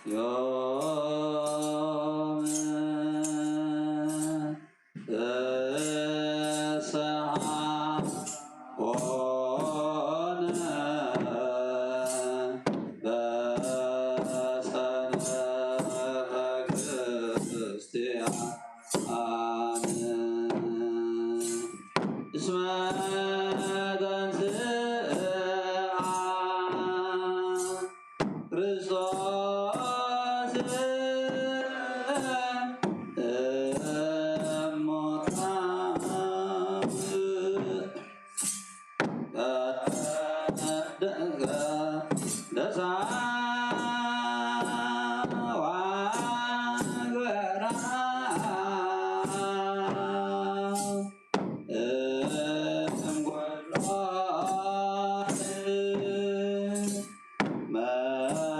ዮም ፍስሓ ኮነ በሰንበተ ክርስቲያን እስመ ተንሥአ ክርስቶስ እሙታን ተቀደሰ ወአግበራ እምኩሎ መዋእል።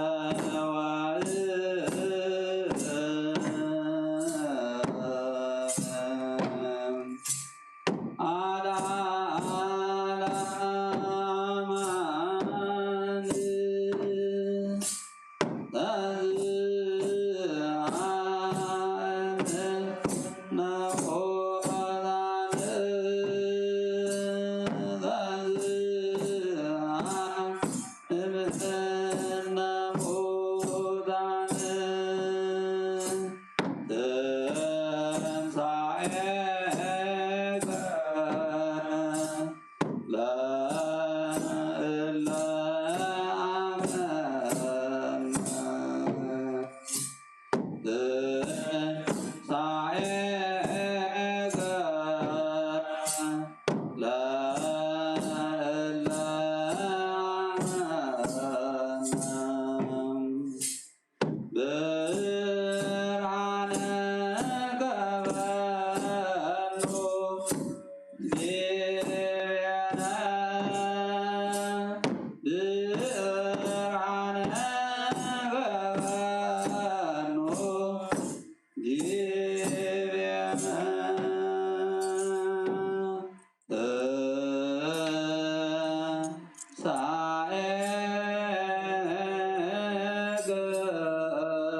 ብርሃነ ገበኑ ዲቤነ ብርሃነ ገበኑ ዲቤነ ሳኤ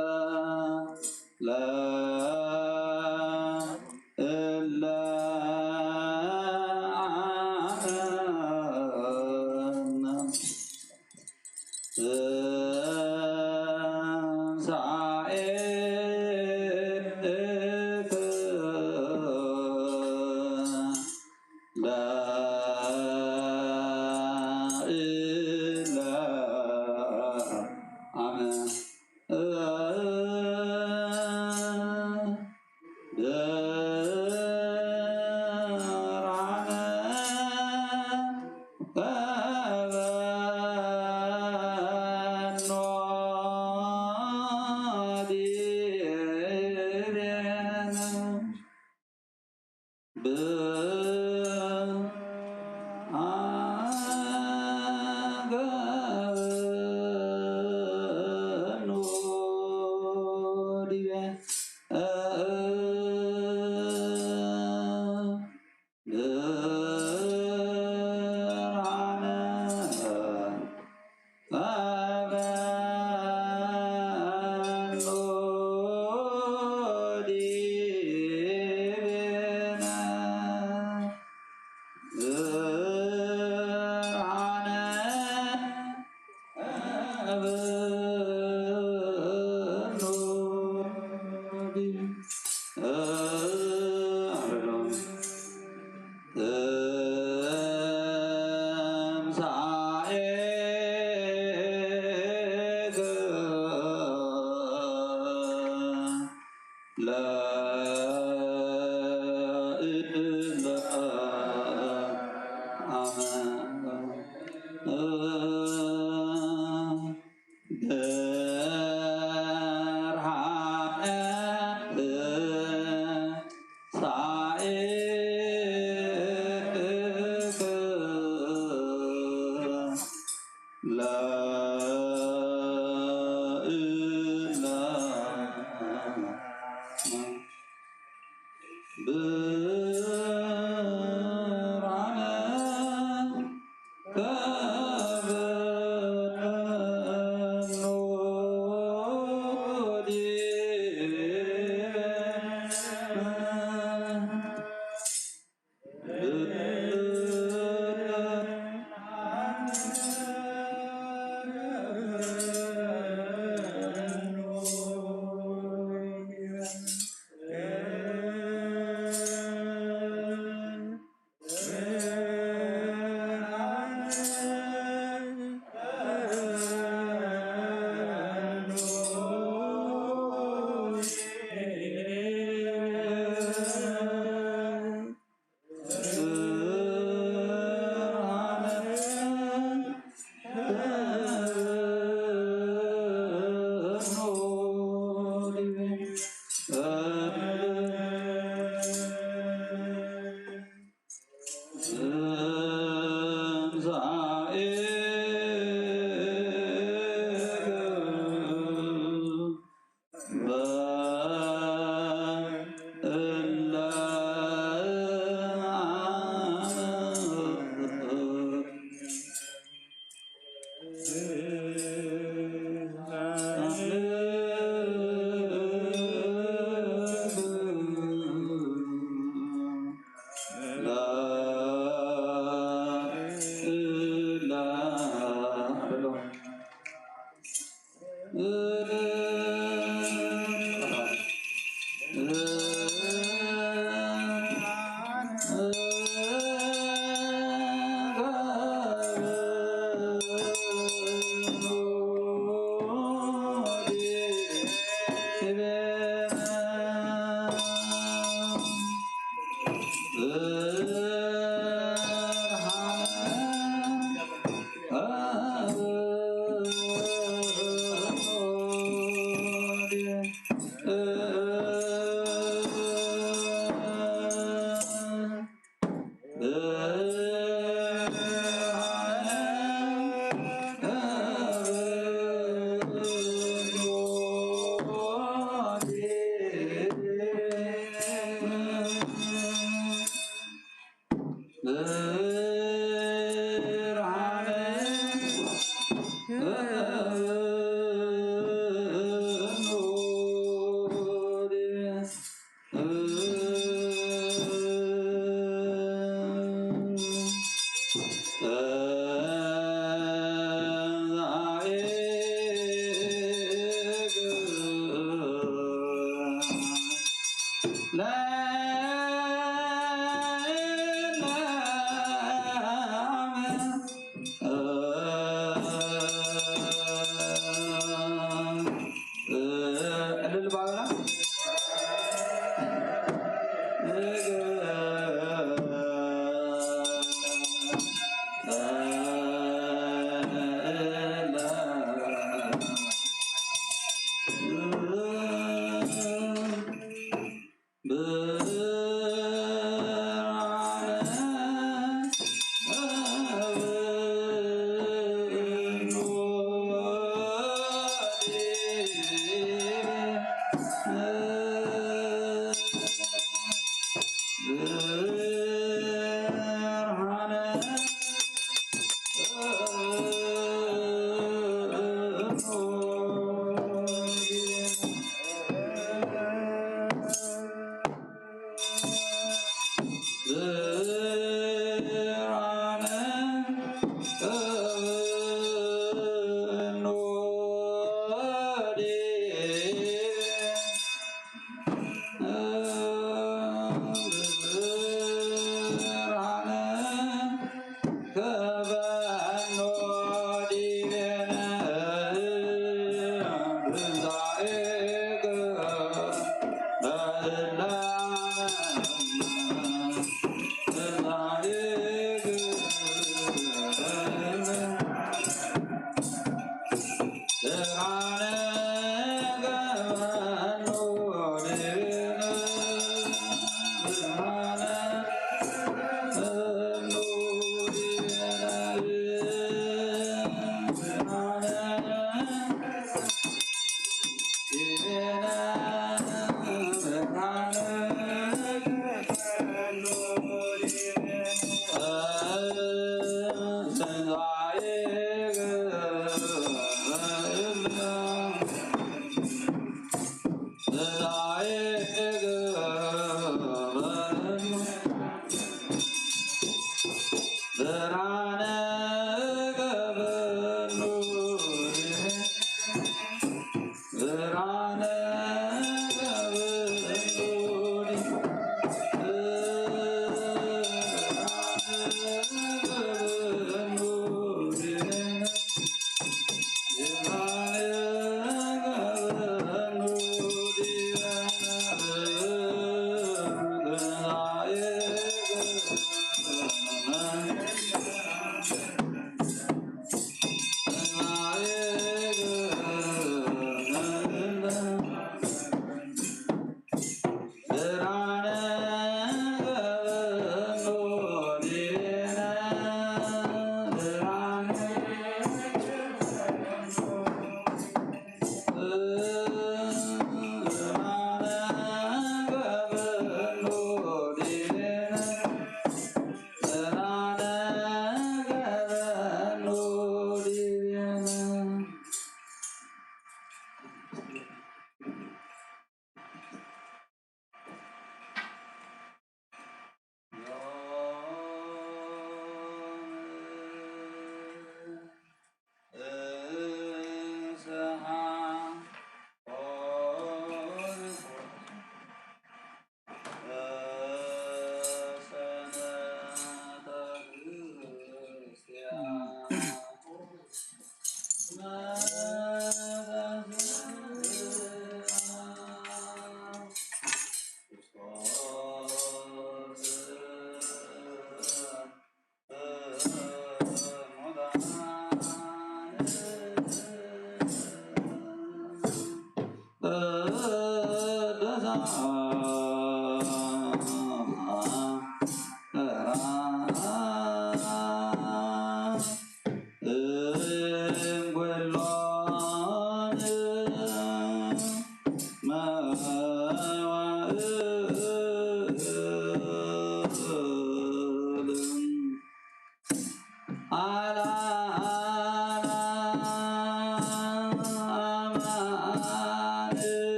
ዕልል ባበላ።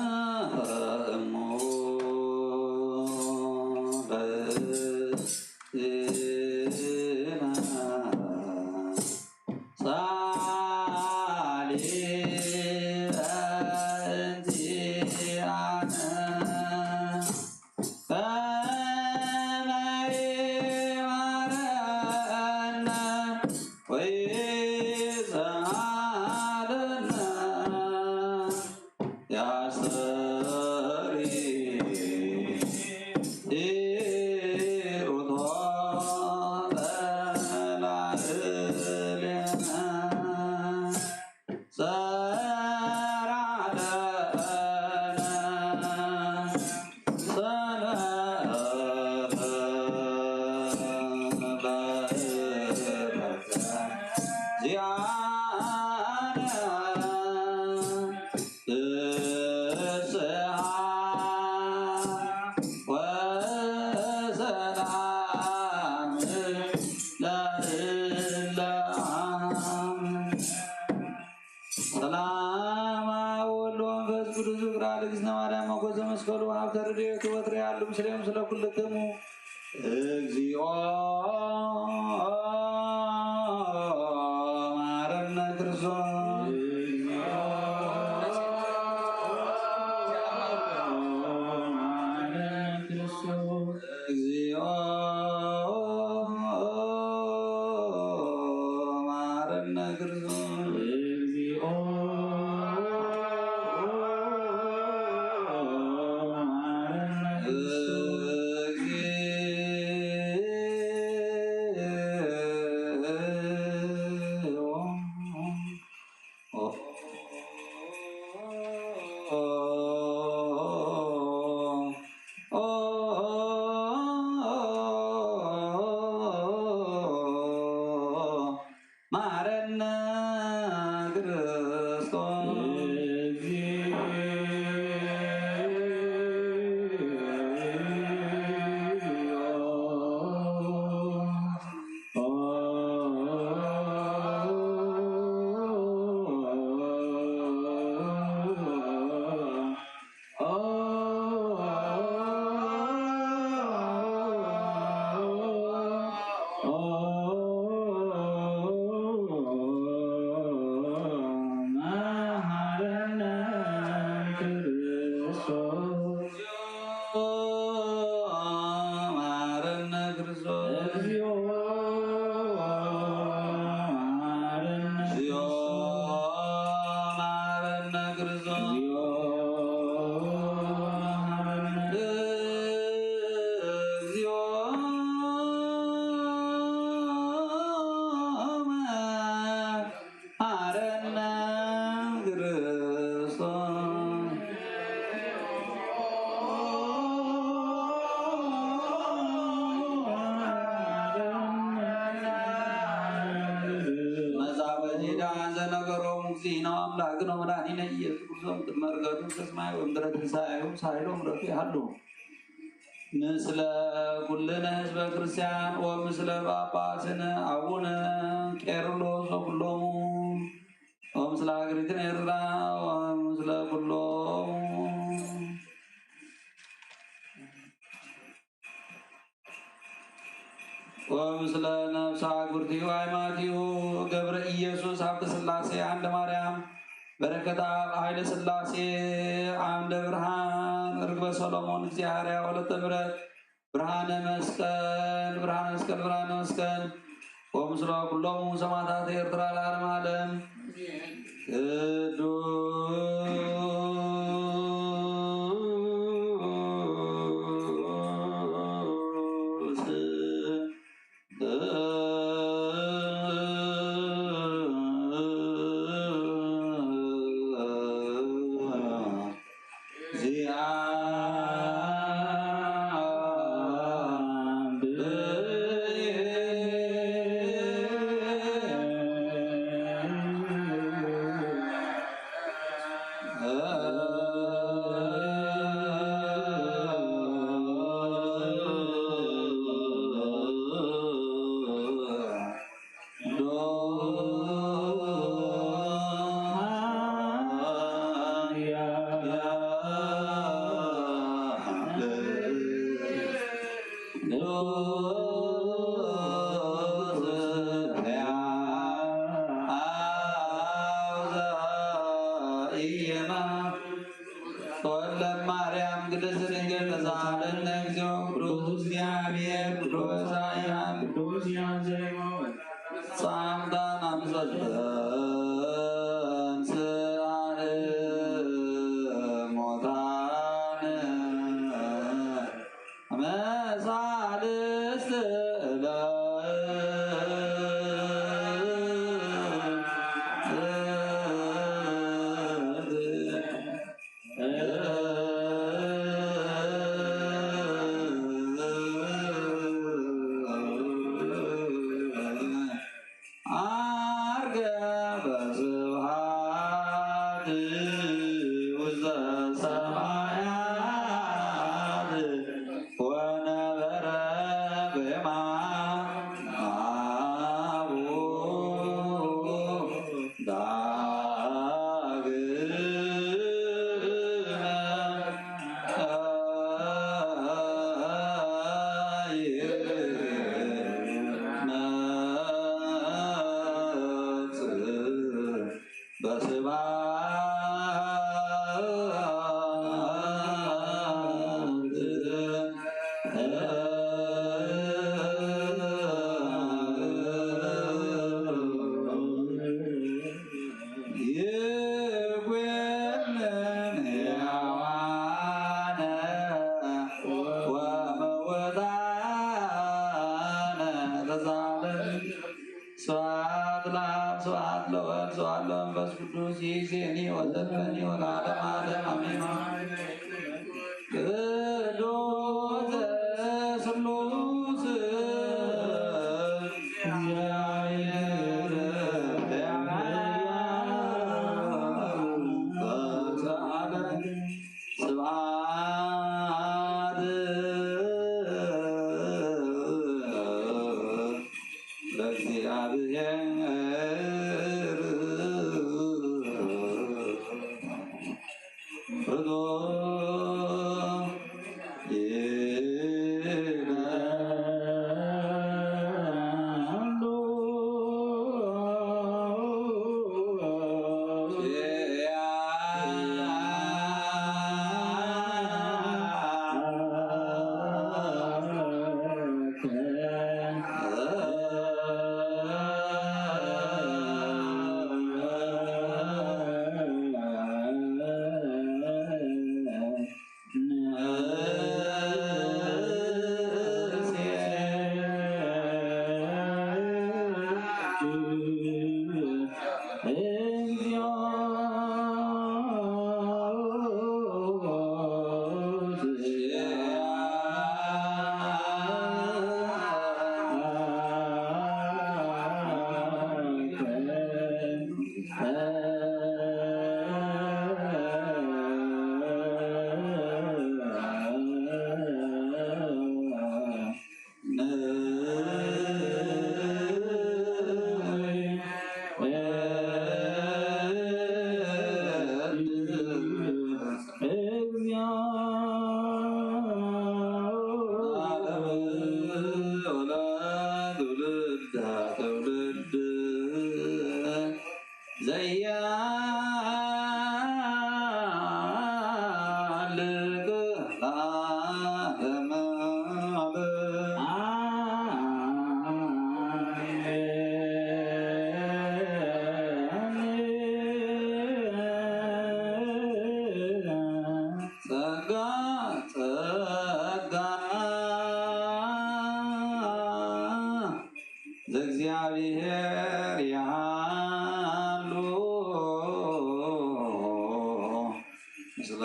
ወእሙ ለእዝነ ሳሊ በእንቲአነ ከመ ይማረነ ወይስሃለነ። ያስተሪ ሩቶ በላዕሌነ ጸራዕለነ ሰንበተ ዚአነ። ፍስሓ ወሰላም ለእለ አመ። ሰላም አብ ወወልድ ወመንፈስ ቅዱስ ፍቅር አለ ጊዜ ማርያም ሞገሰ መስቀሉ ሀብተ ረድኤቱ ወትረ ያሉ ምስሌም ስለ ኩልክሙ። እግዚኦ መሐረነ ክርስቶስ። እግዚኦ መሐረነ ክርስቶስ። መሐረነ ክርስቶስ። መሐረነ ክርስቶስ። መሐረነ ክርስቶስ። እግዚኦ መሐረነ ክርስቶስ። እግዚኦ መሐረነ ክርስቶስ። መጻወ ዜዳ ዘነገሮም እግዚእነ አምላክነ ወመድኃኒነ ኢየሱስ ክርስቶስ ቅድመ ዕርገቱ ከሰማይ ወምድረ ትንሣኤሁ ሳይሎ ምሕረቱ ይሃሉ። ምስለ ኩልነ ህዝበ ክርስቲያን ወምስለ ጳጳስነ አቡነ ቄርሎስ ወኩሎሙ ወምስለ ሀገሪትነ ኤርትራ ወምስለ ኩሎም ወምስለ ነፍሳ ግብርቲሁ አይማቲሁ ገብረ ኢየሱስ ሀብተ ሥላሴ አንደ ማርያም በረከት አብ ኃይለ ሥላሴ አምደ ብርሃን ርግበ ሰሎሞን እግዚአብሔር ወለተ ምሕረት ብርሃነ መስቀል ብርሃነ መስቀል ብርሃነ መስቀል ወምስለ ኩሎሙ ሰማዕታት ኤርትራ ለዓለመ ዓለም። ቅዱስ ተወልደ ማርያም ቅድስት ድንግል ተሳሃለነ እግዚኦ። ቅዱስ እግዚአብሔር ቅዱስ ኃያል ቅዱስ ያዘሞ ሳምዳን አምሰልተን ስአል ሞታን መሳልስት አርገ በስብሐት ውስተ ሰማያት ወነበረ በየማነ አቡሁ ዳግመ ይመጽእ በስብሐት ይኩንን ሕያዋነ ወምውታነ ተሳለን። ስብሐት ለአብ ስብሐት ለወልድ ስብሐት ለመንፈስ ቅዱስ ይእዜኒ ወዘልፈኒ ወለዓለመ ዓለም አሜን። ቅዱስ ስሉስ እግዚአብሔር ስብሐት ለእግዚአብሔር። ለዓለመ ዓለም። ጸጋ ጸጋ ዘእግዚኣብሔር ይሃሉ ምስለ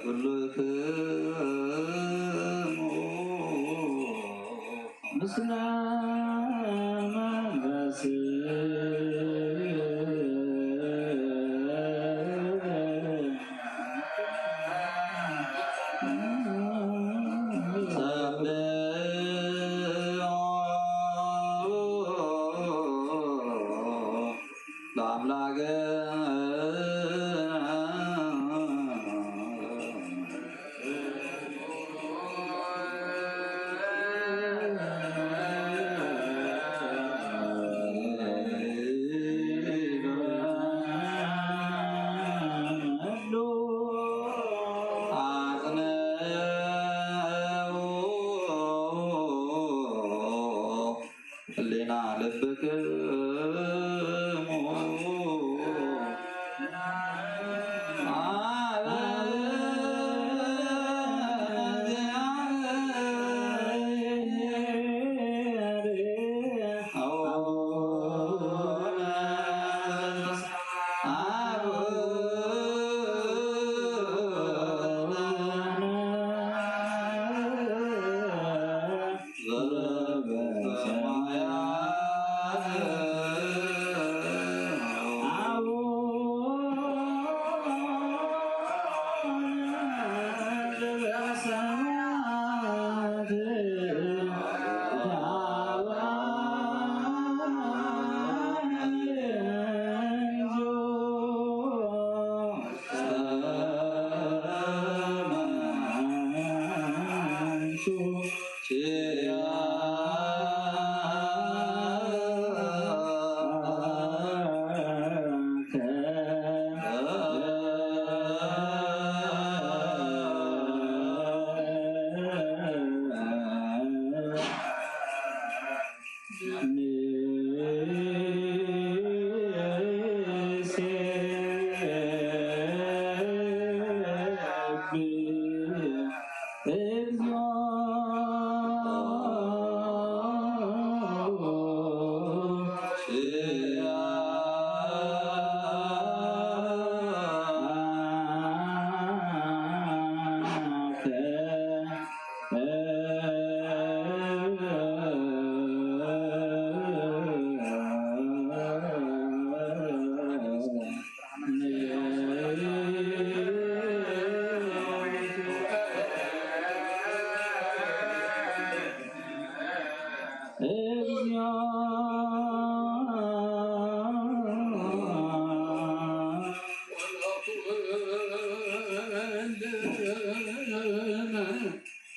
ኩልክሙ። ምስለ መንፈስ ሰብሖ ለአምላክ። ህሊና ልብክሙ።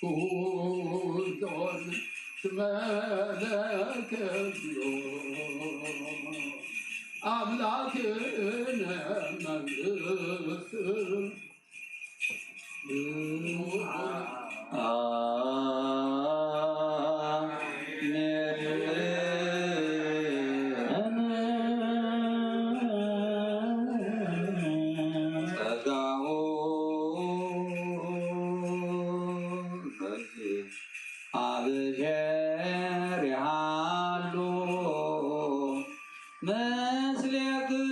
ኩሎን ትመለከ ኣምላክነ መንግስት። ጸጋሁ አብሔር ይሃሉ ምስሌክሙ።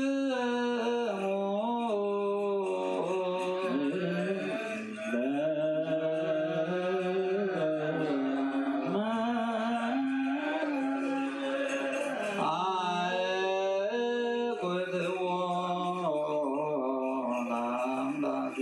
አእኩትዎ ለአምላክ።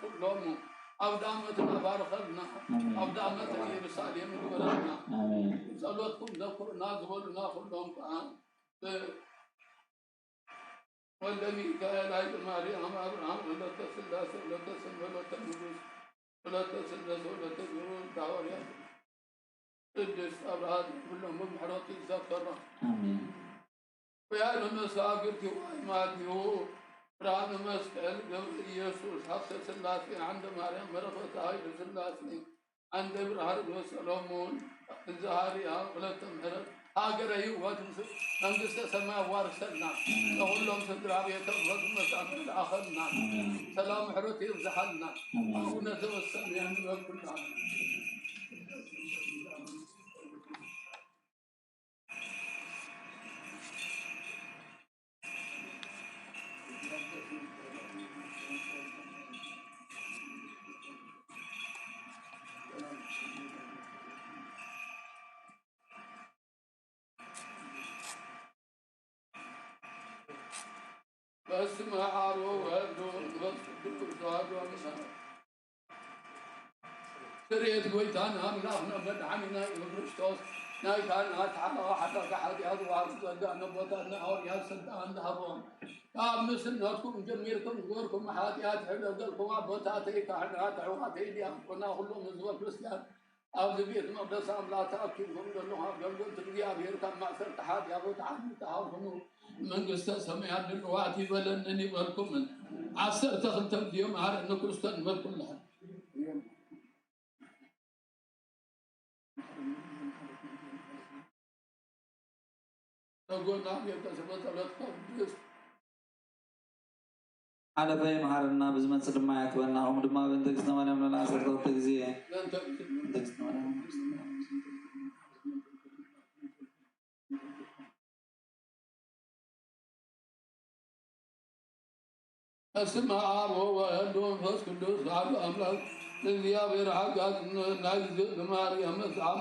ኩሎም ኣውደ ዓመትና ባርኸልና፣ ኣሜን። ኣውደ ዓመት ኢየሩሳሌም ግበረልና። ኣሜን። ጸሎትኩም ዘክሩና ዝበሉና ኩሎም ከኣ ብ-፣ ወልደ ሚካኤል፣ ኃይለ ማርያም፣ አብርሃም፣ ወለተ ሥላሴ፣ ወለተ ሰም፣ ወለተ ንጉሥ፣ ወለተ ሥላሴ፣ ወለተ ጊዮርጊስ፣ ወለተ ሐዋርያት፣ ቅድስት አብርሃት፣ ኩሎም ብምሕረቱ ይዘከሮም። አሜን። ወያነ መሳግርቲ ዋይ ማቴዎ፣ ብርሃነ መስቀል፣ ገብረ ኢየሱስ፣ ሀብተ ሥላሴ፣ ዓንደ ማርያም፣ በረኸተ ኃይለ ሥላሴ፣ ዓንደ ብርሃን ወሰሎሞን፣ እዝሃርያ፣ ወለተ ምሕረት፣ ሃገረ ህይወት፣ መንግስተ ሰማይ ያዋርሰልና። ለሁሎም ስድራ ቤተ መሳት ለአኸልና። ሰላም ምሕረት ይብዝሓልና። አቡነ ዘበሰማያት ንበል ኩልና። በስመ አብ ወወልድ ወመንፈስ ቅዱስ አሐዱ አምላክ። ስርየት ጎይታና ኣምላኽና መድሓኒና ኢየሱስ ክርስቶስ ናይ ካህናት ሓላዋ ሓዳጋ ሓጢኣት ዋሃቢ ጸጋ ነቦታትና ሃዋርያት ስልጣን ዝሃቦም ካብ ንእስነትኩም ጀሚርኩም ዝገበርኩም ሓጢኣት ይሕደገልኩም ኣቦታተይ ካህናት ኣሕዋተይ ዲያቆና ኩሎም ህዝበ ክርስቲያን ኣብዚ ቤት መቕደስ ኣምላኽ ተኣኪብኩም ዘለኹም ኣገልገልቲ እግዚኣብሔር ካብ ማእሰርቲ ሓጢኣት ወተዓን ተሃብኩኑ መንግስተ ሰማያት ድልዋት ይበለንን ይበልኩምን። ዓሰርተ ክልተ ግዜ መሃረኒ ክርስቶስ ንበልኩላ። ተጎና ቤተሰብ ጸሎት ቅዱስ ሓለፈ ይምሃረና፣ ብዝመጽእ ድማ ያክበና። ከምኡ ድማ በእንተ እግዝእትነ ማርያም ለዓሰርተ ክልተ ግዜ። በእንተ እግዝእትነ ማርያም። በስመ አብ ወወልድ ወመንፈስ ቅዱስ አሐዱ አምላክ። እግዚኣብሔር ሓጋዝ ናይ ዝብል ማርያም መጽሓፍ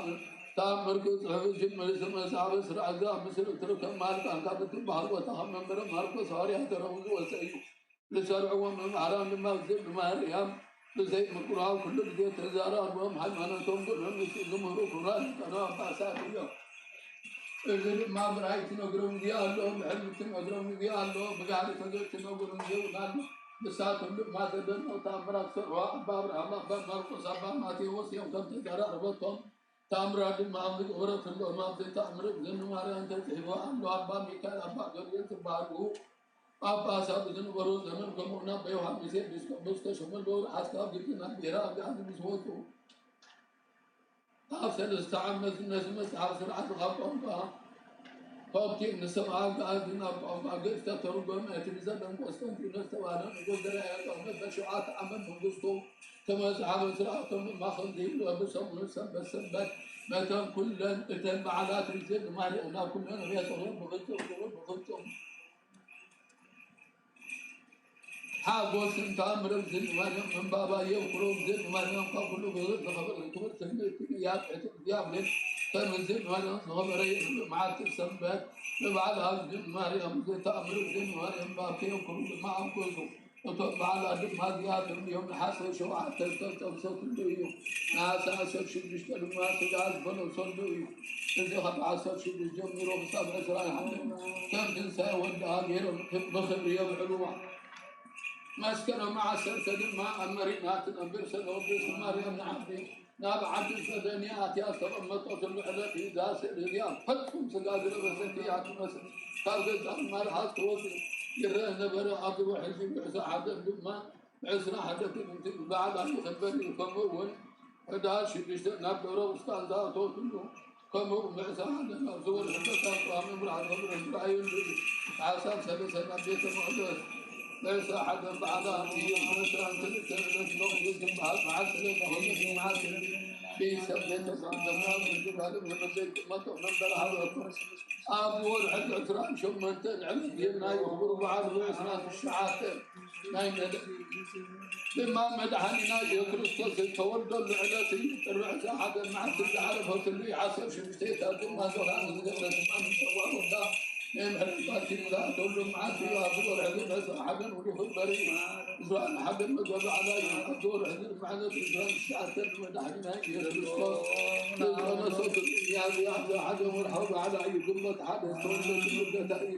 ተኣምር ክጽሕፍ ጅምር። ስመ መጽሓፍ ስርዓት ኣብ ምስል እትርከብ ማርቃን ካብ እትበሃል ቦታ ካብ መንበረ ማርቆስ ሃዋርያ ተረኺቡ ዝወጸ እዩ። ዝሰርዕዎ መምሃራን ድማ ዝብል ማርያም ብዘይ ምቁራብ ኩሉ ግዜ ተዘራርቦም ሃይማኖቶም ኩሎም ምስ ዝምህሩ ክቡራት ሊቃነ ጳጳሳት እዮም። እዚ ድማ ብራእይ ትነግሮም ግዜ ኣሎ፣ ብሕልሚ ትነግሮም ግዜ ኣሎ፣ ብጋህሪ ተገ-፣ ትነግሮም ግዜ እውን ኣሎ። ንሳቶም ድማ ዘደንቕ ተኣምራት ዝሰርሑ ኣባ ኣብርሃም፣ ኣባ ማርቆስ፣ ኣባ ማቴዎስ እዮም። ከም ተዘራረበቶም ተኣምራት ድማ ኣብ ዝገበረትሎም ኣብዚ ተኣምር እግዝእትነ ማርያም ተጽሒፉ ኣሎ። ኣባ ሚካኤል፣ ኣባ ገብርኤል ዝበሃሉ ጳጳስ ኣብ ዝነበሩ ዘመን፣ ከምኡውን ኣባ ዮሃንስ ኤጲስቆጶስ ዝተሸመሉ ሓስካ ግብጽ ናብ ብሔረ አጋዚ ምስ ወጹ፣ ኣብ ሰለስተ ዓመት ነቲ መጽሓፍ ስርዓት ካብ ቋንቋ ኮፕቲክ ንሰብኣ ኣጋዚ ናብ ቋንቋ ግእዝ ተተርጎመ። እቲ ብዘበን ቆስጠንጢኖስ ዝተባህለ ንጉስ ዘርዓ ያዕቆብ በሸውዓተ ዓመት መንግስቱ፣ እቲ መጽሓፍ ስርዓቶም ድማ ከምዚ ይብሎ፣ ብሰሙን ሰንበት ሰንበት ነተን ኩለን እተን በዓላት እግዝእትነ ማርያም ናብ ኩለን ኣብያተ ክርስቲያን ብፍጹም ግብር ብፍጹም ሓጎስን ተኣምርን እግዝእትነ ማርያም ምንባባ የብኩሩ። እግዝእትነ ማርያም ካብ ኩሉ ክብር ዝኸበረ ክብርቲ ንእቲ እያ። ትሕቲ እግዚኣብሔር ከም እግዝእትነ ማርያም ዝኸበረ የብሉ። መዓልቲ ሰንበት ንበዓል እግዝእትነ ማርያም፣ ተኣምር እግዝእትነ ማርያም ባርኪ የብኩሩ ድማ ኣንኮሱ። እቶም በዓላት ድማ እዚኣቶም እዮም። ነሓሰ ሸውዓተ ዝተጠብሰትሉ እዩ። ነሓሰ ዓሰርተ ሽዱሽተ ድማ ስጋ ዝበለሰሉ እዩ። እዚ ካብ ዓሰርተ ሽዱሽተ ጀሚሩ ክሳብ ዕስራን ሓደን ከም ትንሳኤ ወድኣ ገይሮም ብኽብሪ የብዕልዋ። መስከረም ዓሰርተ ድማ ኣብ መሪና ትነብር ሰለ ቅድስት ማርያም ንዓዲ ናብ ዓዲ ሰደን እያ ኣትያ ዝተቐመጠትሉ ዕለት እዩ። እዛ ስእሊ እዚኣ ፍጹም ስጋ ዝለበሰት እያ ትመስል። ካብ ገጻ ድማ ርሓስ ክወጽእ ይረአ ነበረ። ኣብዚ ውሕዚ ብዕስራ ሓደ ድማ፣ ብዕስራ ሓደ ክምንቲ በዓል ይኽበር እዩ። ከምኡ እውን ሕዳር ሽዱሽተ ናብ ደብረ ቁስጣን ዝኣተወትሉ፣ ከምኡ እውን ብዕስራ ሓደ ናብ ዝወርሒ በታ ቋሚ ብርሃን መብርሂ ዝረኣየሉ እዩ። ታሕሳስ ሰለስተ ናብ ቤተ መቕደስ ብዕስራ ሓደ በዓላ እዮም። ዕስራን ክልተ ዕለት ሎሚ ዝግባእ በዓል ስለዝኾነ፣ ብመዓልቲ ቤተሰብ ቤተ መቕደስና ዝግባእ ንመበል ዘይቅመጦ መንበሪ ሃለወት ኣብዚ ወርሒ ዕስራን ሸሞንተን ዕለት ናይ ክቡር በዓል ዕስራን ትሽዓተን ናይ መድ-፣ ድማ መድሓኒና ኢየሱስ ክርስቶስ ዝተወልደሉ ዕለት እዩ። ጥሪ ዕስራን ሓደን መዓልቲ ዝዓረፈትሉ እዩ። ዓሰርተ ሽዱሽተ ድማ ዞራ ንዝገብረ ድማ ንጸዋዕ ወዳ ናይ ምሕረት ቃል ኪዳን ዝኣተወሉ መዓልቲ እዩ። ኣብዚ ወርሒ እዚ ዕስራን ሓደን ውሉድ በሪ፣ ዕስራን ሓደን መጋቢት በዓል እዩ። ኣብዚ ወርሒ እዚ ድማ ዕለት ዕስራን ትሽዓተን ንመድሓኒና ኢየሱስ ክርስቶስ ንዝቐነሰሉ ሚያዝያ ኣብዚ ሓደ ወርሓዊ በዓላ እዩ። ግንቦት ሓደ ዝተወለደሉ ልደታ እዩ።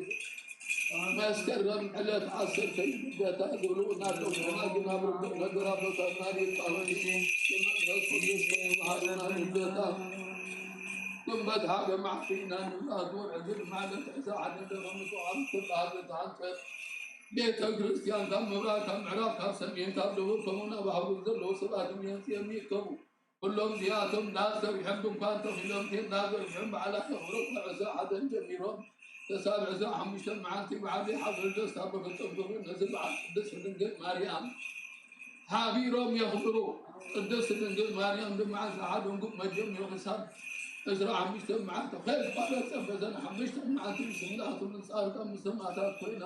መስከረም ዕለት ዓሰርተ እዩ ልደታ ዝብሉ እናተብሉና ግን ኣብ ርዱእ ነገር ኣቦታትና ሊቃውንቲ ብመንፈስ ቅዱስ ከይመሃሩና ልደታ ግንቦት ሓደ መዓልቲ ኢና ንብላ። እዚ ወርሒ እዚ ድማ ዕለት ዕስራ ሓደ ደብረ ምጽዋዕ ትበሃል እታ ሃንቀት ቤተ ክርስቲያን ካብ ምብራቕ፣ ካብ ምዕራብ፣ ካብ ሰሜን፣ ካብ ደቡብ፣ ከምኡ ናብ ኣህጉር ዘለዉ ሰባት እዮም ይእከቡ። ኩሎም እዚኣቶም ዳስ ዘርጊሖም፣ ድንኳን ተኺሎም፣ ቴንዳ ዘርጊሖም፣ በዓላት የኽብሩ። ካብ ዕስራ ሓደን ጀሚሮም ክሳብ ዕስራ ሓሙሽተ መዓልቲ ብዓብዪ ሓጎስ ደስታ ብፍጹም ክብሪ ነዚ በዓል ቅድስት ድንግል ማርያም ሓቢሮም የኽብሩ። ቅድስት ድንግል ማርያም ድማ ዕስራ ሓደን ጉዕ መጀሚሩ ክሳብ ዕስራ ሓሙሽተ መዓልቲ ከይቋረጸ በዘን ሓሙሽተ መዓልቲ ምስላቱ ንጻድቃን ምስ ሰማዕታት ኮይና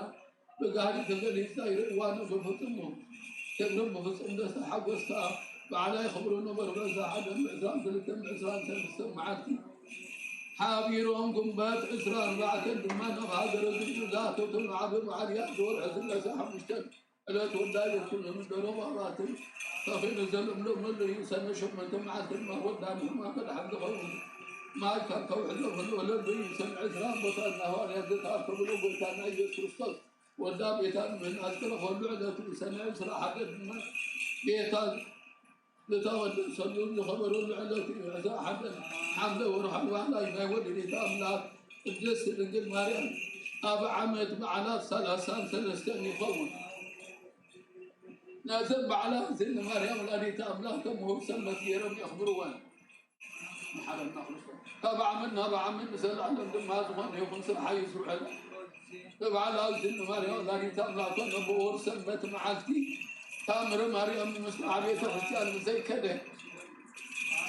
ብጋህዲ ተገሊጻ ይርእዋ ነበሩ። ፍጹም ክብርን ብፍጹም ደስታ ሓጎስ ከኣ በዓላ የኽብሩ ነበሩ። በዛ ሓደ ዕስራን ክልተን ዕስራን ሰለስተን መዓልቲ ሓቢሮም ግንቦት ዕስራን ኣርባዕተን ድማ ናብ ሃገረ ግብጺ ዝኣተወትሉ ዓቢ በዓል እያ። እዚ ወርሒ ስላሴ ሓሙሽተ ዕለት ወዳ የኩን ንደሮ ባባትን ተኺሉ ዘለምለመሉ እዩ። ሰነ ሸሞንተ መዓልቲ ድማ ወዳ ንሕማም መድሓን ዝኸውን ማይ ካብ ከውሕሎ ክልወለሉ እዩ። ሰነ ዕስራ ቦታ እናሃዋርያ ዝተኣከብሉ ጎይታና ኢየሱስ ክርስቶስ ወዳ ቤታን ምህናጽ ክረኸሉ ዕለት እዩ። ሰነ ዕስራ ሓደ ድማ ቤታ ዝተቐደሰሉ ዝኸበረሉ ዕለት እዩ። ዕስራ ሓደ ሓምለ ወርሓዊ በዓል ናይ ወላዲተ ኣምላኽ ቅድስት ድንግል ማርያም ኣብ ዓመት በዓላት ሰላሳን ሰለስተን ይኸውን። ነዘን በዓላት እዚ ንማርያም ወላዲተ ኣምላኽ ከም ውሁድ ሰንበት ገይሮም የኽብርወን። መሓረና ክርስቶስ ካብ ዓመት ናብ ዓመት ንዘለኣለም ድማ ዝኾነ ይኹን ስራሕ ይስርሐሉ። ብበዓል ኣዝን ማርያም ወላዲተ ኣምላኽ ኮነ ብውሁድ ሰንበት መዓልቲ ታምረ ማርያም ንምስማዕ ቤተ ክርስቲያን ንዘይከደ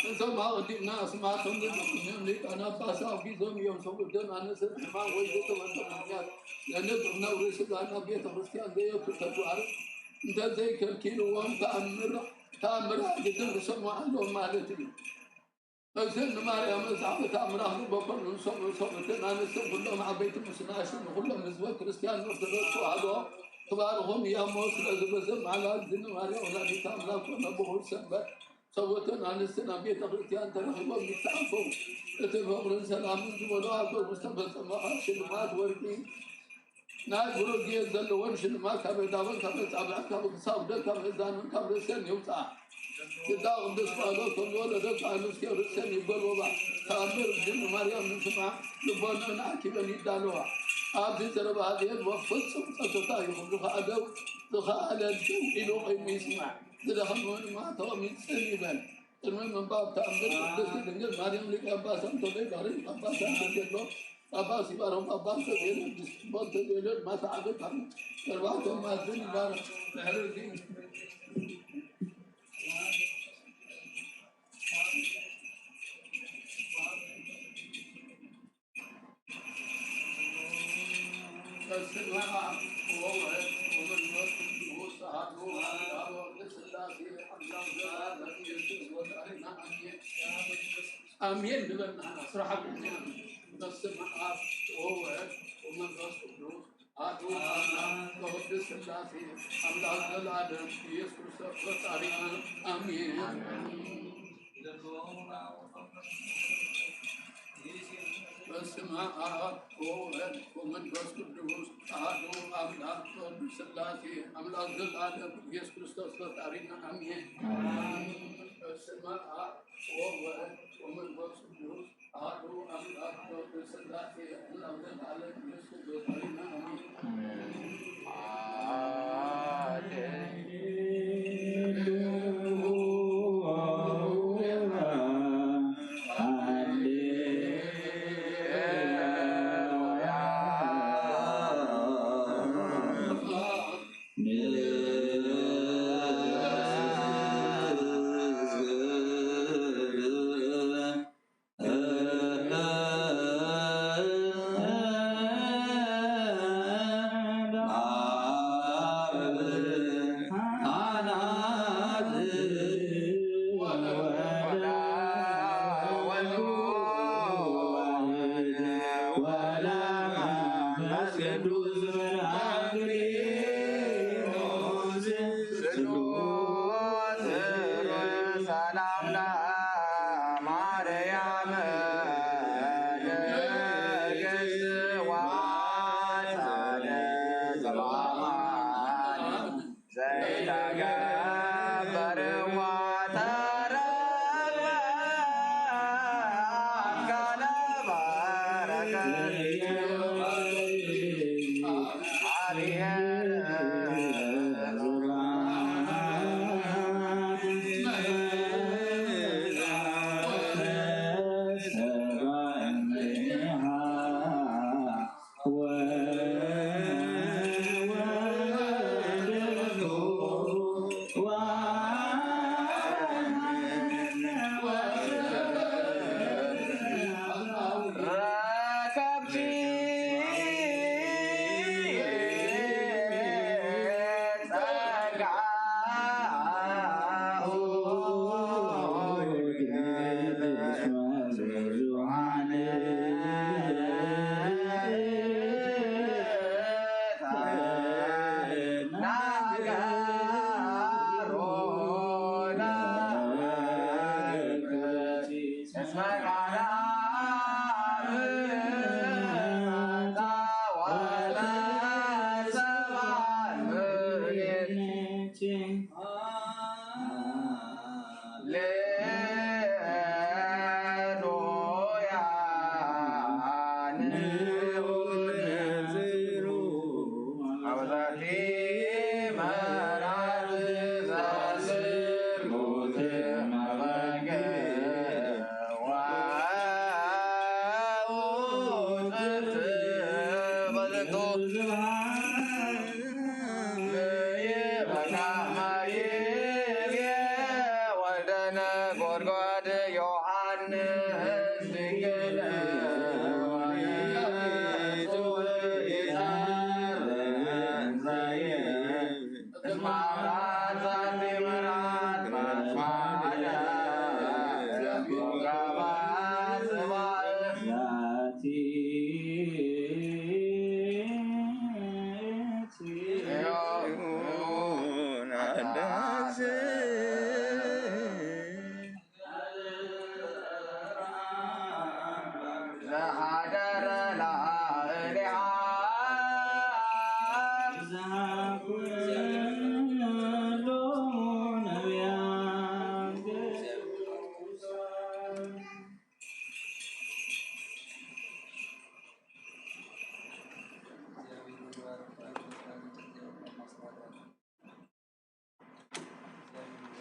እዞም ኣቕዲምና ኣስማቶም ንጠቕሶም ሊቃነ ጳጳሳት ኣውጊዞም እዮም። ሰብኡት ደም ኣነስን ሕማም ወይ ዝተወልደ ምኽንያት ለነግር ነውሪ ስጋ ናብ ቤተ ክርስቲያን ዘየቱ ተግባር እንተዘይከልኪልዎም ተኣምር ተኣምር ግድን ክሰምዑ ኣለዎም ማለት እዩ። እዚ ንማርያም መጽሓፍ ተኣምራት በኮሉ ንሰምዑ ሰብኡትን ኣንስትን ኩሎም ዓበይቲ ምስ ንኣሽቱ ንኹሎም ህዝበ ክርስቲያን ኦርቶዶክስ ተዋህዶ ክባርኹም እያ እሞ፣ ስለዚ በዚ በዓል ኣዝን ማርያም ወላዲተ ኣምላኽ ኮነ ብኹል ሰንበት ሰብኡትን ኣንስትን ኣብ ቤተ ክርስቲያን ተረኺቦም ይተኣከቡ። እቲ ፍቕርን ሰላምን ዝበሎ ኣብ ዶብ ዝተፈጸመ ካብ ሽልማት ወርቂ ናይ ብሩር ጌጽ ዘለወን ሽልማት ካብ ኣእዳወን፣ ካብ ኣጻብዕን፣ ካብ ክሳውደን፣ ካብ እዛነን፣ ካብ ርእሰን ይውጽኣ። ግዳ ቅዱስ ጳውሎስ ከም ዝበሎ ደቂ ኣንስትዮ ርእሰን ይጎልበባ። ተኣምር እዝን ማርያም ንምስማዕ ልቦነን ኣኪበን ይዳለዋ። ኣብዚ ዘረባ እዚአን ብፍጹም ጸጥታ ይኹን ዝኸኣለ ዝኸኣለ ደው ኢሉ ቆይሙ ይስማዕ። ዝደኸመ ድማ ተቐሚጡ ጽን ይበል። ቅድሚ ምንባብ ተኣምር ቅድስት ድንግል ማርያም ሊቀ ጳጳሳት እንተዘይባርክ ጳጳሳት እንተዘየሎ ጳጳስ ይባርኽ። ጳጳስ እንተዘየለ ቅዱስ ቅዱስ እንተዘየለ ድማ ተዓገት ካብ ሸርባቶም ማዝን ይባርኽ። ድሕሪ እዚ በስመ አብ ወወልድ ወመንፈስ ቅዱስ አሐዱ አምላክ ስላሴ አምላክ ዘላለም ኢየሱስ ወጣሪና አሜን። አሜን ንበል ንሕና ስራሕ። በስመ አብ ወወልድ ወመንፈስ ቅዱስ አሐዱ አምላክ ወወልድ ስላሴ አምላክ ዘላለም ኢየሱስ ክርስቶስ ፈጣሪና አሜን። በስመ አብ ወወልድ ወመንፈስ ቅዱስ አሐዱ አምላክ ወወልድ ስላሴ አምላክ ዘላለም ኢየሱስ ክርስቶስ ፈጣሪና አሜን። በስመ አብ ወወልድ ወመንፈስ ቅዱስ አሐዱ አምላክ ወወልድ ስላሴ አምላክ ዘላለም ኢየሱስ ክርስቶስ ፈጣሪና አሜን። ማርያም ንግሥት ዋሳለ ዘበአማን ዘይተገበር ዋተረፈ አምሳለ በረከት።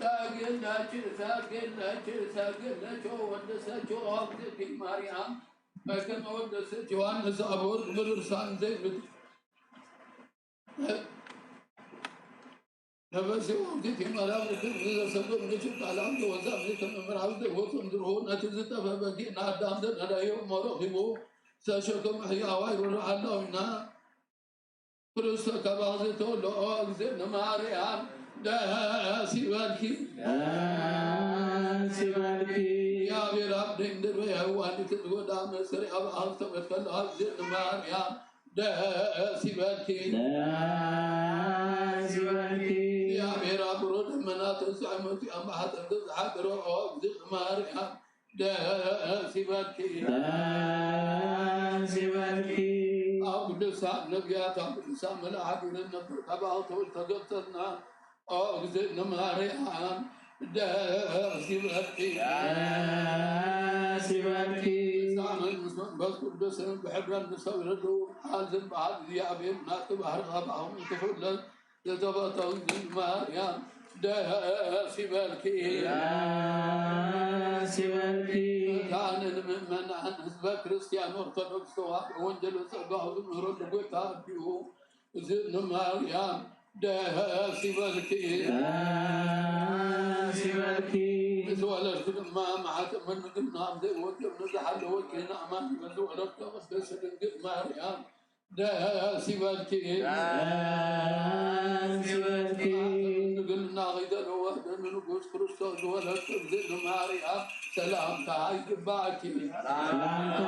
ታገላችሁ ታገላችሁ ታገላችሁ ወደሰችው ሀብትኪ ማርያም በከመ ወደሰች ዮሐንስ አፈወርቅ ብርሳን ዘይብት ነበሲ ወንጌል የማርያም ልክም ዘሰብም ንችል ቃላም ዘወዛም ከመ መርዓዊ ዘወፅም ዝርሆ ነቲ ዝጠፈ በጊ ናዳም ዘነዳዮ መረኺቦ ዝተሸከመ ሕያዋይ ወረዓላዊና ክርስቶስ ካብ ኣኽዝእተ ወልኦ እግዝእነ ማርያም ደስ ይበልኪ። ደስ ይበልኪ። እግዚኣብሔር ኣብ ድንግል ወይ ሔዋን ክትጎዳ መስሪ ኣብ ኣኽዝእተ ወልኦ እግዝእነ ማርያም ደስ ይበልኪ። ደስ ይበልኪ። እግዚኣብሔር ኣብ ብሩህ ደመና ተንሥኦ መጺኡ ኣብ ማሕፀንኪ ዝሓደረ እግዝእነ ማርያም ደስ ይበልኪ። ደስ ይበልኪ። ኣብ ቅዱሳን ነቢያት ኣብ ቅዱሳን መላእክት ነበር ካብ ኣኽዝእተ ወልኦ ተገብተልና ኦ እግዝእነ ማርያም ደስ ይበልኪ። ደስ ይበልኪ። ሳምን ምስ መንፈስ ቅዱስን ብሕብረት ንሰግደሉ ቃል ዝበሃል እግዚኣብሔር ናቲ ባህሪ ኣባኹም ትፍለጥ ዝተፈተው እግዝእነ ማርያም ደስ ይበልኪ። ደስ ይበልኪ። ካህንን ምእመናን ህዝበ ክርስቲያን ኦርቶዶክስ ተዋህዶ ወንጌል ጸጋው ዝምህረሉ ጎይታ ኣቢኡ እግዝእነ ማርያም ደስ ይበልኪ። ደስ ይበልኪ። ምስ ወለድኪ ድማ ማሕተም ምግብና ዘይወድብ ንዝሓለወኪ ንኣማን ምስ ወለድኪ ቅድስት ድንግል ማርያም ደስ ይበልኪ። ደስ ይበልኪ። ድንግልና ኸይተለወጠ ንንጉስ ክርስቶስ ዝወለድኪ እግዝእቲ ማርያም ሰላምታ ይግባእኪ። ሰላምታ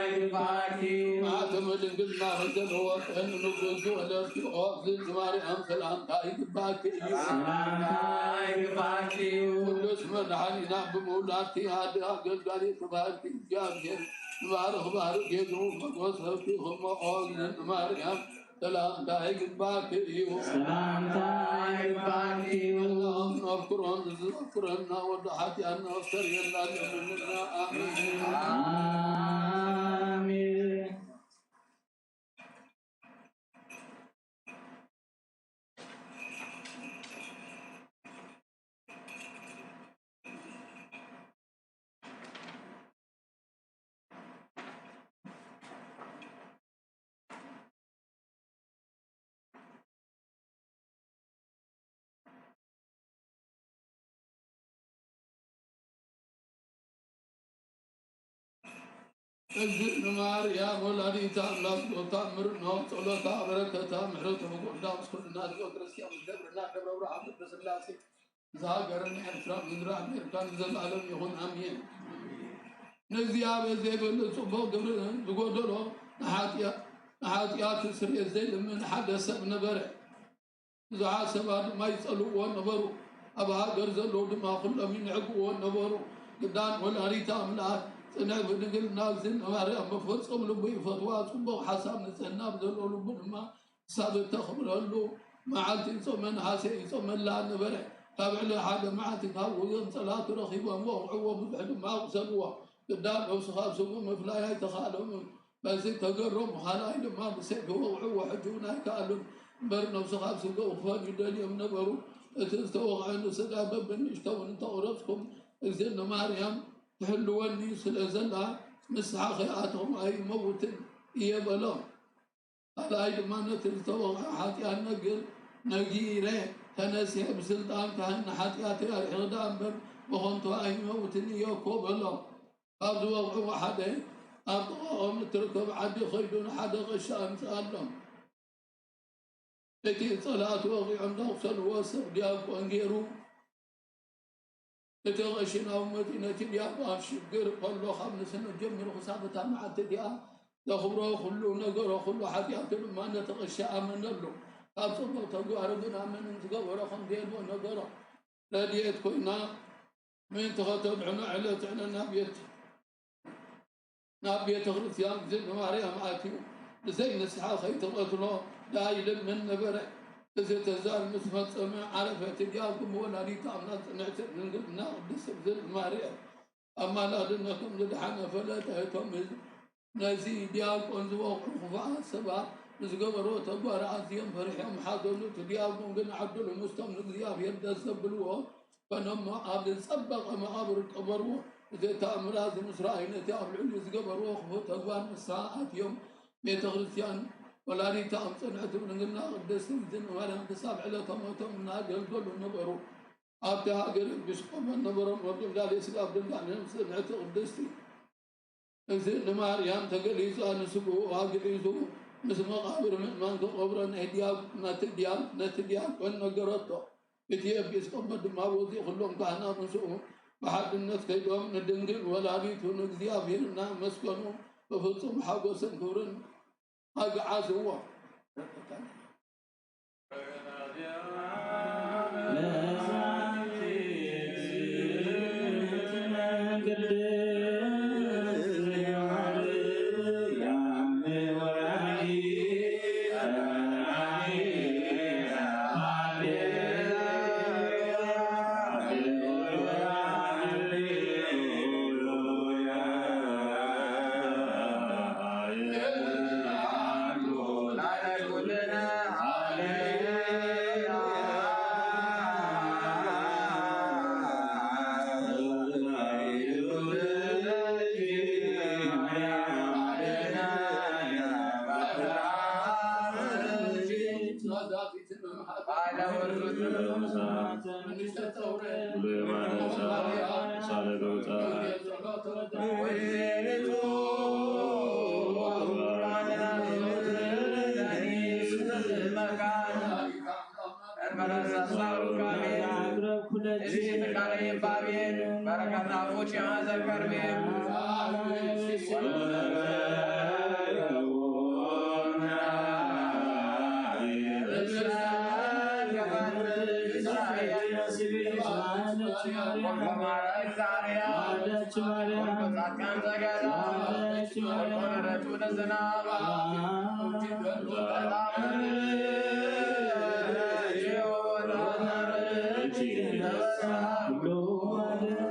ይግባእኪ። ማተም ድንግልና ኸይተለወጠ ንንጉስ ዝወለድኪ እግዝእቲ ማርያም ሰላምታ ይግባእኪ እዩ። ሰላምታ ይግባእኪ እዩ። ቅዱስ መድኃኒና ብምውላድኪ ኣደ ኣገልጋሊ ተባህልኪ እግዚኣብሔር ንባርኽ ባርኽ ጌሩ መጎሰብቲ ኸመኦ እግዝእቲ ማርያም ሰላምታ ይግባእኪ እዩ። ሰላምታ ይግባእኪ እዩ። ኣምላኽ ነፍቅሮን ዝዘክረና ወዲ ሓጢኣትና ኣስተርእየና ለምንና። ኣሜን። ኣሜን። እግዝእትነ ማርያም ወላዲተ ኣምላክ፣ ጸሎታ ምርኖ፣ ጸሎታ በረከታ ምሕረቱ ፍቁርና ምስ ኩልና ህዝበ ክርስቲያን ምስ ደብርና ደብረ ብርሃን ቅድስት ስላሴ፣ እዛ ሃገርና ኤርትራ ምድሪ ኣሜሪካ ንዘለኣለም ይኹን ኣሜን። ንእግዚኣብሔር ዘይበልጽ ጽቡቕ ግብሪ ዝጎደሎ ንሓጢኣ-፣ ንሓጢኣት ስርየት ዘይልምን ሓደ ሰብ ነበረ። ብዙሓት ሰባት ድማ ይጸልእዎ ነበሩ። ኣብ ሃገር ዘለዉ ድማ ኩሎም ይንዕቅዎ ነበሩ። ግዳን ወላዲተ ኣምላኽ ጽንዕቲ ድንግልና እግዝእትነ ማርያም ብፍጹም ልቡ ይፈትዋ። ጽቡቕ ሓሳብ ንጽህና ብዘለዎ ልቡ ድማ ክሳብ እተኽብረሉ መዓልቲ ጾመ ነሓሴ ይጾመላ ነበረ። ካብ ዕለት ሓደ መዓልቲ ካብ ወገን ጸላእቱ ረኺቦም ወቕዕዎ፣ ብዙሕ ድማ ኣቑሰልዎ። ግዳን ነብሱ ካብ ስሙ ምፍላይ ኣይተኻእሎምን። በዚ ተገረሙ። ካልኣይ ድማ ብሰይፊ ወቕዕዎ። ሕጂ እውን ኣይከኣሉን እምበር ነብሱ ካብ ስጋኡ ክፈልዩ ደልዮም ነበሩ። እቲ ዝተወቕዐ ንስጋ በብንእሽቶ እውን እንተቑረጽኩም እግዝእትነ ማርያም ትሕልወኒ ስለ ዘላ ንስሓ ከይኣተኹም ኣይመውትን እየ በሎም። ካልኣይ ድማ ነቲ ዝተወቕዐ ሓጢኣት ነግር ነጊረ ተነሲሐ ብስልጣን ካህን ንሓጢኣተይ ኣርሒቕ ደኣ እምበር ብኸንቱ ኣይመውትን እየ እኮ በሎ። ካብ ዝወቕዕዎ ሓደ ኣብ ጥቓኦም እትርከብ ዓዲ ኸይዱ ንሓደ ቐሺ ኣምጽኣሎም። እቲ ጸላእቲ ወቒዖም ዘቑሰልዎ ሰብ ዲያቆን ገይሩ እቲ ቐሺ ናብ መጺኡ ነቲ ዲያቆን ኣብ ሽግር ከሎ ካብ ንስነት ጀሚሩ ክሳብ እታ መዓልቲ እቲኣ ዘኽብሮ ኩሉ ነገሮ ኩሉ ሓጢኣቱ ድማ ነቲ ቐሺ ኣመነሉ። ካብ ጽቡቕ ተግባሩ ግን ኣመንን ዝገበሮ ከም ዘየልቦ ነገሮ። ረድኤት ኮይና ምእንቲ ኸተድሕኖ ዕለት ዕለት ናብ ቤት ናብ ቤተ ክርስቲያን እግዝእትነ ማርያም ኣትዩ ብዘይ ንስሓ ከይትቐትሎ ደኣ ይልምን ነበረ። እዚ ትእዛዝ ምስ ፈጸመ ዓረፈ። እቲ ዲያቆን ብወላዲተ ኣምላክ ጽንዕቲ ድንግልና ቅድስት እግዝእትነ ማርያም ኣማላድነት ከም ዝደሓነ ፈለጠ። እቶም ህዝቢ ነዚ ዲያቆን ዝወቕዑ ክፉኣት ሰባት ብዝገበሮ ተግባር ኣዝዮም ፈሪሖም ሓዘኑ። እቲ ዲያቆን ግን ዓድሉ ምስቶም ንእግዚኣብሔር ደስ ዘብልዎ ፈነሞ ኣብ ዝጸበቐ መቓብር ቀበርዎ። እዚ ተኣምራት እዚ ምስ ረኣዩ ነቲ ኣብ ልዕሊኡ ዝገበርዎ ክፉእ ተግባር ንስሓ ኣትዮም ቤተ ክርስቲያን ወላዲተ ኣም ጽንዕቲ ድንግልና ቅድስቲ እግዝእትነ ማርያም ክሳብ ዕለተ ሞቶም እናገልገሉ ነበሩ። ኣብቲ ሃገር ኤጲስቆጶስ ነበሮም። ወዲ እንዳሌ ስጋ ኣብ ድንጋሌ ጽንዕቲ ቅድስቲ እግዝእትነ ማርያም ተገሊጹ ንስግኡ ኣግዒዙ ምስ መቓብር ምእመን ክቐብሮ ናይ ዲያብ-፣ ነቲ ዲያብ-፣ ነቲ ዲያቆን ነገረቶ። እቲ ኤጲስቆጶስ ድማ ወፂኡ ኩሎም ካህናት ምስኡ ብሓድነት ከይዶም ንድንግል ወላዲቱ ንእግዚኣብሔር እናመስገኑ ብፍጹም ሓጎስን ክብርን ኣግዓዝዎ። እዚ ትካለ ይባቤ በረከትና ፉጭ ዘከርቤ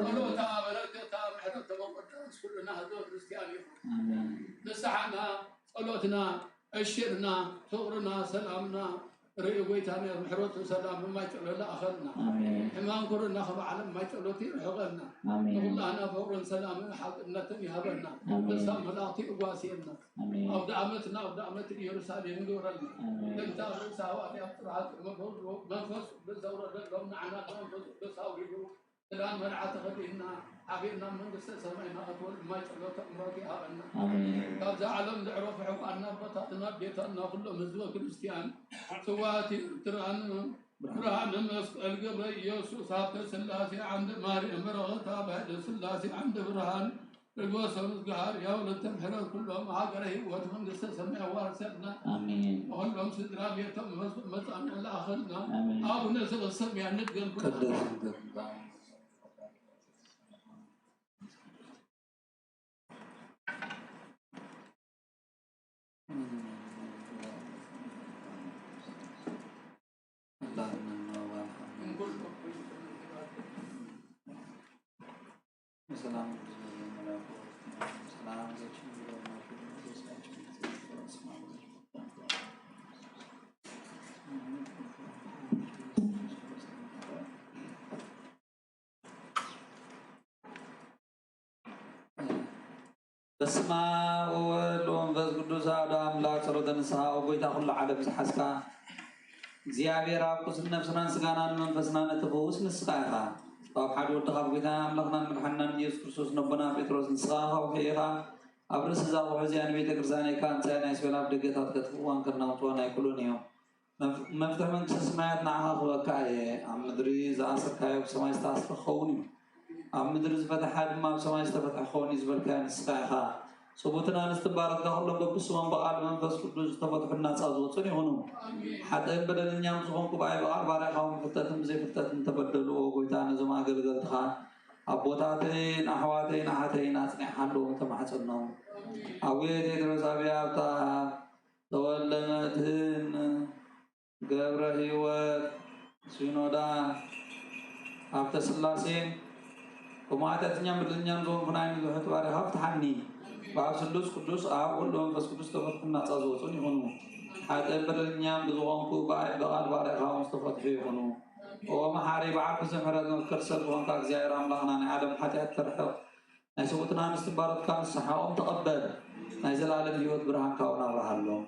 ጸሎታ በረከታ ምሕረት ተመቆዳስ ኩልና ህዝበ ክርስቲያን ይኹን። ንስሓና ጸሎትና ዕሽርና ፍቕርና ሰላምና ርእዩ ጎይታና ምሕረቱ ሰላም ማይ ጸሎት ለኣኸልና። ኣሜን። ሕማም ኮሮና ካብ ዓለም ማይ ጸሎት ይርሕቐልና። ኣሜን። ንኹላህና ፍቕርን ሰላምን ሓቅነትን ይሃበና። ኣሜን። በሳም መላእኽቲ ይጓስየና። ኣሜን። ኣውደ ዓመትና ኣውደ ዓመት ኢየሩሳሌም ይግበረልና። ኣሜን። ለእግዚኣብሔር ርእሰ ሃዋርያት ጥሩሓት መንፈስ ቅዱስ ዘውረደሎም ንዓና መንፈስ ቅዱስ ኣውሪዱ ክዳን መርዓ ተኸዲንና ዓቢርና መንግስተ ሰማይ ንኣትወሉ ማይ ጸሎት ምሕረት ይሃበና። ኣሜን። ካብዛ ዓለም ዘዕረፉ ሕዋና ኣቦታትና ኣዴታትና ኩሎም ህዝበ ክርስቲያን ስዋእቲ ኤርትራን ብርሃነ መስቀል ገብረ ኢየሱስ ሃብተ ስላሴ ዓንደ ማርያም በረኸት ኣብ ሃይለ ስላሴ ዓንደ ብርሃን ርግበ ሰሉስ ገሃር ያውለተ ምሕረት ኩሎም ሃገረ ህይወት መንግስተ ሰማይ ኣዋርሰልና። ኣሜን። ንኹሎም ስድራ ቤቶም መስ- መጻና ለኣኸልና። ኣሜን። ኣቡነ ዘበሰማያት ንድገም ኩልና። ቅዱስ በስመ አብ ወወልድ ወመንፈስ ቅዱስ አሐዱ አምላክ። ጸሎተ ንስሐ። ኦ ጎይታ ኩሉ ዓለም ዝሓዝካ እግዚኣብሔር ኣብ ቁስል ነፍስናን ስጋናን መንፈስና ነቲ ፈውስ ንስኻ ኢኻ። ኣብ ሓደ ወድኻ ኣብ ጎይታና ኣምላኽናን መድሓንናን ኢየሱስ ክርስቶስ ነቦና ጴጥሮስ ንስኻ ከውሒ ኢኻ። ኣብ ርእሲ እዛ ከውሒ እዚኣ ንቤተ ክርስቲያን ኢካ ኣንጻያ ናይ ስቤላ ኣብ ደገታት ከጥፍእዋን ከናውጽዋን ኣይክእሉን እዮም። መፍ- መፍትሒ መንግስተ ሰማያት ንዓኻ ክህበካ እየ። ኣብ ምድሪ ዝኣሰርካዮ ብሰማይ ዝተኣስረ ክኸውን እዩ። ኣብ ምድሪ ዝፈትሓ ድማ ኣብ ሰማይ ዝተፈትሐ ክኸውን እዩ ዝበልካዮ ንስኻ ኢኻ። ሰቡትና ንስትባረትካ ኩሎም በብስሞም ብቓል መንፈስ ቅዱስ ዝተፈትሑን ናጻ ዝወጹን ይኹኑ። ሓጥእን በደለኛን ዝኾንኩ ብኣይ ብቓል ባርያኻ እውን ብፍልጠትን ብዘይፍልጠትን ተበደሉ። ኦ ጎይታ ነዞም ኣገልገልትኻ ኣቦታተይን ኣሕዋተይን ኣሓተይን ኣጽኒዕካሎም ተማሕጸኖም። ኣቡየ ቴድሮስ ኣብያ ኣብታ ተወልደ መድህን ገብረ ህይወት ሲኖዳ ሃብተ ስላሴን ከምኡ ኃጢአተኛን በደለኛን ዝኾንኩ ናይ ንዙሕት ባሪኻ ፍትሓኒ። ብኣብ ስሉስ ቅዱስ ኣብ ወልድ መንፈስ ቅዱስ ተፈትኩም ናጻ ዝወፁን ይኹኑ። ሓጥእን በደለኛን ብዝኾንኩ ብኣይ ብቓል ባሪኻ እውን ዝተፈትሑ ይኹኑ። ኦ መሓሪ ብዓቢ ምሕረት መፍቀር ሰብ ዝኾንካ እግዚኣብሔር ኣምላኽና ናይ ዓለም ሓጢኣት ተርሕቕ ናይ ሰብኡትና ንስትንባረትካ ንስሓኦም ተቐበል። ናይ ዘላለም ህይወት ብርሃንካ እውን ኣብርሃሎም።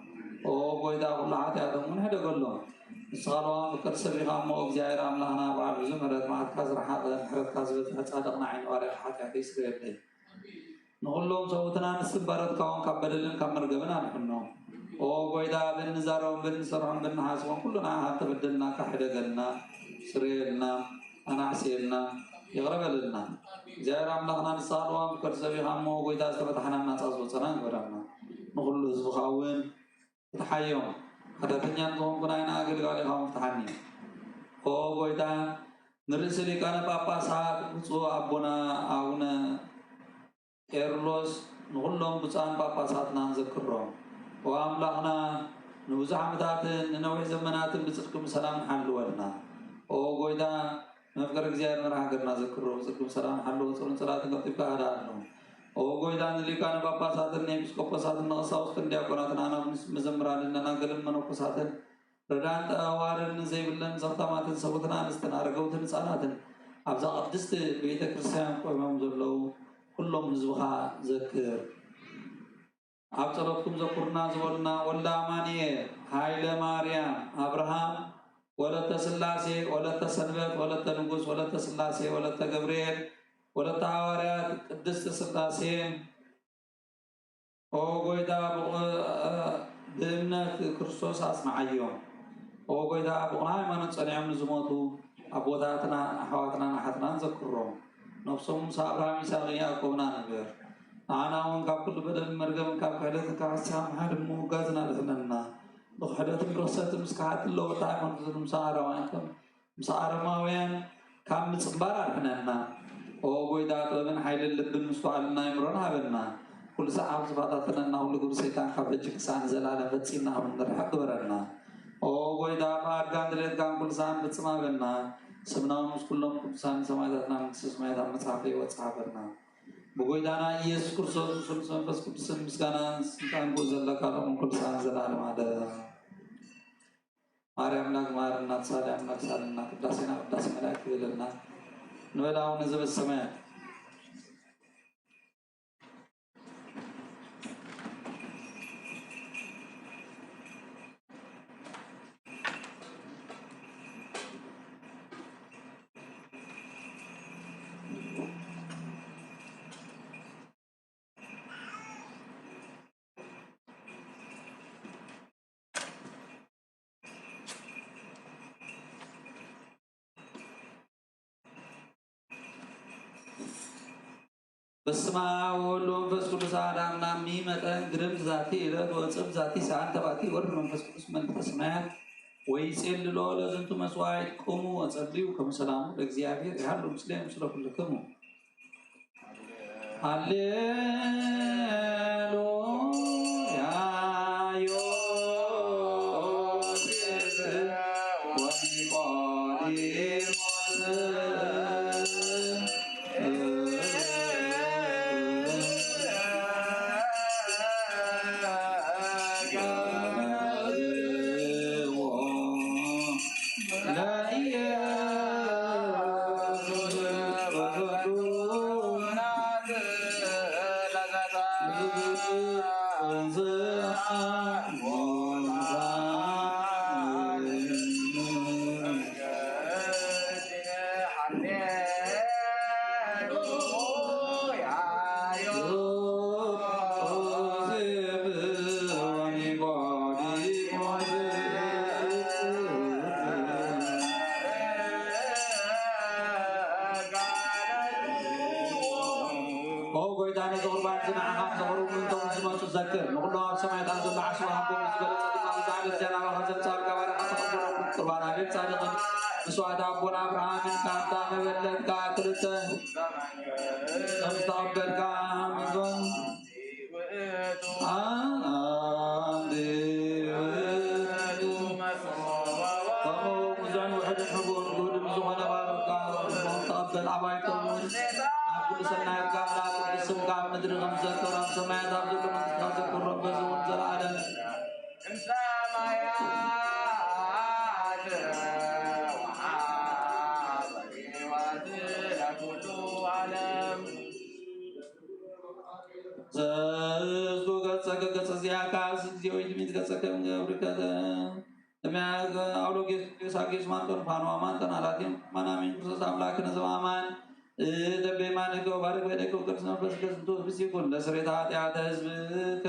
ኦ ጎይታ ኩሉ ሓጢኣቶም እውን ሕደገሎም። ንስኻ ለዋም ፍቅር ሰብ ኢኻ እሞ እግዚኣብሔር ኣምላኽና በዓል ብዙ ምሕረት መዓትካ ዝረሓቐ ምሕረትካ ዝበዝሐ ጻድቕና ዓይኒ ባሪኻ ሓጢኣተይ ስረየለይ። ንኹሎም ሰብኡትና ንስትንባረትካ እውን ካብ በደልን ካብ መርገምን ኣድሕኖም። ኦ ጎይታ በኒ ዛረቦም በኒ ሰርሖም በኒ ሓስቦም ኩሉ ንዓኻ ተበደልናካ ሕደገልና ስረየልና ኣናሕስየልና ይቕረ በለልና። እግዚኣብሔር ኣምላኽና ንስኻ ለዋም ፍቅር ሰብ ኢኻ እሞ ጎይታ ዝተፈታሕና ናጻ ዝወፀና ግበረልና። ንኹሉ ህዝብኻ እውን ፍትሓዮም። ሓጢኣተኛ ንዝኾንኩ ናይና ኣገልጋሊ ኢኻ እውን ፍትሓኒ። ኦ ጎይታ ንርእሲ ሊቃነ ጳጳሳት ብፁዕ ኣቦና ኣቡነ ቄርሎስ ንኹሎም ብፁዓን ጳጳሳትና ንዘክሮም። ኦ ኣምላኽና ንብዙሕ ዓመታትን ንነዊሕ ዘመናትን ብጽድቂ ብሰላም ሓልወልና። ኦ ጎይታ መፍቀሪ እግዚኣብሔር መርሓ ሃገርና ዘክሮ ብጽድቂ ብሰላም ሓልዎ ጽሩን ጽላትን ቀልጢፍካ ኣዳኣሎም። ኦ ጎይታ ንሊቃነ ጳጳሳትን ንኤጲስቆጶሳትን ንቐሳውስትን ዲያቆናትን ኣናብስ መዘምራንን ደናገልን መነኮሳትን ረዳን ጠዋርን ዘይብለን ዘኽታማትን ሰቡትን ኣንስትን ኣረገውትን ህፃናትን ኣብዛ ቅድስቲ ቤተ ክርስቲያን ቆይሞም ዘለዉ ኩሎም ህዝብኻ ዘክር። ኣብ ጸሎትኩም ዘኩርና ዝበሉና ወልደ ኣማኑኤል፣ ሃይለ ማርያም፣ ኣብርሃም፣ ወለተ ስላሴ፣ ወለተ ሰንበት፣ ወለተ ንጉስ፣ ወለተ ስላሴ፣ ወለተ ገብርኤል፣ ወለተ ሃዋርያት፣ ቅድስት ስላሴ፣ ኦ ጎይታ ብቕ- ብእምነት ክርስቶስ ኣጽንዓዮም። ኦ ጎይታ ብቕኑዕ ሃይማኖት ጸኒዖም ንዝሞቱ ኣቦታትና ኣሕዋትናን ኣሓትናን ዘክሮም። ነብሶም ምስ ኣብርሃም ይስሐቅን ያዕቆብን ኣንብር። ንዓና እውን ካብ ኩሉ በደልን መርገምን ካብ ክሕደትን ካብ ሓሳብ ምሓድን ምውጋዝን ኣድሕነና። ብክሕደትን ብርኽሰትን ምስ ከሓድትን ለወጢ ሃይማኖትን ምስ ኣረማውያን ምስ ኣረማውያን ካብ ምጽንባር ኣድሕነና። ኦ ጎይታ፣ ጥበብን ሓይልን ልብን ምስትውዓልን ኣይምሮን ሃበና። ኩሉ ሰዓብ ዝፈታተነና ኩሉ ግብሪ ሰይጣን ካብ ሕጂ ክሳዕ ንዘለኣለም ፈጺምና ከም እንርሕቕ ግበረና። ኦ ጎይታ፣ ብኣድካን ድሌትካን ኩሉ ሰዓብ ንፍጽም ሃበና። ስምና ምስ ኩሎም ቅዱሳን ሰማዕታትና መንግስተ ሰማያት ኣብ መጽሓፍ ሕይወት ጸሓፈልና። ብጎይታና ኢየሱስ ክርስቶስ፣ ምስ መንፈስ ቅዱስን ምስጋናን ስልጣን ብኡ ዘለካ፣ ሎምን ኩሉ ሰዓብ ንዘለኣለም ኣለ። ማርያም ኣምላክ ማረና፣ ተሳሊ ኣምላክ ሳለና፣ ቅዳሴና ቅዳሴ መላእክት ይበለልና። ንበል ኣቡነ ዘበሰማያት። በስመ አብ ወወልድ ወመንፈስ ቅዱስ አሐዱ አምላክ። መጠን ግርም ዛቲ ዕለት ወጽም ዛቲ ሰዓት ተባቲ ወርድ መንፈስ ቅዱስ መንግስተ ሰማያት ወይጼልሎ ለዝንቱ መስዋዕት። ቁሙ ወጸልዩ ከመ ሰላሙ ለእግዚአብሔር ይሃሉ ምስሌ ምስለ ኩልክሙ። ሃሌሉያ። ዮሴፍ ወኒቆዲሞስ ኦ ጎይታ፣ ነዚ ቁርባን እዚ ንዓኻ ዘቕርቡ ምእንቶም ዝመጹ ዘክር። ንኹሎም ኣብ ሰማያት ኣብ ዘሎ ዓስቢ ሃቦም፣ ዝገለጸ ድማ ብዛዕባ እዚኣ ናባኻ ዘምጻእካ ባርኻ ተቐበሎም። ቁርባን ኣቤል ጻድቕን መስዋዕቲ ኣቦና ኣብርሃምን ካብታ መበለት ከኣ ክልተ ከም ዝተቐበልካ፣ ምስዞም ኣንቲ ውእቱ መሶበ ወርቅ። ከምኡ ብዙሕን ውሑድን ሕቡር ግሁድን ዝኾነ ባሮትካ ተቐበል። ኣባይቶም እውን ኣብ ኩሉ ሰናይ ካብ ቅዱስ ስምካ ኣብ ምድሪ ከም ዝዘከር ኣብ ሰማያት ኣብ ዘሎ መንግስትካ ዘክብሮም፣ በዚ እውን ዘለዓለም እምሰማያት ወሃበ ሕይወት ለኩሉ ዓለም። ዘእዝዙ ገጸከ ገጸ ዚአከ አብስ እግዚኦ ይትሚት ገጸከ እምገብርከ። እምያከ አውሎጌስ ጌሳጌስ ማንጦን ፋኖ አማንጠን አላቲም ማናሚን ክርስቶስ አምላክነ ዘበአማን። እደቤ ማንከ ወባርክ በደከ ወቅዱስ መንፈስ ቅዱስ እንቱ ብስ ይኩን ለስሬታ ኃጢአተ ህዝብከ።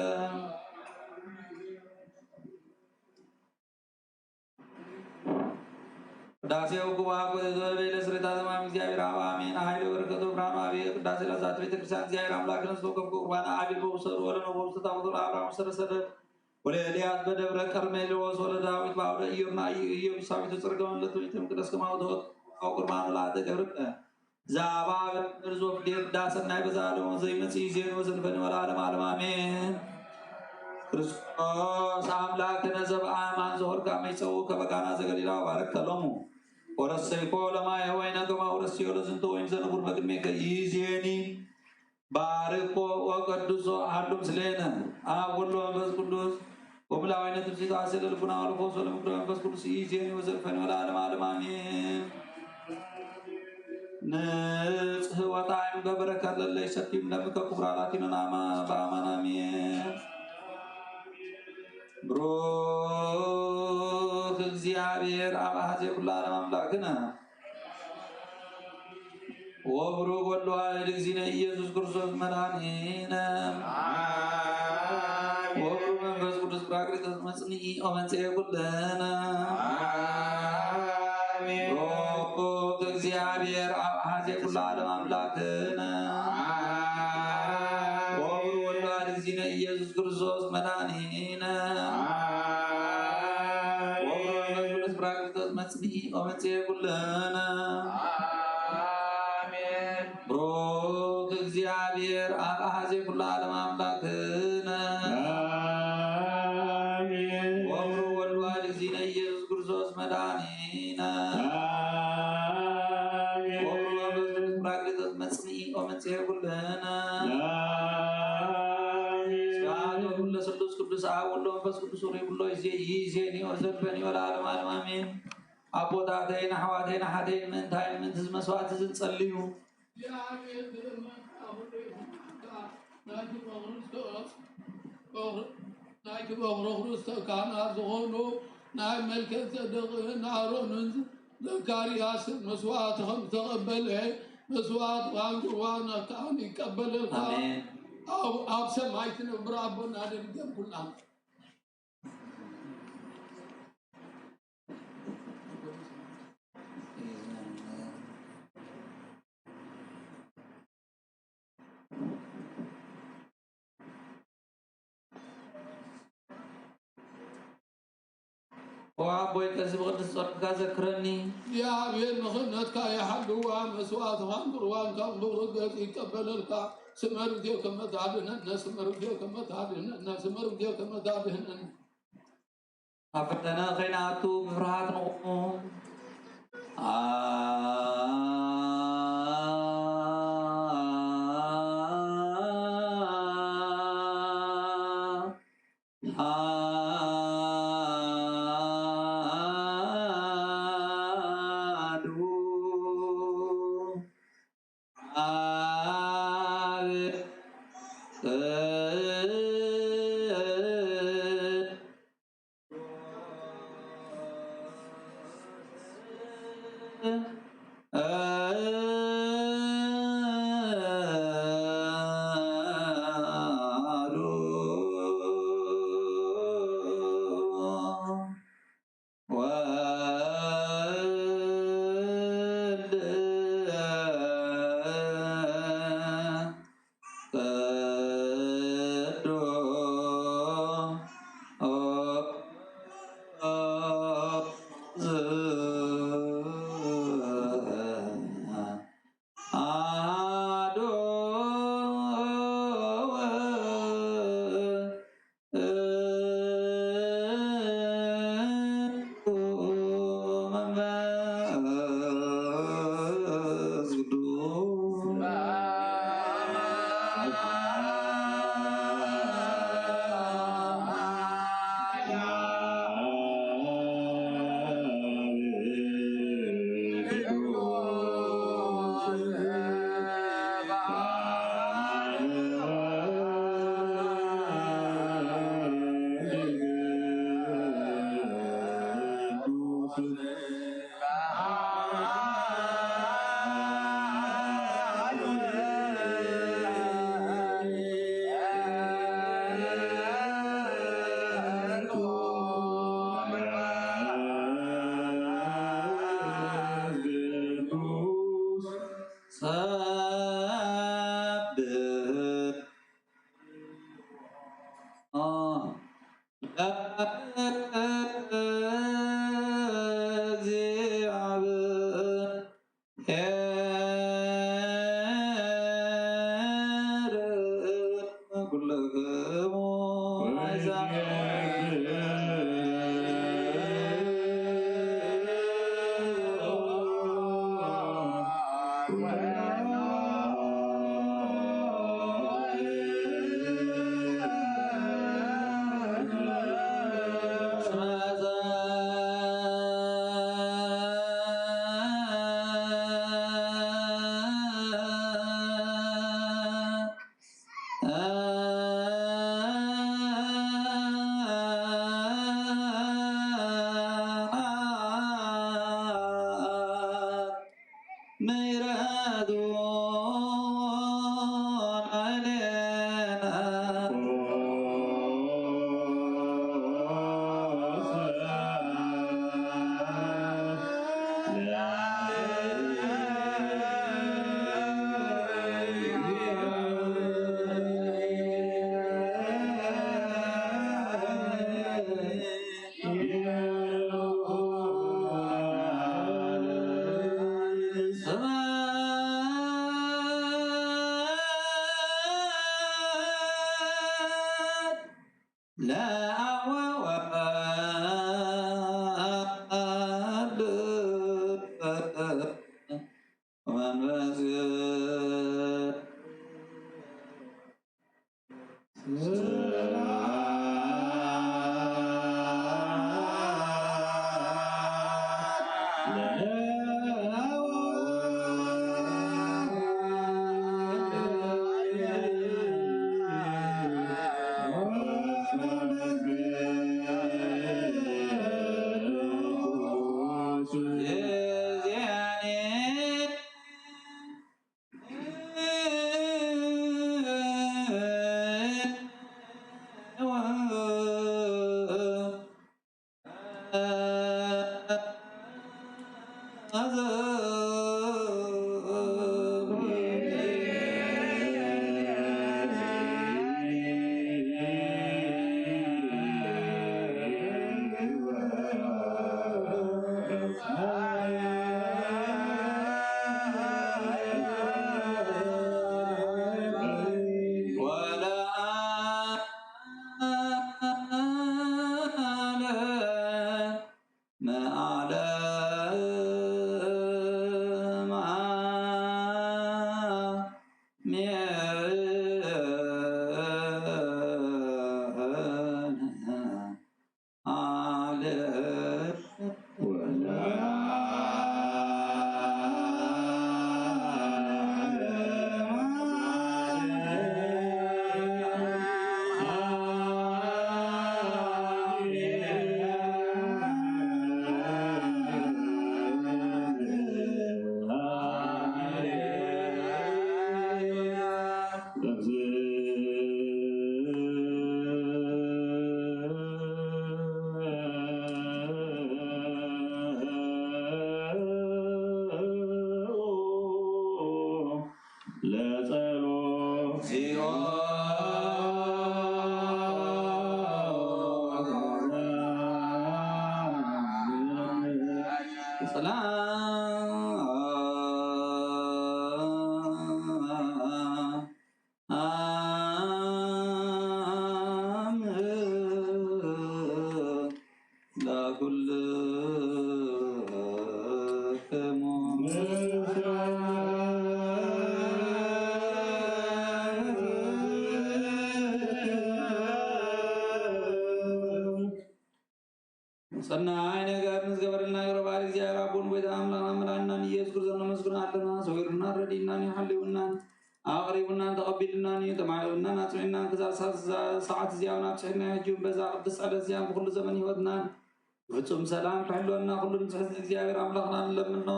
ቅዳሴ ውክዋ ኮተት በቤለ ስሬታ ዘማም እግዚአብሔር አብ አሜን። ኃይለ በረከቱ ብርሃኑ አብየ ቅዳሴ ለዛት ቤተ ክርስቲያን እግዚአብሔር አምላክ ነስቶ ከብከ ቁርባን አቢል በውሰዱ ወለነ በውሰታ ወቶ ለአብርሃም ሰረሰደት ወለኤልያስ በደብረ ቀርሜሎስ ወለዳዊት በአውደ ኢዮብ ናዩ ኢዮብ ሳዊቱ ጽርገውን ለትዊትም ቅደስ ከማውቶ ቁርባን ለአተ ገብርቀ ዛባ በርዞፍ ዴብ ዳሰናይ በዛለው ዘይመጽእ ዜን ወዘልፈን ወለዓለም ዓለም አሜን። ክርስቶስ አምላክነ ዘበአማን ዘሆርካ መይጸው ከበቃና ዘገሊላ ባረከ ሎሙ ወረሰይኮ ለማየ ወይነ ከማ ወረስዮ ለዝንቱ ወይን ዘንቡር በቅድሜከ ይዜኒ ባርኮ ወቀድሶ አሐዱ ምስሌነ አብ ወወልድ ወመንፈስ ቅዱስ ወምልአተ ትምስሕቱ አሰለ ልቡና ወለፈውሶ ለምክሮ መንፈስ ቅዱስ ይእዜኒ ወዘልፈኒ ወለዓለመ ዓለም አሜን። ንጽህ ወጣዕም በበረከት ለለ ይሰትዩ እምደምከ ክቡር አላቲኖን አማ በአማን አሜን። ብሩክ እግዚአብሔር አብ አሐዜ ኩሉ ዓለም አምላክነ ወብሩክ ወልድ ዋሕድ እግዚእነ ኢየሱስ ክርስቶስ መድኃኒነ አሜን። ወብሩክ መንፈስ ቅዱስ ጳራቅሊጦስ መጽንዒ ወመንጽሔ ኩልነ አሜን። እግዚኣብሔር ኣብ ኣሐዜ ኩሉ ዓለም ኣምላክነ ወወልድ ዋሕድ እግዚእነ ኢየሱስ ክርስቶስ መድኃኒነ ወወልድ መንፈስ ቅዱስ ጳራቅሊጦስ መጽንዒ ወመንጽሔ ኩልነ። ብሩክ እግዚኣብሔር ኣብ ኣሐዜ ኩሉ ዓለም ኣምላክነ ወብሩክ ወልድ ዋሕድ እግዚእነ ኢየሱስ ክርስቶስ መድኃኒነ ወብሩክ መንፈስ ቅዱስ ጳራቅሊጦስ መጽንዒ ወመንጽሔ ኩልነ። ስብሐት ወክብር ለስሉስ ቅዱስ አብ ወወልድ ወመንፈስ ቅዱስ ርቡሎ ይዜ ይዜኒ ወዘልፈኒ ወለዓለመ ዓለም አሜን። ኣቦታተይን ኣሕዋተይን ኣሓተይን ምእንታይ ንምእንቲ እዚ መስዋዕቲ እዚ ንጸልዩ። ናይቲ በኹሪ ርእሰ ካህናት ዝኾኑ ናይ መልከ ጸደቅን ኣሮንን ዘካርያስ መስዋዕቲ ከም ዝተቐበለ መስዋዕትኻን ቁርባንካን ይቀበለልካ። ኣሜን። ኣብ፣ ኣብ ሰማይ ትነብር ኣቦና ደምደም ኩላና። ኦ ኣቦይ፣ ቀዚ ብቕድስቲ ጸሎትካ ዘክረኒ። እግዚኣብሔር ንኽህነትካ ይሓልዋ፣ መስዋዕትኻን ቁርባንካን ብኽብሪ ገጽ ይቀበለልካ። ስመ ርግዜው ከመ ታድህነነ፣ ስመ ርግዜው ከመ ታድህነነ፣ ስመ ርግዜው ከመ ታድህነነ። ኣብ ፈተነ ከይንኣቱ ብፍርሃት ንቑሙ። ኣሃዱ ኣብ ወልድ ቅዱስ አሐዱ መንፈስ ቅዱስ። ምሕረቱ ላዕሌነ። ለአብ ወወልድ ወመንፈስ ለጸሎት ሰናይ ነገር ንዝገበረልና ይቕረ ባሃሊ እግዚኣብሔር ኣቦን ጎይታ ኣምላኽና መድሓኒናን ኢየሱስ ክርስቶስ ነመስግኖ ኣለና። ሰዊሩናን ረዲእናን እዩ፣ ሓልዩናን ኣቕሪቡናን ተቐቢሉናን እዩ፣ ተማሂሩናን ኣጽኒዕናን ክሳብ ሳ-፣ ሳ-፣ ሰዓት እዚኣ እውን ኣብጽሐና እዩ። ሕጂ እውን በዛ ቅድስት ዕለት እዚኣ ብኩሉ ዘመን ህይወትናን ፍጹም ሰላም ክሕልወና ኩሉ ንትሕዝ እግዚኣብሔር ኣምላኽና ንለምኖ።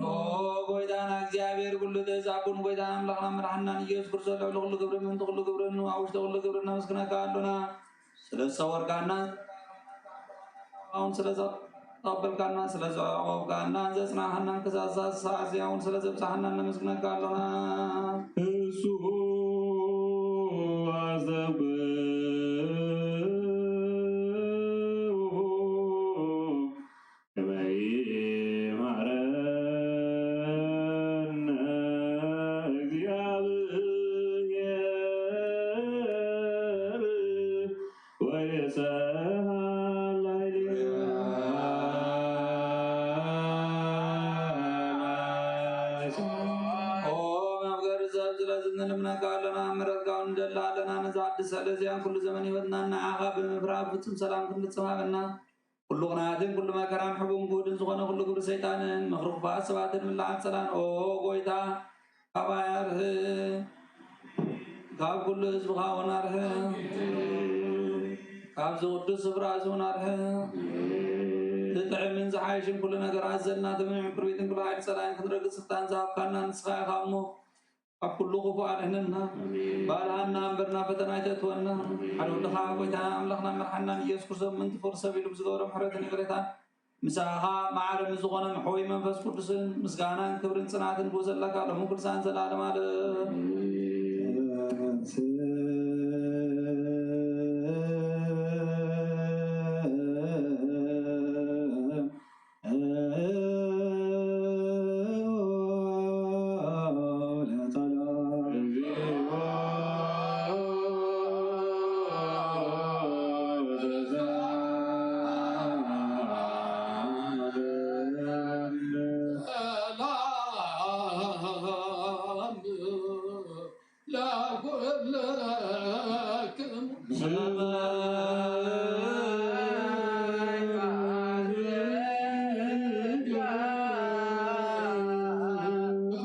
ኦ ጎይታና እግዚኣብሔር ኩሉ ትእዛቡን ጎይታና ኣምላኽና መድሓንናን ኢየሱስ ክርስቶስ ልዕሊ ኩሉ ግብሪ ምእንቲ ኩሉ ግብርን ኣብ ውሽጢ ኩሉ ግብርን ነመስግነካ ኣሎና። ስለ ዝሰወርካና እውን ስለ ዘቐበልካና ስለ ዘዕቆብካና ዘጽናሕናን ክሳብ ሳዕ እዚኣ እውን ስለ ዘብጽሓና ነመስግነካ ኣሎና። እሱ ኣዘብኡ ከመ ይምሃረነ እግዚኣብሔር ወይሰሃል ላዕሌነ። ኦ መፍቀሪ ሰብ፣ ስለዚ ንልምነካ ኣለና፣ ምሕረትካ እውን ንደሊ ኣለና። ነዛ ቅድስቲ ዕለት እዚኣን ኩሉ ዘመን ህይወትና ንዓኻ ብምፍራህ ፍጹም ሰላም ክንፍጽም ሃበና። ኩሉ ቅንኣትን ኩሉ መከራን ሕቡን ግሁድን ዝኾነ ኩሉ ግብሪ ሰይጣንን ምኽሪ ክፉኣት ሰባትን ምልዓል ጸላን፣ ኦ ጎይታ፣ ካባይ ኣርሕቕ፣ ካብ ኩሉ ህዝብኻ እውን ኣርሕቕ፣ ካብዚ ቅዱስ ስፍራ እዚ እውን ኣርሕቕ። ዝጥዕምን ዝሓይሽን ኩሉ ነገር ኣዘልና፣ ተመን ምክር ቤትን ኩሉ ሓይሊ ጸላእን ክንረግጽ ስልጣን ዝሃብካና ንስኻ ኢኻ እሞ፣ ካብ ኩሉ ክፉእ ኣድሕነና። ኣሜን። ባልዓና እምበር ናብ ፈተና ኣይተእትወና። ኣሜን። ሓደ ወድኻ ጎይታና ኣምላኽና መርሓናን ኢየሱስ ክርስቶስ ምእንቲ ፍቕሪ ሰብ ኢሉ ብዝገበሮ ምሕረትን ይቕሬታን ምሳኻ ማዕረ ምስ ዝኾነ መሕወይ መንፈስ ቅዱስን ምስጋናን ክብርን ጽናትን ብኡ ዘለካ ሎምን ቅዱሳን ዘላለም ኣለም።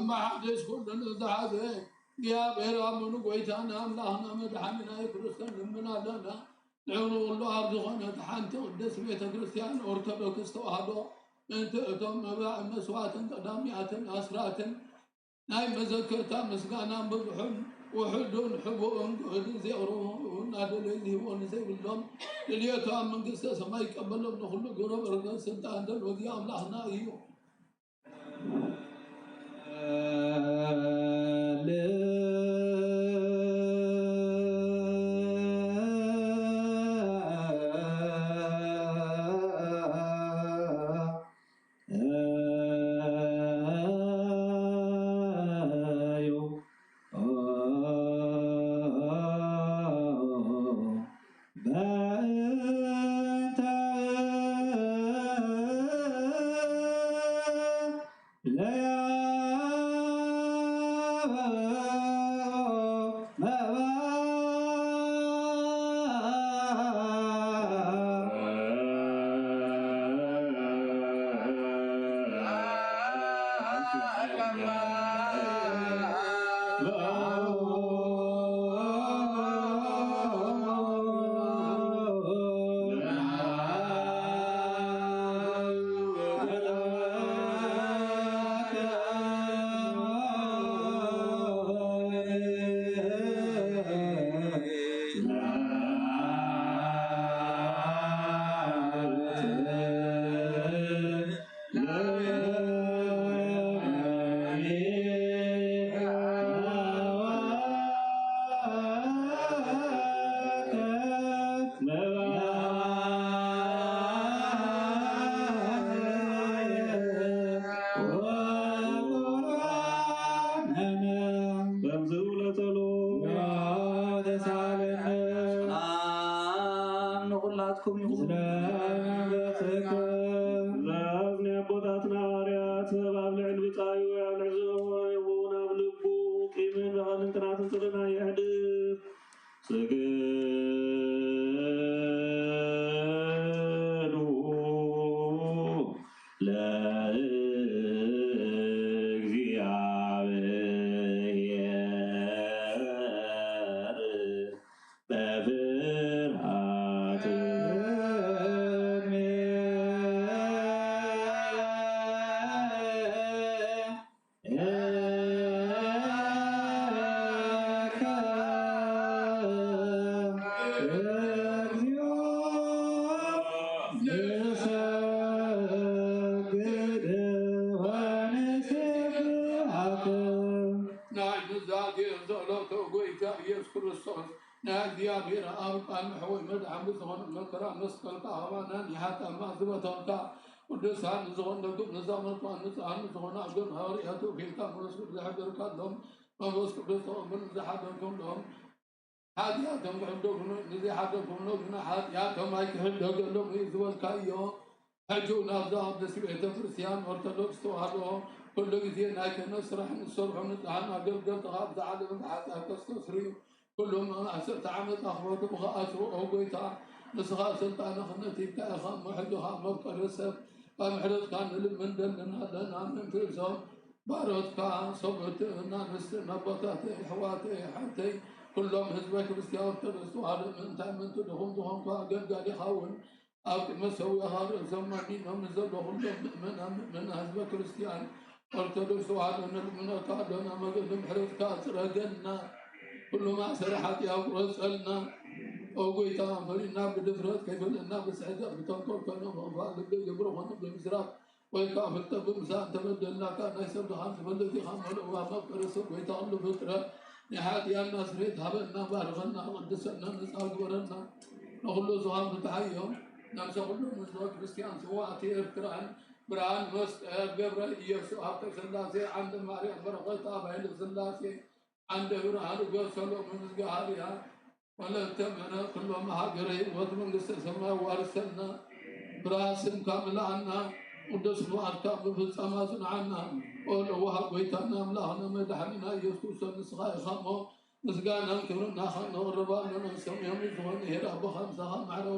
መሓደሽ ኩሉ ንዝሓዘ እግዚኣብሔር ኣቡኑ ጎይታና ኣምላኽና መድሓኒና የክርስቶስ ልምና ኣለና። ልዕሊ ኩሉ ኣብ ዝኾነት ሓንቲ ቅድስት ቤተ ክርስቲያን ኦርቶዶክስ ተዋህዶ ምእንቲ እቶም መባእ መስዋዕትን ቀዳሚያትን ኣስራትን ናይ መዘከርታ ምስጋና ብዙሑን ውሑዱን ሕቡእን ግህድን ዜቕርቡ እናደለዩ ዝህብዎ ንዘይብሎም ድልየቱ ኣብ መንግስተ ሰማይ ይቀበሎም። ንኹሉ ግብረ በረከት ስልጣን ዘለዎ እዚ ኣምላኽና እዩ። በምዚ ውለተሉ ተሳለነ ሰላም ንኹላትኩም ይኹን። ስለ መንፈስከ ትእዛዝ ናይ ኣቦታትና ሃዋርያት ሰብ ኣብ ልዕሊ ብጻዩ ኣብ ልዕሊ ዘበቦ ይኹን ኣብ ልቡ ቂምን በቐልን ቅናትን ጽልእን ኣየሕድር። ስግዱ ለእግዚአብሔር በፍርሃት። ናይ ኑዛዜ ጸሎተ ጎይታ ኢየሱስ ክርስቶስ ናይ እግዚኣብሔር ኣብ ቃል መሕወይ መድሓን ብዝኾነ መከራ መስቀልካ ኣባናን ይሓጣማ ዝበተንካ ቅዱሳን ዝኾነኩም ንዛመልኳን ንጽሃን ዝኾነ ኣገን ሃዋርያቱ ፊልካ መንፈስ ቅዱስ ዝሕደርካሎም መንፈስ ቅዱስ ተቐበሉ። ንዝሓደርኩምሎም ሓጢኣቶም ክሕደጉ ንዘይሓደርኩምሎም ግና ሓጢኣቶም ኣይክሕደገሎም እዩ ዝበልካዮ። ሕጂ እውን ኣብዛ ቅድስቲ ቤተ ክርስቲያን ኦርቶዶክስ ተዋህዶ ኩሉ ግዜ ናይ ክህነት ስራሕ ንሰርሑ ንጽሃን ኣገልገልትኻ ኣብዛ ዓለም ብሓጢኣት ከስተስርዩ ኩሎም ኣማእሰርቲ ዓመጻ ክፈትሑ ክኣስሩ፣ ኦ ጎይታ፣ ንስኻ ስልጣነ ክህነት ሂብካ ኢኻ እሞ፣ ሕጂ ኸኣ መፍቀሪ ሰብ፣ ካብ ምሕረትካ ንልምን ደልን ኣለና። ምእንቲ እዞም ባሮትካ፣ ሰብኡትን ኣንስትን፣ ኣቦታተይ፣ ኣሕዋተይ፣ ኣሓተይ፣ ኩሎም ህዝበ ክርስቲያን ኦርቶዶክስ ተዋህዶ፣ ምእንታይ ምእንቲ ድኹም ዝኾንኩ ኣገልጋሊኻ እውን ኣብ ቅድሚ ሰዊእኻ ርእሶም ኣድኒኖም ንዘሎ ኩሎም ምእመናን፣ ምእመናን ህዝበ ክርስቲያን፣ ኦርቶዶክስ ተዋህዶ ንልምነካ ኣሎና፣ መገዲ ምሕረትካ ጽረገልና፣ ኩሉ ማእሰሪ ሓጢኣት ቁረጸልና። ኦ ጎይታ፣ ፈሪድና ብድፍረት ከይፈለጥና ብስሕተት ብተንኮል ኮነ ብኽፋእ ልቢ ግብሪ ኮነ ብምስራፍ ወይ ከዓ ፍልጠት ብምሳእ እንተበደልናካ ናይ ሰብ ድኻም ትፈልጥ ኢኻ። መልእዋ መፍቀሪ ሰብ ጎይታ ኩሉ ፍጥረት ናይ ሓጢኣትና ስሬት ሃበና፣ ባርኸና፣ ቅድሰና፣ ነፃ ግበረና። ንኹሉ ዝኻም ፍትሓዮ ነብሰ ኩሉ ህዝበ ክርስቲያን ስዋእቲ ኤርትራን ብርሃን መስቀል ገብረ ኢየሱስ ሃብተ ስላሴ ዓንደ ማርያም በረኸት ኣብ ኃይለ ስላሴ ዓንደ ብርሃን እገ ሰሎሞን እዝግሃርያ ወለተ ምሕረት ኩሎም ሃገረ ህይወት መንግስተ ሰማይ ዋርሰና። ብርሃን ስምካ ምልኣና፣ ቅዱስ ፍቓድካ ብፍጻም ኣጽንዓና። ኦ ለዋህ ጎይታና ኣምላኽና መድሓኒና ኢየሱስ ክርስቶስ ንስኻ ኢኻ እሞ ምስጋናን ክብርን ናኻ ነቕርብ ኣለና። ሰማያዊ ዝኾነ ኄር ኣቦኻ ምሳኻ ማዕረ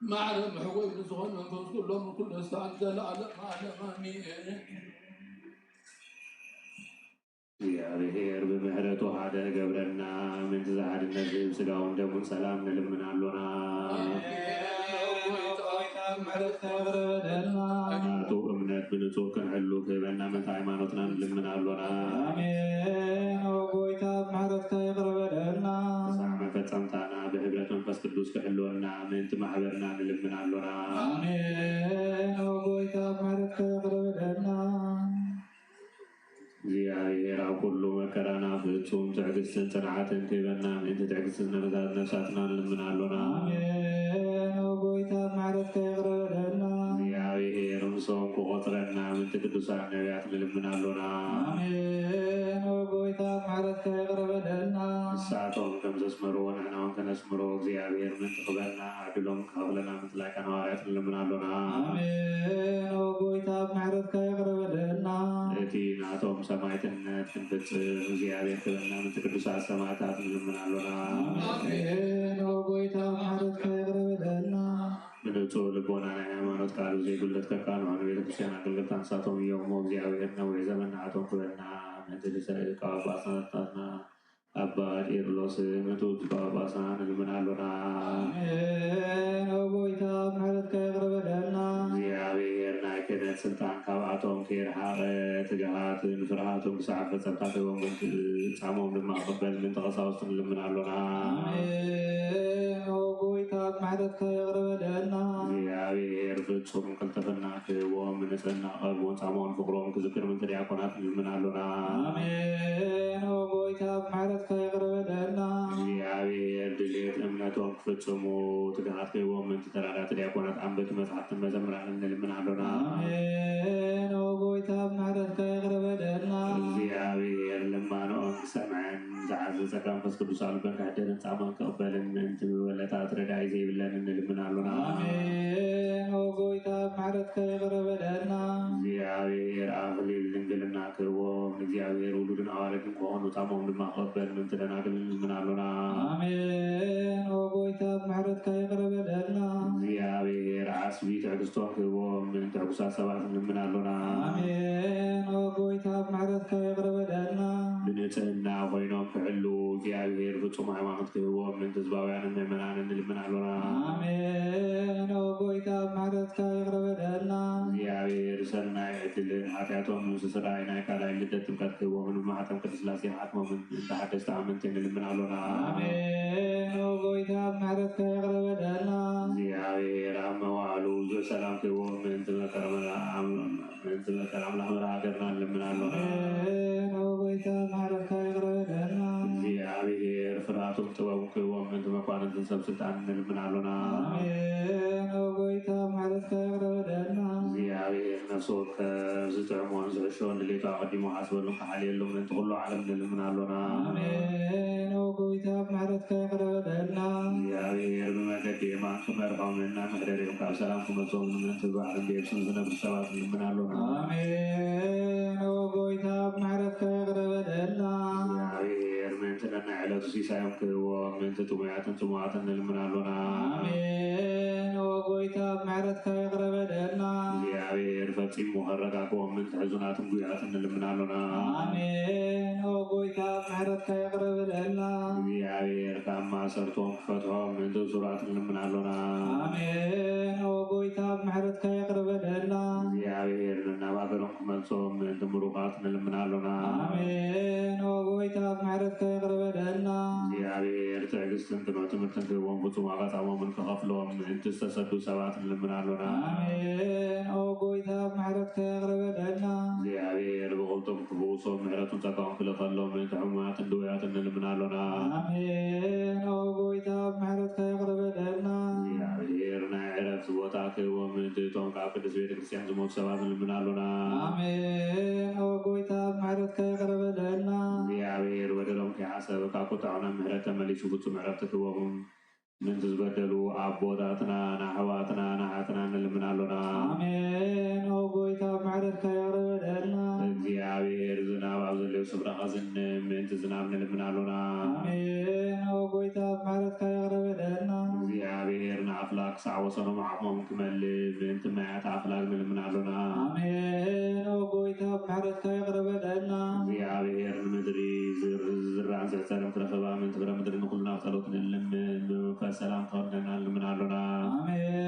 ማዕረ ምሕወይ ብዝኾነ መንፈስ ኩሎም ኩሉ ሳዕ ዘለዓለም ዓለም ኣሜን። እግዚኣብሔር ብምሕረቱ ሓደ ገብረና፣ ምእንቲ ዝሓድነት ዝህብ ስጋውን ደሙን ሰላም ንልምን ኣሎና። ናቱ እምነት ብንጹር ክንሕሉ ክህበና ምእንቲ ሃይማኖትና ንልምን ኣሎና። ኣሜን። ኦ ጎይታ፣ ምሕረትካ ይቕረ በለልና። ክሳዕ መፈጸምታና ብህብረት መንፈስ ቅዱስ ክሕልወና ምእንቲ ማሕበርና ንልምን ኣሎና። ኣሜን። ኦ ጎይታ፣ ምሕረትካ ይቕረ በለልና። እግዚኣብሔር ኣብ ኩሉ መከራና ፍጹም ትዕግስትን ጽንዓትን ክህበና ምእንቲ ትዕግስቲ ዝነበዛት ነፍሳትና ንልምን ኣሎና። ኣሜን። ኦ ጎይታ፣ ምሕረትካ ይቕረ በለልና። እግዚኣብሔር ምስኦም ክቆጽረና ምእንቲ ቅዱሳን ነቢያት ንልምን ኣሎና። ኣሜን። ኦ ጎይታ፣ ምሕረትካ ይቕረ በለልና። ንሳቶም ከም ዘስመርዎ ንሕና እውን ከነስምሮ እግዚኣብሔር ምእንቲ ክበና ዕድሎም ክኸፍለና ምእንቲ ላይካን ሃዋርያት ንልምን ኣሎና። ኣሜን። ኦ ጎይታ፣ ምሕረትካ ይቕረ በለልና። እቲ ናቶም ሰማዕትነት ክንፍጽም እግዚኣብሔር ክበና ምእንቲ ቅዱሳት ሰማዕታት ንልምን ኣሎና። ኣሜን። ኦ ጎይታ፣ ምሕረትካ ይቕረ በለልና። ብንጹህ ልቦና ናይ ሃይማኖት ቃሉ ዘይጉድለት ከቃንዑ ንቤተ ክርስቲያን ኣገልገልታ ንሳቶም እዮም። እሞ እግዚኣብሔር ነዊሕ ዘመን ንዓቶም ክበና ምእንቲ ርእሰ ሊቃነ ጳጳሳትና ኣባ ቄርሎስ ምእንቲ ውጹእ ጳጳስና ንልምን ኣሎና። ኣሜን። ኦ ጎይታ፣ ምሕረትካ ይቕረ በለልና። እግዚኣብሔር ናይ ክህነት ስልጣን ካብኣቶም ከይረሓቐ፣ ትግሃትን ፍርሃትን ክሳዕ ፈጸምታ ክህቦም፣ ጻሞም ድማ ክቕበል ምእንቲ ቀሳውስት ንልምን ኣሎና። ኣሜን። ኦ ጎይታ፣ ምሕረትካ ይቕረ በለልና። እግዚኣብሔር ፍጹም ቅልጥፍና ክህቦም፣ ንጽህና ቀልቦም ጻሞን ፍቕሮም ክዝክር ምእንቲ ዲያቆናት ንልምን ኣሎና። ኣሜን። ኦ ጎይታ፣ ምሕረትካ ይቕረ በለልና። እግዚኣብሔር ድሌት እምነቶም ክፍጽሙ ትግሃት ክህቦም ምእንቲ ተራዳእቲ ዲያቆናት ኣንበብቲ መጽሓፍትን መዘምራንን ንልምን ኣሎና። ኣሜን። ኦ ጎይታ፣ ምሕረትካ ይቕረ በለልና። እግዚኣብሔር ልማኖኦም ክሰምዐን ዝዓዘዘ ጸጋ መንፈስ ቅዱስ ኣብ ልበን ከሕድርን ጻማን ክቕበልን ምእንቲ መበለታት ረዳኢ ዘይብለንን ንልምን ኣሎና። ኣሜን። ኦ ጎይታ፣ ምሕረትካ ይቕረ በለልና። እግዚኣብሔር ኣኽሊል ድንግልና ክህቦም፣ ንእግዚኣብሔር ውሉድን ኣዋልድን ክኾኑ ጻሞም ድማ ክቕበል ምእንቲ ደናግል ንልምን ኣሎና። ኣሜን። ኦ ጎይታ፣ ምሕረትካ ይቕረ በለልና። እግዚኣብሔር ዓስቢ ትዕግስቶም ክህቦም ምእንቲ ሕጉሳት ሰባት ንልምን ኣሎና። ኣሜን። ኦ ጎይታ፣ ምሕረትካ ይቕረ በለልና። ብንጽህና ኮይኖም ክሕሉ እግዚኣብሔር ፍጹም ሃይማኖት ክህቦም ምእንቲ ህዝባውያንን ምእመናንን ንልምን ኣሎና። ኣሜን። ኦ ጎይታ፣ ምሕረትካ ይቕረ በለልና። እግዚኣብሔር ሰናይ ዕድልን ሓጢኣቶም ንምስስራይ ናይ ካልኣይ ልደት ጥምቀት ክህቦምን ብማሕተም ቅድስት ስላሴ ሓትሞምን እንተ ሓደስቲ ኣመንቲ ንልምን ኣሎና። ኣሜን። ኦ ጎይታ፣ ምሕረትካ ይቕረ በለልና። እግዚኣብሔር ኣብ መዋዕሉ ብዙሕ ሰላም ክህቦም ምእንቲ መከራ ምእንቲ መከራ ኣምላኽ መርሃ ሃገርና ንልምን ኣሎና። ኣሜን። ኦ ጎይታ፣ ምሕረትካ ይቕረ በለልና። እግዚኣብሔር ፍርሃቱን ጥበቡን ክህቦም ምእንቲ መኳንንትን ሰብ ስልጣን ንልምን ኣሎና። ኣሜን። ኦ ጎይታ፣ ምሕረትካ ይቕረ በለልና። እግዚኣብሔር ነፍሲ ወከፍ ዝጥዕሞን ዝሕሾን ድሌቱ ኣቐዲሙ ክሓስበሉን ክሓልየሉን ምእንቲ ኩሉ ዓለም ንልምን ኣሎና። ኣሜን። ኦ ጎይታ፣ ምሕረትካ ይቕረ በለልና። እግዚኣብሔር ብመገዲ የማን ክመርሖምን ናብ መሕደሪኦም ካብ ሰላም ክመልሶምን ምእንቲ ብባሕርን ብየብስን ዝነብሩ ሰባት ንልምን ኣሎና። ኣሜን። ኦ ጎይታ፣ ምሕረትካ ይቕረ በለልና። እግዚኣብሔር ምእንቲ ነናይ ዕለቱ ሲሳዮም ክህቦም ምእንቲ ጥሙያትን ጽሙዋትን ንልምን ኣሎና። ኣሜን። ኦ ጎይታ፣ ምሕረትካ ይቕረ በለልና። እግዚኣብሔር ፈጺሙ ከረጋግኦም ምእንቲ ሕዙናትን ጉያትን ንልምን ኣሎና። ኣሜን። ኦ ጎይታ፣ ምሕረትካ ይቕረ በለልና። እግዚኣብሔር ካብ ሰርቶም ክፈትሖም ምእንቲ ብሱራት ንልምን ኣሎና። ኣሜን። ኦ ጎይታ፣ ብምሕረትካ ይቕረ በለልና። እግዚኣብሔር ነናብ ሃገሮም ክመልሶም ምእንቲ ምሩቓት ንልምን ኣሎና። ኣሜን። ኦ ጎይታ፣ ብምሕረትካ ይቕረ በለልና። እግዚኣብሔር ትዕግስትን ቅኑዕ ትምህርትን ክህቦም፣ ፍጹም ዋጋ ጻሞምን ክኸፍሎም ምእንቲ ዝተሰዱ ሰባት ንልምን ኣሎና። ኣሜን። ኦ ጎይታ፣ ብምሕረትካ ይቕረ በለልና። እግዚኣብሔር ብቕልጡፍ ክፍውሶም ምሕረቱን ጸጋኡን ክልእኸሎም ምእንቲ ሕሙማትን ድውያትን ንልምን ኣሎና። ኣሜን። ኦ ጎይታ፣ ብምሕረትካ ይቕረ በለልና። እግዚኣብሔር ናይ ዕረፍቲ ቦታ ክህቦም ምእንቲ እቶም ካብ ቅድስት ቤተ ክርስቲያን ዝሞቱ ሰባት ንልምን ኣሎና። ኣሜን። ኦ ጎይታ፣ ብምሕረትካ ይቕረ በለልና። እግዚኣብሔር በደሎም ከይሓሰበ ካብ ቁጥዐኡ ናብ ምሕረት ተመሊሱ ፍጹም ዕረፍቲ ክህቦም ምእንቲ ዝበደሉ ኣቦታትና፣ ንኣሕዋትና፣ ንኣሓትና ንልምን ኣሎና። ኣሜን። ኦ ጎይታ፣ ምሕረትካ ይቕረ በለልና። እግዚኣብሔር ዝናብ ኣብ ዘድልዮ ስፍራ ከዝንብ ምእንቲ ዝናብ ንልምን ኣሎና። ኣሜን። ኦ ጎይታ፣ ምሕረትካ ይቕረ በለልና። እግዚኣብሔር ንኣፍላግ ክሳዕ ወሰኖም ዓቕሞም ክመልእ ምእንቲ ማያት ኣፍላግ ንልምን ኣሎና። ኣሜን። ኦ ጎይታ፣ ምሕረትካ ይቕረ በለልና። እግዚኣብሔር ንምድሪ ዝር-፣ ዝዝራእን ዝሕጸርን ፍረ ክህባ ምእንቲ ፍረ ምድሪ ንኹልና ብጸሎት ንልምን፣ ብመንፈስ ሰላም ክኸድነና ንልምን ኣሎና። ኣሜን።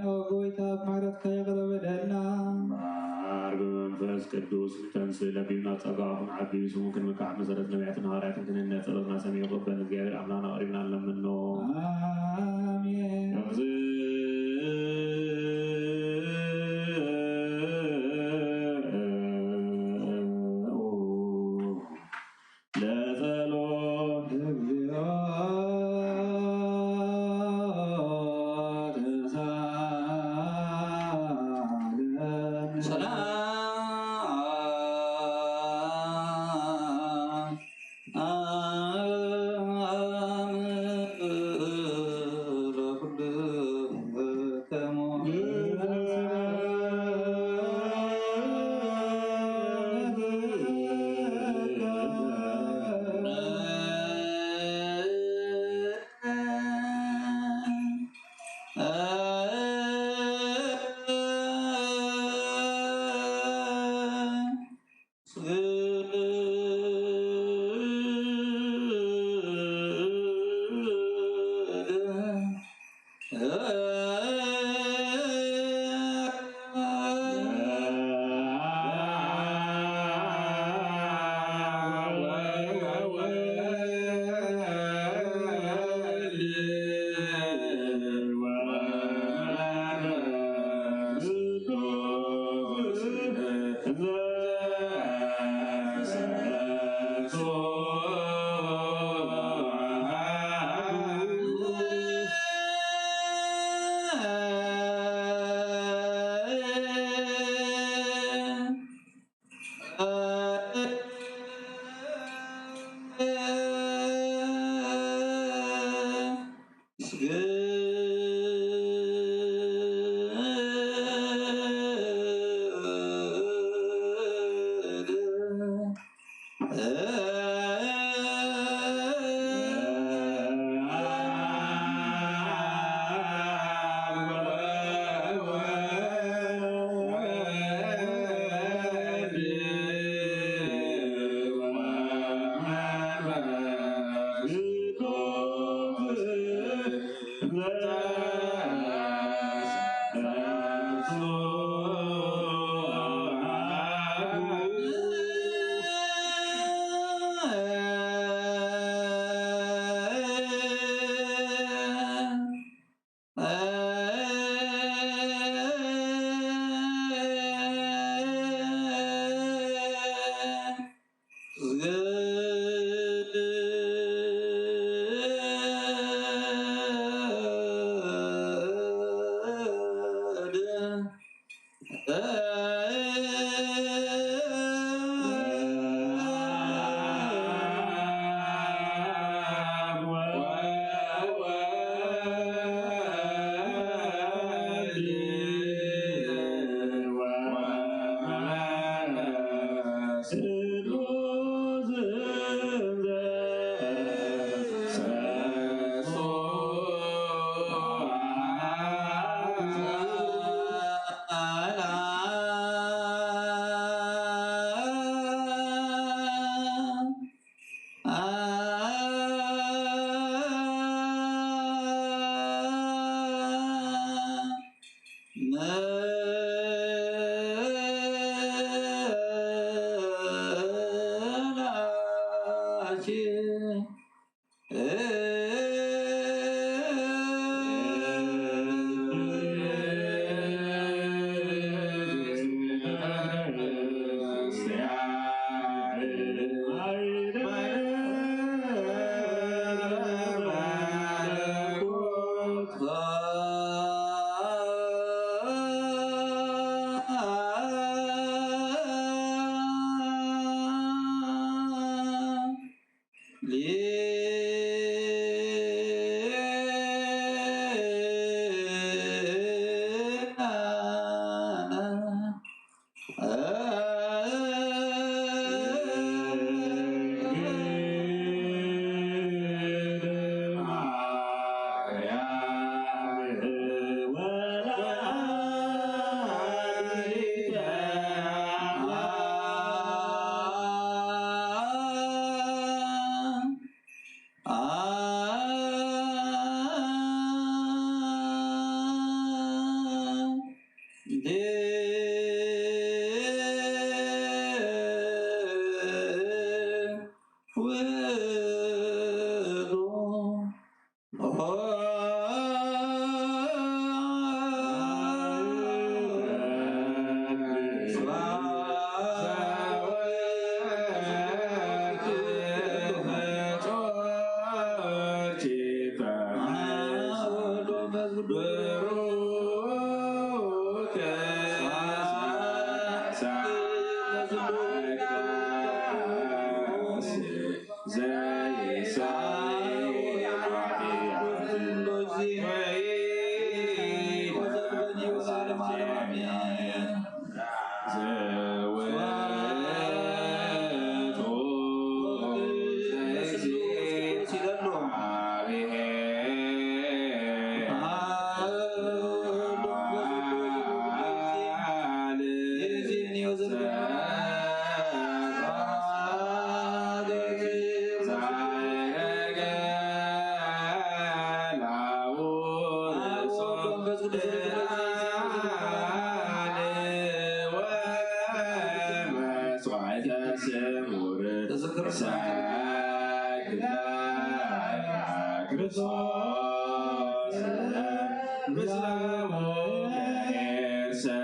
ኦ ጎይታ፣ ምሕረትካ ይቕረ በለልና። እምበኣር ብመንፈስ ቅዱስ ንተንስእ፣ ለቢብና ጸጋኡ ክንዓቢ፣ ስሙ ክንምካሕ፣ መሰረት ነቢያትን ሃዋርያትን ክንህነጽ፣ ጸሎትና ሰሚዑ ክቕበል ንእግዚኣብሔር ኣምላኽና ቀሪብና ንለምኖ። ኣሜን። ለጸሎት። እግዚኦ ተሳለን። ሰላም ለኩልክሙ።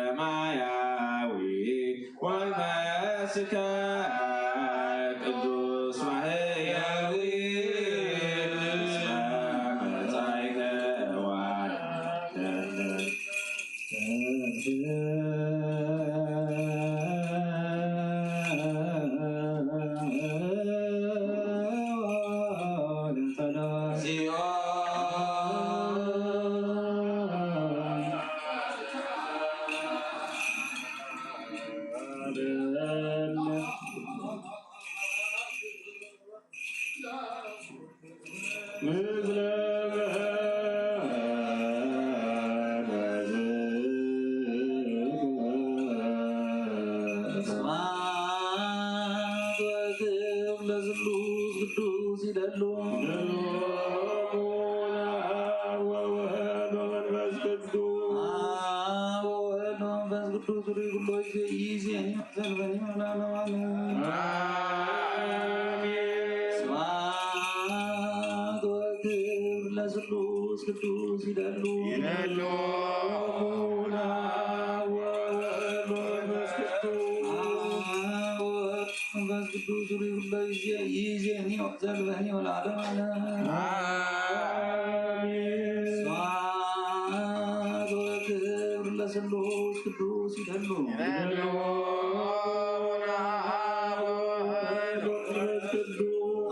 ሰማያዊ ወመስከ ቅዱስ ማህያዊ እስመ መጻእከ ወአዳነነ። ቅዱስ ይደሉ። ወወልድ ወመንፈስ ቅዱስ። አብ ወወልድ ወመንፈስ ቅዱስ ሩይ ኩሎ ጊዜ ይዜን ዘልበኒ መናነዋነ። አሜን። ስብሐት ወክብር ለስሉስ ቅዱስ ይደሉ። ይደሉ። አብ ወወልድ ወመንፈስ ቅዱስ። አብ ወወልድ መንፈስ ቅዱስ ሩይ ኩሎ ጊዜ ይዜኒ ወዘልበኒ ወለዓለመ ዓለም። አሜን። ስብሐት ወክብር ለስሉስ ቅዱስ ይደሉ። ይደሉ።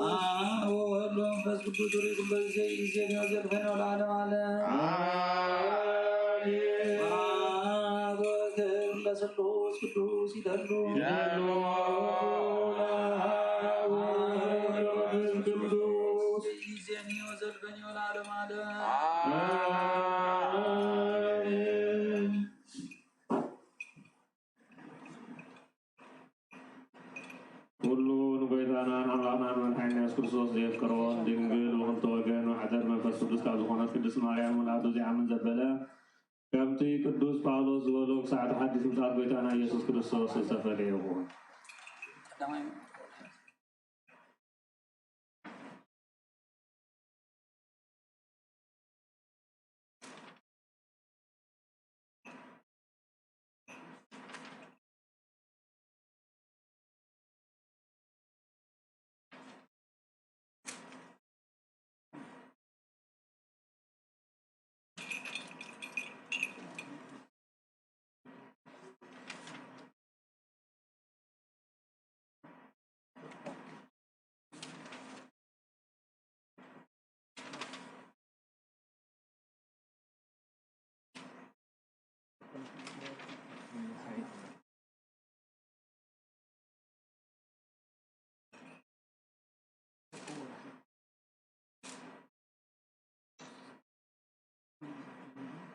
አብ ወወልድ ወመንፈስ ቅዱስ ሩይ ኩሎ ጊዜ ይዜኒ ወዘልበኒ ወለዓለመ ዓለም። አሜን። ስብሐት ወክብር ለስሉስ ቅዱስ ይደሉ። ይደሉ። ቅዱስ ይዜኒ ወዘልበኒ ወለዓለመ ዓለም። አሜን። ኩሉ ንጎይታናን ኣምላኽናን መድሓኒና የሱስ ክርስቶስ ዘየፍቅሮ፣ ድንግል ብኽልተ ወገን ማሕደር መንፈስ ቅዱስ ካብ ዝኾነት ቅድስት ማርያም ወላዲቱ ዚኣምን ዘበለ፣ ከምቲ ቅዱስ ጳውሎስ ዝበሎ፣ ክሳዕ እቲ ሓድሽ ምጽኣት ጎይታና ኢየሱስ ክርስቶስ ዝተፈለየ ይኹን።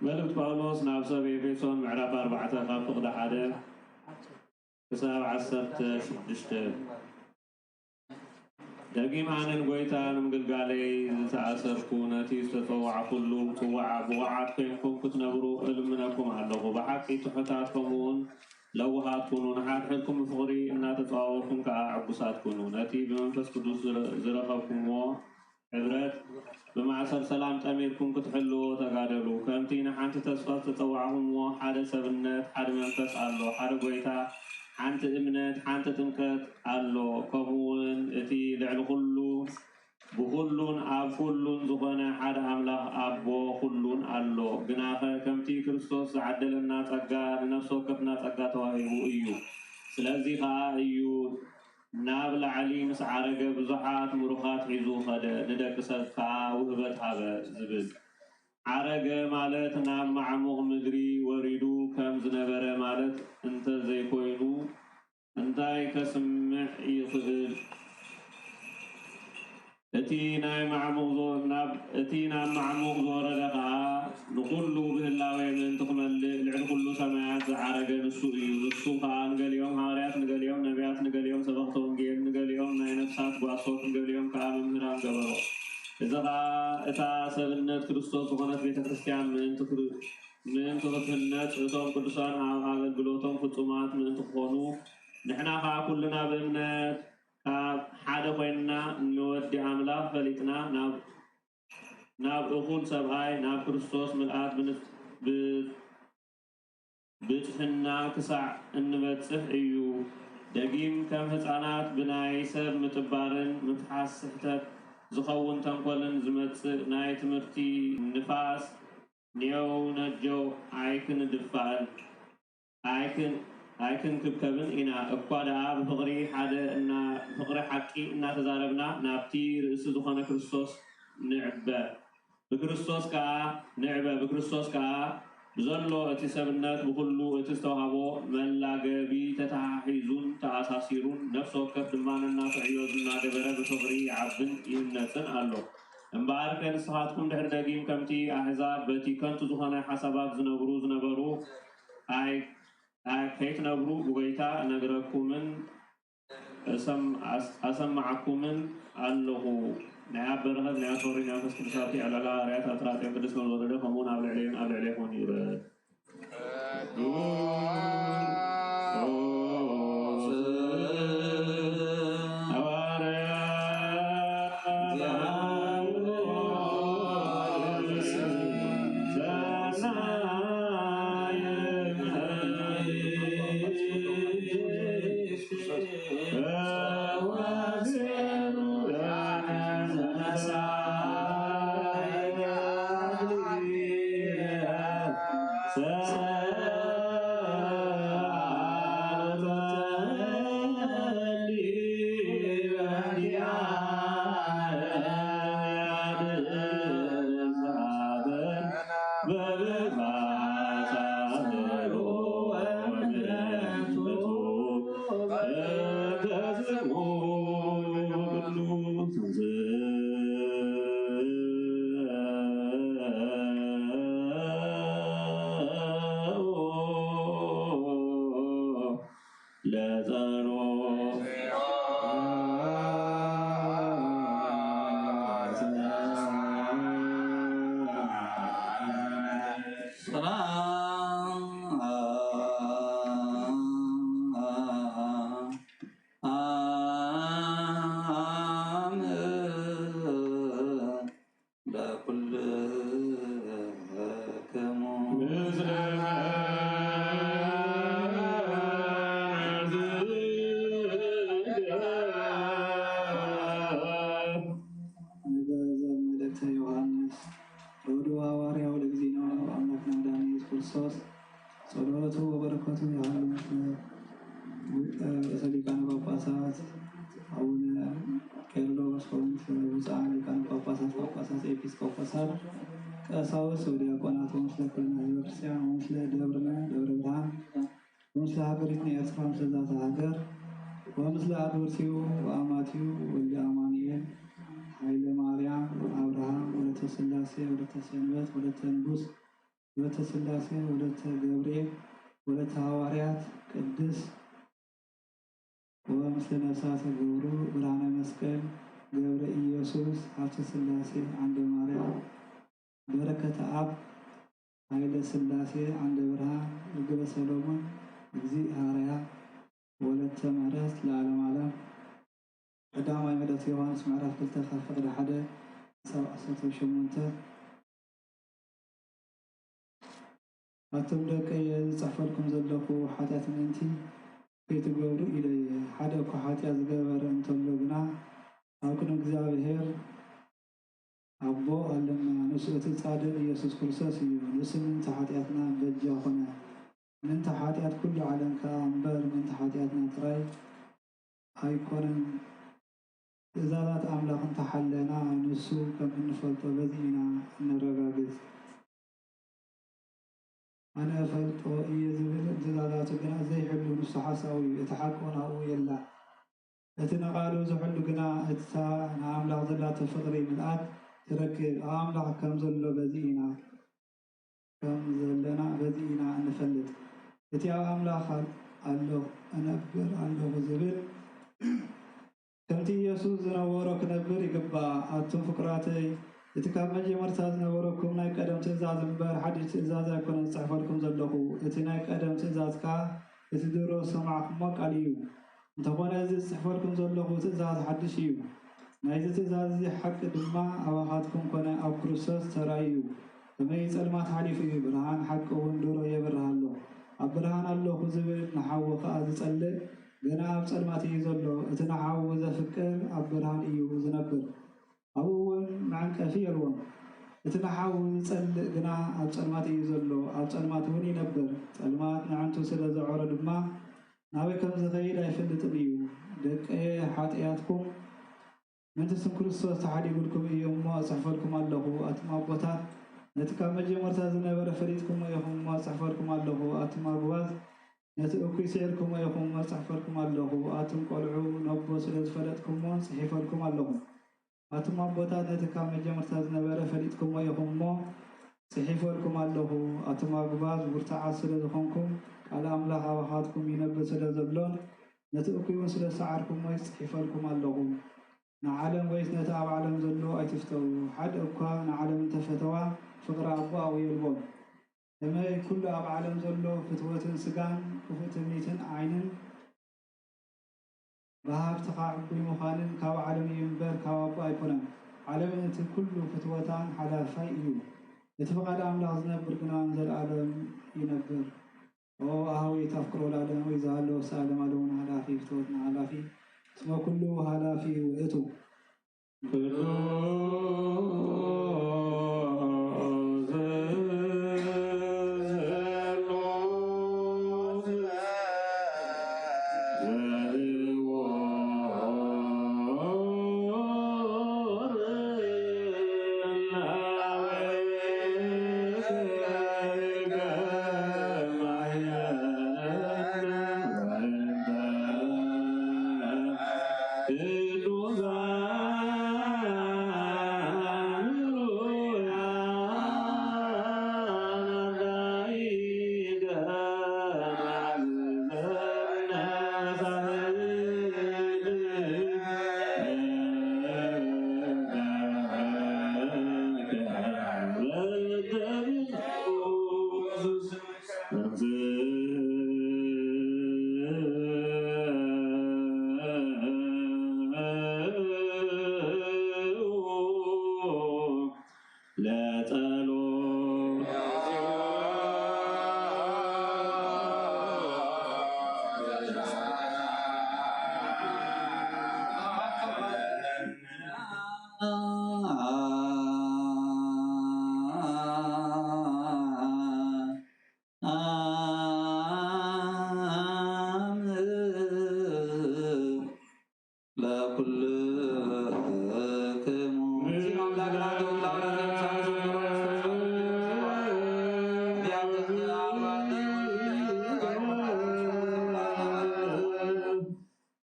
መልእክት ጳውሎስ ናብ ሰብ ኤፌሶን ምዕራፍ ኣርባዕተ ካብ ፍቕዲ ሓደ ክሳብ ዓሰርተ ሽዱሽተ። ደጊም ኣነ ንጎይታ ንምግልጋለይ ዝተኣሰርኩ ነቲ ዝተጸዋዕኩሉ ጽዋዕ ብቑዓት ኮይንኩም ክትነብሩ እልምነኩም ኣለኹ። ብሓቂ ትሑታት ከምኡውን ለውሃት ኩኑ። ንሓድሕድኩም ብፍቕሪ እናተጸዋወርኩም ከኣ ዕጉሳት ኩኑ። ነቲ ብመንፈስ ቅዱስ ዝረ- ዝረኸብኩምዎ ሕብረት ብማእሰር ሰላም ጠሚርኩም ክትሕልዎ ተጋደሉ። ከምቲ ንሓንቲ ተስፋ ዝተጸዋዕኹምዎ ሓደ ሰብነት፣ ሓደ መንፈስ ኣሎ፣ ሓደ ጎይታ፣ ሓንቲ እምነት፣ ሓንቲ ጥምቀት ኣሎ። ከምኡ እውን እቲ ልዕሊ ኩሉ ብኹሉን ኣብ ኩሉን ዝኾነ ሓደ ኣምላኽ ኣቦ ኩሉን ኣሎ። ግናኸ ከምቲ ክርስቶስ ዝዓደለና ጸጋ ንነፍሲ ወከፍና ጸጋ ተዋሂቡ እዩ። ስለዚ ኸኣ እዩ ናብ ላዕሊ ምስ ዓረገ ብዙሓት ምሩኻት ሒዙ ኸደ፣ ንደቂ ሰብ ከኣ ውህበት ሃበ ዝብል። ዓረገ ማለት ናብ ማዕሙቕ ምድሪ ወሪዱ ከም ዝነበረ ማለት እንተ ዘይኮይኑ እንታይ ከስምዕ ይኽእል? እቲ ናይ ማዕሙቕ ዝወ- ናብ እቲ ናብ ማዕሙቕ ዝወረደ ኸኣ ንኹሉ ብህላዌ ምእንቲ ክመልእ ልዕሊ ኩሉ ሰማያት ዝዓረገ ንሱ እዩ። ንሱ ኸኣ ንገሊኦም ሃዋርያት፣ ንገሊኦም ነቢያት፣ ንገሊኦም ሰበኽቲ ወንጌል፣ ንገሊኦም ናይ ነፍሳት ጓሶት፣ ንገሊኦም ከኣ መምህራን ገበሮ። እዚ ኸኣ እታ ሰብነት ክርስቶስ ዝኾነት ቤተ ክርስቲያን ምእንቲ ክር- ምእንቲ ክትህነጽ እቶም ቅዱሳን ኣብ ኣገልግሎቶም ፍጹማት ምእንቲ ክኾኑ ንሕና ኸኣ ኩልና ብእምነት ካብ ሓደ ኮይንና ንወዲ ኣምላኽ ፈሊጥና ናብ ናብ እኹል ሰብኣይ ናብ ክርስቶስ ምልኣት ብንጽ- ብ- ብጽሕና ክሳዕ እንበጽሕ እዩ። ደጊም ከም ህጻናት ብናይ ሰብ ምጥባርን ምፍሓስ ስሕተት ዝኸውን ተንኮልን ዝመጽእ ናይ ትምህርቲ ንፋስ ኔው ነጀው ኣይክንድፋእን ኣይክን ኣይክንክብከብን ኢና። እኳ ደኣ ብፍቕሪ ሓደ እና ፍቕሪ ሓቂ እናተዛረብና ናብቲ ርእሲ ዝኾነ ክርስቶስ ንዕበ። ብክርስቶስ ከኣ ንዕበ። ብክርስቶስ ከኣ ብዘሎ እቲ ሰብነት ብኹሉ እቲ ዝተዋህቦ መላገቢ ተተሓሒዙን ተኣሳሲሩን ነፍሲ ወከፍ ድማ ነናቱ ዕዮ እናገበረ ብፍቕሪ ይዓብን ይህነጽን ኣሎ። እምበኣርከ ንስኻትኩም ድሕሪ ደጊም ከምቲ ኣሕዛብ በቲ ከንቱ ዝኾነ ሓሳባት ዝነብሩ ዝነበሩ ኣይ ኣይ ከይትነብሩ ብጎይታ እነግረኩምን እሰም- ኣስ- ኣሰማዓኩምን ኣለኹ። ናይ ኣብ በረኸት ናይ ኣሶሪ ናይ መንፈስ ቅዱስ ኣብቲ ዕላላ ሃዋርያት ኣብ ጥራጥዮን ቅድስት ከም ዝወረደ ከምኡ እውን ኣብ ልዕሌን ኣብ ልዕሌኹምን ይውረድ። ነገረ ዘመልእክተ ዮሃንስ ሮዶ ሃዋርያው ለግዚእነ አምላክና መድኃኒነ ኢየሱስ ክርስቶስ ጸሎቱ ወበረከቱ ይሃሉ ምስለ ርእሰ ሊቃነ ጳጳሳት አቡነ ቄርሎስ ወምስለ ብፁዓን ሊቃነ ጳጳሳት ጳጳሳት ኤጲስቆጶሳት ቀሳውስት ወዲያቆናት ወምስለ ኩልና ህዝበ ክርስቲያን ወምስለ ደብርነ ደብረ ብርሃን ወምስለ ሀገሪትነ ኤርትራ ወምስለ ዛተ ሀገር ወምስለ አግብርቲሁ ወአማቲሁ ወልደ አማኑኤል ኃይለ ማርያም አብርሃም ወለተ ሥላሴ ወለተ ሰንበት ወለተ ንጉሥ ወለተ ስላሴ ወለተ ገብርኤል ወለተ ሃዋርያት ቅድስ ወምስለ ነፍሳተ ገብሩ ብርሃነ መስቀል ገብረ ኢየሱስ ሃብተ ስላሴ ዓንደ ማርያም በረከተ ኣብ ኃይለ ስላሴ ዓንደ ብርሃን ርግበ ሰሎሞን እግዚእ ሃረያ ወለተ ምሕረት ለዓለም ዓለም። ቀዳማይ መልእኽቲ ዮሃንስ ምዕራፍ ክልተ ካብ ፍቕዲ ሓደ ክሳብ ዓሰርተ ሸሞንተ። ኣቱም ደቀየ፣ ዝጽሕፈልኩም ዘለኹ ሓጢኣት ምእንቲ ከይትገብሩ ኢለ እየ። ሓደ እኳ ሓጢኣት ዝገበረ እንተሎ ግና ኣብ ቅድሚ እግዚኣብሔር ኣቦ ኣለና፣ ንሱ እቲ ጻድቕ ኢየሱስ ክርስቶስ እዩ። ንሱ ምእንቲ ሓጢኣትና በጃ ኾነ፣ ምእንቲ ሓጢኣት ኩሉ ዓለም ከኣ እምበር ምእንቲ ሓጢኣትና ጥራይ ኣይኮነን። ትእዛዛት ኣምላኽ እንተሓለና ንሱ ከም እንፈልጦ በዚ ኢና እነረጋግጽ። ኣነ እፈልጦ እየ ዝብል ትእዛዛቱ ግና ዘይሕሉ ንሱ ሓሳዊ እዩ፣ እቲ ሓቂ እውን ኣብኡ የላ። እቲ ንቓሉ ዝሕሉ ግና እታ ንኣምላኽ ዘላቶ ፍቕሪ ምልኣት ትረክብ። ኣብ ኣምላኽ ከም ዘሎ በዚ ኢና ከም ዘለና በዚ ኢና እንፈልጥ። እቲ ኣብ ኣምላኽ ኣል- ኣለኹ እነብር ኣለኹ ዝብል ከምቲ ኢየሱስ ዝነበሮ ክነብር ይግባእ። ኣቱም ፍቁራተይ፣ እቲ ካብ መጀመርታ ዝነበረኩም ናይ ቀደም ትእዛዝ እምበር ሓድሽ ትእዛዝ ኣይኮነን ዝጽሕፈልኩም ዘለኹ። እቲ ናይ ቀደም ትእዛዝ ከኣ እቲ ድሮ ዝሰማዕኩሞ ቃል እዩ። እንተኾነ እዚ ዝጽሕፈልኩም ዘለኹ ትእዛዝ ሓድሽ እዩ። ናይዚ ትእዛዝ እዚ ሓቂ ድማ ኣባኻትኩም ኮነ ኣብ ክርስቶስ ተራእዩ እዩ። ከመይ ጸልማት ሓሊፉ እዩ፣ ብርሃን ሓቂ እውን ድሮ የብርህ ኣሎ። ኣብ ብርሃን ኣለኹ ዝብል ንሓዉ ከኣ ዝጸልእ ገና ኣብ ጸልማት እዩ ዘሎ። እቲ ንሓዉ ዘፍቅር ኣብ ብርሃን እዩ ዝነብር፣ ኣብኡ እውን መዐንቀፊ የልቦን። እቲ ንሓዉ ዝጸልእ ግና ኣብ ጸልማት እዩ ዘሎ፣ ኣብ ጸልማት እውን ይነብር። ጸልማት ንዕንቱ ስለ ዘዕሮ ድማ ናበይ ከም ዝኸይድ ኣይፈልጥን እዩ። ደቀየ፣ ሓጢኣትኩም ምእንቲ ስም ክርስቶስ ተሓዲጉልኩም እዩ እሞ እጽሕፈልኩም ኣለኹ። ኣቱም ኣቦታት ነቲ ካብ መጀመርታ ዝነበረ ፈሊጥኩሞ ኢኹም እሞ እጽሕፈልኩም ኣለኹ። ኣቱም ኣጉባዝ ነቲ እኩይ ስዒርኩሞ ኢኹም እሞ እጽሕፈልኩም ኣለኹ። ኣቱም ቆልዑ ነቦ ስለ ዝፈለጥኩሞ ጽሒፈልኩም ኣለኹ። ኣቱም ኣቦታት ነቲ ካብ መጀመርታ ዝነበረ ፈሊጥኩሞ ኢኹም እሞ ጽሒፈልኩም ኣለኹ። ኣቱም ኣጉባዝ ብርቱዓት ስለ ዝኾንኩም ቃል ኣምላኽ ኣባኻትኩም ይነብር ስለ ዘሎን ነቲ እኩይ እውን ስለ ዝሰዓርኩሞ ጽሒፈልኩም ኣለኹ። ንዓለም ወይስ ነቲ ኣብ ዓለም ዘሎ ኣይትፍተዉ። ሓደ እኳ ንዓለም እንተፈተዋ ፍቕሪ ኣቦ ኣብኡ የልቦን። ከመይ ኩሉ ኣብ ዓለም ዘሎ ፍትወትን ስጋን ክፉእ ትምኒትን ዓይንን ብሃብትኻ ዕቡይ ምዃንን ካብ ዓለም እዩ እምበር ካብ ኣቦ ኣይኮነን። ዓለምን እቲ ኩሉ ፍትወታን ሓላፋይ እዩ። እቲ ፍቓድ ኣምላኽ ዝነብር ግና ንዘለኣለም ይነብር። ኦ ኣሃዊት ኣፍቅሮ ለዓለም ወይ ዝሃለወ ሰኣለም ኣለውን ሓላፊ ፍትወትና ሓላፊ እስመ ኩሉ ሓላፊ ውእቱ።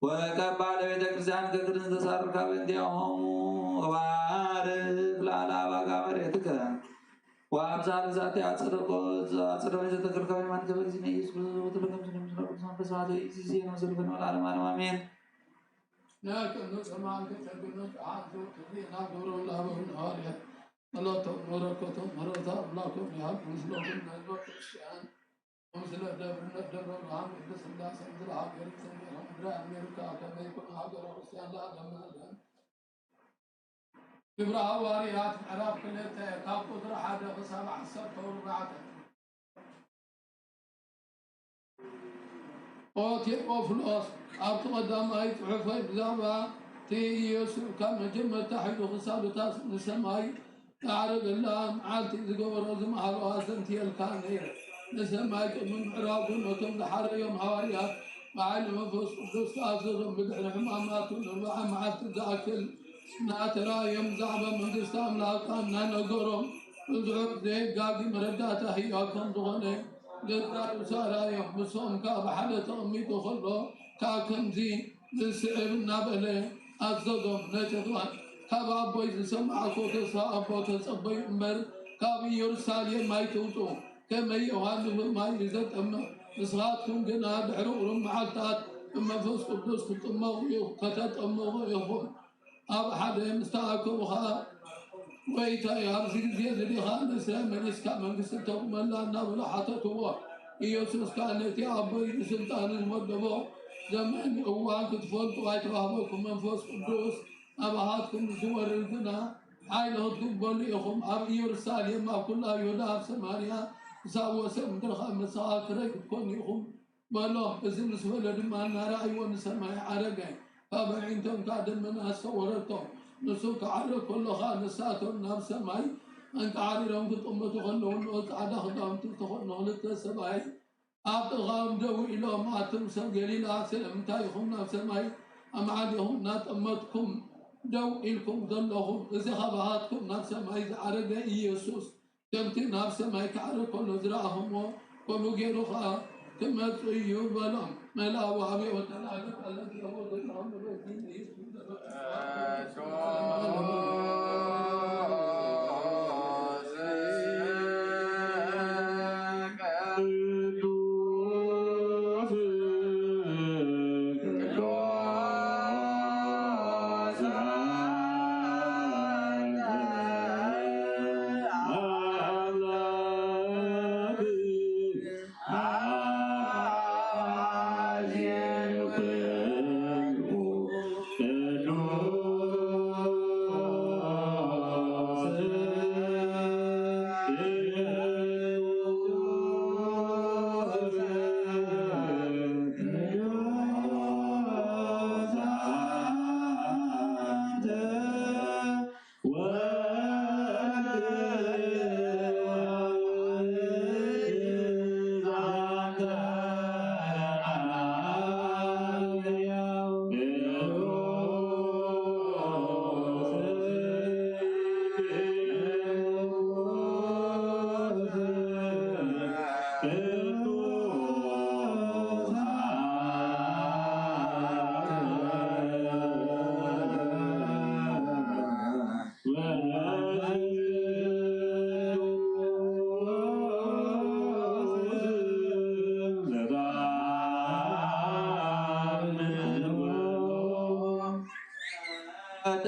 ወቀባ ለቤተ ክርስቲያን ከክርስቶስ አርካ በእንቲአሆሙ እባርክ ለዓለ አባጋ መሬትከ ወአምሳለ ዛቲ አጸደቆ አጸደቆ ዘተከልካዊ ማን ከበ ጊዜ ኢየሱስ ክርስቶስ ወተለከም ስለ ምስለ ቅዱሳን በስብሐት ወኢይእዜሰ ወዘልፈን ወለዓለመ ዓለም አሜን። ነቀኑ ሰማዕከ ጸግኖ ጸዓት ዘውትር ናብ ገብረ ወልድ አበዊነ ሐዋርያት ጸሎቶም በረከቶም ምሕረተ አምላኮም ይሃብ ምስለኩም ህዝበ ክርስቲያን። ወምስለ ደብርነ ደብረ ብርሃን ቅድስት ሥላሴ ምስለ ሀገር ሰሜን ምድረ አሜሪካ ከመ ይኩን ሀገረ ክርስቲያን ለዓለመ ዓለም። ግብረ ሐዋርያት ምዕራፍ ክልተ ካብ ቁጽሪ ሓደ ክሳብ ዓሰርተ ኣርባዕተ። ኦ ቴዎፍሎስ፣ ኣብቲ ቀዳማይ ጽሑፈይ ብዛዕባ እቲ ኢየሱስ ካብ መጀመርታ ሒዙ ክሳብ እታ ንሰማይ ዝዓረገላ መዓልቲ ዝገበሮ ዝመሃሮ ኣዘንትየልካ ነይረ። ንሰማይ ቅድሚ ምዕራጉ ነቶም ዝሓረዮም ሃዋርያት ብሓይሊ መንፈስ ቅዱስ ተኣዘዞም። ብድሕሪ ሕማማቱ ንኣርብዓ መዓልቲ ዝኣክል እናተራእዮም ብዛዕባ መንግስቲ ኣምላኽ እናነገሮም ብዙሕ ዘይጋጊ መረዳእታ ህያው ከም ዝኾነ ገዛእ ርእሱ ኣርኣዮም። ንሶም ከኣ ብሓደ ተቐሚጡ ከሎ ከኣ ከምዚ ዝስዕብ እናበለ ኣዘዞም። ነቲ ካብ ኣቦይ ዝሰማዕኩ ተስፋ ኣቦ ተጸበዩ እምበር ካብ ኢየሩሳሌም ኣይትውጹ። ከመይ ዮሃንስ ብማይ ዘጠምቕ ንስኻትኩም ግና ድሕሪ ቁሩብ መዓልታት ብመንፈስ ቅዱስ ክትጥመቑ ኢኹ- ከተጠምቑ ኢኹም። ኣብ ሓደ ምስ ተኣከቡ ኸኣ፣ "ጐይታይ፣ ኣብዚ ግዜ እዚ ዲኻ ንስለ መሊስካ መንግስቲ እተቑመላ?" እናበሉ ሓተትዎ። ኢየሱስ ከኣ ነቲ ኣቦይ ብስልጣኑ ዝመደቦ ዘመን እዋን ክትፈልጡ ኣይተዋህበኩም። መንፈስ ቅዱስ ኣባኻትኩም ዝወርድ ግና ሓይሊ ክትቅበሉ ኢኹም። ኣብ ኢየሩሳሌም፣ ኣብ ኩላ ይሁዳ፣ ኣብ ሰማርያ፣ ክሳብ ወሰን ምድሪ ኸኣ መሰኻክረይ ክትኮኑ ኢኹም በሎም። እዚ ምስ በለ ድማ እናረኣይዎ ንሰማይ ዓረገ። ካብ ኣዒንቶም ከኣ ደመና ሰወረቶ። ንሱ ክዓርግ ከሎ ኸኣ ንሳቶም ናብ ሰማይ ኣንቃዕሪሮም ክጥመቱ ከለዉ፣ እንሆ ጻዕዳ ክዳውንቲ ዝተኸድኑ ክልተ ሰብኣይ ኣብ ጥቓኦም ደው ኢሎም፣ ኣቱም ሰብ ገሊላ፣ ስለምንታይ ኢኹም ናብ ሰማይ ኣማዕዲኹም እናጠመትኩም ደው ኢልኩም ዘለኹም? እዚ ኻባኻትኩም ናብ ሰማይ ዝዓረገ ኢየሱስ፣ ከምቲ ናብ ሰማይ ክዓርግ ከሎ ዝረኣኹምዎ፣ ከምኡ ገይሩ ኸኣ ክመጽእ እዩ በሎም። መልኣው ወሃቢ ወተላለ ቃለ እግዚኦ ወዘተአምሮ ዲን ኢየሱስ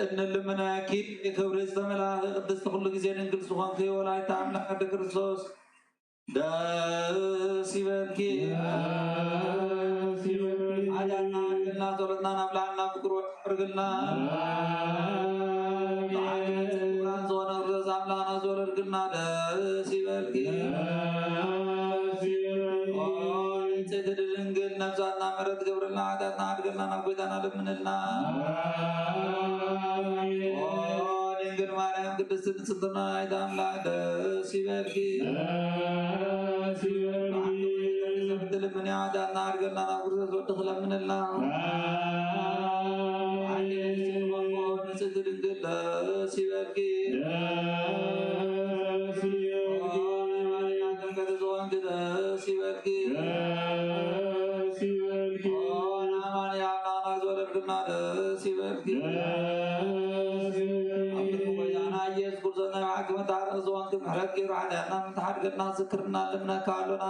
እንልምነኪ ክብሪ ዝተመልኣኺ ቅድስቲ ኩሉ ግዜ ድንግል ዝኾንኪ ወላዲተ ኣምላኽ ኣደ ክርስቶስ ደስ ይበልኪ። ደስ ይበልኪ። ሓጢኣትና ሓድግልና፣ ጸሎትና ናብ ላዕልና፣ ፍቅሩ ኣዕርግልና። ኣሜን። ብሓይሊ ክቡራን ዝኾነ ክርስቶስ ኣምላኽና ዝወለድክልና ደስ ይበልኪ። ደስ ይበልኪ። ኦ ንጽሕቲ ድንግል ነፍሳትና ምሕረት ገብርልና፣ ሓጢኣትና ሓድግልና፣ ናብ ጎይታና ለምንልና። ኣሜን። ኦ ድንግል ማርያም ቅድስቲ ንጽሕትና ኣይተ ኣምላኽ ደስ ይበልኪ። ደስ ይበልኪ። ትልምኒ ሓጢኣትና ሓድገልና ናብ ክርስቶስ ወድኺ ለምንልና። ኣሜን። ንጽሕቲ ድንግል ደስ ይበልኪ። ደስ ይበልኪ። ኦ ናይ ማርያም ጥምቀት ዝኾንኪ ደስ ይበልኪ። ደስ ይበልኪ። ኦ ናይ ማርያም ናና ዝወለድክና ደስ ይበልኪ። ደስ ይበልኪ። ኣብ ልቢ ጎይታና ኢየሱስ ክርስቶስ ናይ መታረቅ ዝኾንኪ ምሕረት ገይሩ ሓጢኣትና ምትሓድገና ዝክርና ልምነካ ኣሎና።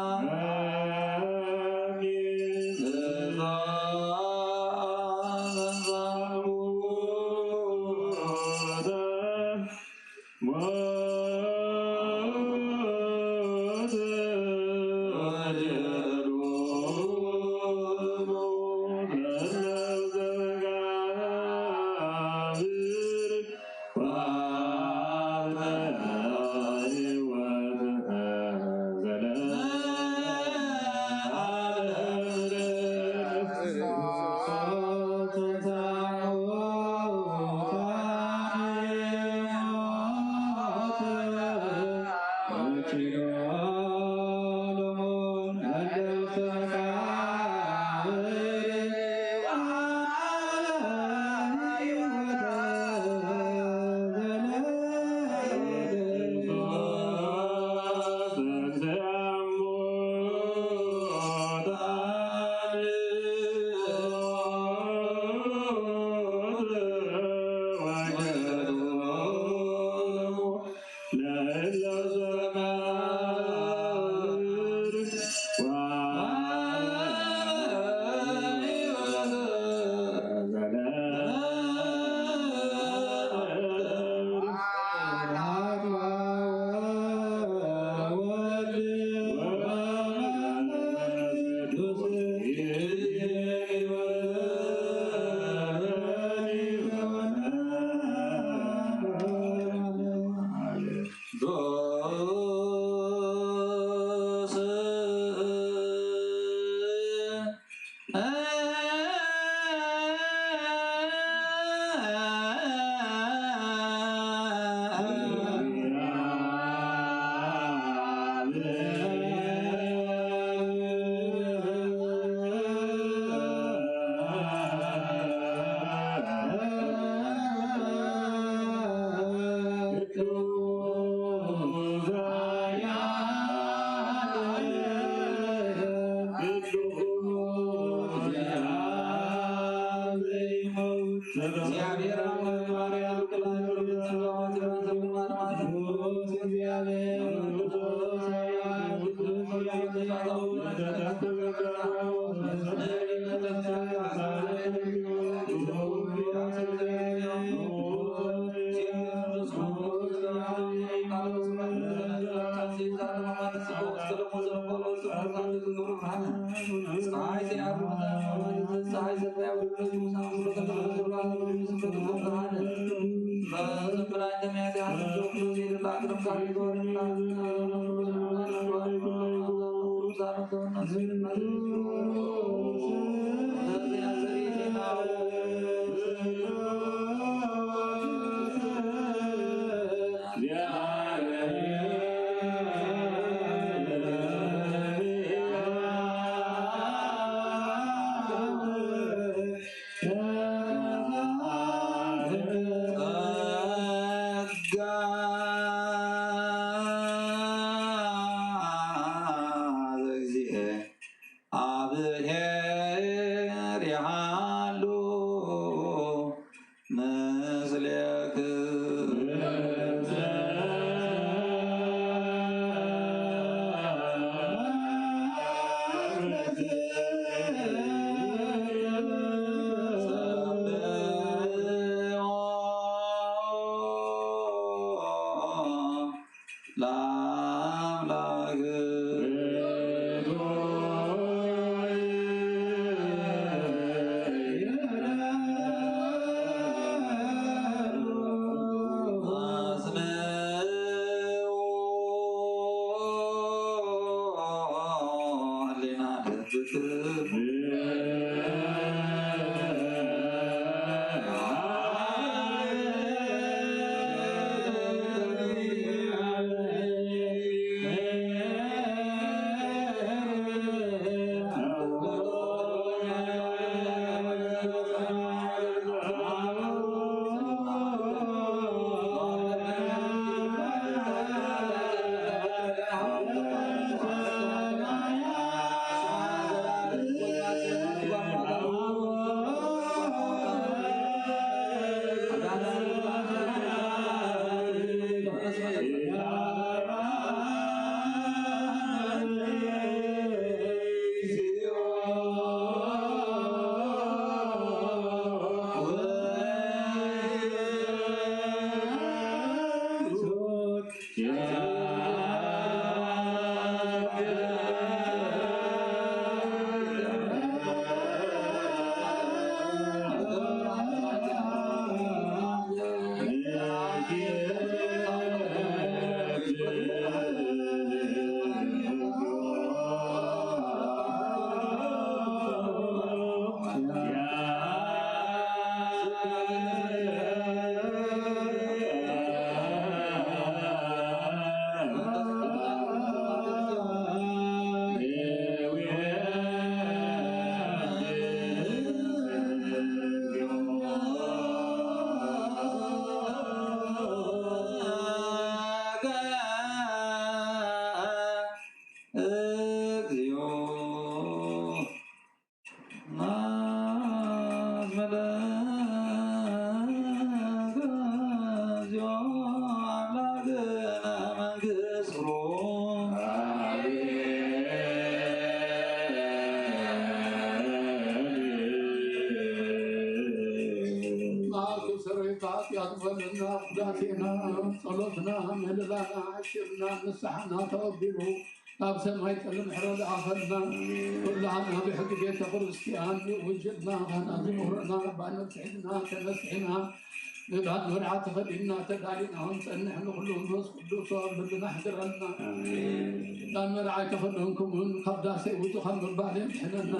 ኃጢአት በደልና፣ ውዳሴና፣ ጸሎትና፣ ምህለላና፣ ዕሽርና፣ ንስሓና ተቐቢሉ፣ ካብ ሰማይ ጸልም ምሕረት ለኣኸልና። ኩላህና ብሕጊ ቤተ ክርስቲያን ውጅብና፣ ካህናት ዝምህሩና፣ ባነት ስሒትና፣ ተነስሒና፣ ንዳን መርዓ ተኸዲንና፣ ተዳሊና ክንጸንሕ ንኹሉ መንፈስ ቅዱስ ኣብ ልብና ሕድረልና። ኣሜን። ንዳን መርዓ ኣይተኸደንኩምን ካብ ዳሰይ ውጹ ካብ ምባል የድሕነና።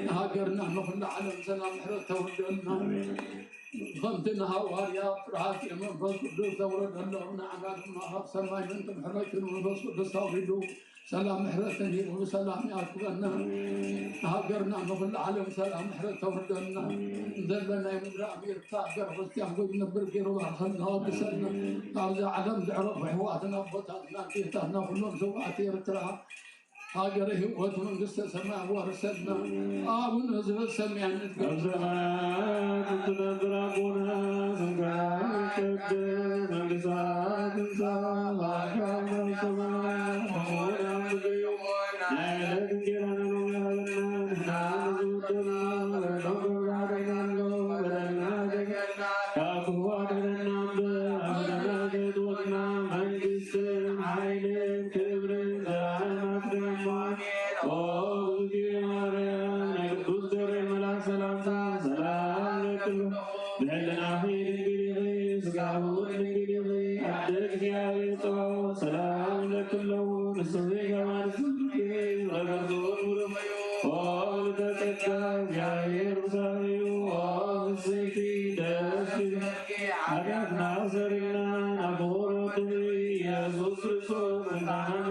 ንሃገርና ንኹሉ ዓለም ሰላም ምሕረት ተወርደልና። ኣሜን። ከምቲ ንሃዋርያት ፍርሃት መንፈስ ቅዱስ ዘውረደሎም፣ ንዓና ድማ ካብ ሰማይ ምእንቲ ምሕረትን መንፈስ ቅዱስ ኣውሪዱ ሰላም ምሕረትን ሂቡ ብሰላም ይኣክበና። ኣሜን። ንሃገርና ንኹሉ ዓለም ሰላም ምሕረት ተውርደልና። ኣሜን። ዘለናይ ምድሪ ኣሜሪካ ሃገር ክርስቲያን ኮይኑ ነብር ገይሩ ባርኸልና፣ ወድሰልና። ኣሜን። ካብዚ ዓለም ዘዕረፉ ኣሕዋትና ኣቦታትና ኣዴታትና ኩሎም ሰውኣት ኤርትራ ሃገረ ህይወት መንግስተ ሰማይ ኣዋርሰልና። ኣሜን። ኣቡነ ዘበሰማያት ንትገብ ኣብ ሰማያት እትነብር ኣቦና፣ ስምካ ይቀደስ፣ መንግስትካ ትምጻእ፣ ፈቃድካ ከም ኣብ ሰማይ ከምኡ እውን ኣብ ምድሪ ይኹን። ናይ ዕለት እንጀራና ሎሚ ሃበና፣ ንሕና ንዝበደሉና በደሎም ከም ንሕና ንበድል፣ በደልና ኣይትግበር፣ ካብ ክፉ ኣድሕነና እምበር፣ ኣብ ፈተና ከየእትወና፣ መንግስትን ሓይልን ክብርን ዘላለማት ናትካ እሞ። ኦ እግዝእትየ ማርያም፣ ናይ ቅዱስ ገብርኤል መልኣክ ሰላምታ ሰላም እብለኪ። ብሕልናኺ ድንግል ኢኺ፣ ስጋኺ እውን ድንግል ኢኺ። ኣደ እግዚኣብሔር ጸባኦት ሰላም ለኪ እለዉ፣ ንስኺ ከማን ዝብርኪ ረገርቱ ምሩኽ እዩ። ኦ ልደተ ጸጋ እግዚኣብሔር ምሳኺ እዩ። ኦ ፍስሕቲ ደስ ይበልኪ፣ ኃጢአትና ሰሪና ናብ ፍቑር ወድኺ ኢየሱስ ክርስቶስ እንኳን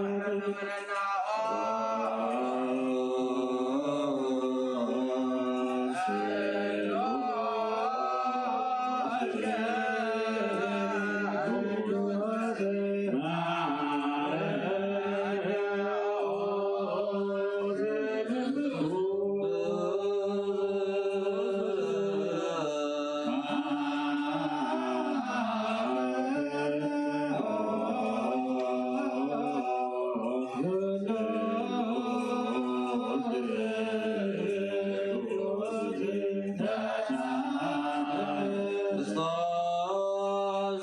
ክርስቶስ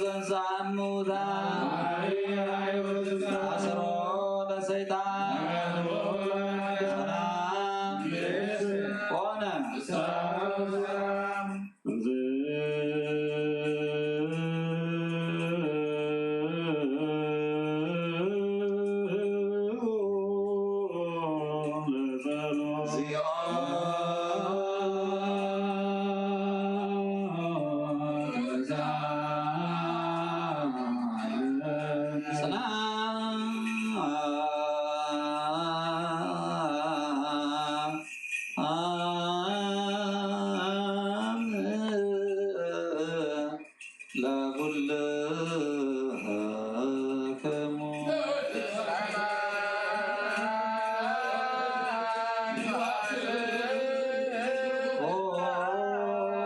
ዘንሥአ እሙታን፣ አሰሮ ለሰይጣን፣ ሰላም ኮነ። ለኩልክሙ። ኦ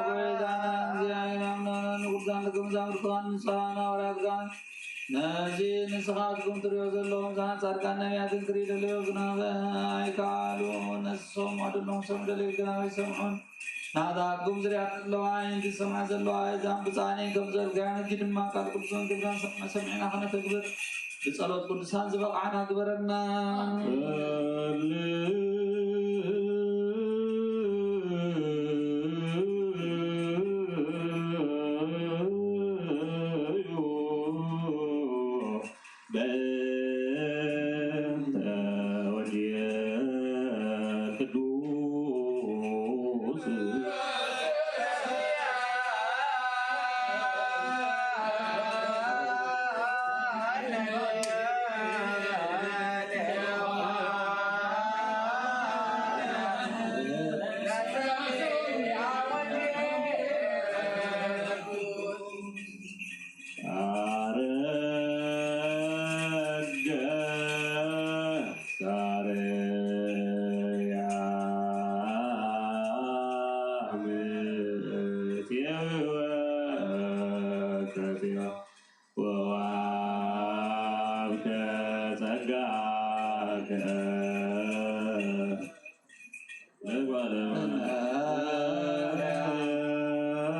ጎይታና እግዚአብሔር አምላክነ፣ ንቅዱሳን ደቀ መዛሙርትኻን ንጹሐን ሐዋርያትካን፣ ነዚ ንስኻትኩም ትሪኦ ዘለኹም ብዙሓት ጻድቃን ነቢያትን ክርኢ ደለዮ፣ ግና ኣይከኣሉ። ነሶም ኣደለኹም ሰምዑ ደለዩ፣ ግና ኣይሰምዑን። ናታኩም ዝሪኣት ዘለዋ ዓይንቲ ዝሰምዓ ዘለዋ ኣእዛን ብጻኔ ከም ዘርጋያን ሕጂ ድማ ቃል ቅዱስ ወንጌልካ ሰሚዕና ከነተግብር ብጸሎት ቅዱሳን ዝበቕዓና ግበረና። በእንተ ወልድየ ቅዱስ። አረገ ሳርያ ምእትየ ወከትዮ ወወሀብከ ጸጋከ ለጓለ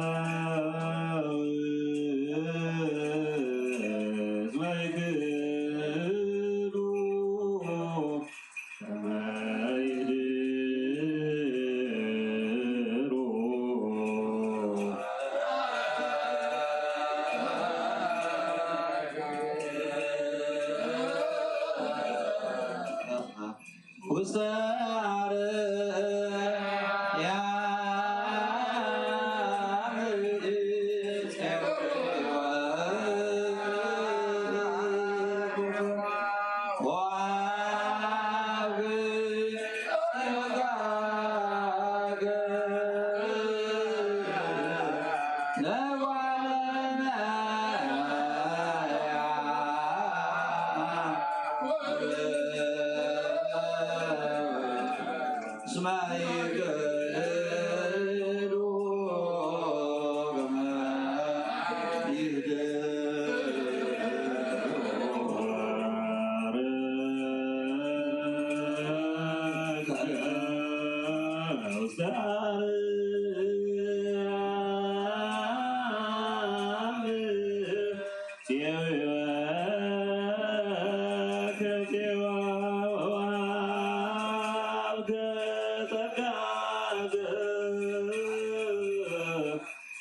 እመሕያው።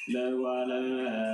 ልዑል እግዚኣብሔር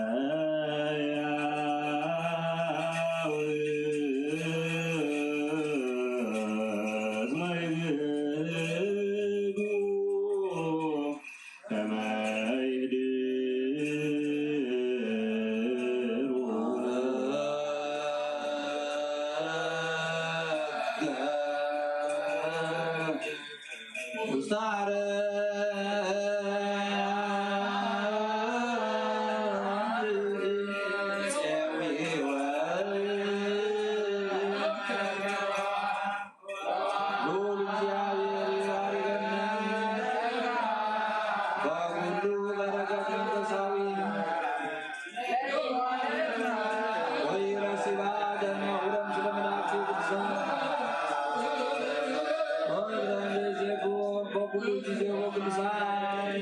ይባርኸና። በኩሉ በረከት መንፈሳዊ ወይረሲባ ደመ ኩሎም ስለ መላእክቱ ቅዱሳን ወይረሲባ በኩሉ ጊዜ ወቅዱሳን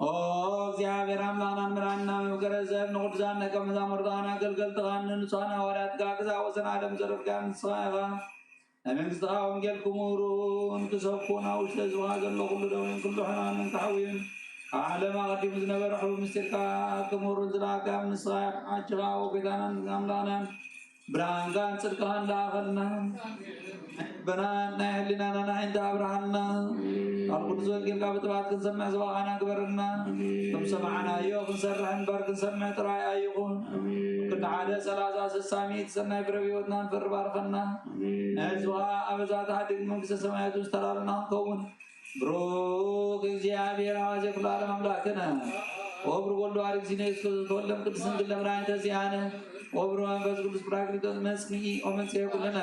ኦ እግዚኣብሔር ኣምላኽናን መድሓኒናን መፍቀሬ ሰብ ንቅዱሳን ደቀ መዛሙርትኻን ኣገልገልትኻን ንንጹሃን ሃዋርያትካ ክሳብ ወሰን ዓለም ዘረድካ ንስኻ ኢኻ። ናይ መንግስትኻ ወንጌል ክምህሩን ክሰብኩን ኣብ ውሽጢ ህዝብኻ ዘሎ ኩሉ ደዌን ኩሉ ሕማምን ተሓውዩን ካብ ዓለም ኣቐዲሙ ዝነበረ ሕቡእ ምስጢርካ ክምህሩን ዝለኣካ ንስኻ ኢኻ። ሓጅኻ ወጎይታናን ኣምላኽናን ብርሃንካን ጽድቅኻን ለኣኸልና። ልቦናን ናይ ህሊናና ናይ እንተ ኣብርሃና። ቃል ቅዱስ ወንጌልካ ብጥባት ክንሰምዕ ዝበቓዕና ግበረና። ከም ሰማዕናዮ ክንሰርሕ እምበር ክንሰምዕ ጥራይ ኣይኹን። ክንዲ ሓደ ሰላሳ ስሳ ሚእቲ ሰናይ ፍረ ህይወትና ንፈሪ ባርኸና። ናይ ህዝብኻ ኣበዛ ተሓዲግ መንግስተ ሰማያት ዝተላለና ክንከውን። ብሩክ እግዚኣብሔር አዋዜ ኩሉ ዓለም አምላክነ ወብሩክ ወልድ ዋሕድ እግዚእነ ኢየሱስ ክርስቶስ ተወልደ እምቅድስት ድንግል ለመድኃኒተ ዚአነ ወብሩክ መንፈስ ቅዱስ ጳራቅሊጦስ መጽንዒ ወመንጽሔ ኩልነ።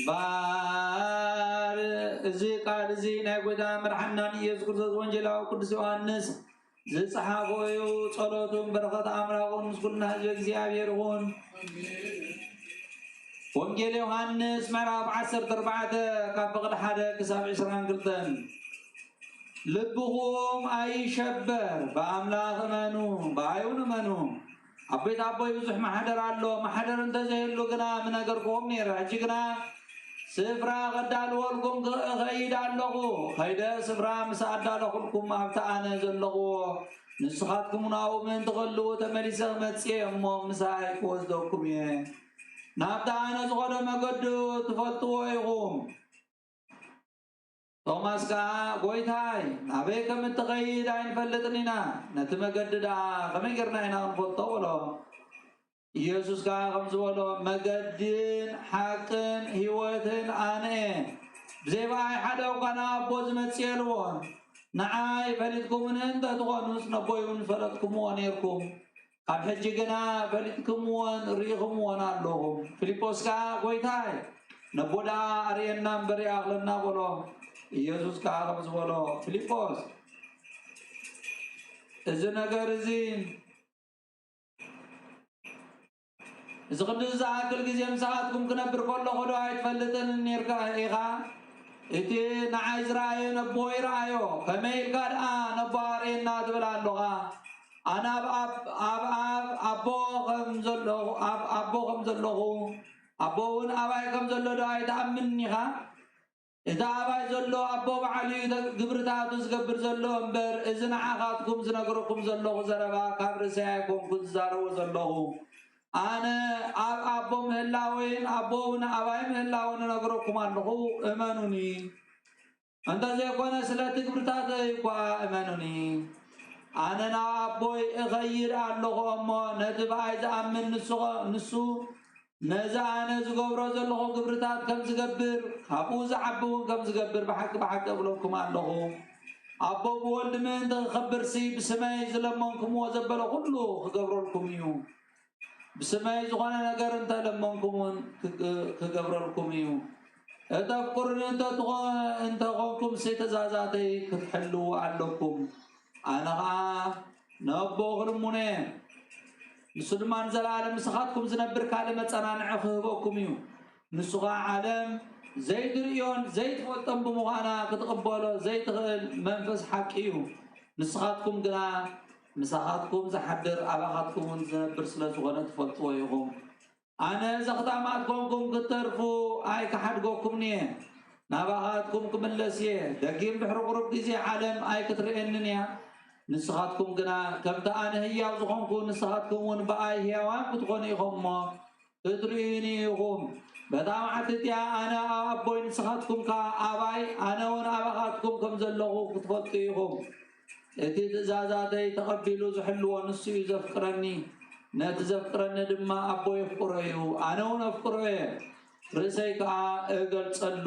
ባር እዚ ቃል እዚ ናይ ጎይታ መድሓናን ኢየሱስ ክርስቶስ ወንጌላዊ ቅዱስ ዮሃንስ ዝጸሓፎ እዩ። ጸሎቱን በረኸት ኣምላኹን ምስ ኩልና ህዝቢ እግዚኣብሔር ይኹን። ወንጌል ዮሃንስ ምዕራፍ ዓሰርተ ኣርባዕተ ካብ ፍቕዲ ሓደ ክሳብ ዕስራን ክልተን። ልብኹም ኣይሸበር፣ ብኣምላኽ እመኑ፣ ብኣይ እውን እመኑ። ኣብ ቤት ኣቦይ ብዙሕ ማሕደር ኣሎ፣ ማሕደር እንተዘይህሉ ግና ምነገርክዎም ነይረ። ሕጂ ግና ስፍራ ኸዳልወልኩም እኸይድ ኣለኹ። ኸይደ ስፍራ ምስ ኣዳለኹልኩም ኣብቲ ኣነ ዘለኹዎ ንስኻትኩም ናብኡ ምእንቲ ኸልዉ ተመሊሰ መጽየ እሞ ምሳይ ክወስደኩም እየ። ናብቲ ኣነ ዝኾነ መገዱ ትፈልጥዎ ኢኹም። ቶማስ ከኣ፣ "ጐይታይ፣ ናበይ ከም እትኸይድ ኣይንፈልጥን ኢና። ነቲ መገዲ ደኣ ከመይ ጌርና ኢና ክንፈልጦ?" በሎ። ኢየሱስ ከኣ ከምዚ በሎ፣ "መገድን ሓቅን ህይወትን ኣነ እየ። ብዘይ ብኣይ ሓደ እኳ ናብ ኣቦ ዝመጽእ የልቦን። ንዓይ ፈሊጥኩምኒ እንተ ትኾኑስ፣ ነቦይ እውን ፈለጥኩምዎ ኔርኩም። ካብ ሕጂ ግና ፈሊጥኩምዎን ርኢኹምዎን ኣለኹም።" ፊልጶስ ከኣ፣ "ጐይታይ፣ ነቦ ደኣ ኣርእየና እምበር ይኣኽለና" በሎ። ኢየሱስ ከኣ ከምዚ በሎ፣ "ፊልጶስ፣ እዚ ነገር እዚ፣ እዚ ክንድዚ ዝኣክል ግዜ ምሳኻትኩም ክነብር ከለኹ ዶ ኣይትፈልጥን ኔርካ ኢኻ? እቲ ንዓይ ዝረኣየ ነቦ ይረኣዮ፣ ከመይ ኢልካ ደኣ ነቦ ኣርእየና ትብል ኣለኻ? ኣነ ኣብ ኣብ ኣብ ኣብ ኣቦ ከም ዘለኹ፣ ኣብ ኣቦ ከም ዘለኹ፣ ኣቦ እውን ኣባይ ከም ዘሎ ዶ ኣይትኣምንን ኢኻ? እቲ ኣባይ ዘሎ ኣቦ ባዕሉ እዩ፣ ግብርታቱ ዝገብር ዘሎ እምበር፣ እዚ ንዓኻትኩም ዝነግረኩም ዘለኹ ዘረባ ካብ ርእሰይ ኣይኮንኩን ዝዛረቦ ዘለኹ። ኣነ ኣብ ኣቦ ምህላወይን ኣቦ እውን ኣባይ ምህላወን እነግረኩም ኣለኹ፣ እመኑኒ። እንተዘይኮነ ስለቲ ግብርታተይ እኳ እመኑኒ። ኣነ ናብ ኣቦይ እኸይድ ኣለኹ እሞ፣ ነቲ ብኣይ ዝኣምን ንሱ ኸ-፣ ንሱ ነዚ ኣነ ዝገብሮ ዘለኹ ግብርታት ከም ዝገብር፣ ካብኡ ዝዓቢ እውን ከም ዝገብር ብሓቂ ብሓቂ እብለኩም ኣለኹ። ኣቦ ብወልድ ምእንቲ ክኸብርሲ፣ ብስመይ ዝለመንኩምዎ ዘበለ ኩሉ ክገብረልኩም እዩ። ብስመይ ዝኾነ ነገር እንተ ለመንኩም እውን ክግ-፣ ክገብረልኩም እዩ። እተፍቅሩኒ እንተ ትኾ-፣ እንተ ኾንኩምሲ ትእዛዛተይ ክትሕልዉ ኣለኩም። ኣነ ኸዓ ነቦ ክልምኖ እየ። ንሱ ድማ ንዘለኣለም ምሳኻትኩም ዝነብር ካልእ መጸናንዒ ክህበኩም እዩ። ንሱ ኸዓ ዓለም ዘይትርእዮን ዘይትፈልጦን ብምዃና ክትቕበሎ ዘይትኽእል መንፈስ ሓቂ እዩ። ንስኻትኩም ግና ምሳኻትኩም ዝሓድር ኣባኻትኩም እውን ዝነብር ስለ ዝኾነ ትፈልጥዎ ኢኹም። ኣነ ዘኽታማት ኮንኩም ክትተርፉ ኣይክሓድገኩምን እየ። ናባኻትኩም ክምለስ እየ። ደጊም ድሕሪ ቁሩብ ግዜ ዓለም ኣይክትርእየንን እያ። ንስኻትኩም ግና ከምቲ ኣነ ህያው ዝኾንኩ ንስኻትኩም እውን ብኣይ ህያዋን ክትኾኑ ኢኹም እሞ ክትርእዩኒ ኢኹም። በታ መዓልቲ እቲኣ ኣነ ኣብ ኣቦይ ንስኻትኩም ከኣ ኣባይ ኣነ እውን ኣባኻትኩም ከም ዘለኹ ክትፈልጡ ኢኹም። እቲ ትእዛዛተይ ተቐቢሉ ዝሕልዎ ንሱ እዩ ዘፍቅረኒ። ነቲ ዘፍቅረኒ ድማ ኣቦይ የፍቅሮ እዩ፣ ኣነ እውን ኣፍቅሮ እየ፣ ርእሰይ ከኣ እገልጸሉ።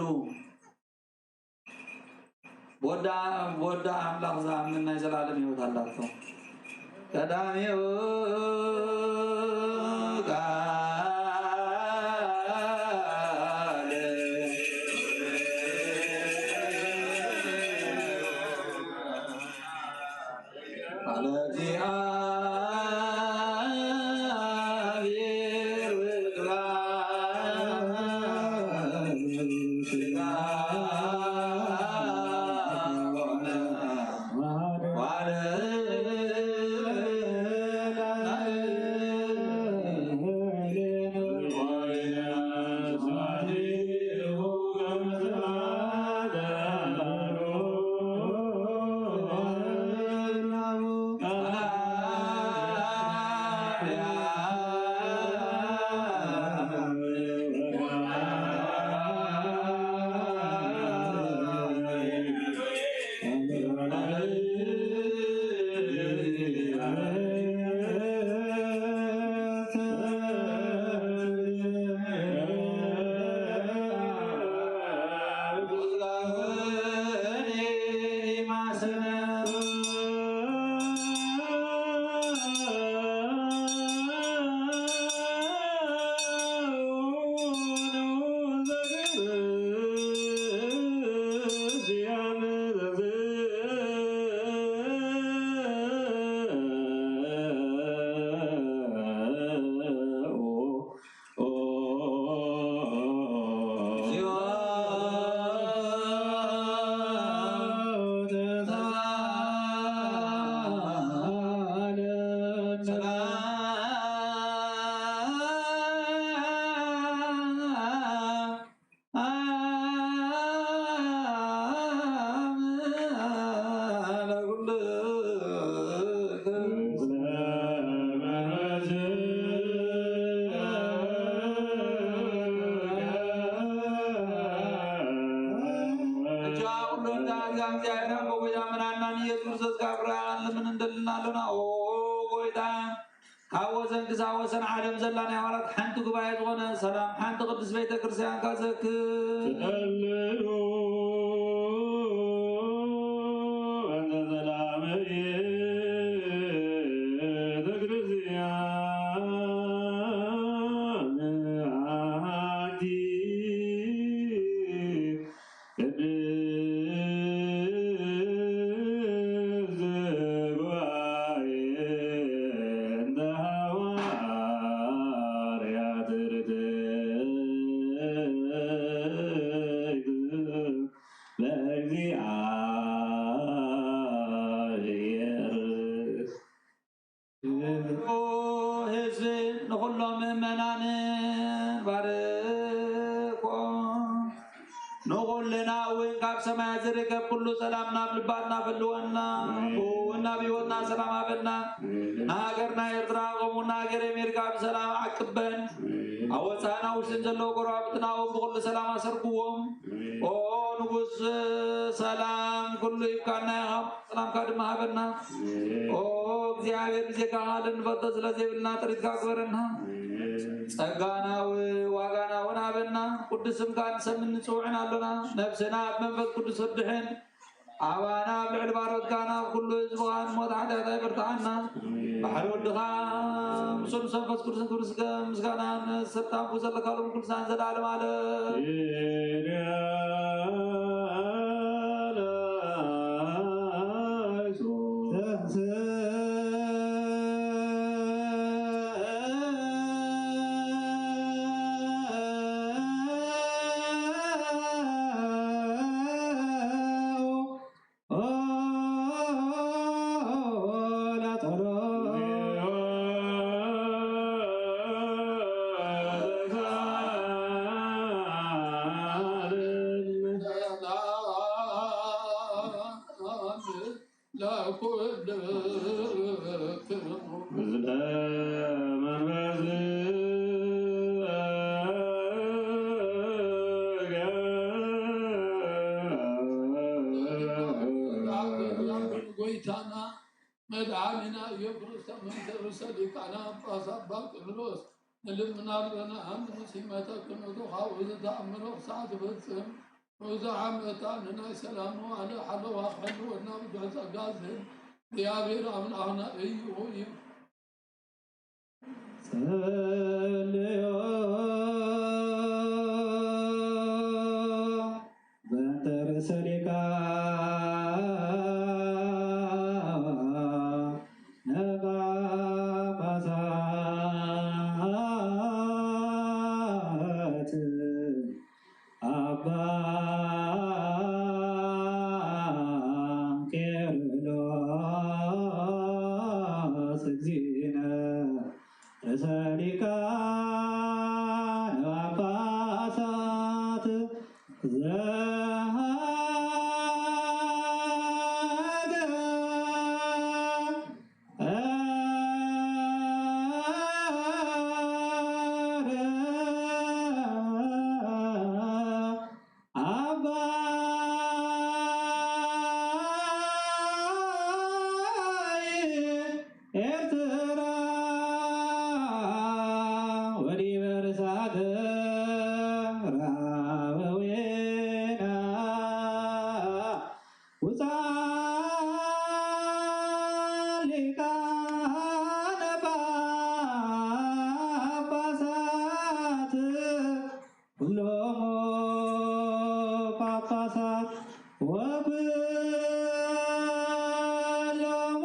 ብወዳ-፣ ብወዳ ኣምላኽ ዝኣምን ናይ ዘላለም ህይወት ኣላቶ። ቀዳሚኡ ቃል ቃለ እግዚአብሔር ወቃል ሥጋ ሆነ። እጃ ኩሉ እንዳ እግዚኣብሔር ኣቦ ጎይታ መድኃኒና ኢየሱስ ክርስቶስ ካብ ርኣን ለምን እንደልና ኣሎና። ኦ ጎይታ፣ ካብ ወሰን ክሳብ ወሰን ዓለም ዘላ ናይ ሃዋርያት ሓንቲ ጉባኤ ዝኾነ ሰላም ሓንቲ ቅድስት ቤተ ክርስቲያን ካዘክር። ተጸልዩ እንተ ሰላም ቤተ ክርስቲያን ሓንቲ ቅድስት ጉባኤ እንተ ሃዋርያት ርትዕት ለእግዚኣብሔር። ህዝብ ንኹሎም ምእመናን ባርኮ። ንኹልና እውን ካብ ሰማያት ዝርከብ ኩሉ ሰላም ናብ ልባትና ፈልወና። እውን ናብ ህይወትና ሰላም ሃበና። ንሃገርና ኤርትራ ከምኡ ንሃገር ኣሜሪካ ብሰላም ዓቅበን። ኣብ ወፃእና ውሽጥን ዘለዉ ጎረባብትና እውን ብኹሉ ሰላም ኣሰርግዎም። ኦ ንጉስ ሰላም ኩሉ ይብካና ኢኻ። ሰላምካ ድማ ሃበና። ኦ እግዚኣብሔር፣ ብዜካኻ ልንፈልጦ ስለ ዘይብልና ጥሪትካ ግበረና። ጸጋና ው-፣ ዋጋና እውን ሃበና። ቅዱስ ስምካ ንሰምን ንጽውዕን ኣሎና። ነፍስና ብመንፈስ ቅዱስ ኣድሕን። ኣባና ኣብ ልዕሊ ባሮትካ ናብ ኩሉ ህዝብኻ ንሞት ሓጢኣት ኣይበርትዓና። ባሕሪ ወድኻ ምስኡ ምስ መንፈስ ቅዱስን ክብሪ ስጋ ምስጋናን ሰጣም ዘለካ ሎም ኩልሳን ዘላለም ኣለም። ለኩልክሙ። ምስለ መንፈስከ። ጎይታና መድኃኒና ኢየሱስ ክርስቶስ፣ መንበረ ርእሰ ሊቃነ ጳጳሳት ኣባ ቄርሎስ ንልምና ኣለና። ኣንተ ሲመተ ክንዱ ካብኡ ዝተኣምሮ ክሳዕ ትፈጽም። ብዙሕ ዓመታት ንናይ ሰላም መዋዕለ ሓለዋ ክሕልወና ብዙሕ ጸጋ ዝህብ እግዚኣብሔር ኣምላኽና እዩ። እዩ። ጸልዮ በእንተ ርእሰ ሊቃነ ጳጳሳት አባ ቄርሎስ እግዚእነ ርእሰ ሊቃነ ጳጳሳት ዘሀገረ አባይ ኤርትራ ወዲበ ርሳተ ራበዌና ውፃን ሊቃነ ጳጳሳት ኩሎሙ ጳጳሳት ወኩሎሙ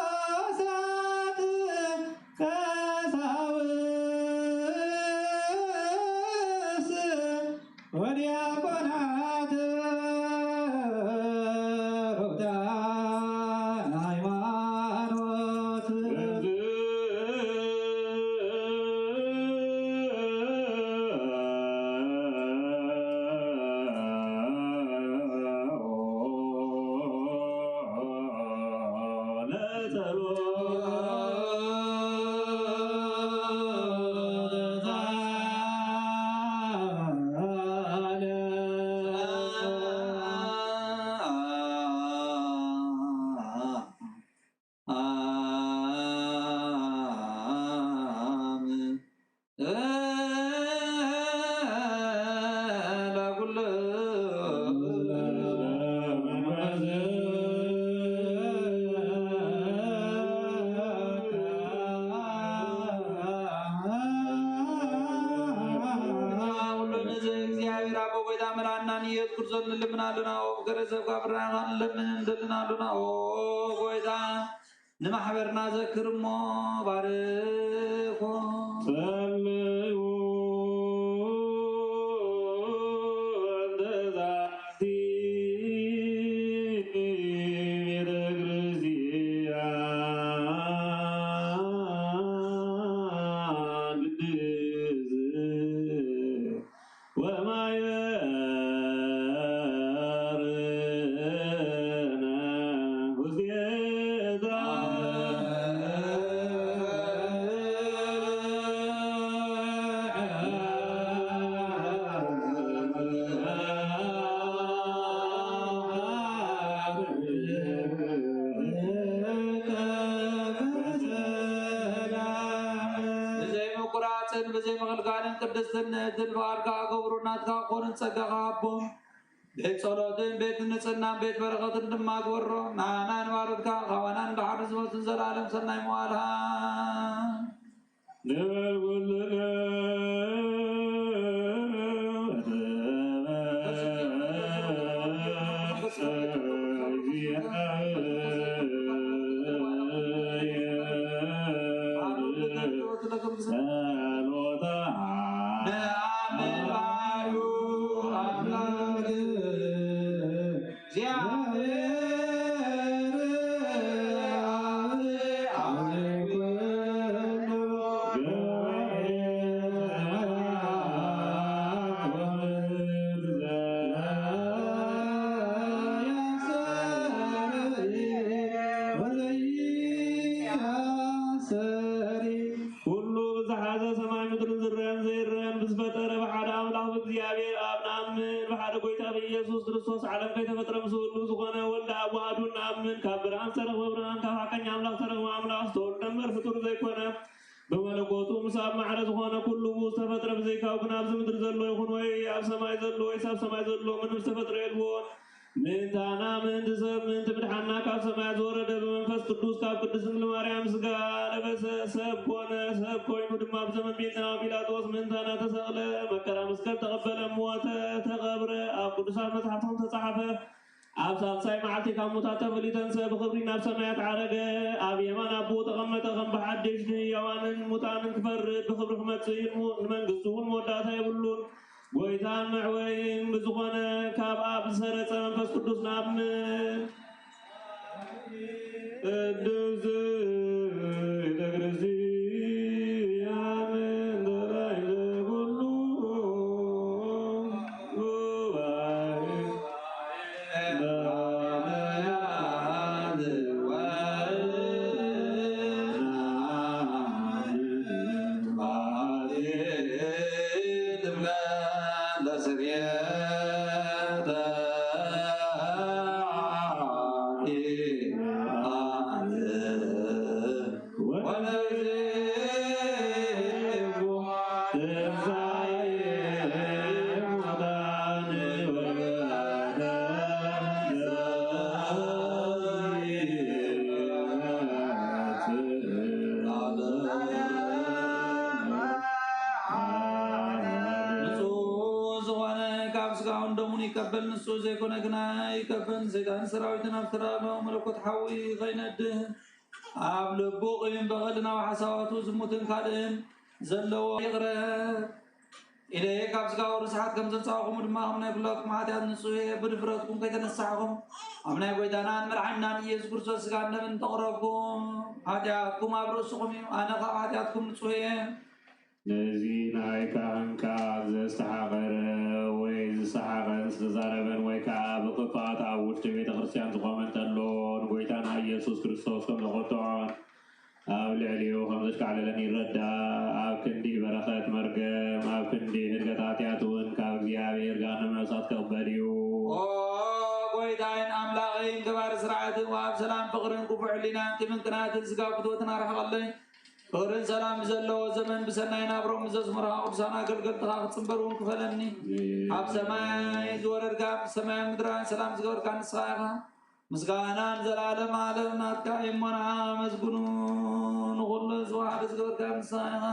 ኤጲስቆጶሳት ቀሳውስት ወዲያቆናት ሩዳን ሃይማኖት እግዚኣብሔር ኣቦ ጎይታ መድኃኒና ኢየሱስ ክርስቶስ ንልምን ኣለና። ኦ ፍቅረ ሰብ ካብ ራኻ ንለምን እንደልን ኣለና። ኦ ጎይታ ንማሕበርና ዘክር እሞ ባርኮ። ጸልዩ እንተ ዛቲ ቤተ ክርስቲያን ቅድስት ወማይበርነ ውስቴታ። ብዘይ ምቁራጽን ብዘይ ምኽልካልን ቅድስትን ንእድል ፍቓድካ ክገብሩ ናትካ ክኾኑን ጸጋኻ ሃቦም። ቤት ጸሎትን ቤት ንጽህናን ቤት በረኸትን ድማ ግበሮ። ንኣና ንባሮትካ ካባና ንድሓር ዝመጹን ዘላለም ሰናይ መዋልካ ንበል ኩልና። ጸሎታ ነአምን ባዩ ኣምላክ እግዚአብሔር አብ ኩሉ ብዝሓዘ ሰማይ ምድርን ዝረአን ዘይረአን ብዝፈጠረ ብሓደ ኣምላኽ ብእግዚኣብሔር ኣብ ንኣምን። ብሓደ ጎይታ ብኢየሱስ ክርስቶስ ዓለም ከይተፈጥረ ምስሉ ዝኾነ ወልድ ኣብ ዋህዱ ንኣምን። ካብ ብርሃን ዝተረኽበ ብርሃን፣ ካብ ሓቀኛ ኣምላኽ ዝተረኽበ ኣምላኽ፣ ዝተወልደ እምበር ፍጡር ዘይኮነ፣ ብመለኮቱ ምስ ኣብ ማዕረ ዝኾነ ኩሉ ብኡ ዝተፈጥረ፣ ብዘይካኡ ግን ኣብዚ ምድሪ ዘሎ ይኹን ወይ ኣብ ሰማይ ዘሎ ወይስ ኣብ ሰማይ ዘሎ ምንም ዝተፈጥረ የልቦን። ምእንታና፣ ምእንቲ ሰብ፣ ምእንቲ ምድሓንና ካብ ሰማያት ዝወረደ፣ ብመንፈስ ቅዱስ ካብ ቅድስት ድንግል ማርያም ስጋ ለበሰ፣ ሰብ ኮነ፣ ሰብ ኮይኑ ድማ ብዘመን ጴንጤናዊ ጲላጦስ ምእንታና ተሰቕለ፣ መከራ መስቀል ተቐበለ፣ ሞተ፣ ተቐብረ፣ ኣብ ቅዱሳት መጽሓፍቲ ከም ተጻሕፈ፣ ኣብ ሳልሳይ መዓልቲ ካብ ሙታት ተፈልዩ ተንስአ፣ ብኽብሪ ናብ ሰማያት ዓረገ፣ ኣብ የማን ኣቦኡ ተቐመጠ፣ ከም ብሓድሽ ንህያዋንን ሙታንን ክፈርድ ብኽብሪ ክመጽእ እዩ፣ ንመንግስቱ እውን መወዳእታ የብሉን። ጎይታን መዕወይን ብዝኾነ ካብ ኣብ ዝሰረጸ መንፈስ ቅዱስ ንኣምን። ቅድስት ቤተ ክርስቲያን እንተ ላዕለ ኩሉ ጉባኤ ንጹህ ዝኾነ ካብ ስጋውን ደሙን ይቀበል፣ ንጹህ ዘይኮነ ግና ይቀበል። ሰይጣን ሰራዊትን ኣብ ተራእኖ መለኮት ሓዊ ኸይነድህ ኣብ ልቡ ቂምን በቐልን ኣብ ሓሳባቱ ዝሙትን ካልእን ዘለዎ ይቕረ ኢለ ካብ ስጋዊ ርስሓት ከም ዘንጻኹም ድማ ኣብ ናይ ኩላትኩም ሓጢኣት ንጹህ እየ። ብድፍረትኩም ከይተነሳሕኩም ኣብ ናይ ጎይታናን መድሓኒናን ኢየሱስ ክርስቶስ ስጋን ደምን እንተቕረብኩም ሓጢኣትኩም ኣብ ርእስኹም እዩ። ኣነ ካብ ሓጢኣትኩም ንጹህ እየ። ነዚ ናይ ካህን ቃል ዘስተሓቐረ ወይ ዝሰሓቐን ዝተዛረበን ወይ ከዓ ብክፍኣት ኣብ ውሽጢ ቤተ ክርስቲያን ዝቖመ እንተሎ ንጎይታና ኢየሱስ ክርስቶስ ከም ዘቖጥዖን ኣብ ልዕሊኡ ከም ዘሽካዕለለን ይረዳእ። ኣብ ክንዲ በረኸት መርገም፣ ኣብ ክንዲ ህድገት ሓጢኣት እውን ካብ እግዚኣብሔር ገሃነመ እሳት ክቕበል እዩ። ኦ ጎይታይን ኣምላኸይን ገባሪ ስርዓትን ወሃብ ሰላም ፍቕርን ክፉእ ሕሊናን ቂምን ቅንኣትን ስጋ ፍትወትን ኣርሕቐለይ። ፍቕርን ሰላም ዘለዎ ዘመን ብሰናይ ናብሮም ዘስመርካ ቅዱሳን ኣገልገልትኻ ክጽንበር እውን ክፈለኒ። ካብ ሰማይ ዝወረድካ ሰማያን ምድራን ሰላም ዝገበርካ ንስኻ ኢኻ። ምስጋና ንዘለዓለም ዓለም ናትካ እዩ እሞ ንዓ ኣመስግኑ። ንኹሉ ዝወሓደ ዝገበርካ ንስኻ ኢኻ።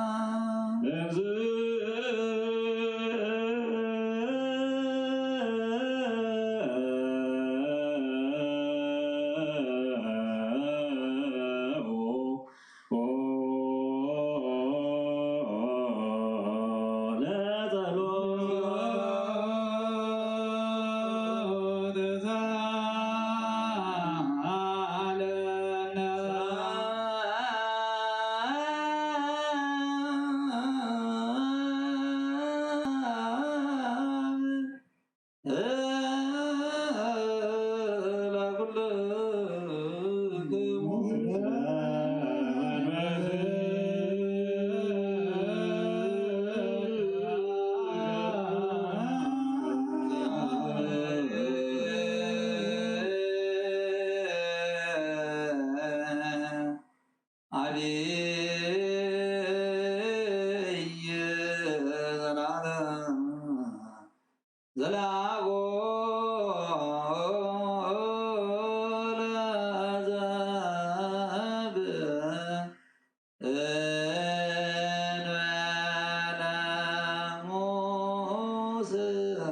ዘላጎ ለዘብ እንበለ ሙስና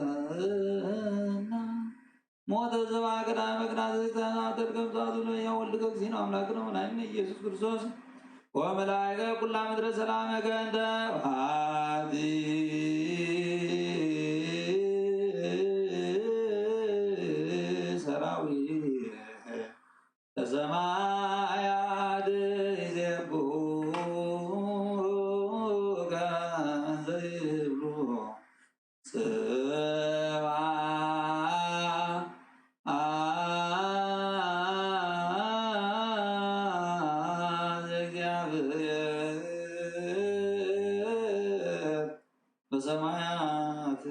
ሞተ ዘባ ቀዳመ ቅዳሴ ተናተር ከምሳቱ ለያ ወልድ ከግዚእነ አምላክ ነው ናይ ኢየሱስ ክርስቶስ ወመላእከ ኩላ ምድረ ሰላመ ከንተ ባቲ ሰራዊት ለሰማያት ይዜብሑ ከመ ዘይብሉ ጽባሕ ዘእግዚኣብሔር በሰማያት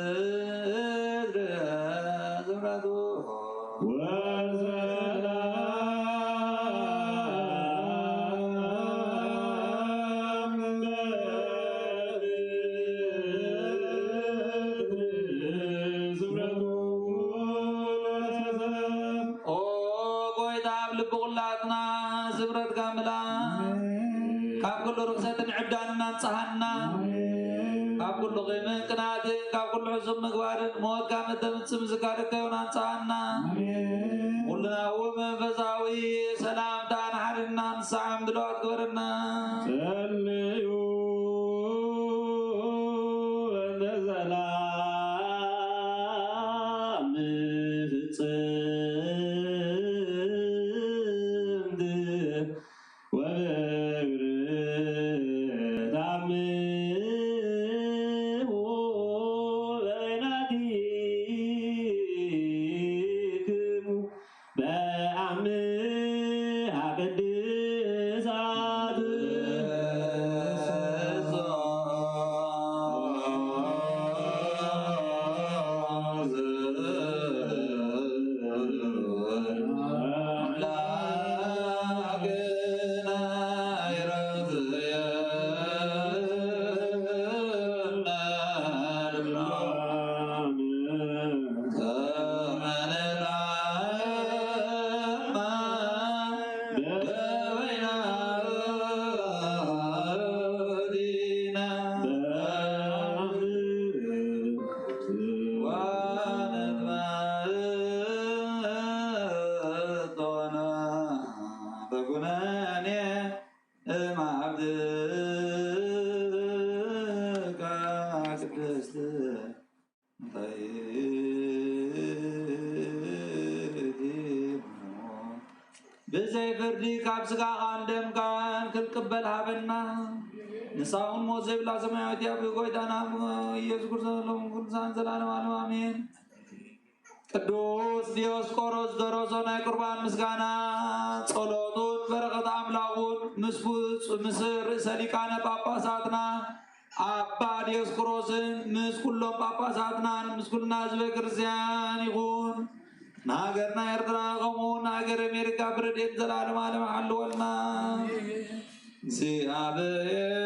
በምድር ስምረቱ ወሰላም በምድር ስምረቱ ኦ ጎይታ ኣብ ልቢ ኩላትና ስምረትካ ምላ ካብ ኩሉ ርኽሰትን ዕብዳንን ኣንጽሃና ካብ ኩሉ ቂምን ቅንኣትን ካብ ኩሉ ሕሱም ምግባርን ሞትካ መተምጽእ ምስጋር ከዮን ኣንጽሃና ኩልና እውን መንፈሳዊ ሰላምታ ንሓድና ንስዓም ድለዋት ግበረና ጸልዩ እንተ ሰላም ፍጽምቲ ወበግር ታምሁ በይናቲክሙ በአምሃ ቅድሳት ብዘይ ፍርዲ ካብ ስጋኻን ደምካን ክንቅበል ሃበና። ንሳውን ሞት ዘይብላ ሰማያዊት ኣብ ጎይታና ኢየሱስ ክርስቶስ ሎም ኩልሳን ዘላለም ዓለም ኣሜን። ቅዱስ ዲዮስቆሮስ ዝደረሶ ናይ ቁርባን ምስጋና ጸሎቱን በረኸት ኣምላኹን ምስ ርዕሰ ሊቃነ ጳጳሳትና ኣባ ዲዮስቆሮስን ምስ ኩሎም ጳጳሳትናን ምስ ኩልና ህዝበ ክርስቲያን ይኹን። ንሃገርና ኤርትራ ከምኡውን ንሃገር ኣሜሪካ ብረድኤት ዘላለም ዓለም ሓልወልና። እግዚኣብሔር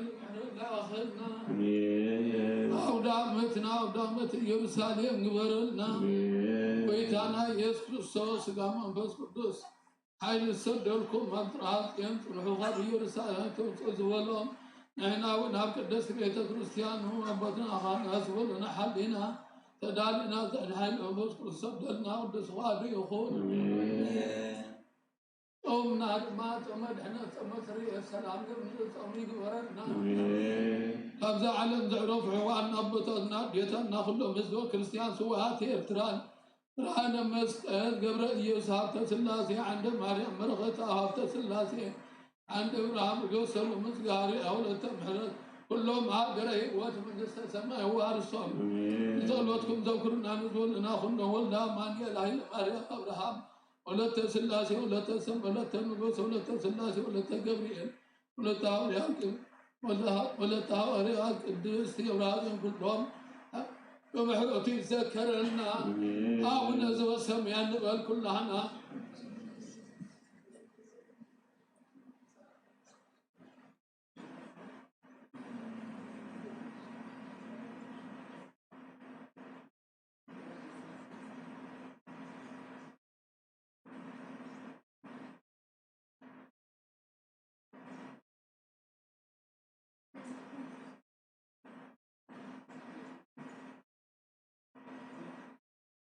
ምሕረት ለኣኸልና። ኣሜን። ኣውደ ዓመትና ኣውደ ዓመት ኢየሩሳሌም ግበረልና። ኣሜን። ጎይታና ኢየሱስ ክርስቶስ ስጋ መንፈስ ቅዱስ ሓይሊ ዝሰደልኩም ኣብ ጥርዓት ጽዮን ጽንሑ ካብ ኢየሩሳሌም ተውፅኡ ዝበሎም ንሕና እውን ኣብ ቅድስት ቤተ ክርስቲያን ኣቦትና ካህናት ዝበሉና ሓሊና ተዳሊና ዝሕን ሓይሊ መንፈስ ቅዱስ ሰደልና ቅዱስ ፍቓዱ ይኹን። ኣሜን። ጾምና ድማ ጾመ ድሕነት፣ ጾመ ስርየት ሰላም፣ ጾም ይግበረልና። ኣሜን። ካብዛ ዓለም ዘዕረፉ ሕዋን ኣቦታትና፣ ኣዴታትና፣ ኩሎም ህዝበ ክርስቲያን ስውኣት ኤርትራን፣ ብርሃነ መስቀል፣ ገብረ ኢየሱስ፣ ሃብተ ስላሴ፣ ዓንደ ማርያም፣ በረኸት ሃብተ ስላሴ፣ ዓንደ እብርሃም፣ ርግብ ሰሎሞን፣ ዝጋሪ፣ ኣውለተ ምሕረት፣ ኩሎም ሃገረ ህይወት መንግስተ ሰማይ ዋርሶም። ኣሜን። ብጸሎትኩም ዘክሩና ንዝወልና ኩሎም ወልደ ኣማኑኤል፣ ሃይለ ማርያም፣ ኣብርሃም፣ ወለተ ስላሴ፣ ወለተ ሰም፣ ወለተ ንጉስ፣ ወለተ ስላሴ፣ ወለተ ገብርኤል፣ ወለተ ሃዋርያት፣ ወለተ ሃዋርያት ቅድስት የብራዝን ኩሎም ብምሕረቱ ይዘከረና። ኣሜን። ኣቡነ ዘበሰማያት ንበል ኩላህና።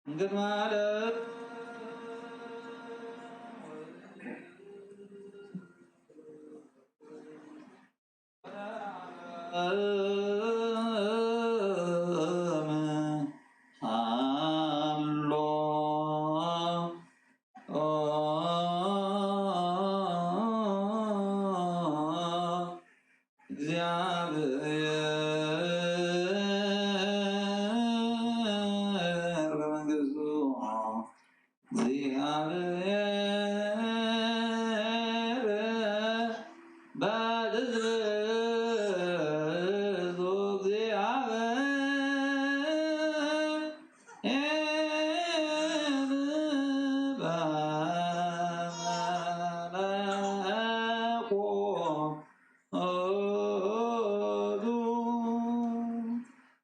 እንግዲህ ማለት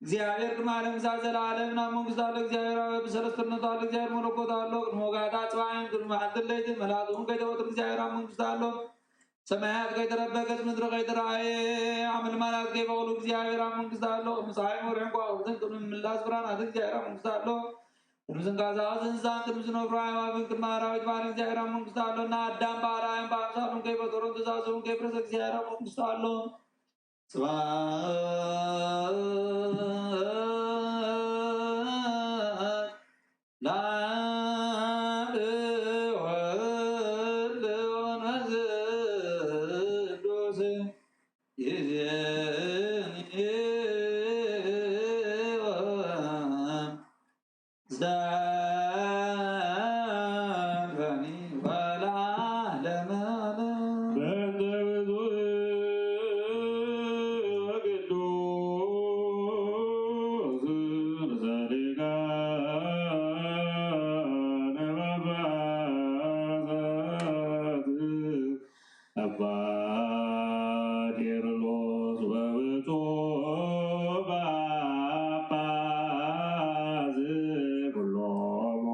እግዚኣብሔር ቅድሚ ዓለም ክሳብ ዘለዓለም ናብ መንግስቱ ኣሎ። እግዚኣብሔር ኣብ ብሰለስትነቱ ኣሎ። እግዚኣብሔር መለኮት ኣሎ። ቅድሚ ወጋሕታ ጽባሕን ቅድሚ መዓልትን ለይትን መላእኽቱ እውን ከይተፈጥሩ እግዚኣብሔር ኣብ መንግስቱ ኣሎ። ሰማያት ከይተረበ ገጽ ምድሪ ከይተረኣየ ሓመልማላት ከይበቕሉ እግዚኣብሔር ኣብ መንግስቱ ኣሎ። ቅድሚ ፀሓይን ወርሕን ከዋኽብትን ቅድሚ ምላስ ብርሃናት እግዚኣብሔር ኣብ መንግስቱ ኣሎ። ቅድሚ ዝንቀሳቐስ እንስሳን ቅድሚ ዝነፍሩ ኣዕዋፍን ቅድሚ ኣራዊት ባሕርን እግዚኣብሔር ኣብ መንግስቱ ኣሎ። ንኣዳም ብኣርኣያኡን ብኣምሳሉን ከይፈጠሮን ትእዛዙ እውን ከይፍረሰ እግዚኣብሔር ኣብ መንግስቱ ኣሎ። ስብሐት ለአብ ወወልድ ወመንፈስ ቅዱስ ይዜኒ ዘልፈኒ ወለዓለመ ዓለም። በእንተ ብፁዕ ወቅዱስ ርእሰ ሊቃነ ጳጳሳት አባ ቄርሎስ ወብፁዕ ጳጳስ ኩሎሙ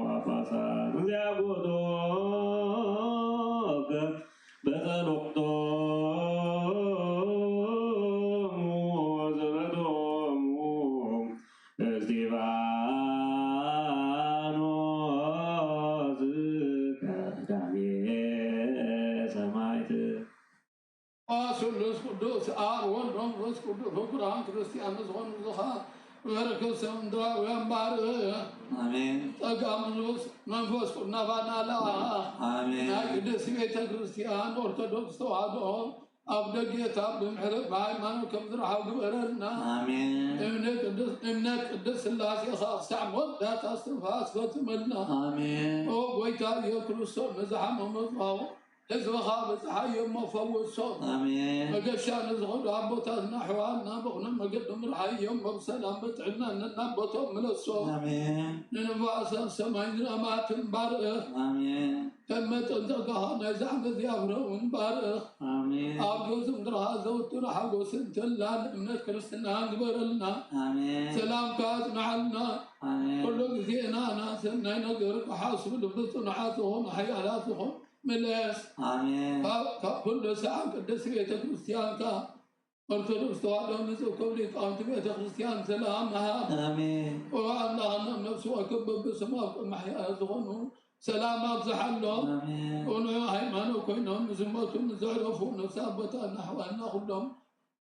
ጳጳሳት እንዚያጎቶከ በጸሎቶሙ ዘበቶሙ እስጢፋኖስ ቀዳሜ ሰማዕት። ስሉስ ቅዱስ ኣብ ወልድ መንፈስ ቅዱስ ፍቁራን ክርስቲያን ዝኾኑ ዝኻ በረከት ሰምድራውያን ባርኽ። ኣሜን። ጸጋ መንፈስ መንፈስ ቅዱስ ናባና ለኣኽ። ኣሜን። ናይ ቅድስት ቤተ ክርስቲያን ኦርቶዶክስ ተዋህዶ ኣብ ደጌታ ብምሕረት ብሃይማኖት ከም ዝረሓው ግበረልና። ኣሜን። እምነት ቅድስ እምነት ቅድስት ስላሴ ኸኣ ክሳዕ መወዳእታ እስትንፋስ ፈጽመልና። ኣሜን። ኦ ጎይታ ኢየሱስ ክርስቶስ ንዝሓመመ ዝሃቦ ህዝብኻ በጽሓዮ እሞ ፈውሶ። ኣሜን። መገሻ ንዝኸዱ ኣቦታትና ኣሕዋትና ብቕኑዕ መገዲ ምርሓዮም፣ ብሰላም ብጥዕና ነናቦቶም ምለሶ። ኣሜን። ንንፋሳት ሰማይ ዝናማትን ባርኽ። ኣሜን። ከም መጠን ጸጋኻ ናይዚ ዓመት እዚኣ ፍረ እውን ባርኽ። ኣሜን። ኣብ ገጽ ምድርኻ ዘውትር ሓጎስን ተላን እምነት ክርስትናን ግበረልና። ኣሜን። ሰላምካ ኣጽንዓልና። ኣሜን። ኩሉ ግዜና ናሰናይ ነገር ክሓስቡ ልቢ ጽኑዓት ዝኾኑ ሓያላት ዝኾኑ ምለስ። ኣሜን። ካብ ካብ ኩሉ ሰዓብ ቅድስቲ ቤተ ክርስቲያንካ ኦርቶዶክስ ተዋህዶ ንጽውከብ ሊቃውንቲ ቤተ ክርስቲያን ሰላም ሃብ። ኣሜን። ኦ ኣምላኽና ነፍሲ ወከፍ በብስሙ ኣብ ቅድሚ ሓያል ዝኾኑ ሰላም ኣብዝሓሎም። ኣሜን። ቅኑዕ ሃይማኖት ኮይኖም ንዝሞቱ ንዘዕረፉ ነፍሲ ኣቦታትና ኣሕዋትና ኩሎም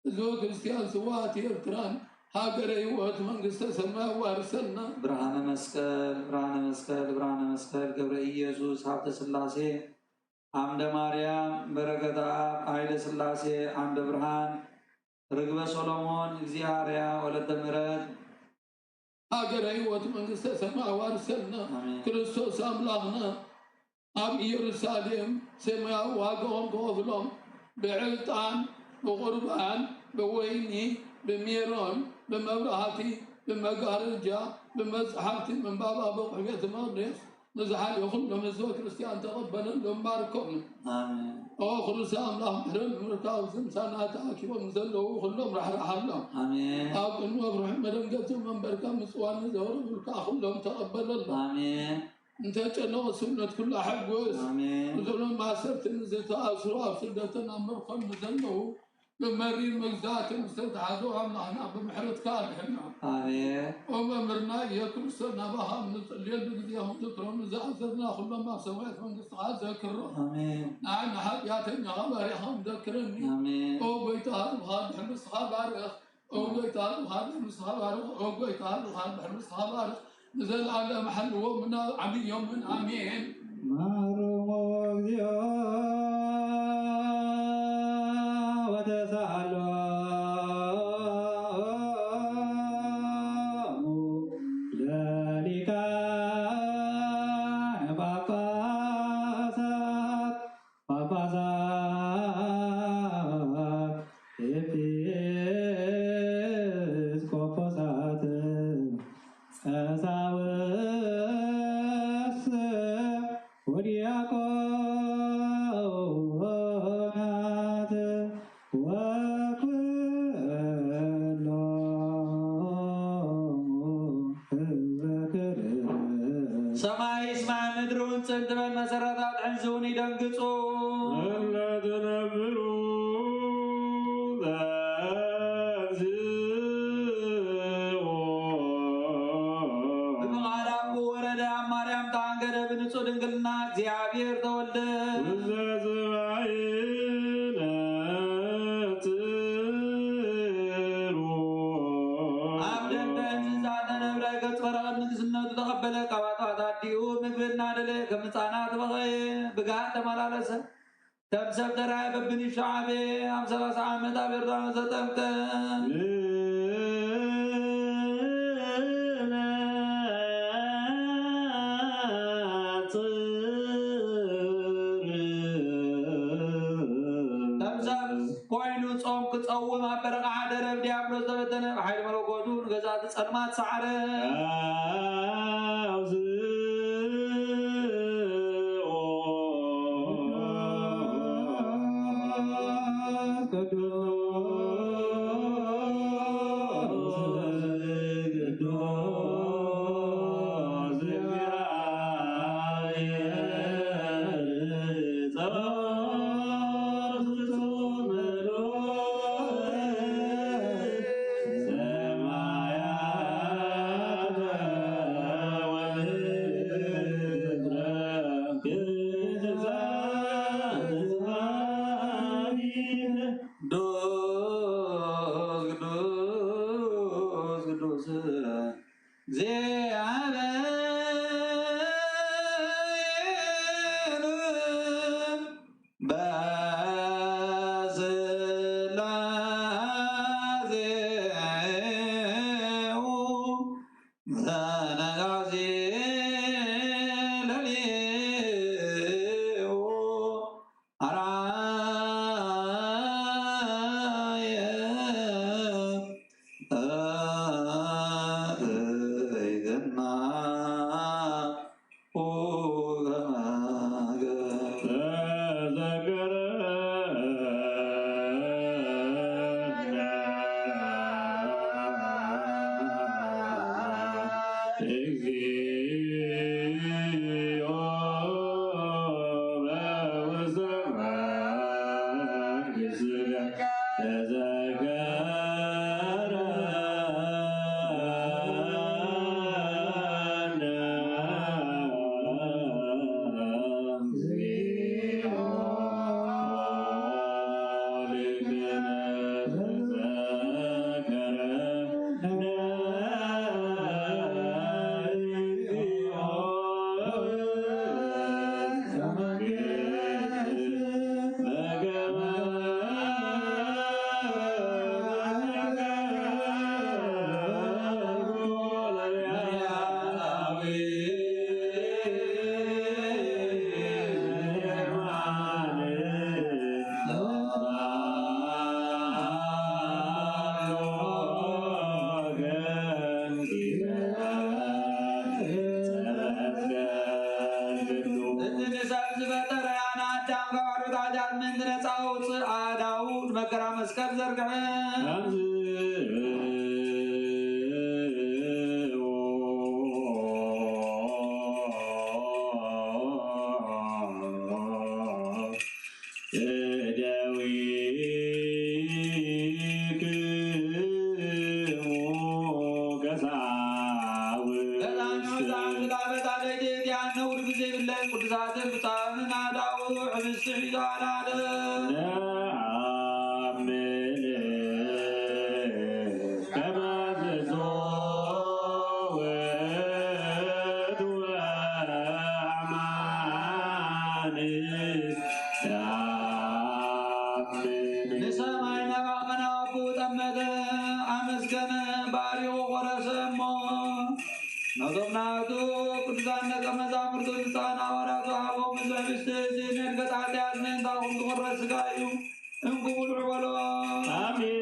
ህዝበ ክርስቲያን ስውኣት ኤርትራን ሃገረ ህይወት መንግስተ ሰማይ ኣዋርሰልና። ብርሃነ መስቀል ብርሃነ መስቀል ብርሃነ መስቀል ገብረ ኢየሱስ ሃብተ ስላሴ ዓምደ ማርያም በረከተ ኣብ ኃይለ ሥላሴ ዓምደ ብርሃን ርግበ ሰሎሞን እግዚኣብሔር ወለተ ምሕረት ሃገረ ህይወት መንግስተ ሰማይ ኣዋርሰልና። ኣሜን። ክርስቶስ ኣምላኽና ኣብ ኢየሩሳሌም ሰማያዊ ዋጋኦም ክኸፍሎም ብዕጣን ብቁርባን ብወይኒ ብሜሮን ብመብራህቲ ብመጋረጃ ብመጽሓፍቲ ምንባብ ኣብ ኣቑሑ ቤተ መቕደስ ንዝሓልዩ ኩሎም ህዝበ ክርስቲያን ተቐበለሎም፣ ባርኮም። ኣሜን። ኦ ክርስቶስ ኣምላኽ ምሕረት ንምርካብ ዝምሳና ተኣኪቦም ዘለዉ ኩሎም ራሕርሓሎም። ኣሜን። ኣብ ቅድሚ መፍርሒ መደንገጽ መንበርካ ምጽዋን ንዘውረዱልካ ኩሎም ተቐበለሎም። ኣሜን። እንተጨነቑ ስብነት ኩሉ ኣሐጉስ። ኣሜን። ንዘሎም ማእሰርቲ ንዝተኣስሩ ኣብ ስደትን ኣብ ምርኮን ንዘለዉ ብመሪር መግዛእትን ዝተትሓዙ ኣምላኽና ብምሕረትካ ኣድሕኖም። ኣሜን። ኦ መምህርና ኢየሱስ ክርስቶስ ናባኻ ንጽልየሉ ግዜ ክንዝክሮም ንዝኣዘዝና ኩሎም ኣብ ሰማያት መንግስትኻ ዘክሮም። ኣሜን። ንዓና ሓጢኣተኛኻ ባሪኻ ንዘክረኒ። ኣሜን። ኦ ጎይታ ህዝብኻ ድሕር ንስኻ ባርኽ። ኦ ጎይታ ህዝብኻ ድሕር ንስኻ ባርኽ። ኦ ጎይታ ህዝብኻ ድሕር ንስኻ ባርኽ። ንዘለኣለም ሓልዎም እና ዓብዮምን ኣሜን። ማሮሞ እግዚኦ ወተሳሎ ለሊቃነ ጳጳሳት ጳጳሳት ኤጲስቆጶሳት ቀሳውስት ወዲያቆናት ወኩሎሙ ህዝበ ክርስቲያን። ሰማይ ይስማዕ ምድሪ እውን ጽን ትበል፣ መሰረታት ሕንዚ እውን ይደንግጹ። እለ ትነብሩ ተንሥኡ። ብፍቓድ ኣቦ ወረደ ኣብ ማርያም ተኣንገደ፣ ብንጹህ ድንግልና እግዚኣብሔር ተወልደ። ውስተ ጽባሕ ነጽሩ። ኣብ ደንበ እንስሳ ተነብረ፣ ገጽ በረኸት ንግስነቱ ተቐበለ፣ ካብ ኣጥባት ኣዲኡ ምግቢ እናደለየ ከም ህፃናት በኸየ፣ ብጋት ተመላለሰ። ከም ሰብ ተራእየ በብንእሽቱ ዓበየ፣ ኣብ ሰላሳ ዓመት ኣብ ዮርዳኖስ ተጠምቀ። ከም ሰብ ኮይኑ ጾም ክጸውም ኣብ በረኻ ሓደረ፣ ብዲያብሎስ ተፈተነ፣ ብሓይሊ መለኮቱ ንገዛእቲ ጸልማት ሰዓረ። ቅዱስ ቅዱስ ቅዱስ አርአየ እይትና ወከማገ ተዘከረነ እግዚኦ በውስተ መንግሥትከ ተዘከረነ እግዚኦ። እቲ ንሰብ ዝፈጠረ ኣነ ኣዳም ካብ ዓዶታት ኃጢኣት ምእንቲ ነጻ ኣውፅእ። ኣዳውድ መከራ መስቀል ዘርግሐ። እደዊክሙ ቀሳውስት። በጣም በጣም በጣም በጣም ነውር ጊዜ ብለን ቅዱሳትን ብፁዓንን ኣዳው ሕብስቲ ሒዛ ኣላደ። ነአምን ከመ ዝጾ ውእቱ አማን። ንሰማይ ነባቕና ብኡ ጠመተ፣ ኣመስገነ፣ ባሪኹ ቆረሰ እሞ ነቶም ናቱ ቅዱሳን ደቀ መዛሙርቱ ንሳን ሃዋርያቱ ሃቦም። እዚ ሕብስቲ እዚ ነድገት ኃጢኣት ምእንታኹም ዝቑረስ ሥጋ እዩ። እንኩ ብልዑ በሎ። ኣሜን።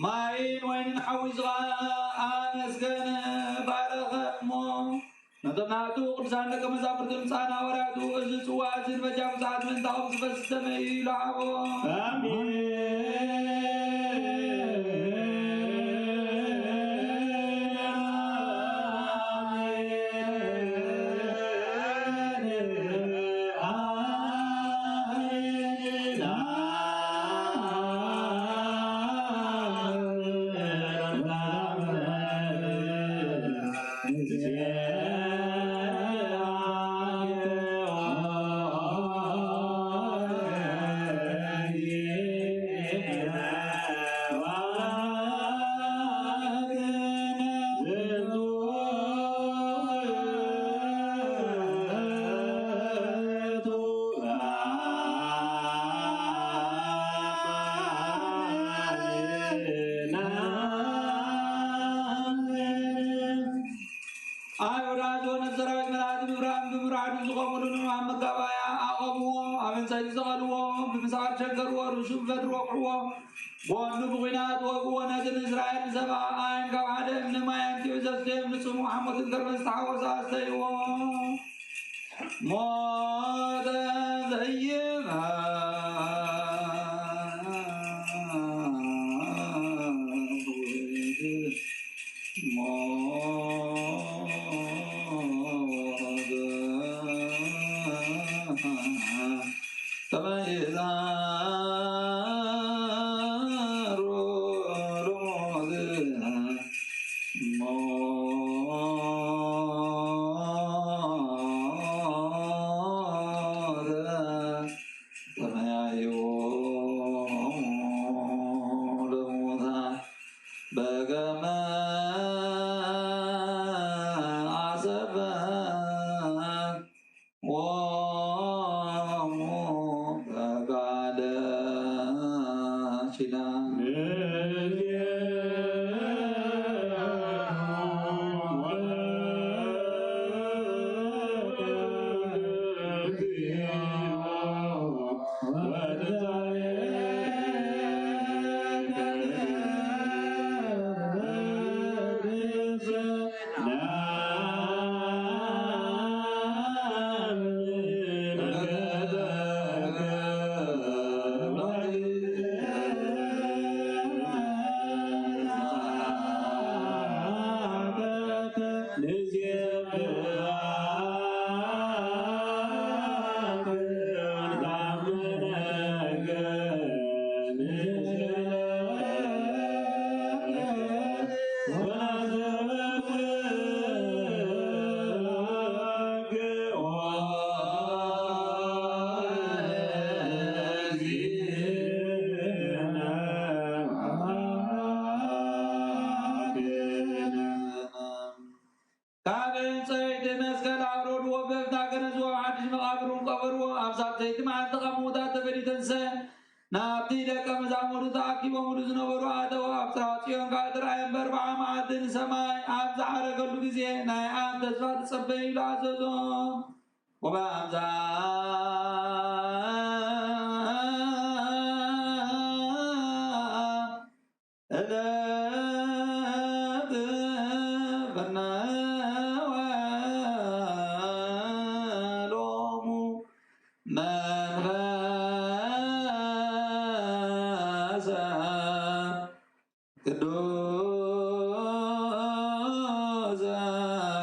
ማይን ወይንን ሓዊስኻ ኣመስገነ፣ ባረኸ እሞ ነቶም ናቱ ቅዱሳን ደቀ መዛሙርቱ ንሳን ሃዋርያቱ፣ እዚ ጽዋ እዚ ንበጃ ምጽኣት ምእንታኹም ዝፈስስ ደመይ እዩ ኢሉ ሃቦ። ኣሜን። ኣይሁድ ኣዞ ነቲ ሰራዊት መላእክቲ ብብርሃን ብምብራህዱ ዝቖሙሉ ንዑ ኣብ መጋባእያ ኣቐምዎ፣ ኣብ ዕንጸይቲ ሰቐልዎ፣ ብምስዓር ሸንከርዎ፣ ርእሱ ብበትሪ ወቕዕዎ፣ ጎኑ ብኲናት ወግዎ፣ ነቲ ንእስራኤል ንሰብኣ ኣየን ካብ ሓደ እምኒ ማይ ኣምጺኡ ዘስተዮም፣ ንጽሙእ ሓሞትን ከርበን ዝተሓወሰ ኣስተይዎ። ሞተ ዘይመውት ሞት ካብ ዕንፀይቲ መስቀል ኣውረድዎ፣ በፍታ ገነዝዎ፣ ኣብ ሓድሽ መቓብር እውን ቀበርዎ። ኣብ ሳልሰይቲ መዓልቲ ካብ ምዉታት ተፈልዩ ተንስአ። ናብቲ ደቀ መዛሙርቱ ተኣኪቦምሉ ዝነበሩ ኣተወ። ኣብ ጽርሐ ጽዮን ከኣ ተራእየ እምበር፣ በዓል መዓልቲ ንሰማይ ኣብ ዝዓረገሉ ግዜ ናይ ኣብ ተስፋ ትጸበዩ ኢሉ ኣዘዞም። ወበኣምዛ እለት ፈነወ ሎሙ መንፈሰ ቅዱስ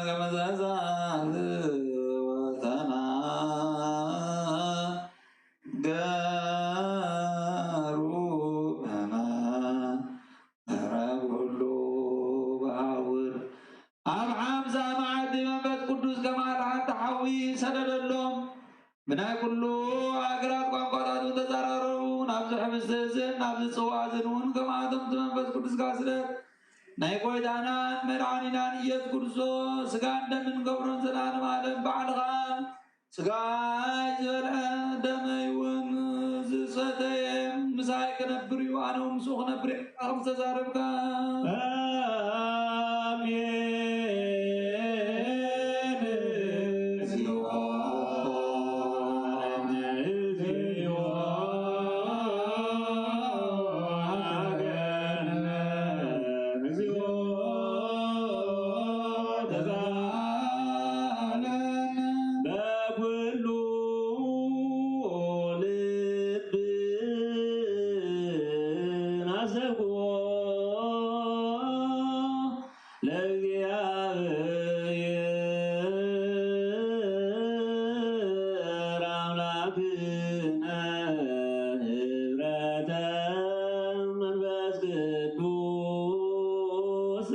ከመ ዘዛት ወተና ገሩ መመረ ኩሉ በሃውር። ኣብ ሓምሳ መዓልቲ መንፈስ ቅዱስ ከም ኣርሓቲ ሓዊ ሰደደሎም። ብናይ ኩሉ ሃገራት ቋንቋታት እውን ተዘራረቡ። ናብዚ ሕብስቲ እዝን ናብዚ ጽዋ እዝን እውን ከምኣቶም እቲ መንፈስ ቅዱስካ ስደድ። ናይ ጐይታናን መድሓኒናን ኢየሱስ ክርስቶስ ስጋን ደምን ገብሮን ዘላለም ዓለም ባዕልኻ ስጋይ ዝበልዐ ደመይ እውን ዝሰተየ ምሳይ ክነብር እዩ፣ ኣነ እውን ምስኡ ክነብር እየ ኢልካ ከም ዝተዛረብካ። ኣሜን። በኩሉ ልብና ሰብኮ ለእግዚኣብሔር ኣምላክነ ህብረተ መንፈስ ቅዱስ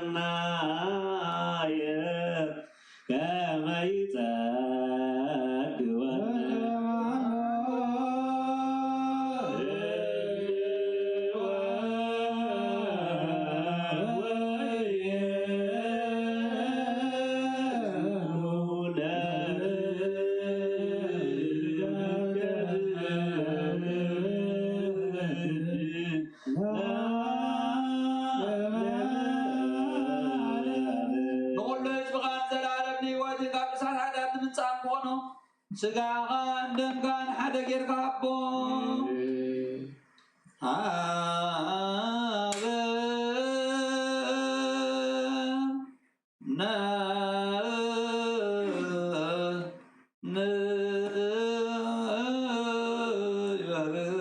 ሰናየ ከመ ይጸግወነ ንኹሉ ህዝብኻ ንዘለኣለም ንህይወትን ካብ ቅሳት ሓጢኣት ንምንጻእ ምኾኖ ስጋኻን ደምካን ሓደ ጌርካ ሃቦ። ሃበ ነ ን ይበርእ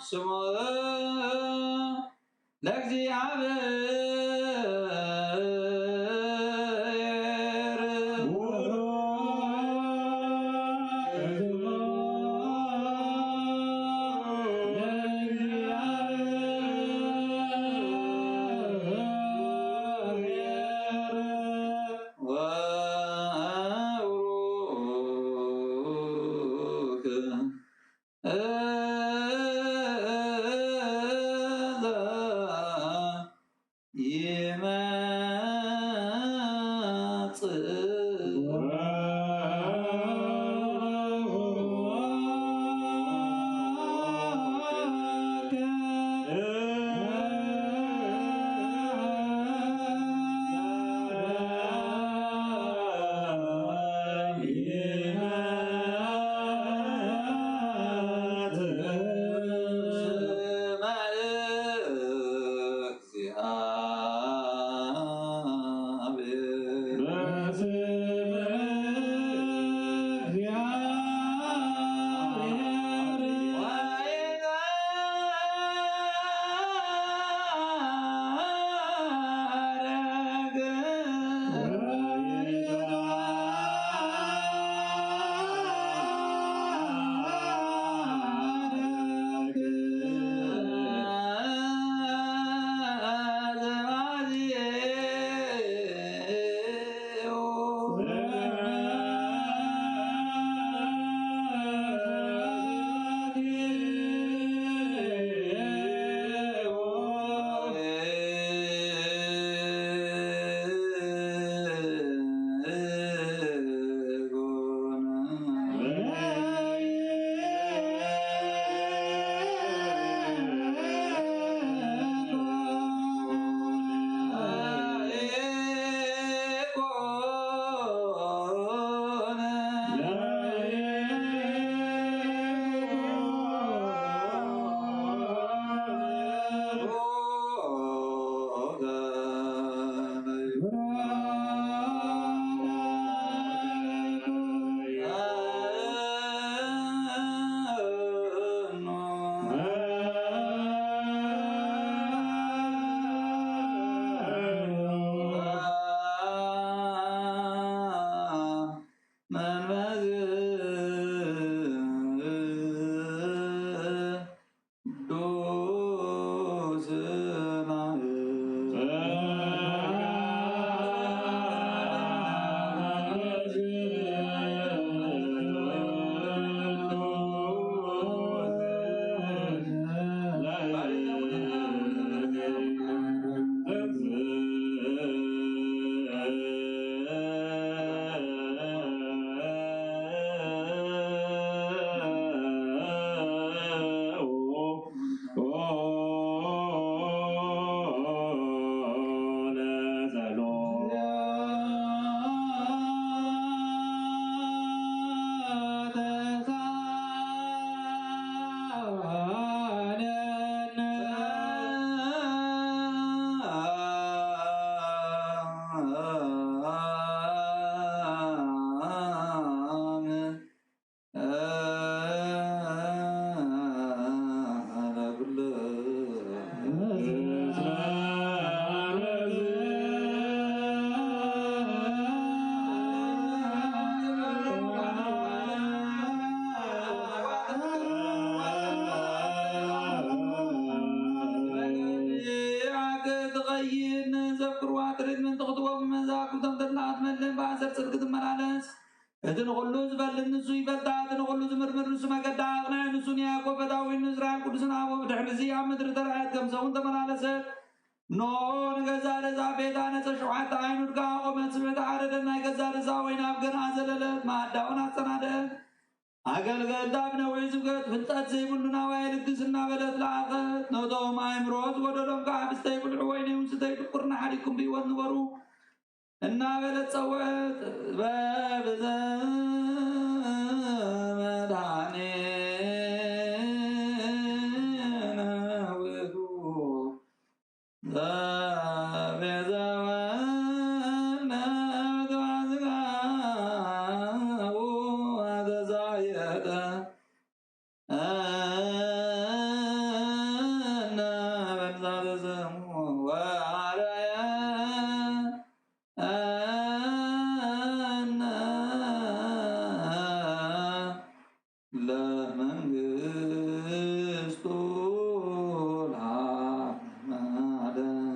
ስሙ ለእግዚኣብሔር እቲ ንኹሉ ዝፈልጥ ንሱ ይፈልጣ፣ እቲ ንኹሉ ዝምርምር ንሱ መገዳ ኣቕንዐ፣ ንሱ ንያዕቆብ ፈታዊ፣ ንእስራኤል ቅዱስን ኣቦ። ብድሕሪ እዚ ኣብ ምድሪ ተራእየት፣ ከም ሰውን ተመላለሰት። እነሆ ንገዛእ ርእሳ ቤት ሃነጸት፣ ሸውዓተ ኣይኑድ ከኣ ኣቖመት። ስብሕቲ ዓረደት፣ ናይ ገዛእ ርእሳ ወይኒ ኣብ ገንኣ ዘለለት፣ መኣዳውን ኣጸናደአት። ኣገልገልታ ብነዊሕ ስብከት፣ ፍልጠት ዘይብሉ ናባይ ልግስ እናበለት ለኣኸት። ነቶም ኣእምሮ ዝጎደሎም ከኣ ብስተይ ብልዑ፣ ወይኒ እውን ስተዩ፣ ድንቁርና ሓዲግኩም ብህይወት ንበሩ እናበለት ጸወዐት። ጥበብ ዘመድኃኒነ ውእቱ ዘቤዛወነ በትወስጋሁ ወተሳየጠ እነ በብዛተ ስሙ ወአርአየነ ለመንግስቱ ለዓለመ ዓለም።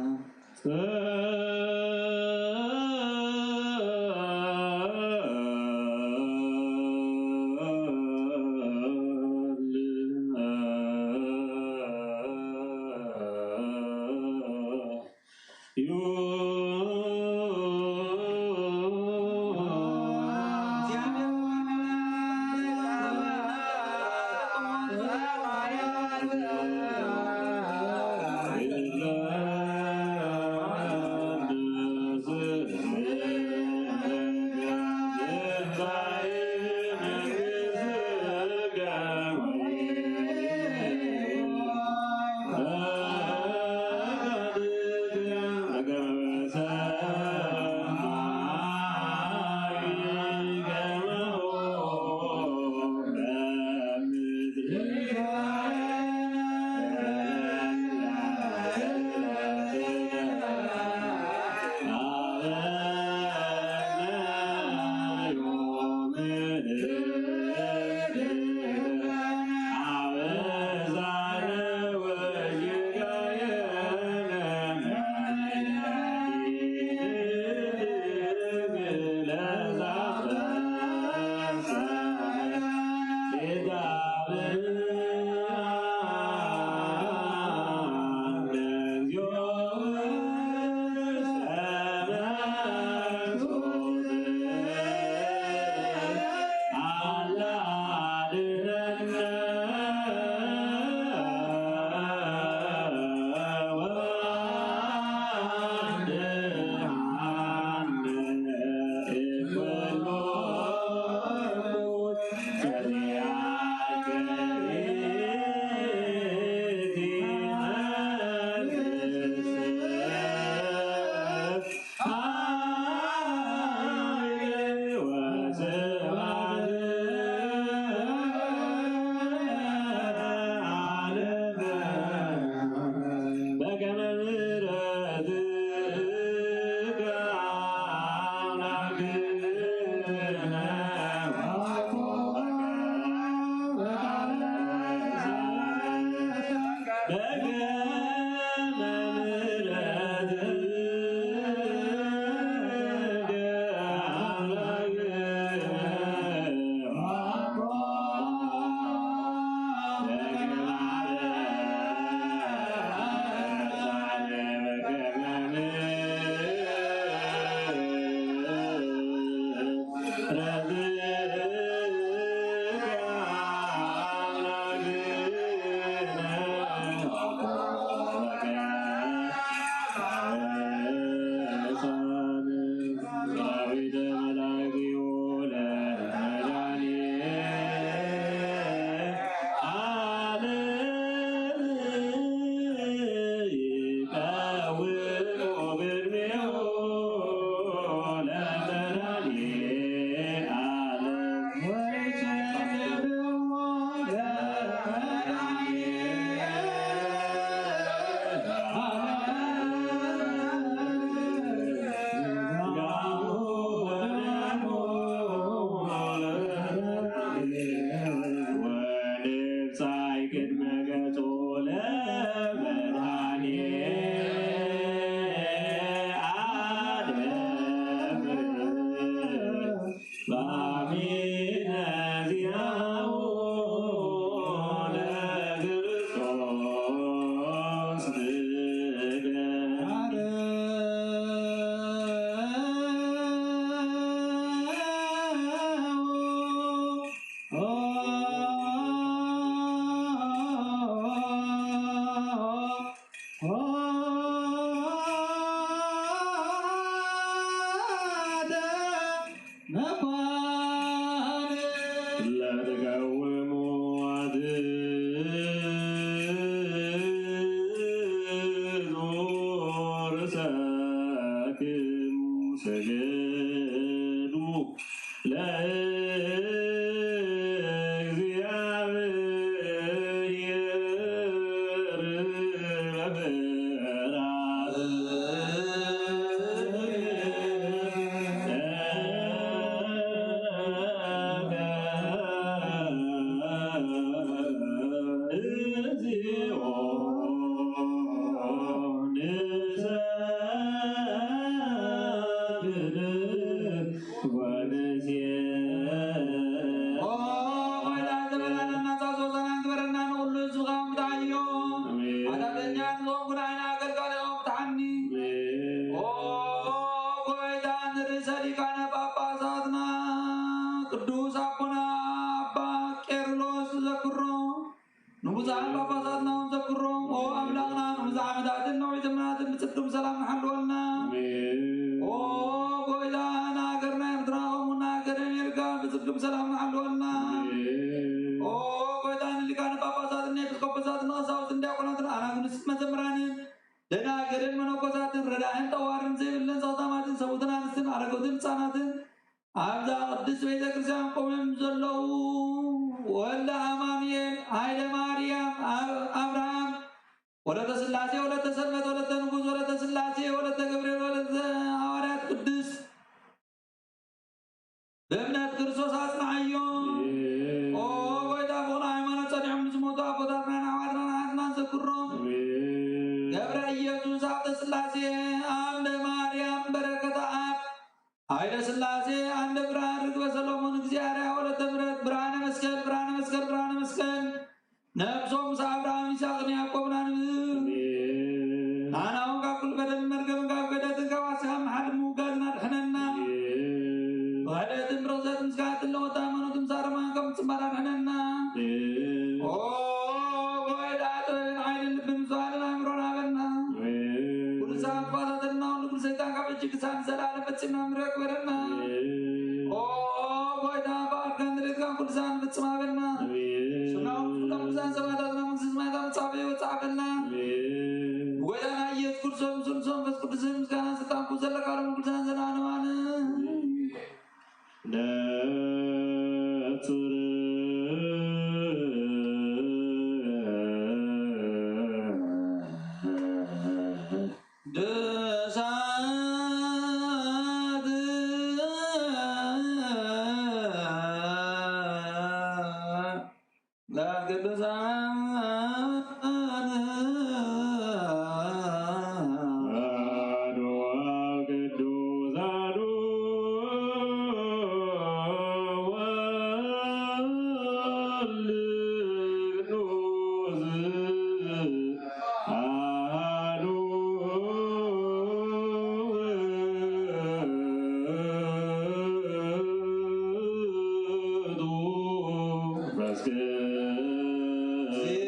ወንብጻይ ቅድመ ገጹ ለመድኃኔ ዓለም። መኳን ለተቃወሙ ርእሳክሙ ሰገዱ ለእግዚአብሔር በፍርሃት። እግዚኦ ንሰግድ ወንሴ። ኦ፣ ሞይታ ዝበላልና ጻሶ ሰላም ግበረና፣ ንኹሉ ህዝብኻ ምትሓዮ። ኣሜን። ሓጢኣተኛ ንዝኾንኩ ንዓይና ኣገልጋሊኻ ምትሓኒ። ኣሜን። ኦ፣ ጎይታ ንርእሰ ሊቃነ ጳጳሳትና ቅዱስ ኣቦና ኣባ ቄርሎስ ዘክሮ። ንብፁዓን ጳጳሳትና እውን ዘክሮም። ኦ ኣምላኽና፣ ንብዙሕ ዓመታትን ነዊሕ ዘመናትን ብጽድቅም ሰላም ንሓልወልና። ኣሜን። ኦ ጎይታ፣ ንሃገርና ኤርትራ ከምኡ ንሃገር ኣሜሪካ ብጽድቅም ሰላም ንሓልወልና። ኣሜን። ኦ ጎይታ፣ ንሊቃነ ጳጳሳትን ኤጲስቆጶሳትን ቀሳውስትን ዲያቆናትን ኣናግንስትን መዘምራንን ደናግልን መነኮሳትን ረዳእን ጠዋርን ዘይብለን ጸቕጣማትን ሰብኡትን ኣንስትን ኣረገውትን ህጻናትን ኣብዛ ቅድስት ቤተ ክርስቲያን ቆሞም ዘለዉ ወልደ ኣማኑኤል፣ ሃይለ ማርያም፣ ኣብ-፣ ኣብርሃም፣ ወለተ ስላሴ፣ ወለተ ሰንበት፣ ወለተ ንጉስ፣ ወለተ ስላሴ፣ ወለተ ገብርኤል፣ ወለተ ሃዋርያት ቅዱስ ብእምነት ክርስቶስ ኣጽንዓዮም። ኦ ጎይታ፣ ብቕኑዕ ሃይማኖት ጸኒዖም ንዝሞቱ ኣቦታትናን ኣሕዋትናን ኣሓትናን ዘክሮም። ገብረ ኢየሱስ፣ ሃብተ ስላሴ፣ ኣምደ ማርያም፣ በረከተ ኣብ፣ ሃይለ ስላሴ፣ ኣንደ ብርሃን፣ ርግበ ሰሎሞን፣ እግዚኣብሔር፣ ወለተ ምሕረት፣ ብርሃነ መስቀል፣ ብርሃነ መስቀል፣ ብርሃነ መስቀል፣ ነብሶም ምስ ኣብርሃም ይስሐቅን ያዕቆብን ኣንብብ። ኣሜን። ንዓና እውን ካብ ኩሉ በደልን መርገምን ካብ ክህደትን ካብ ዓስኻ ምሓድ ምውጋዝን ኣድሕነና። ኣሜን። ብክሕደትን ብርኽሰትን ስጋትን ለወጣ ሃይማኖት ምስ ኣረማን ካብ ምጽማር ኣድሕነና። ኣሜን። ኦ ጎይታ፣ ጥበብን ሓይልን ልብን ምስትውዓልን ኣእምሮን ሃበና። ኣሜን። ኩሉ ሰዓት ክፈታተነና፣ ኩሉ ሰይጣን ካብ ሕጂ ክሳብ ንዘለኣለም ፈጺምና ንርሕቅ ግበረና። ኣሜን። ኦ ጎይታ፣ ፍቓድካን ድሌትካን ኩሉ ሰዓት ንፍጽም ሃበና። ኣሜን። ስምና እውን ፍጹም ቅዱሳን ሰማዕታትና መንግስተ ሰማያት ኣብ መጻሕፍቲ ህይወት ጸሓፈልና። ኣሜን። ብጎይታና ኢየሱስ ክርስቶስ ምስሉ ምስ መንፈስ ቅዱስን ምስጋናን ስልጣን ኩሉ ዘለካ ሎም ቅዱሳን ዘለዓለም ኣነ። ነጽር ድሳት ለቅዱሳን አሐዱ ቅዱሳኑ ወልድ ቅዱስ አሐዱ ውእቱ መንፈስ ቅዱስ።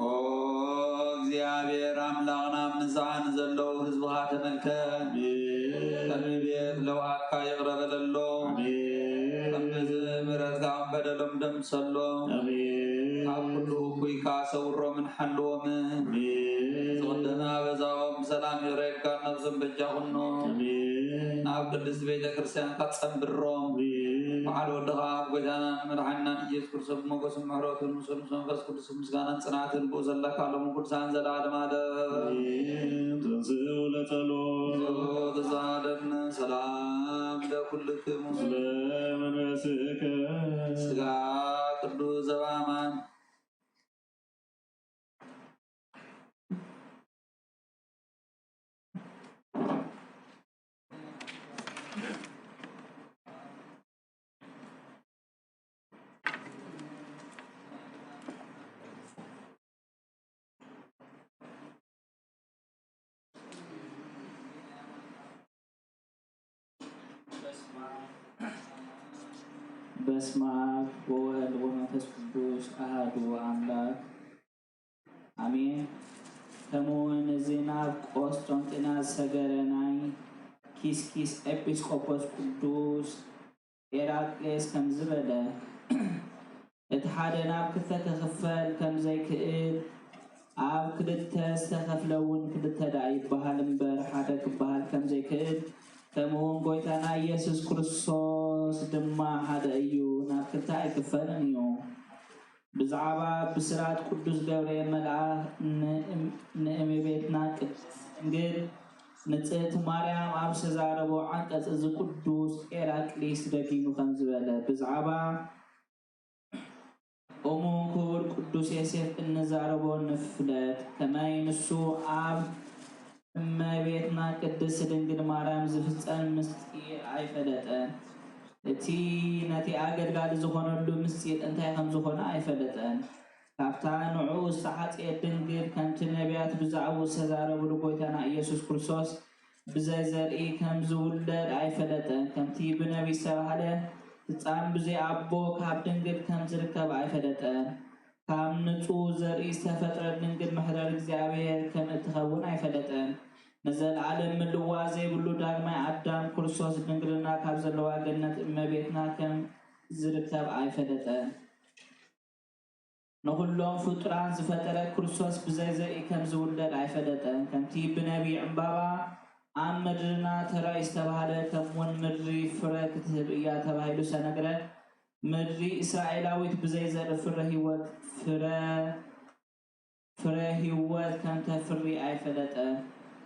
ኦ እግዚኣብሔር ኣምላኽና፣ ኣብ ንስሓ ንዘለዉ ህዝብኻ ተመልከት። ከም ቤት ለውሃትካ ይቕረ በለሎም። ከም ብዝሒ ምሕረትካ ከም በደሎም ደምሰሎም። ካብ ኩሉ እኩይካ ሰውሮምን ሓልዎምን። ዝቕደመ ኣበሳኦም ብሰላም ይቕረ ኢልካ ነብሶም በጃ ኩኖም። ናብ ቅድስቲ ቤተ ክርስቲያንካ ጸንብሮም። በዓል ወድኻ ኣብ ጎይታናን መድሓኒናን ኢየሱስ ክርስቶስ ብሞገስን ምሕረቱን ምስኡ ምስ መንፈስ ቅዱስ ምስጋናን ጽንዓትን ብኡ ዘለካ ሎም ቅዱሳን ዘለዓለም ዓለም። ተንሥኡ ለጸሎት። ተዛደን ሰላም ለኩልክሙ። ስለ መንፈስከ። ስጋ ቅዱስ ዘበአማን። በስመ አብ ወወልድ ወመንፈስ ቅዱስ አሐዱ አምላክ አሜን። ከምኡውን እዚ ናብ ቆስጠንጢና ዝሰገረ ናይ ኪስኪስ ኤጲስቆጶስ ቅዱስ ኤራቅሌስ ከምዚ በለ፣ እቲ ሓደ ናብ ክልተ ክኽፈል ከም ዘይክእል፣ ኣብ ክልተ ዝተኸፍለ እውን ክልተ ደኣ ይበሃል እምበር፣ ሓደ ክበሃል ከም ዘይክእል፣ ከምኡ እውን ጐይታና ኢየሱስ ክርስቶስ ድማ ሓደ እዩ፣ ናብ ክልተ ኣይክፈልን እዩ። ብዛዕባ ብስራት ቅዱስ ገብርኤል መልኣኽ ንእም-፣ ንእመቤትና ቅድስት ድንግል ንጽህቲ ማርያም ኣብ ዝተዛረቦ ዓንቀጽ እዚ ቅዱስ ኤራቅሊስ ደጊሙ ከም ዝበለ፣ ብዛዕባ እሙን ክቡር ቅዱስ ዮሴፍ እንዛረቦ ንፍለጥ፣ ከመይ ንሱ ኣብ እመቤትና ቅድስት ድንግል ማርያም ዝፍጸም ምስጢር ኣይፈለጠን። እቲ ነቲ ኣገልጋሊ ዝኾነሉ ምስጢር እንታይ ከም ዝኾነ ኣይፈለጠን። ካብታ ንዕኡ ዝተዓጽየት ድንግል፣ ከምቲ ነቢያት ብዛዕባኡ ዝተዛረቡሉ፣ ጐይታና ኢየሱስ ክርስቶስ ብዘይ ዘርኢ ከም ዝውለድ ኣይፈለጠን። ከምቲ ብነቢይ ዝተባህለ፣ ህጻን ብዘይ ኣቦ ካብ ድንግል ከም ዝርከብ ኣይፈለጠን። ካብ ንጹህ ዘርኢ ዝተፈጥረት ድንግል መሕደር እግዚኣብሔር ከም እትኸውን ኣይፈለጠን። ንዘለዓለም ምልዋ ዘይብሉ ዳግማይ ኣዳም ክርስቶስ ድንግልና ካብ ዘለዋ ገነት እመቤትና ከም ዝርከብ ኣይፈለጠን። ንኹሎም ፍጡራን ዝፈጠረ ክርስቶስ ብዘይ ዘርኢ ከም ዝውለድ ኣይፈለጠን። ከምቲ ብነቢይ ዕምባባ ኣብ ምድርና ተራእዩ ዝተባህለ፣ ከምኡውን ምድሪ ፍረ ክትህብ እያ ተባሂሉ ዝተነግረ፣ ምድሪ እስራኤላዊት ብዘይ ዘርኢ ፍረ ህይወት፣ ፍረ፣ ፍረ ህይወት ከም ተፍሪ ኣይፈለጠን።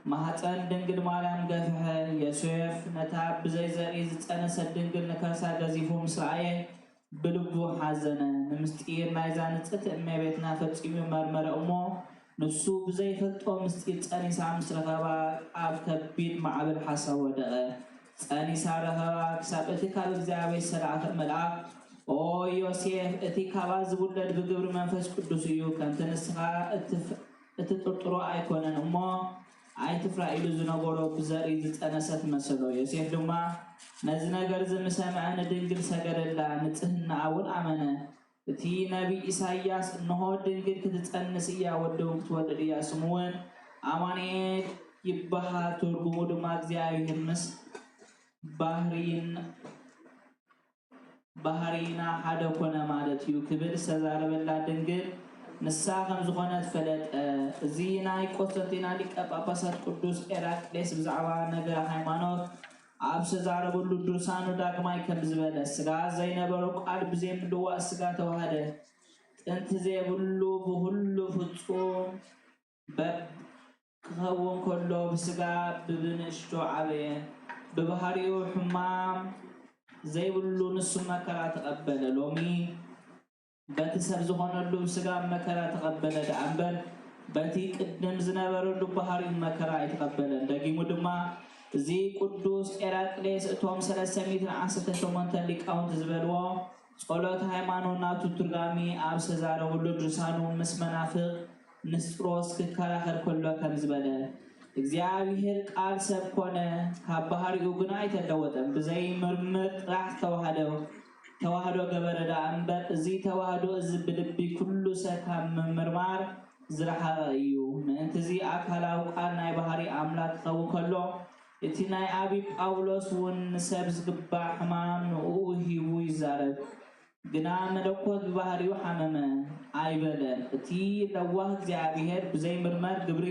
ማህፀን ድንግል ማርያም ገፍሐ። ዮሴፍ ነታ ብዘይ ዘርኢ ዝጸነሰት ድንግል ንከርሳ ገዚፉ ምስ ረኣየ፣ ብልቡ ሓዘነ። ንምስጢር ናይዛ ንጽሕቲ እመቤትና ፈጺሙ መርመረ እሞ፣ ንሱ ብዘይፈልጦ ምስጢር ጸኒሳ ምስ ረኸባ፣ ኣብ ከቢድ ማዕበል ሓሳብ ወደቐ። ጸኒሳ ረኸባ፣ ክሳብ እቲ ካብ እግዚኣብሔር ዝተላእከ መልኣኽ፣ "ኦ ዮሴፍ፣ እቲ ካብኣ ዝውለድ ብግብሪ መንፈስ ቅዱስ እዩ፣ ከምቲ ንስኻ እትፍ-፣ እትጥርጥሮ ኣይኮነን እሞ ኣይትፍራ" ኢሉ ዝነገሮ ብዘርኢ ዝጸነሰት መሰሎ። ዮሴፍ ድማ ነዚ ነገር እዚ ምስ ሰምዐ ንድንግል ሰገደላ፣ ንጽህናኣ እውን ኣመነ። እቲ ነቢይ ኢሳይያስ፣ "እንሆ ድንግል ክትጸንስ እያ፣ ወዲ እውን ክትወልድ እያ፣ ስሙ እውን ኣማኑኤል ይበሃል፣ ትርጉሙ ድማ እግዚኣብሔር ምስ ባህሪን-፣ ባህሪና ሓደ ኮነ ማለት እዩ" ክብል ዝተዛረበላ ድንግል ንሳ ከም ዝኾነት ፈለጠ። እዚ ናይ ቆስጠንጢና ሊቀ ጳጳሳት ቅዱስ ኤራቅሌስ ብዛዕባ ነገረ ሃይማኖት ኣብ ዝተዛረበሉ ድርሳኑ ዳግማይ ከም ዝበለ፣ "ስጋ ዘይነበሮ ቃል ብዘይ ምልዋእ ስጋ ተዋህደ፣ ጥንቲ ዘይብሉ ብኹሉ ፍጹም በብ-፣ ክኸውን ከሎ ብስጋ ብብንእሽቶ ዓበየ፣ ብባህሪኡ ሕማም ዘይብሉ ንሱ መከራ ተቐበለ። ሎሚ በቲ ሰብ ዝኾነሉ ስጋ መከራ ተቐበለ ደኣ እምበር፣ በቲ ቅድም ዝነበረሉ ባህሪኡ መከራ ኣይተቐበለን።" ደጊሙ ድማ፣ እዚ ቅዱስ ኤራቅሌስ እቶም ሰለስተ ሚእትን ዓሰርተ ሸሞንተ ሊቃውንቲ ዝበልዎ፣ ጸሎት ሃይማኖት ናቱ ትርጓሚ ኣብ ዝተዛረበሉ ድርሳኑ፣ ምስ መናፍቕ ንስጥሮስ ክከራኸር ከሎ ከም ዝበለ፣ "እግዚኣብሔር ቃል ሰብ ኮነ፣ ካብ ባህሪኡ ግና ኣይተለወጠን፣ ብዘይ ምርምር ጥራሕ ተዋህደ፣ ተዋህዶ ገበረ ደኣ እምበር፣ እዚ ተዋህዶ እዚ ብልቢ ኩሉ ሰብ ካብ ምምርማር ዝረሓቐ እዩ። ምእንቲ እዚ ኣካላዊ ቃል ናይ ባህሪ ኣምላክ ክኸውን ከሎ፣ እቲ ናይ ኣቢ ጳውሎስ እውን ንሰብ ዝግባእ ሕማም ንእኡ ሂቡ ይዛረብ። ግና መለኮት ብባህሪኡ ሓመመ ኣይበለን። እቲ ለዋህ እግዚኣብሔር ብዘይምርመር ግብሪ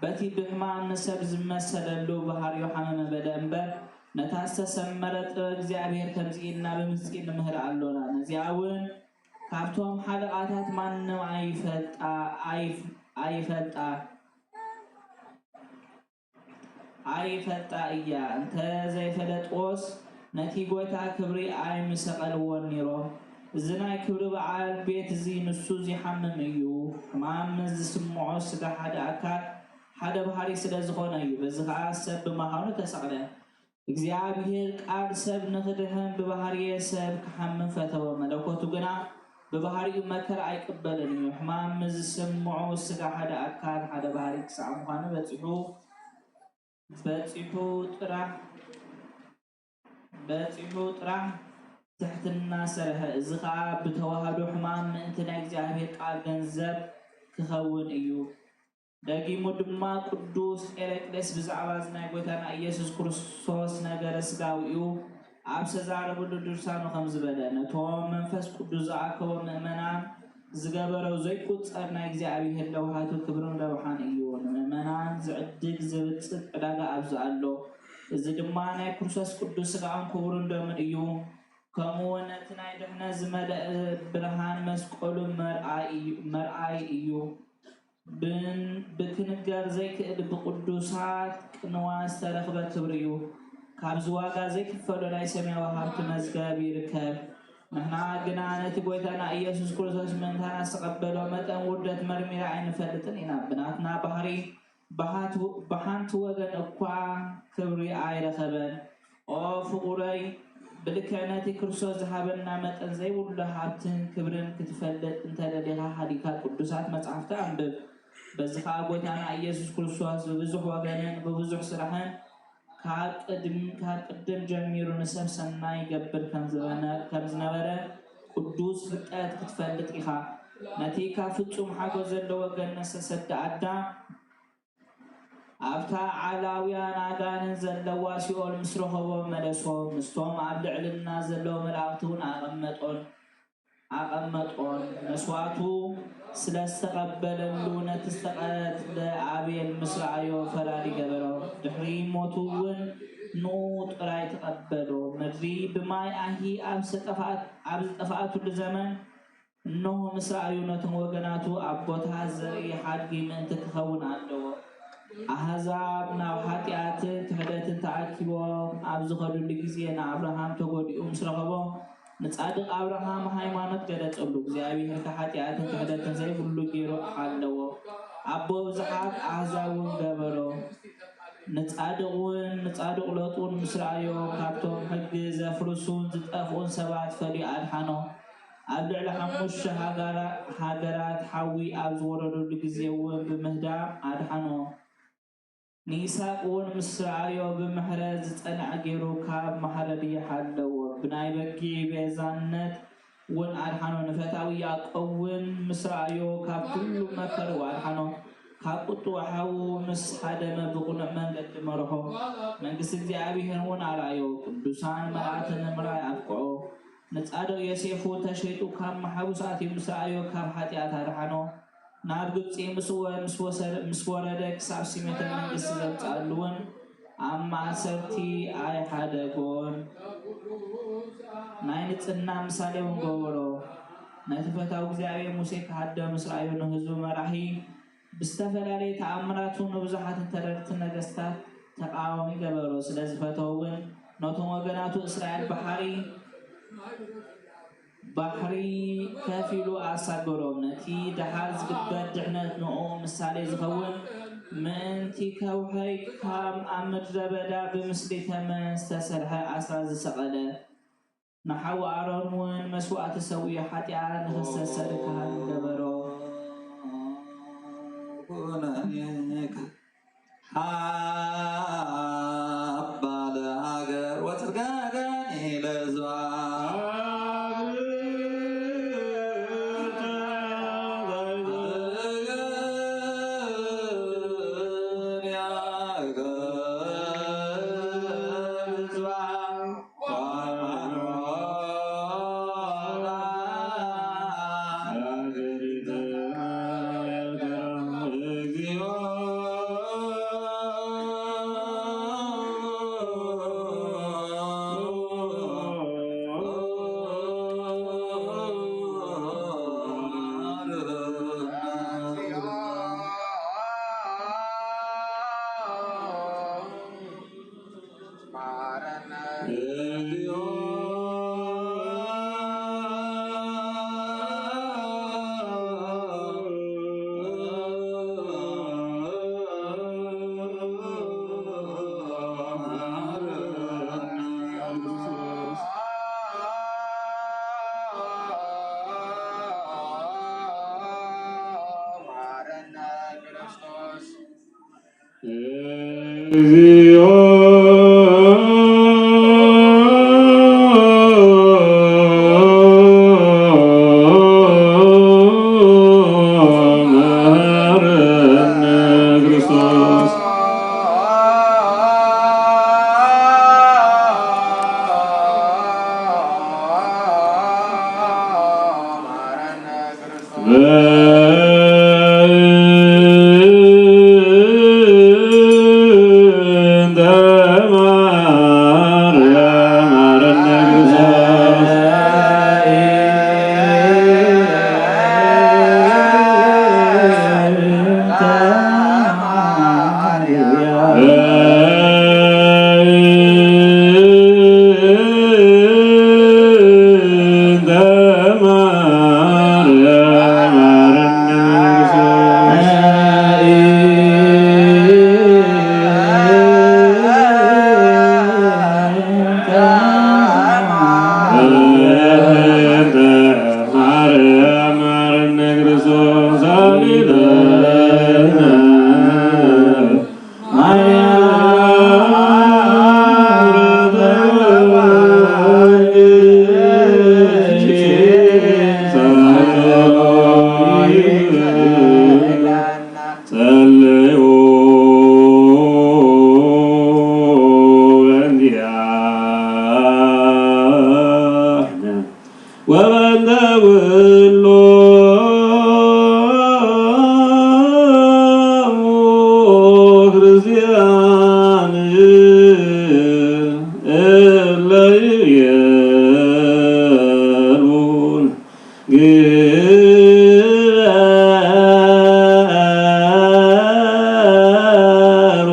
በቲ ብሕማም ንሰብ ዝመሰለሉ ባህሪኡ ሓመመ በለ እምበር፣ ነታ ዝተሰመረ ጥበብ እግዚኣብሔር ከምዚ ኢልና ብምስጢር ንምህር ኣሎና። ነዚኣ እውን ካብቶም ሓለቓታት ማንም ኣይፈልጣ ኣይፍ- ኣይፈልጣ ኣይፈልጣ እያ። እንተ ዘይፈለጥዎስ ነቲ ጐይታ ክብሪ ኣይምሰቐልዎን ነይሮም። እዚ ናይ ክብሪ በዓል ቤት እዚ ንሱ ዚሓምም እዩ። ሕማም ምስ ዝስምዖ ስጋ ሓደ ኣካል ሓደ ባህሪ ስለ ዝኾነ እዩ። በዚ ኸኣ ሰብ ብምዃኑ ተሰቕለ። እግዚኣብሔር ቃል ሰብ ንኽድሕን ብባህርየ ሰብ ክሓምም ፈተወ። መለኮቱ ግና ብባህሪኡ መከራ ኣይቅበልን እዩ። ሕማም ምስ ዝስምዖ ስጋ ሓደ ኣካል ሓደ ባህሪ ክሳዕ ምዃኑ በጺሑ በጺሑ ጥራሕ በጺሑ ጥራሕ ትሕትና ሰርሐ። እዚ ኸኣ ብተዋህዶ ሕማም ምእንቲ ናይ እግዚኣብሔር ቃል ገንዘብ ክኸውን እዩ። ደጊሙ ድማ ቅዱስ ቄሬቅሌስ ብዛዕባ እዚ ናይ ጐይታና ኢየሱስ ክርስቶስ ነገረ ስጋዊኡ ኣብ ዝተዛረበሉ ድርሳኑ ከምዚ በለ፣ ነቶም መንፈስ ቅዱስ ዝኣከቦ ምእመናን ዝገበሮ ዘይቁጸር ናይ እግዚኣብሔር ለውሃቱ ክብርን ረብሓን እዩ። ንምእመናን ዝዕድግ ዝብጽሕ ዕዳጋ ኣብዚ ኣሎ። እዚ ድማ ናይ ክርስቶስ ቅዱስ ስጋኡን ክቡርን ደሙን እዩ። ከምኡ እውን ነቲ ናይ ድሕነት ዝመልአ ብርሃን መስቀሉ መርኣይ እዩ- መርኣይ እዩ። ብን- ብክንገር ዘይክእል ብቅዱሳት ቅንዋት ዝተረኽበ ክብሪ እዩ። ካብዚ ዋጋ ዘይክፈሎ ናይ ሰማያዊ ሃብቲ መዝገብ ይርከብ። ንሕና ግና ነቲ ጐይታና ኢየሱስ ክርስቶስ ምእንታና ዝተቐበሎ መጠን ውርደት መርሚራ ኣይንፈልጥን ኢና። ብናትና ባህሪ ብሓንቲ ወገን እኳ ክብሪ ኣይረኸበን። ኦ ፍቑረይ፣ ብልክዕ ነቲ ክርስቶስ ዝሃበና መጠን ዘይብሉ ሃብትን ክብርን ክትፈልጥ እንተደሊኻ ሃዲካ ቅዱሳት መጻሕፍቲ ኣንብብ። በዚ ኸኣ ጐይታና ኢየሱስ ክርስቶስ ብብዙሕ ወገንን ብብዙሕ ስራሕን ካብ ቅድም ካብ ቅድም ጀሚሩ ንሰብ ሰናይ ይገብር ከም ዝበነ ከም ዝነበረ ቅዱስ ፍልጠት ክትፈልጥ ኢኻ። ነቲ ካብ ፍጹም ሓጎስ ዘለዎ ገነት ዝተሰደ ኣዳም ኣብታ ዓላውያን ኣጋንንት ዘለዋ ሲኦል ምስ ረኸቦ መለሶ፣ ምስቶም ኣብ ልዕልና ዘለዉ መላእኽቲ እውን ኣቐመጦን ኣቐመጦን። መስዋእቱ ስለ ዝተቐበለሉ ነቲ ዝተቐትለ ኣቤል ምስ ረኣዮ ፈራዲ ገበሮ። ድሕሪ ሞቱ እውን ንኡ ጥራይ ተቐበሎ። ምድሪ ብማይ ኣሂ ኣብ ዝጠፍኣት- ኣብ ዝጠፍኣትሉ ዘመን፣ እንሆ ምስ ረኣዩ ነቶም ወገናቱ ኣብ ቦታ ዘርኢ ሓድጊ ምእንቲ ክኸውን ኣለዎ። ኣህዛብ ናብ ሓጢኣትን ክሕደትን ተኣኪቦም ኣብ ዝኸዱሉ ግዜ ንኣብርሃም ተጎዲኡ ምስ ረኸቦ ንጻድቕ ኣብርሃም ሃይማኖት ገለጸሉ። እግዚኣብሔር ከ ሓጢኣትን ክሕደትን ዘይብሉ ገይሩ ሓለዎ። ኣቦ ብዙሓት ኣህዛብ እውን ገበሮ። ንጻድቕ እውን ንጻድቕ ሎጥ እውን ምስ ረኣዮ ካብቶም ሕጊ ዘፍርሱን ዝጠፍኡን ሰባት ፈልዩ ኣድሓኖ። ኣብ ልዕሊ ሓሙሽተ ሃገራ- ሃገራት ሓዊ ኣብ ዝወረደሉ ግዜ እውን ብምህዳም ኣድሓኖ። ንይስሐቅ እውን ምስ ረኣዮ ብምሕረት ዝጸንዐ ገይሩ ካብ መሓረዲ ሓለዎ። ብናይ በጊዕ ቤዛነት እውን ኣድሓኖ። ንፈታዊ ያዕቆብ እውን ምስ ረኣዮ ካብ ኩሉ መከርኡ ኣድሓኖ። ካብ ቁጥኡ ሓዉ ምስ ሃደመ ብቕኑዕ መንገዲ መርሖ። መንግስቲ እግዚኣብሔር እውን ኣርኣዮ። ቅዱሳን መላእክቲ ንምርኣይ ኣብቅዖ። ንጻድቕ ዮሴፍ እውን ተሸይጡ ካብ መሓቡስ ኣትዩ ምስ ረኣዮ ካብ ሓጢኣት ኣድሓኖ። ናብ ግብጺ ምስ ወ- ምስ ወሰደ- ምስ ወረደ ክሳብ ሲመተ መንግስቲ ዘምጽኣሉ እውን ኣብ ማእሰርቲ ኣይሓደጎን። ናይ ንጽህና ምሳሌ እውን ገበሮ። ነቲ ፈታዊ እግዚኣብሔር ሙሴ ክሃድም ምስ ረኣዮ ንህዝቡ መራሒ ብዝተፈላለየ ተኣምራቱ ንብዙሓት ተረድቲ ነገስታት ተቃዋሚ ገበሮ። ስለ ዝፈተዎ እውን ነቶም ወገናቱ እስራኤል ባሕሪ ባሕሪ ከፊሉ ኣሳገሮም። ነቲ ደሓር ዝግበር ድሕነት ንኡ ምሳሌ ዝኸውን ምእንቲ ከውሒ ካብ ኣብ ምድረ በዳ ብምስሊ ተመን ዝተሰርሐ ኣስራት ዝሰቐለ ንሓው ኣሮን እውን መስዋእቲ ሰዊኡ ሓጢኣት ንኸስተሰሪ ካህን ገበሮ። ኩነኔ ሓባ ለሃገር ወትርጋጋኒ ለህዝባ። እግዚኦ መሐረነ ክርስቶስ። በእንተ ማርያም መሐረነ ክርስቶስ። ጸልዩ በእንቲአነ ወበእንተ ኩሎሙ ክርስቲያን እለ ይቤሉ ግበሩ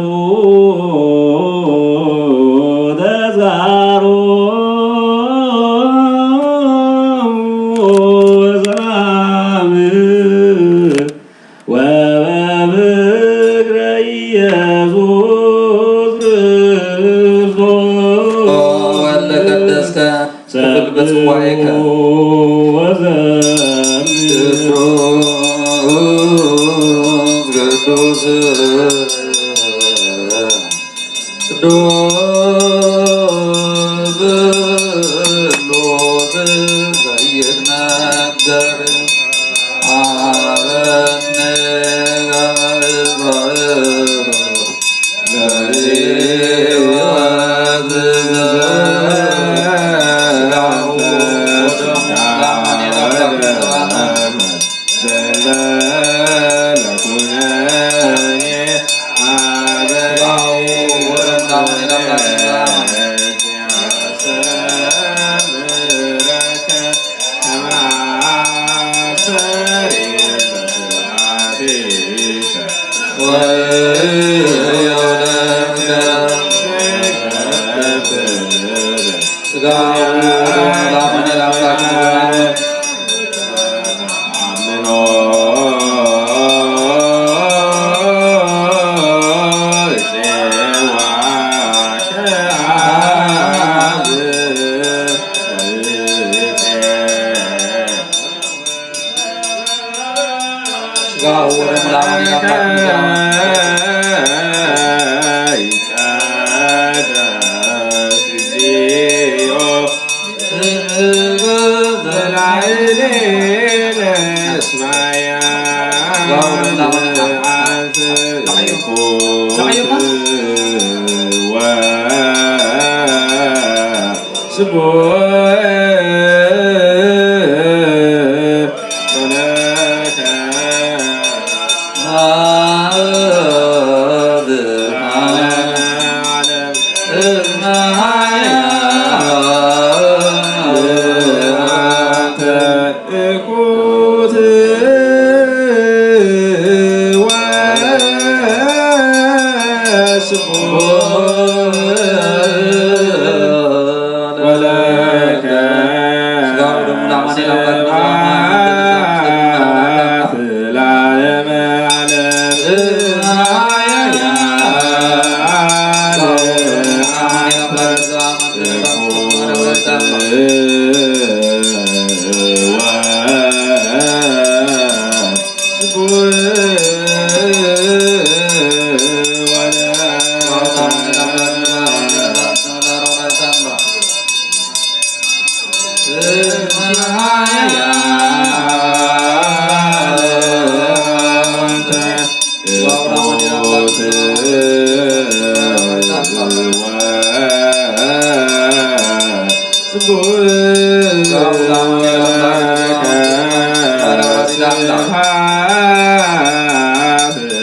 ተዝካሮሙ በሰላም ወበፍቅረ ኢየሱስ ክርስቶስ። ኦ ወልደ ቀደስከ ክብል በጽዋኤከ። ቅዱስ ቅዱስ ቅዱስ ቅዱስ ዘይትነገር አበነ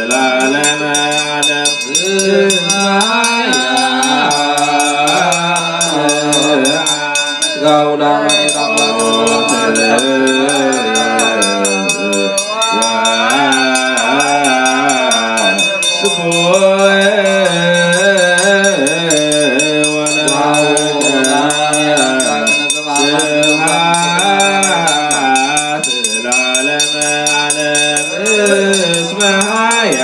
ለዓለመ ዓለም። ስጋው ላማኔ ላምላክ ስብሐት ለዓለመ ዓለም እስመ ኃያል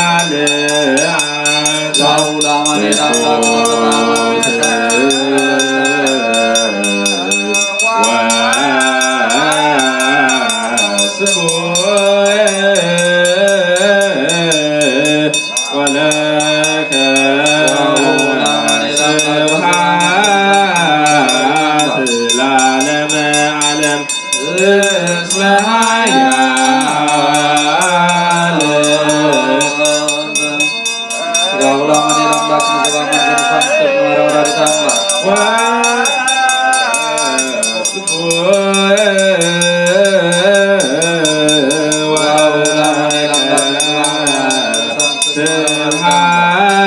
አንተ። ወለከ ስብሐት ለዓለመ ዓለም እስመ ኃያል። ስጋ ውላ አማኑኤል አምላክ ንዘባ መንዘን ፋንክር ማርያም ወላዲተ አምላክ።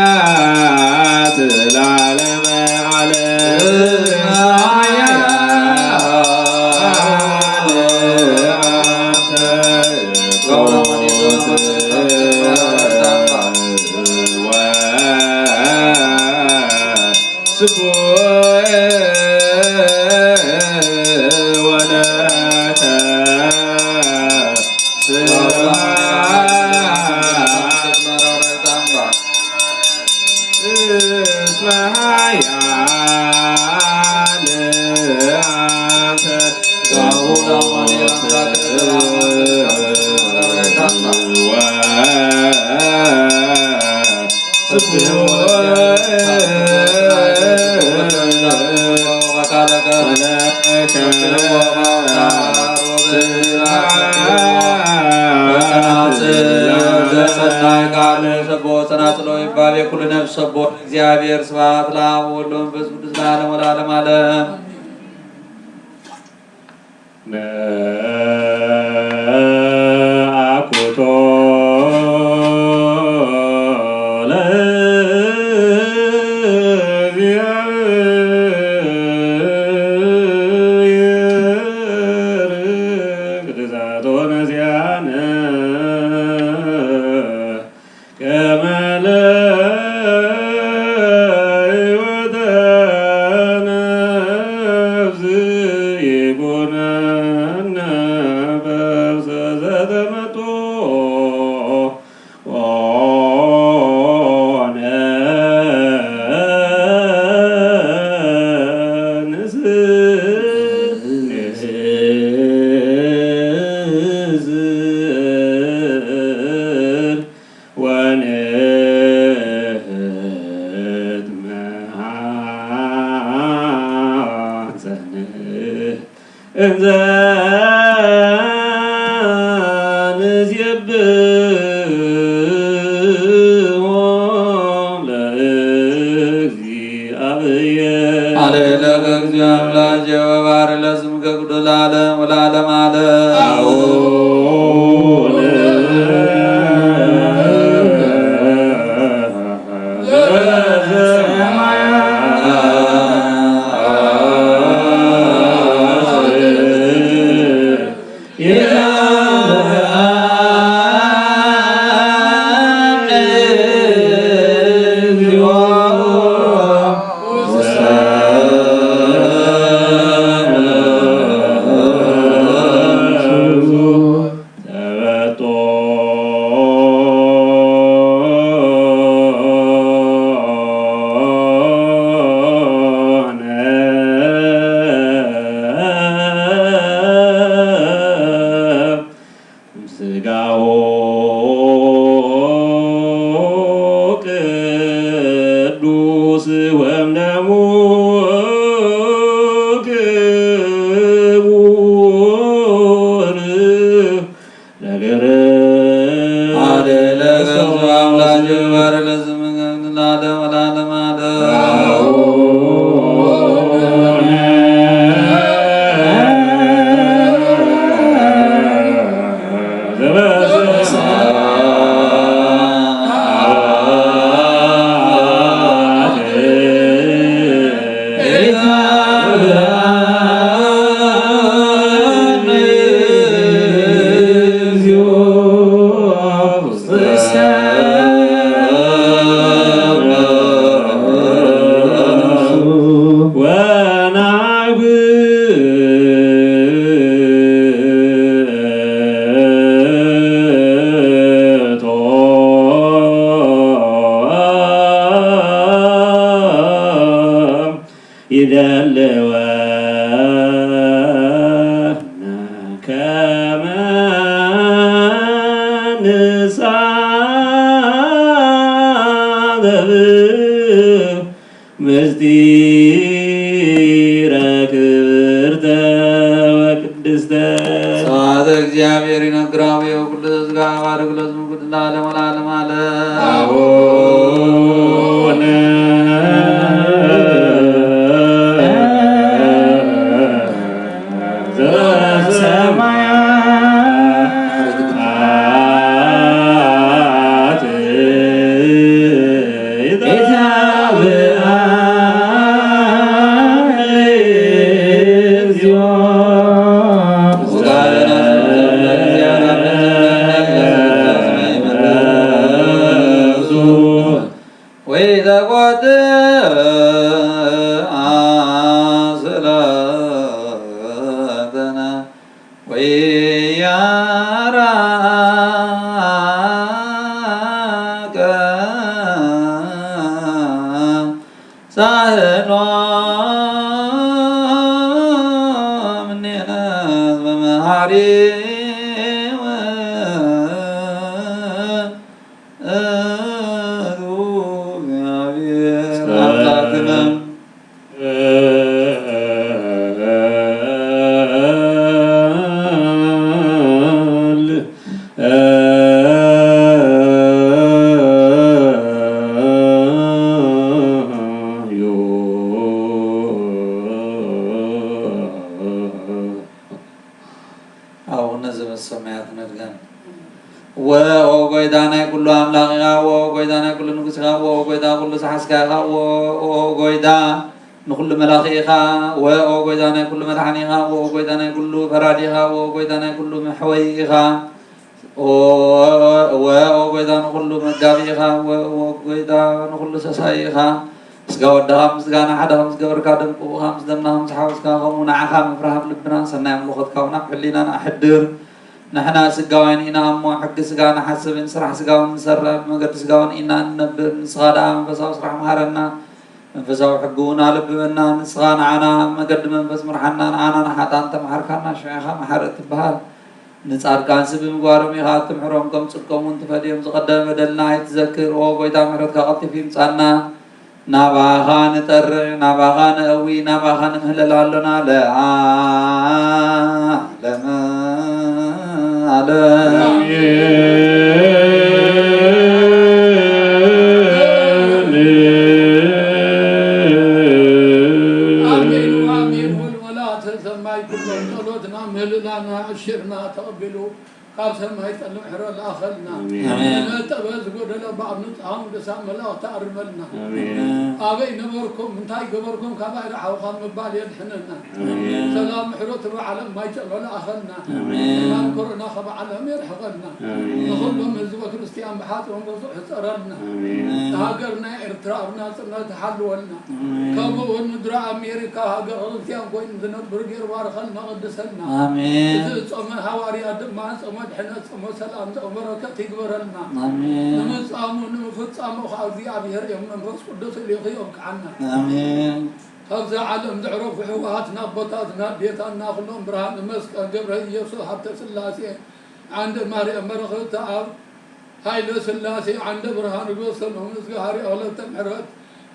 ስብሐት ለዓለመ ዓለም። ስብሐት ወለከ ስብሐት። እስመ ኃያል አንተ። ሰናይ ቃል ሰቦ ጸናጽሎ ይባቤ ኩሉ ነፍስ ሰቦ እግዚአብሔር። ስብሐት ለአብ ወወልድ ወመንፈስ ቅዱስ ለዓለም ወለዓለም ዓለም። ነአኩቶ ለእግዚአብሔር ግዛቶ ነዚያነ ከመ ለህይወተ ነፍስ ይኩነነ በብሰ ዘተመጦ ኦነ ንስ-፣ ንስዝር ወንትመሃፀን እንዘ ንዜብሖ ለእግዚአብሔር። አሌለ ከእግዚኦ አምላኬ ወባር ለስምከ ቅዱስ ለዓለም ወለዓለም ዓለም። አቡነ ስጋሁ ቅዱስ ወደሙ ክቡር። ነገር አሌለ ገንዞ አምላክ ይባር ለስምከ ለዓለም ወለዓለም ዓለም። ይነግራዊ ኩሉ ስጋ ባርክ ለስሙ ኩሉ ለዓለም ወለዓለም ዓለም። አቡነ ዘበሰማያት ይትባረክ እግዚኦ። ሳህሎ እምኔነ መምሃሪ ውእቱ እግዚአብሔር አምላክነ። አቡነ ዘበሰማያት ነድገም። ወኦ ጎይታ ናይ ኩሉ ኣምላኽ ኢኻ፣ ወኦ ጎይታ ናይ ኩሉ ንጉስ ኢኻ፣ ወኦ ጎይታ ኩሉ ሰሓስካ ኢኻ፣ ወኦ ጎይታ ንኹሉ መላኺ ኢኻ፣ ወኦ ጎይታ ናይ ኩሉ መድሓኒ ኢኻ፣ ወኦ ጎይታ ናይ ኩሉ ፈራዲ ኢኻ፣ ወኦ ጎይታ ናይ ኩሉ መሕወይ ኢኻ። ወኦ ጎይታ ንኹሉ መጋቢ ኢኻ፣ ወኦ ጎይታ ንኹሉ ሰሳይ ኢኻ። ስጋ ወድኻ ምስጋና ሓደ ከም ዝገበርካ፣ ደም ቅቡእኻ ምስ ደምና ከም ዝሓወስካ፣ ከምኡ ንዓኻ ምፍራህ ኣብ ልብናን ሰናይ ኣምልኾትካ እውን ኣብ ሕሊናና ኣሕድር። ንሕና ስጋውያን ኢና እሞ፣ ሕጊ ስጋ ንሓስብን ስራሕ ስጋውን ንሰርዕ፣ ብመገዲ ስጋውን ኢና እንነብር። ንስኻ ደኣ መንፈሳዊ ስራሕ መሃረና፣ መንፈሳዊ ሕጊ እውን ኣለብበና። ንስኻ ንዓና ኣብ መገዲ መንፈስ ምርሓና፣ ንዓና ንሓጣን ተምሓርካና፣ ሽዑ ኢኻ መሓሪ እትበሃል። ንጻድቃንሲ ብምግባሮም ኢኻ እትምሕሮም፣ ከም ጽድቆም እውን ትፈድዮም። ዝቐደመ በደልና ኣይትዘክር። ኦ ጎይታ፣ ምሕረትካ ቀልጢፉ ይምጻና። ናባኻ ንጠርዕ፣ ናባኻ ነእዊ፣ ናባኻ ንምህለል ኣሎና ለዓለመ ዓለም። ኣሜን፣ ኣሜን። ወልወላ ተሰማይ ኩሎም ጸሎትና ምህልላና ኣሽርና ተቐቢሉ ካብ ሰማይ ጠል ምሕረት ለኣኸልና። ኣሜን። ኣሜን። ዝነጠበ ዝጎደለ ብኣብ ንጽሃ ቅዱሳን መላእኽቲ ኣርመልና። ኣሜን። ኣበይ ነበርኩም እንታይ ገበርኩም ካባይ ረሓው ካብ ምባል የድሕነና። ኣሜን። ሰላም ምሕረቱ ብዓለም ማይ ጨሎ ለኣኸልና። ኣሜን። ሕማም ኮሮና ካብ ዓለም የርሕቐልና። ኣሜን። ንኹሎም ህዝበ ክርስቲያን ብሓጾም ብዙሕ ሕጸረልና። ኣሜን። ንሃገርና ኤርትራ ኣብ ናጽነት ሓልወልና። ኣሜን። ከምኡ እውን ምድሪ ኣሜሪካ ሃገረ ክርስቲያን ኮይኑ ዝነብር ገይሩ ባርኸልና፣ ቅድሰልና። ኣሜን። እዚ ጾመ ሃዋርያ ድማ ጾመ ድሕነት፣ ጾመ ሰላም፣ ጾመ በረከት ይግበረልና። ኣሜን። ንምጻሙ ንምፍጻሙ ከዓ እግዚኣብሔር እዮም መንፈስ ቅዱስ ልኢኹ የብቅዓና። ኣሜን። ካብዛ ዓለም ዘዕረፉ ሕወሓትና ኣቦታትና ኣዴታትና ኩሎም ብርሃን መስቀል ገብረ ኢየሱስ ሃብተ ስላሴ ዓንደ ማርያም በረኸተ ኣብ ሃይለ ስላሴ ዓንደ ብርሃን ግበሰሎም። እዝግሃርያ ወለተ ምሕረት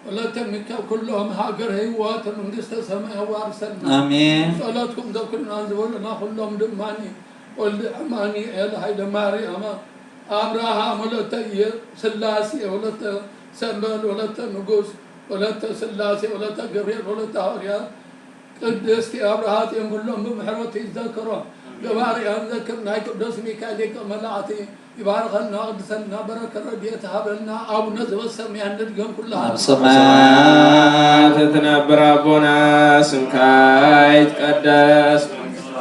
ወለተ ሚካኤል ኩሎም ሃገር ህይወት መንግስተ ሰማይ ኣዋርሰልና። ኣሜን። ጸሎትኩም ዘክሩና ዝበሉና ኩሎም ድማኒ ወልድ ኣማኑኤል ሃይለ ማርያም ኣብርሃም ወለተ ኢየ ስላሴ ወለተ ሰንበል ወለተ ንጉስ ወለተ ስላሴ ወለተ ገብርኤል ወለተ ሃዋርያት ቅድስቲ ኣብርሃት እዮም ኩሎም ብምሕረቱ ይዘክሮም። ገባርያን ዘክር ናይ ቅዱስ ሚካኤል ሊቀ መላእክቲ ይባርከልና፣ ቅድሰልና፣ በረከት ረድኤት ሃበልና። ኣቡነ ዘበሰማያት ንድገም ኩላ ኣብ ሰማያት እትነብር ኣቦና ስምካ ይትቀደስ። መንግስትኻ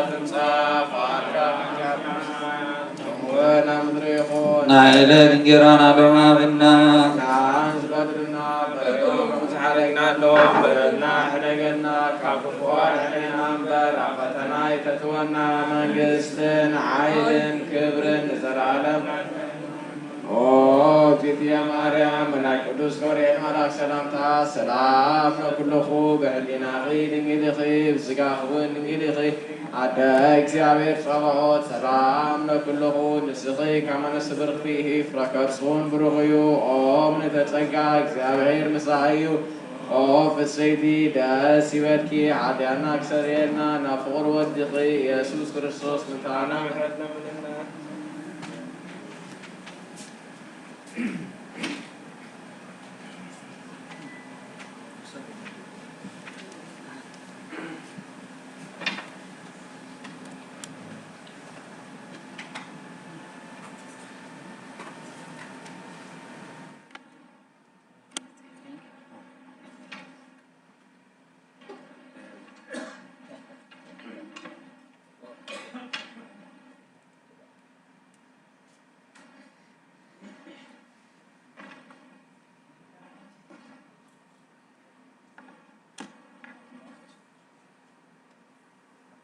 ትምጻእ። ፈቃድካ ከም ኣብ ሰማይ ከምኡ እውን ኣብ ምድሪ ይኹን። ናይ ዕለት እንጀራና ሎሚ ሃበና። ንዓን ዝበድሉና በደሎም ዝሓለግና ኣለዎም፣ በደልና ሕደገና፣ ካብ ክፉ ኣድሕነና እምበር፣ ኣብ ፈተና ኣይተእትወና። መንግስትን ሓይልን ክብርን ንዘለኣለም። ኦ እግዝእትየ ማርያም፣ ናይ ቅዱስ ገብርኤል መልኣክ ሰላምታ ሰላም ነኩልኹ፣ ብህሊናኺ ድንግል ኢኺ፣ ብስጋኺ እውን ድንግል ኢኺ። ኣደ እግዚኣብሔር ጸባኦት ሰላም ነኩልኹ፣ ንስኺ ካብ ኣንስቲ ብርኽቲ ኢኺ፣ ፍረ ከርስኺ እውን ብሩኽ እዩ። ኦ ምልዕተ ጸጋ እግዚኣብሔር ምሳኺ እዩ። ኦ ፍጽይቲ ደስ ይበልኪ፣ ሓጢኣትና ክሰርየልና ናብ ፍቑር ወድኺ ኢየሱስ ክርስቶስ ምእንታና ምሕረት ለምንልና።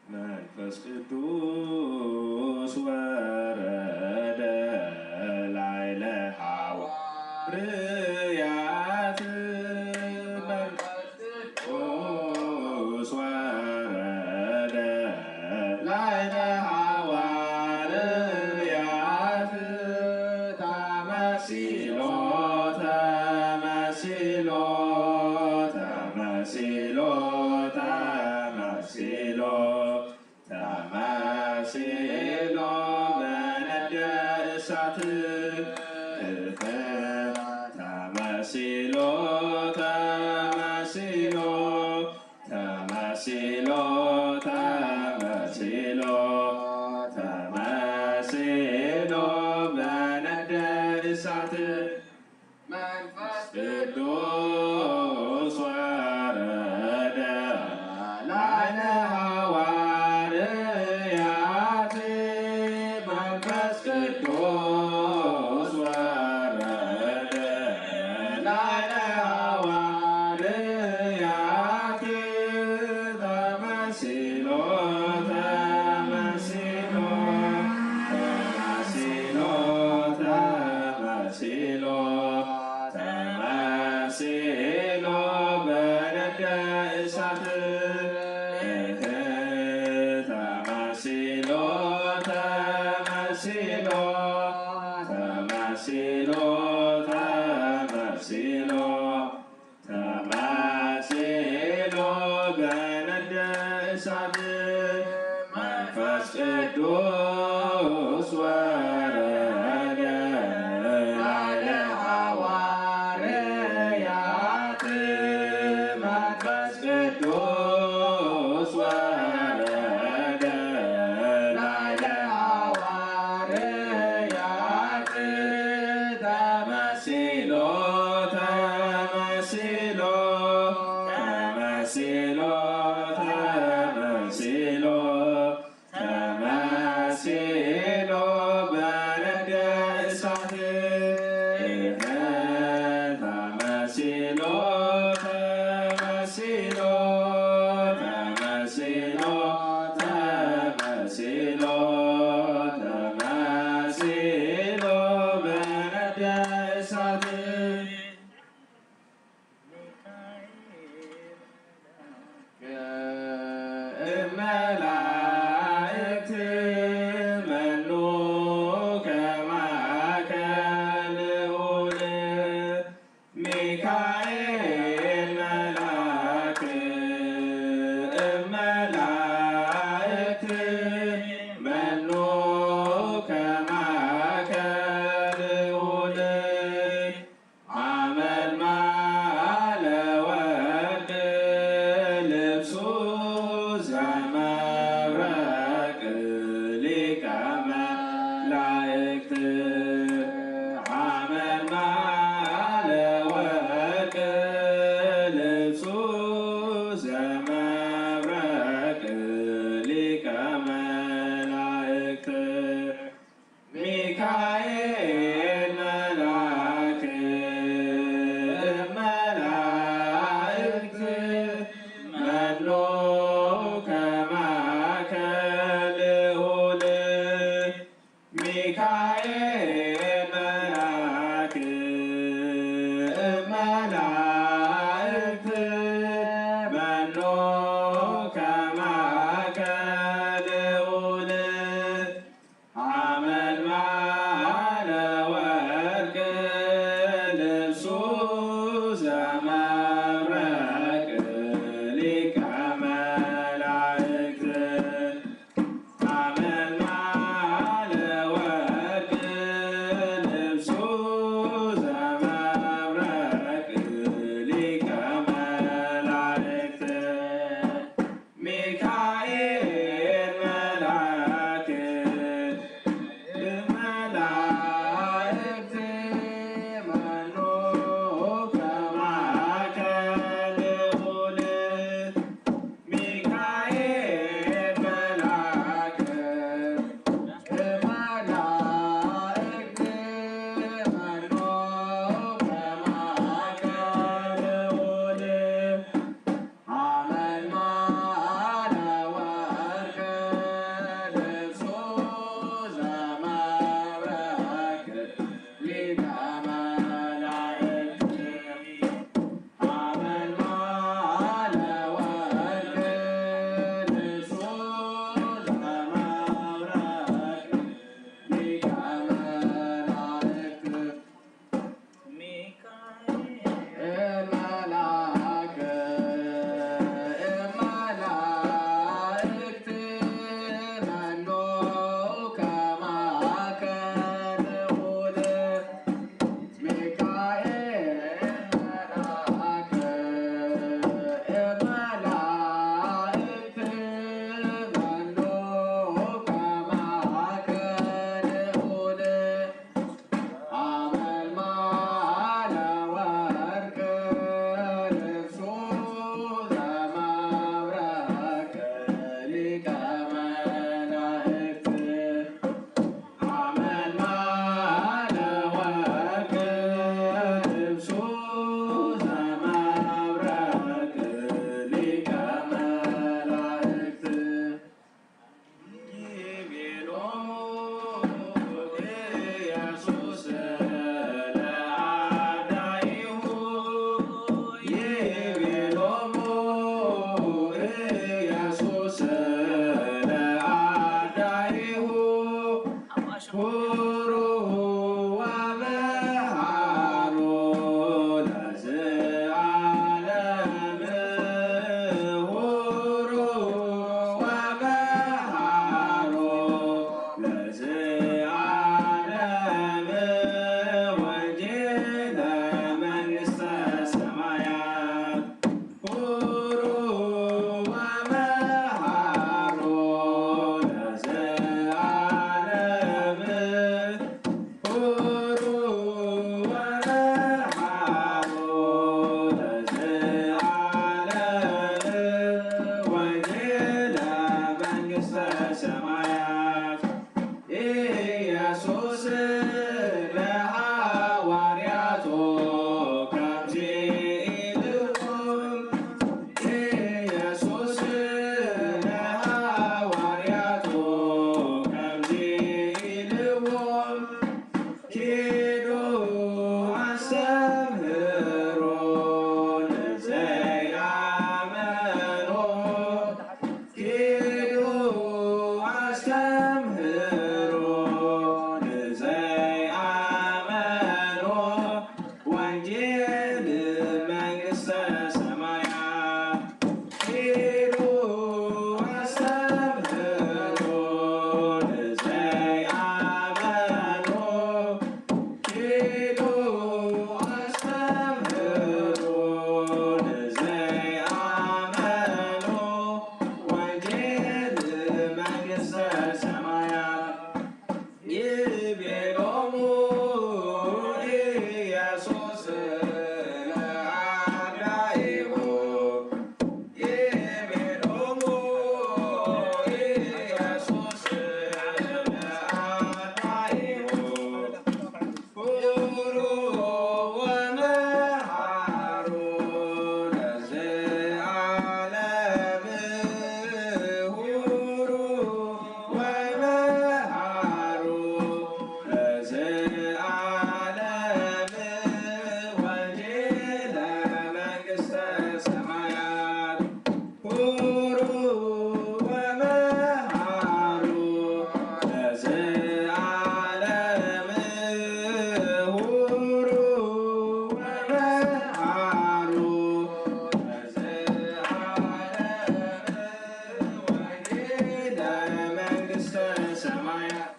መንፈስ ቅዱስ ወረደ ላዕለ ሃዋርያት። መንፈስ ቅዱስ ወረደ ላዕለ ሃዋርያት። ተመሲሎ፣ ተመሲሎ፣ ተመሲሎ፣ ተመሲሎ፣ ተመሲሎ በነደ እሳት። ተመሲሎ፣ ተመሲሎ፣ ተመሲሎ፣ ተመሲሎ፣ ተመሲሎ በነደ እሳት። መንፈስ ቅዱስ ወረደ ላዕለ ሃዋርያት። መንፈስ ቅዱስ ወረደ ላዕለ ሃዋርያት። ተመሲሎ፣ ተመሲሎ፣ ተመሲሎ፣ ተመሲሎ፣ ተመሲሎ በነደ እሳት። ተመሲሎ፣ ተመሲሎ፣ ተመሲሎ፣ ተመሲሎ፣ ተመሲሎ በነደ እሳት። መንፈስ ቅዱስ ወረደ ላዕለ ሃዋርያት። መንፈስ ቅዱስ ወረደ ላዕለ ሃዋርያት። ተመሲሎ፣ ተመሲሎ፣ ተመሲሎ፣ ተመሲሎ፣ ተመሲሎ በነደ እሳት። ተመሲሎ፣ ተመሲሎ፣ ተመሲሎ፣ ተመሲሎ፣ ተመሲሎ በነደ እሳት። እመላእክት መኑ ከማከ ልዑል። ሚካኤል መልአክ እመላእክት መኑ ከማከ ልዑል። ሐመልማለ ወርቅ ልብሱ ዘመብረቅ ሊቀ መላእክት። ሐመልማለ ወርቅ ልብሱ ዘመብረቅ ሊቀ መላእክት። ሚካኤል መልአክ መላእክት መኑ ከማከ ልዑል። ሚካኤል መልአክ መላእክት መኑ ከማከ ልዑል። ሐመልማለ ወርቅ ልብሱ ዘመብረቅ ሁሩ ወመሃሩ ለዘዓለም፣ ሁሩ ወመሃሩ ለዘዓለም፣ ወንጌለ መንግሥተ ሰማያት። ሁሩ ወመሃሩ ለዘዓለም፣ ሁሩ ወመሃሩ ለዘዓለም፣ ወንጌለ መንግሥተ ሰማያት። ኢየሱስ ለሐዋርያቱ ከምዚ ኢልዎም፣ ኢየሱስ ለሐዋርያቱ ከምዚ ኢልዎም፣ ኪዱ ኣስተምህሩ ንዘይኣመኑ፣ ኪዱ ኣስተምህሩ ንዘይኣመኑ፣ ወንጌል መንግሥተ ሰማያት። ኪዱ ኣስተምህሩ ንዘይኣመኑ፣ ኪዱ ኣስተምህሩ ንዘይኣመኑ፣ ወንጌል መንግሥተ ሰማያት። ይቤሎሙ ኢየሱስ ለአርዳኢሁ፣ ይቤሎሙ ኢየሱስ ለአርዳኢሁ፣ ሁሩ ወመሃሩ ለዘዓለም፣ ሁሩ ወመሃሩ ለዘዓለም፣ ወንጌለ መንግሥተ ሰማያት። ሁሩ ወመሃሩ ለዘዓለም፣ ሁሩ ወመሃሩ ለዘዓለም፣ ወንጌለ መንግሥተ ሰማያት።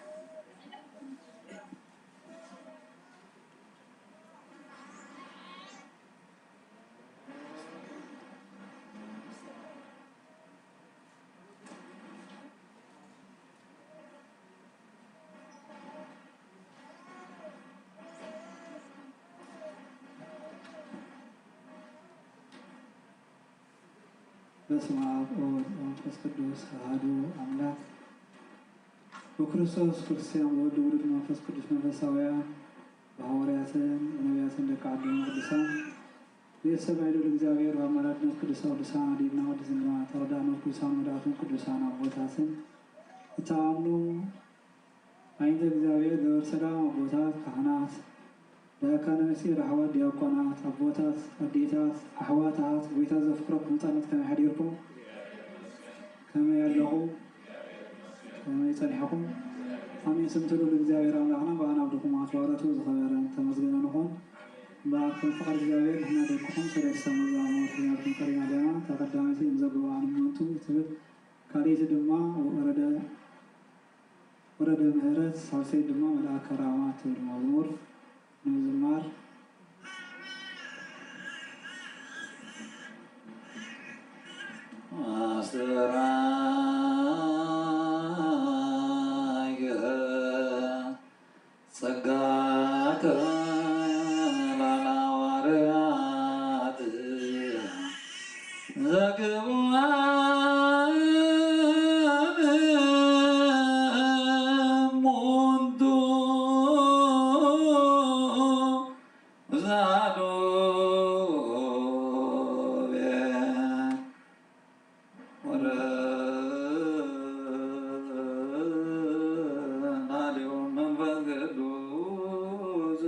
በስመ አብ ወወልድ ወመንፈስ ቅዱስ አሐዱ አምላክ። ብክርስቶስ ክርስቲያን፣ ብወልድ ውሉድ መንፈስ ቅዱስ መንፈሳውያን፣ ብሃዋርያትን ብነቢያትን ደቂ ዓዶም ቅዱሳን፣ ቤተሰብ ናይ ልዑል እግዚኣብሔር፣ ብኣማላድነት ቅድስተ ቅዱሳን ኣዴና ቅድስት ድንግል ማርያም፣ ተረዳእነት ቅዱሳን መላእክትን ቅዱሳን ኣቦታትን እትኣምኑ፣ ኣይንተ እግዚኣብሔር ገበር ሰላም ኣቦታት ካህናት፣ ዳካነ ምስጢር ኣሕዋት ዲያቆናት፣ ኣቦታት፣ ኣዴታት፣ ኣሕዋታት፣ ጎይታ ዘፍቅረኩም ህጻናት ከመይ ሓዲርኩም? ከመይ ኣለኹም? ከመይ ጸኒሕኩም? ኣሜን። ስም እቲ ልዑል እግዚኣብሔር ኣምላኽና ብኣና ኣብ ድኹማት ባሮቱ ዝኸበረን ተመስገነ ንኹን። እምበኣር ከም ፍቓድ እግዚኣብሔር ንሕና ደቅኹም ሰለስተ መዛሙር ሒዝናልኩም ቀሪብና ኣለና። እታ ቀዳመይቲ እም ዘግብኣን እመንቱ ትብል፣ ካልኣይቲ ድማ ወረደ ወረደ ምህረት፣ ሳልሰይቲ ድማ መልኣከ ራማ ትብል መዝሙር ንምዝማር። ኣስተርኣየኸ ጸጋከ ላዕለ ሃዋርያት ዘግብኣን እሙንቱ ብዛዶቤ ወረናሊው መንፈስ ቅዱስ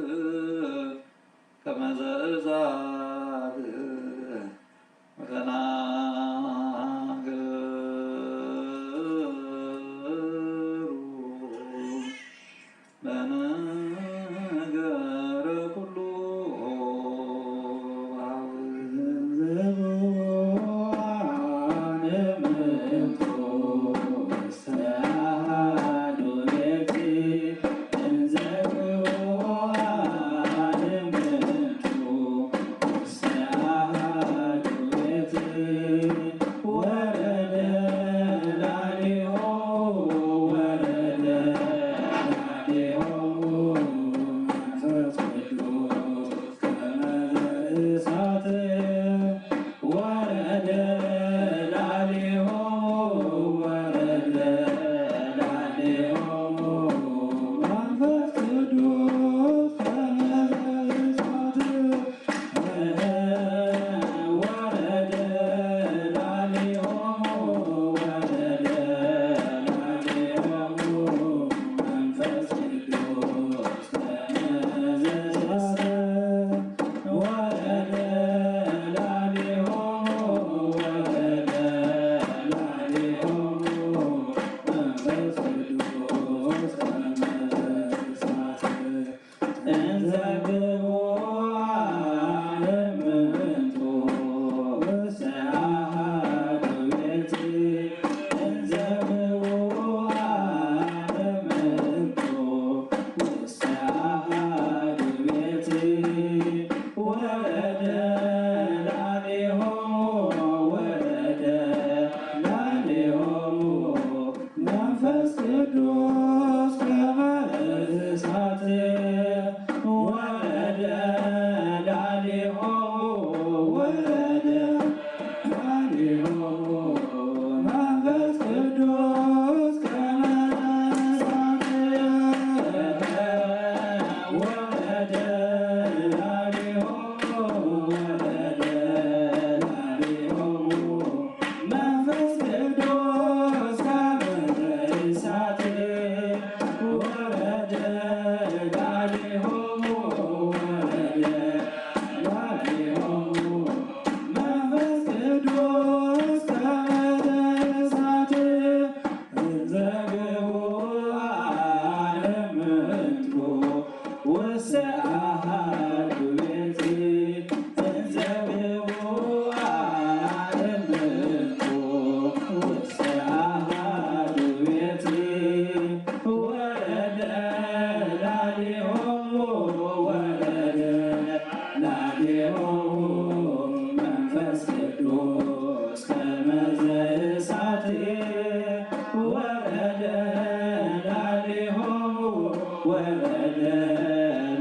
ወረደ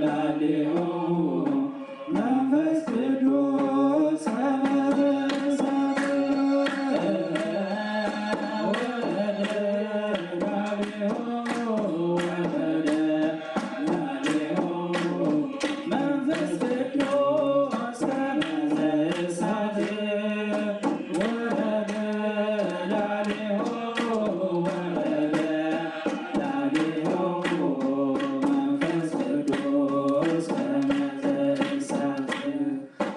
ላዕሌሆሙ መንፈስ ቅዱስ ከመ እሳት። ወረደ ላዕሌሆሙ፣ ወረደ ላዕሌሆሙ መንፈስ ቅዱስ ከመ እሳት። ወረደ ላዕሌሆሙ፣ ወረደ ላዕሌሆሙ መንፈስ ቅዱስ ከመ እሳት።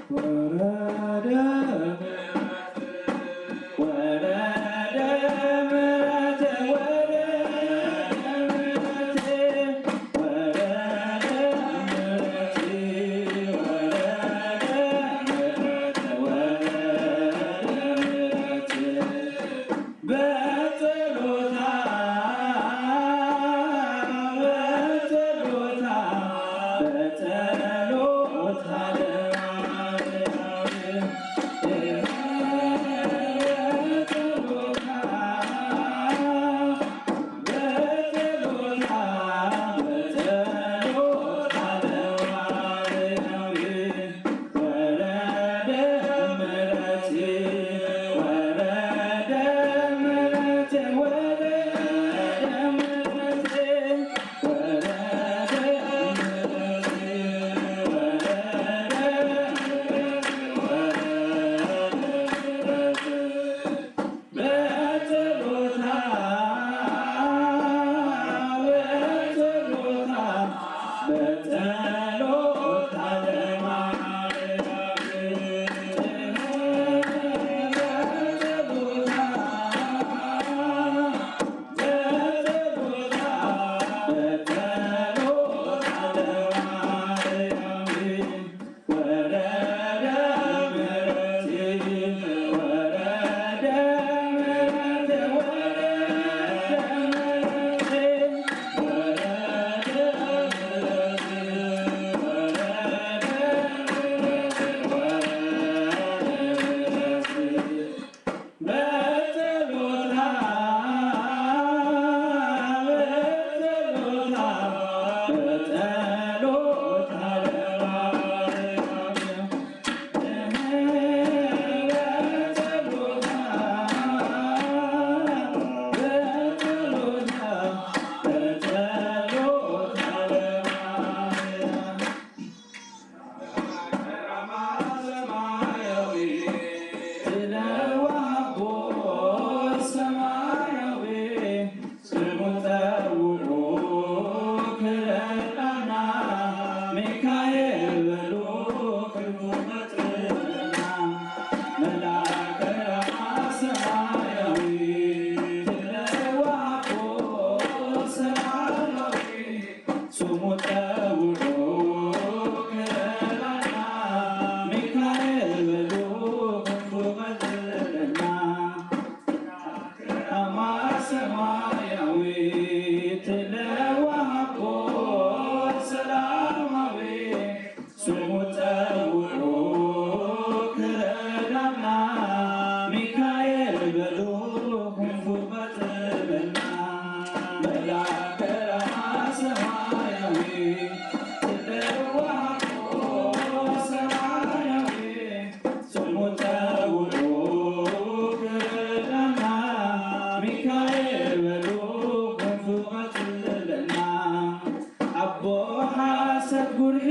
ወረደ ምሕረት፣ ወረደ ምሕረት፣ ወረደ ምሕረት፣ ወረደ ምሕረት፣ ወረደ ምሕረት፣ ወረደ ምሕረት። በጸሎታ፣ በጸሎታ፣ በጸሎታ ለማርያም፣ በጸሎታ፣ በጸሎታ፣ በጸሎታ ለማርያም። ወረደ ምሕረት፣ ወረደ ምሕረት፣ ወረደ ምሕረት፣ ወረደ ምሕረት፣ ወረደ ምሕረት፣ ወረደ ምሕረት። በጸሎታ፣ በጸሎታ፣ በጸሎታ ለማርያም፣ በጸሎታ፣ በጸሎታ፣ በጸሎታ ለማርያም። ወረደ ምሕረት፣ ወረደ ምሕረት፣ ወረደ ምሕረት፣ ወረደ ምሕረት፣ ወረደ ምሕረት፣ ወረደ ምሕረት። በጸሎታ፣ በጸሎታ፣ በጸሎታ ለማርያም። በጸሎታ፣ በጸሎታ፣ በጸሎታ ለማርያም። ሰማያዊ፣ ስለዋቦ ሰማያዊ፣ ስሙ ጸውዑ ክረዳና፣ ሚካኤል በሉ ክንፉ መጥርና፣ መልአከ ራማ ሰማያዊ፣ ስለዋቦ ሰማያዊ፣ ስሙ ጸውዑ ክረዳና፣ ሚካኤል በሉ ክንፉ መጥርና። ራማ ሰማያዊ፣ ትለዋቦ ሰላማዊ፣ ስሙ ጸውዑ ክረዳና፣ ሚካኤል በሉ ክንፉ መጥርና። መልአከ ራማ ሰማያዊ፣ ትለዋቦ ሰማያዊ፣ ስሙ ጸውዑ ክረዳና፣ ሚካኤል በሉ ክንፉ መጥርና። ኣቦ ሓሰት ጉርሂ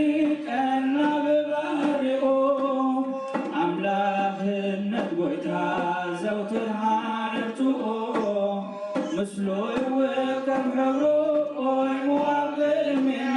ቀና ብባህሪኡ፣ ኣምላኽነት ጎይታ ዘውትር ሓረርትኡ፣ ምስሉ ይውከብ ሕብሩ ቆይሙ ኣብ ቅድሜና።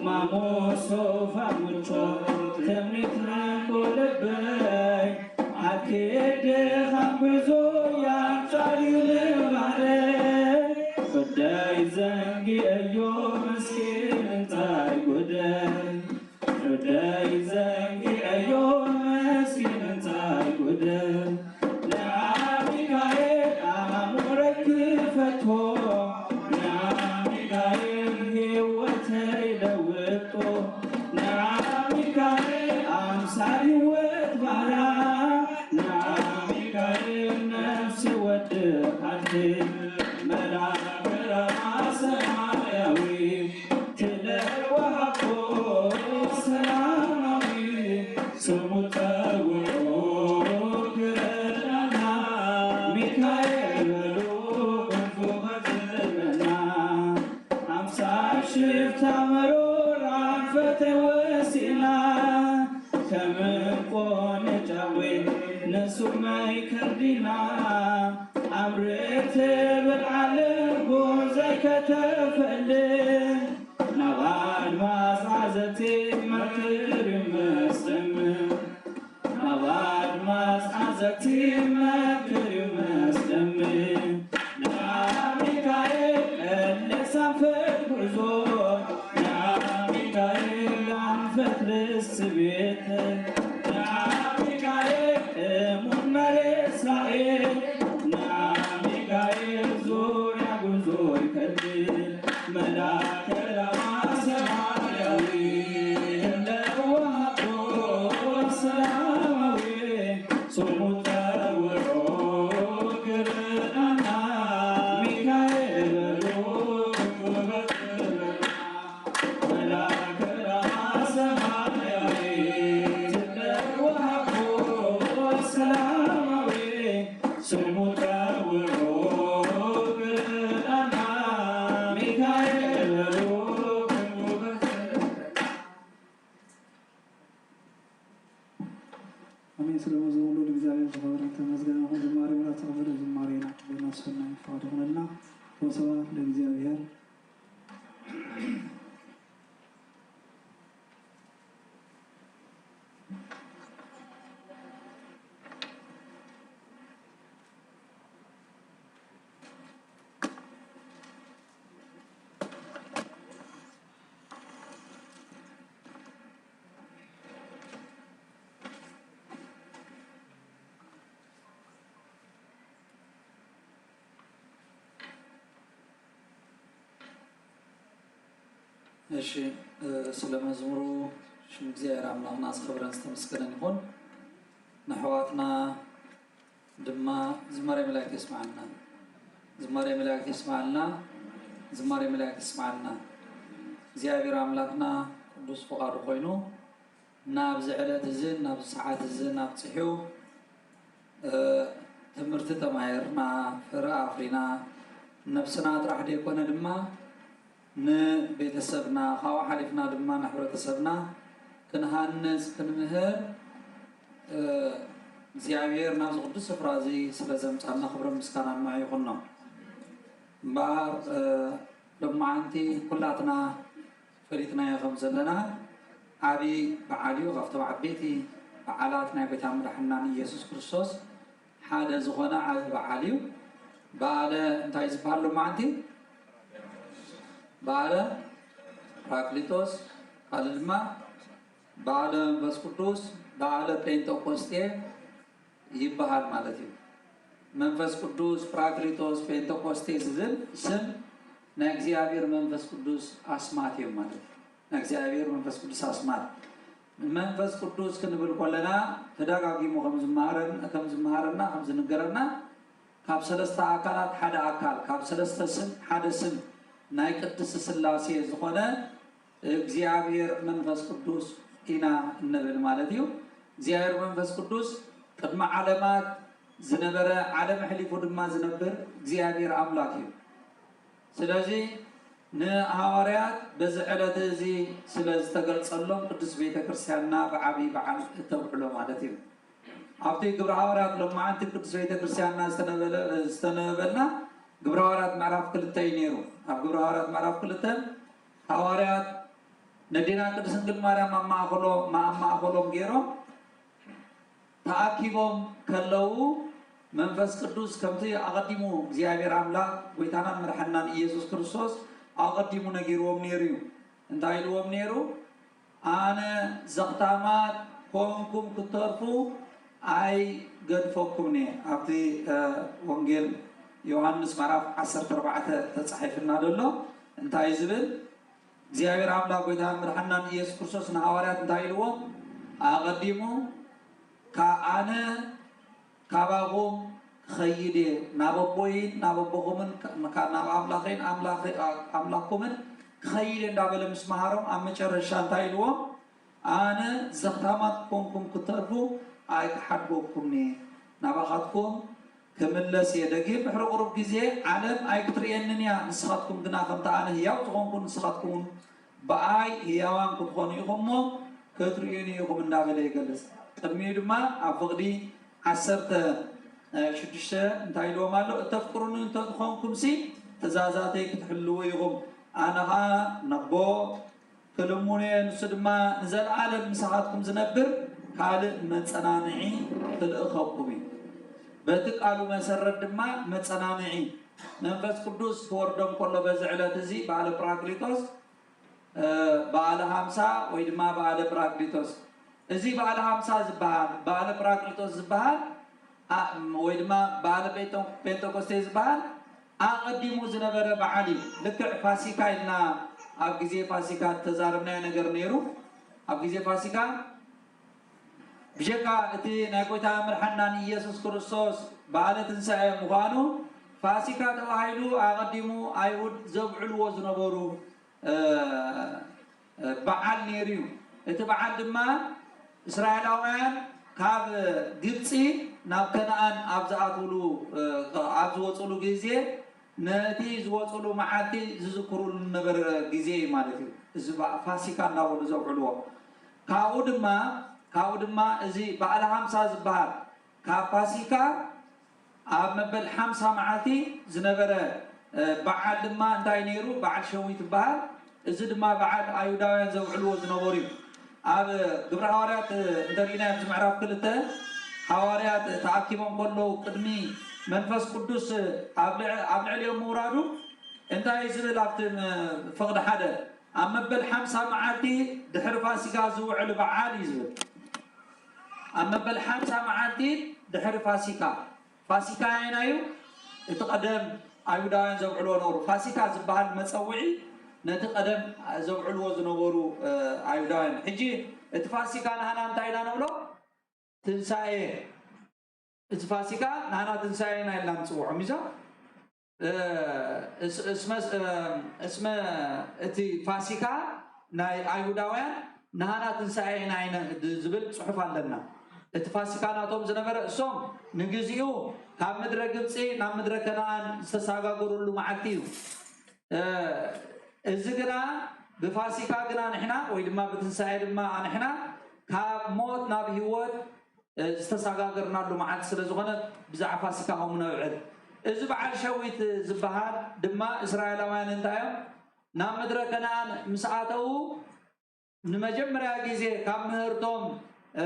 ማሞ ሶፋ ምቾት ከምኒት ረንጎ ልበይ ኣኬ ድኻም ጉዕዞ ያንጻር ይልባረ ጉዳይ ዘንጊ እዮ ምስኪን እንታይ ጉዳይ ጉዳይ ዘንጊ እዮ ምስኪን እንታይ ጉዳይ ንኣ ሚካኤል ኣእምሮይ ክፈትዎ ንኣ ሚካኤል ህይወተይ ለውጦ ንኣ ሚካኤል ኣምሳል ህይወት ባራ ንኣ ሚካኤል ነፍሲ ወዲ ሓንቲ መልኣከ ራማ ሰማያዊ ክለር ወሃቦ ሰላማዊ ስሙ ጠውዖ ክረዳና ሚካኤል በሉ ክንፉ ከፍለና ኣምሳል ሽፍታ መሮር ኣንፈተ ወሲና ከም እንቆ ንጫዌ ንሱመይ ከርዲና ኣምርእ ትብል ዓለም ጉዕዞይ ከተፈልን ናብ ኣድማስ ዓዘቲ መክር ይመስደም ናብ ኣድማስ ዓዘቲ መክር ይመስደም ንኣ ሚካኤል ቀለሳፈር ጉዕዞ ንኣ ሚካኤል ኣንፈት ርስቲ ቤት ንኣ ሚካኤል እሙን መሬት እስራኤል ንኣ ሚካኤል ዙርያ ጉዞ ይከድል መልኣከ ራማ ሰማያዊ ክለወሃቦ ሰላማዊ ስሙ ጠውዖ ክረዳና ሚካኤል በሉ ክበትልና መልኣከ ራማ ሰማያዊ ክለወሃቦ ሰላማዊ ስሙ ጠውዖ ክረዳና ሚካኤል በሉ ክበትልና ኣሜን። ስለ መዝሙር ልዑል እግዚኣብሔር ዝኸበረ ተመስገነ ይኹን። ዝማሬ መላእክት ተቐበለ ዝማሬ ኢና። በእናትስና ፍቃድ ይኹነልና። ወስብሐት ለእግዚኣብሔር። እሺ፣ እ፣ ስለ መዝሙሩ ሽም እግዚኣብሔር ኣምላኽና ዝኸበረን ዝተመስገነን ይኹን። ንኣሕዋትና ድማ ዝማሬ መላእክት የስምዓልና። ዝማሬ መላእክት የስምዓልና። ዝማሬ መላእክት የስምዓልና። እግዚኣብሔር ኣምላኽና ቅዱስ ፍቓዱ ኮይኑ ናብዚ ዕለት እዝን ናብዚ ሰዓት እዝን ኣብፂሑ፣ እ፣ ትምህርቲ ተማሂርና፣ ፍረ ኣፍሪና፣ ነብስና ጥራሕ ደይኮነ ድማ ንቤተሰብና፣ ካብኡ ሓሊፍና ድማ ንሕብረተሰብና ክንሃንጽ፣ ክንምህር፣ እ፣ እግዚኣብሔር ናብዚ ቅዱስ ስፍራ እዚ ስለ ዘምጻና ክብርን ምስጋናን ንዓኡ ይኹኖ። እምበኣር፣ እ፣ ሎማዓንቲ ኩላትና ፈሊጥናዮ ከም ዘለና ዓቢ በዓል እዩ። ካብቶም ዓበይቲ በዓላት ናይ ጎይታ መድሓንና ንኢየሱስ ክርስቶስ ሓደ ዝኾነ ዓቢ በዓል እዩ። በዓለ እንታይ ዝበሃል ሎማዓንቲ? በዓለ ጳራቅሊጦስ፣ ካልእ ድማ በዓለ መንፈስ ቅዱስ፣ በዓለ ጴንጠቆስጤ ይበሃል ማለት እዩ። መንፈስ ቅዱስ፣ ጳራቅሊጦስ፣ ጴንጠቆስጤ ዝብል ስም ናይ እግዚኣብሔር መንፈስ ቅዱስ ኣስማት እዮም ማለት እዩ። ናይ እግዚኣብሔር መንፈስ ቅዱስ ኣስማት። መንፈስ ቅዱስ ክንብል ከለና ተደጋጊሙ ከም ዝመሃረን-፣ ከም ዝመሃረና፣ ከም ዝንገረና፣ ካብ ሰለስተ ኣካላት ሓደ ኣካል፣ ካብ ሰለስተ ስም ሓደ ስም ናይ ቅድስት ስላሴ ዝኾነ እግዚኣብሔር መንፈስ ቅዱስ ኢና እንብል ማለት እዩ። እግዚኣብሔር መንፈስ ቅዱስ ቅድሚ ዓለማት ዝነበረ፣ ዓለም ኣሕሊፉ ድማ ዝነብር እግዚኣብሔር ኣምላክ እዩ። ስለዚ ንሃዋርያት በዚ ዕለት እዚ ስለ ዝተገልጸሎም ቅድስት ቤተ ክርስቲያንና ብዓብዪ በዓል እተብዕሎ ማለት እዩ። ኣብቲ ግብረ ሃዋርያት ሎማዓንቲ ቅድስት ቤተ ክርስቲያንና ዝተነበለ-፣ ዝተነበበልና ግብረ ሃዋርያት ምዕራፍ ክልተ እዩ ነይሩ። ኣብ ግብረ ሃዋርያት ምዕራፍ ክልተ ሃዋርያት ነዴና ቅድስት ድንግል ማርያም ኣብ ማእኸሎ-፣ ኣብ ማእኸሎም ገይሮም ተኣኪቦም ከለዉ መንፈስ ቅዱስ ከምቲ ኣቐዲሙ እግዚኣብሔር ኣምላኽ ጎይታናን መድሓንናን ኢየሱስ ክርስቶስ ኣቐዲሙ ነጊርዎም ነይሩ እዩ። እንታይ ኢልዎም ነይሩ? ኣነ ዘኽታማት ኮንኩም ክትተርፉ ኣይገድፈኩምን እየ። ኣብቲ፣ እ፣ ወንጌል ዮሃንስ ምዕራፍ ዓሰርተ ኣርባዕተ ተጻሒፍና ዘሎ እንታይ ዝብል? እግዚኣብሔር ኣምላኽ ጎይታን መድሓንናን ኢየሱስ ክርስቶስ ንሃዋርያት እንታይ ኢልዎም? ኣቐዲሙ፣ "ከ-፣ ኣነ ካባኹም ክኸይድ እየ፣ ናብ ኣቦይን ናብ ኣቦኹምን፣ ከ-፣ ከ-፣ ናብ ኣምላኸይን ኣምላኸ-፣ ኣ-፣ ኣምላኽኩምን ክኸይድ እየ" እንዳበለ ምስ መሃሮም፣ ኣብ መጨረሻ እንታይ ኢልዎም? "ኣነ ዘኽታማት ኮንኩም ክትተርፉ ኣይክሓድገኩምን እየ። ናባኻትኩም ክምለስ እየ። ደጊም ድሕሪ ቁሩብ ግዜ ዓለም ኣይክትርእየንን እያ። ንስኻትኩም ግና ከምቲ ኣነ ህያው ዝኾንኩ ንስኻትኩም እውን ብኣይ ህያዋን ክትኾኑ ኢኹም እሞ ክትርእዩኒ ኢኹም" እንዳበለ ይገልጽ። ቅድሚኡ ድማ ኣብ ፍቕዲ ዓሰርተ ሽዱሽተ እንታይ ኢልዎም ኣሎ? "እተፍቅሩኒ እንተዝኾንኩምሲ ትእዛዛተይ ክትሕልዉ ኢኹም። ኣነ ኸኣ ነቦ ክልምኖ እየ፣ ንሱ ድማ ንዘለኣለም ምሳኻትኩም ዝነብር ካልእ መጸናንዒ ክልእኸኩም እዩ። በቲ ቃሉ መሰረት ድማ መጸናንዒ መንፈስ ቅዱስ ክወርዶም ከሎ በዚ ዕለት እዚ በዓለ ጳራክሊጦስ፣ እ፣ በዓለ ሃምሳ ወይ ድማ በዓለ ጳራክሊጦስ። እዚ በዓለ ሃምሳ ዝበሃል፣ በዓለ ጳራክሊጦስ ዝበሃል፣ ኣ-፣ ወይ ድማ በዓለ ጴንጠ-፣ ጴንጠቆስቴ ዝበሃል ኣቐዲሙ ዝነበረ በዓል እዩ። ልክዕ ፋሲካ ኢልና ኣብ ግዜ ፋሲካ እተዛረብናዮ ነገር ነይሩ። ኣብ ግዜ ፋሲካ ብጀካ እቲ ናይ ጎይታ መድሓንናን ኢየሱስ ክርስቶስ በዓለ ትንሳኤ ምዃኑ፣ ፋሲካ ተባሂሉ ኣቐዲሙ ኣይሁድ ዘብዕልዎ ዝነበሩ፣ እ፣ እ፣ በዓል ነይሩ እዩ። እቲ በዓል ድማ እስራኤላውያን ካብ ግብፂ ናብ ከነኣን ኣብ ዝኣትውሉ፣ እ፣ ኣብ ዝወፅሉ ግዜ ነቲ ዝወፅሉ መዓልቲ ዝዝክሩሉ ዝነበረ ግዜ እዩ ማለት እዩ። እዚ በ-፣ ፋሲካ እናበሉ ዘውዕልዎ። ካብኡ ድማ፣ ካብኡ ድማ እዚ በዓል ሃምሳ ዝበሃል ካብ ፋሲካ ኣብ መበል ሓምሳ መዓልቲ ዝነበረ፣ እ፣ በዓል ድማ እንታይ ነይሩ? በዓል ሸዊት ይበሃል። እዚ ድማ በዓል ኣይሁዳውያን ዘውዕልዎ ዝነበሩ እዩ። ኣብ ግብረ ሃዋርያት፣ እ፣ እንተሪእና ኣብዚ ምዕራፍ ክልተ ሃዋርያት ተኣኪቦም ከለዉ ቅድሚ መንፈስ ቅዱስ ኣብ ልዕ-፣ ኣብ ልዕሊኦም ምውራዱ እንታይ እዩ ዝብል ኣብቲ፣ እ፣ ፍቕዲ ሓደ? "ኣብ መበል ሓምሳ መዓልቲ ድሕሪ ፋሲካ ዝውዕል በዓል" እዩ ዝብል። ኣብ መበል ሓምሳ መዓልቲ ድሕሪ ፋሲካ። ፋሲካ ኣየናይ እዩ? እቲ ቀደም ኣይሁዳውያን ዘውዕልዎ ነበሩ። ፋሲካ ዝበሃል መጸውዒ ነቲ ቀደም ዘውዕልዎ ዝነበሩ፣ እ፣ ኣይሁዳውያን። ሕጂ እቲ ፋሲካ ናህና እንታይ ኢና ንብሎ? ትንሳኤ። እቲ ፋሲካ ናህና ትንሳኤ ኢና ኢልና ንጽውዖ። ሚዛ፣ እ፣ እስ-፣ እስመ፣ እ፣ እስመ እቲ ፋሲካ ናይ ኣይሁዳውያን ናህና ትንሳኤ ኢና ኢነ ድ-፣ ዝብል ጽሑፍ ኣለና። እቲ ፋሲካ ናቶም ዝነበረ እሶም ንግዚኡ ካብ ምድረ ግብጺ ናብ ምድረ ከነኣን ዝተሰጋገሩሉ መዓልቲ እዩ። እ፣ እዚ ግና ብፋሲካ ግና ንሕና ወይ ድማ ብትንሳኤ ድማ ንሕና ካብ ሞት ናብ ህይወት፣ እ፣ ዝተሰጋገርናሉ መዓልቲ ስለ ዝኾነ ብዛዕባ ፋሲካ ከምኡ ነብዕል። እዚ በዓል ሸዊት ዝበሃል ድማ እስራኤላውያን እንታይ እዮም? ናብ ምድረ ከነኣን ምስ ኣተዉ ንመጀመርያ ግዜ ካብ ምህርቶም፣ እ፣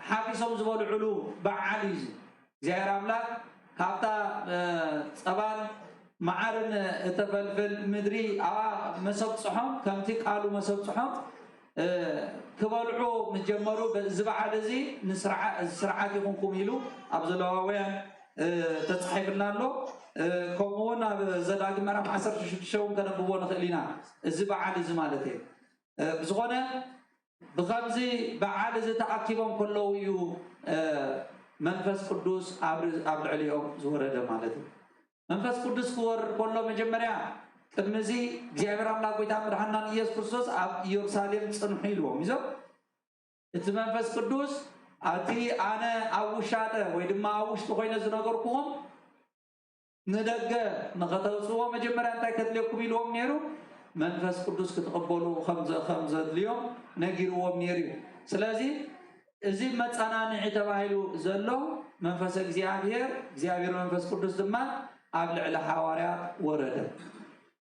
ሓፊሶም ዝበልዕሉ በዓል እዩ እዚ። እግዚኣብሔር ኣምላኽ ካብታ፣ እ፣ ጸባን መዓርን እተፈልፍል ምድሪ ኣብኣ መሰብ ጽሖም፣ ከምቲ ቃሉ መሰብ ጽሖም፣ እ፣ ክበልዑ ምስ ጀመሩ፣ በ-፣ እዚ በዓል እዚ ንስርዓ-፣ ስርዓት ይኹንኩም ኢሉ ኣብ ዘለዋውያን፣ እ፣ ተጻሒፍልና ኣሎ። እ፣ ከምኡ እውን ኣብ ዘዳግም ምዕራፍ ዓሰርተ ሽዱሽተ እውን ከነንብቦ ንኽእል ኢና። እዚ በዓል እዚ ማለት እዩ። እ፣ ብዝኾነ ብኸምዚ በዓል እዚ ተኣኪቦም ከለዉ እዩ፣ እ፣ መንፈስ ቅዱስ ኣብ ር-፣ ኣብ ልዕሊኦም ዝወረደ ማለት እዩ። መንፈስ ቅዱስ ክወርድ ከሎ መጀመርያ ቅድሚ እዚ እግዚኣብሔር ኣምላኽ ጎይታ መድሓንናን ኢየሱስ ክርስቶስ ኣብ ኢየሩሳሌም ጽንሑ ኢልዎም። ይዞም እቲ መንፈስ ቅዱስ ኣብቲ ኣነ ኣብ ውሻጠ ወይ ድማ ኣብ ውሽጢ ኮይነ ዝነገርኩኹም ንደገ ንኸተውፅዎ መጀመርያ እንታይ ከድልየኩም ኢልዎም ነይሩ? መንፈስ ቅዱስ ክትቕበሉ ከም ዘ-፣ ከም ዘድልዮም ነጊርዎም ነይሩ እዩ። ስለዚ እዚ መጸናንዒ ተባሂሉ ዘሎ መንፈስ እግዚኣብሔር፣ እግዚኣብሔር መንፈስ ቅዱስ ድማ ኣብ ልዕሊ ሃዋርያት ወረደ።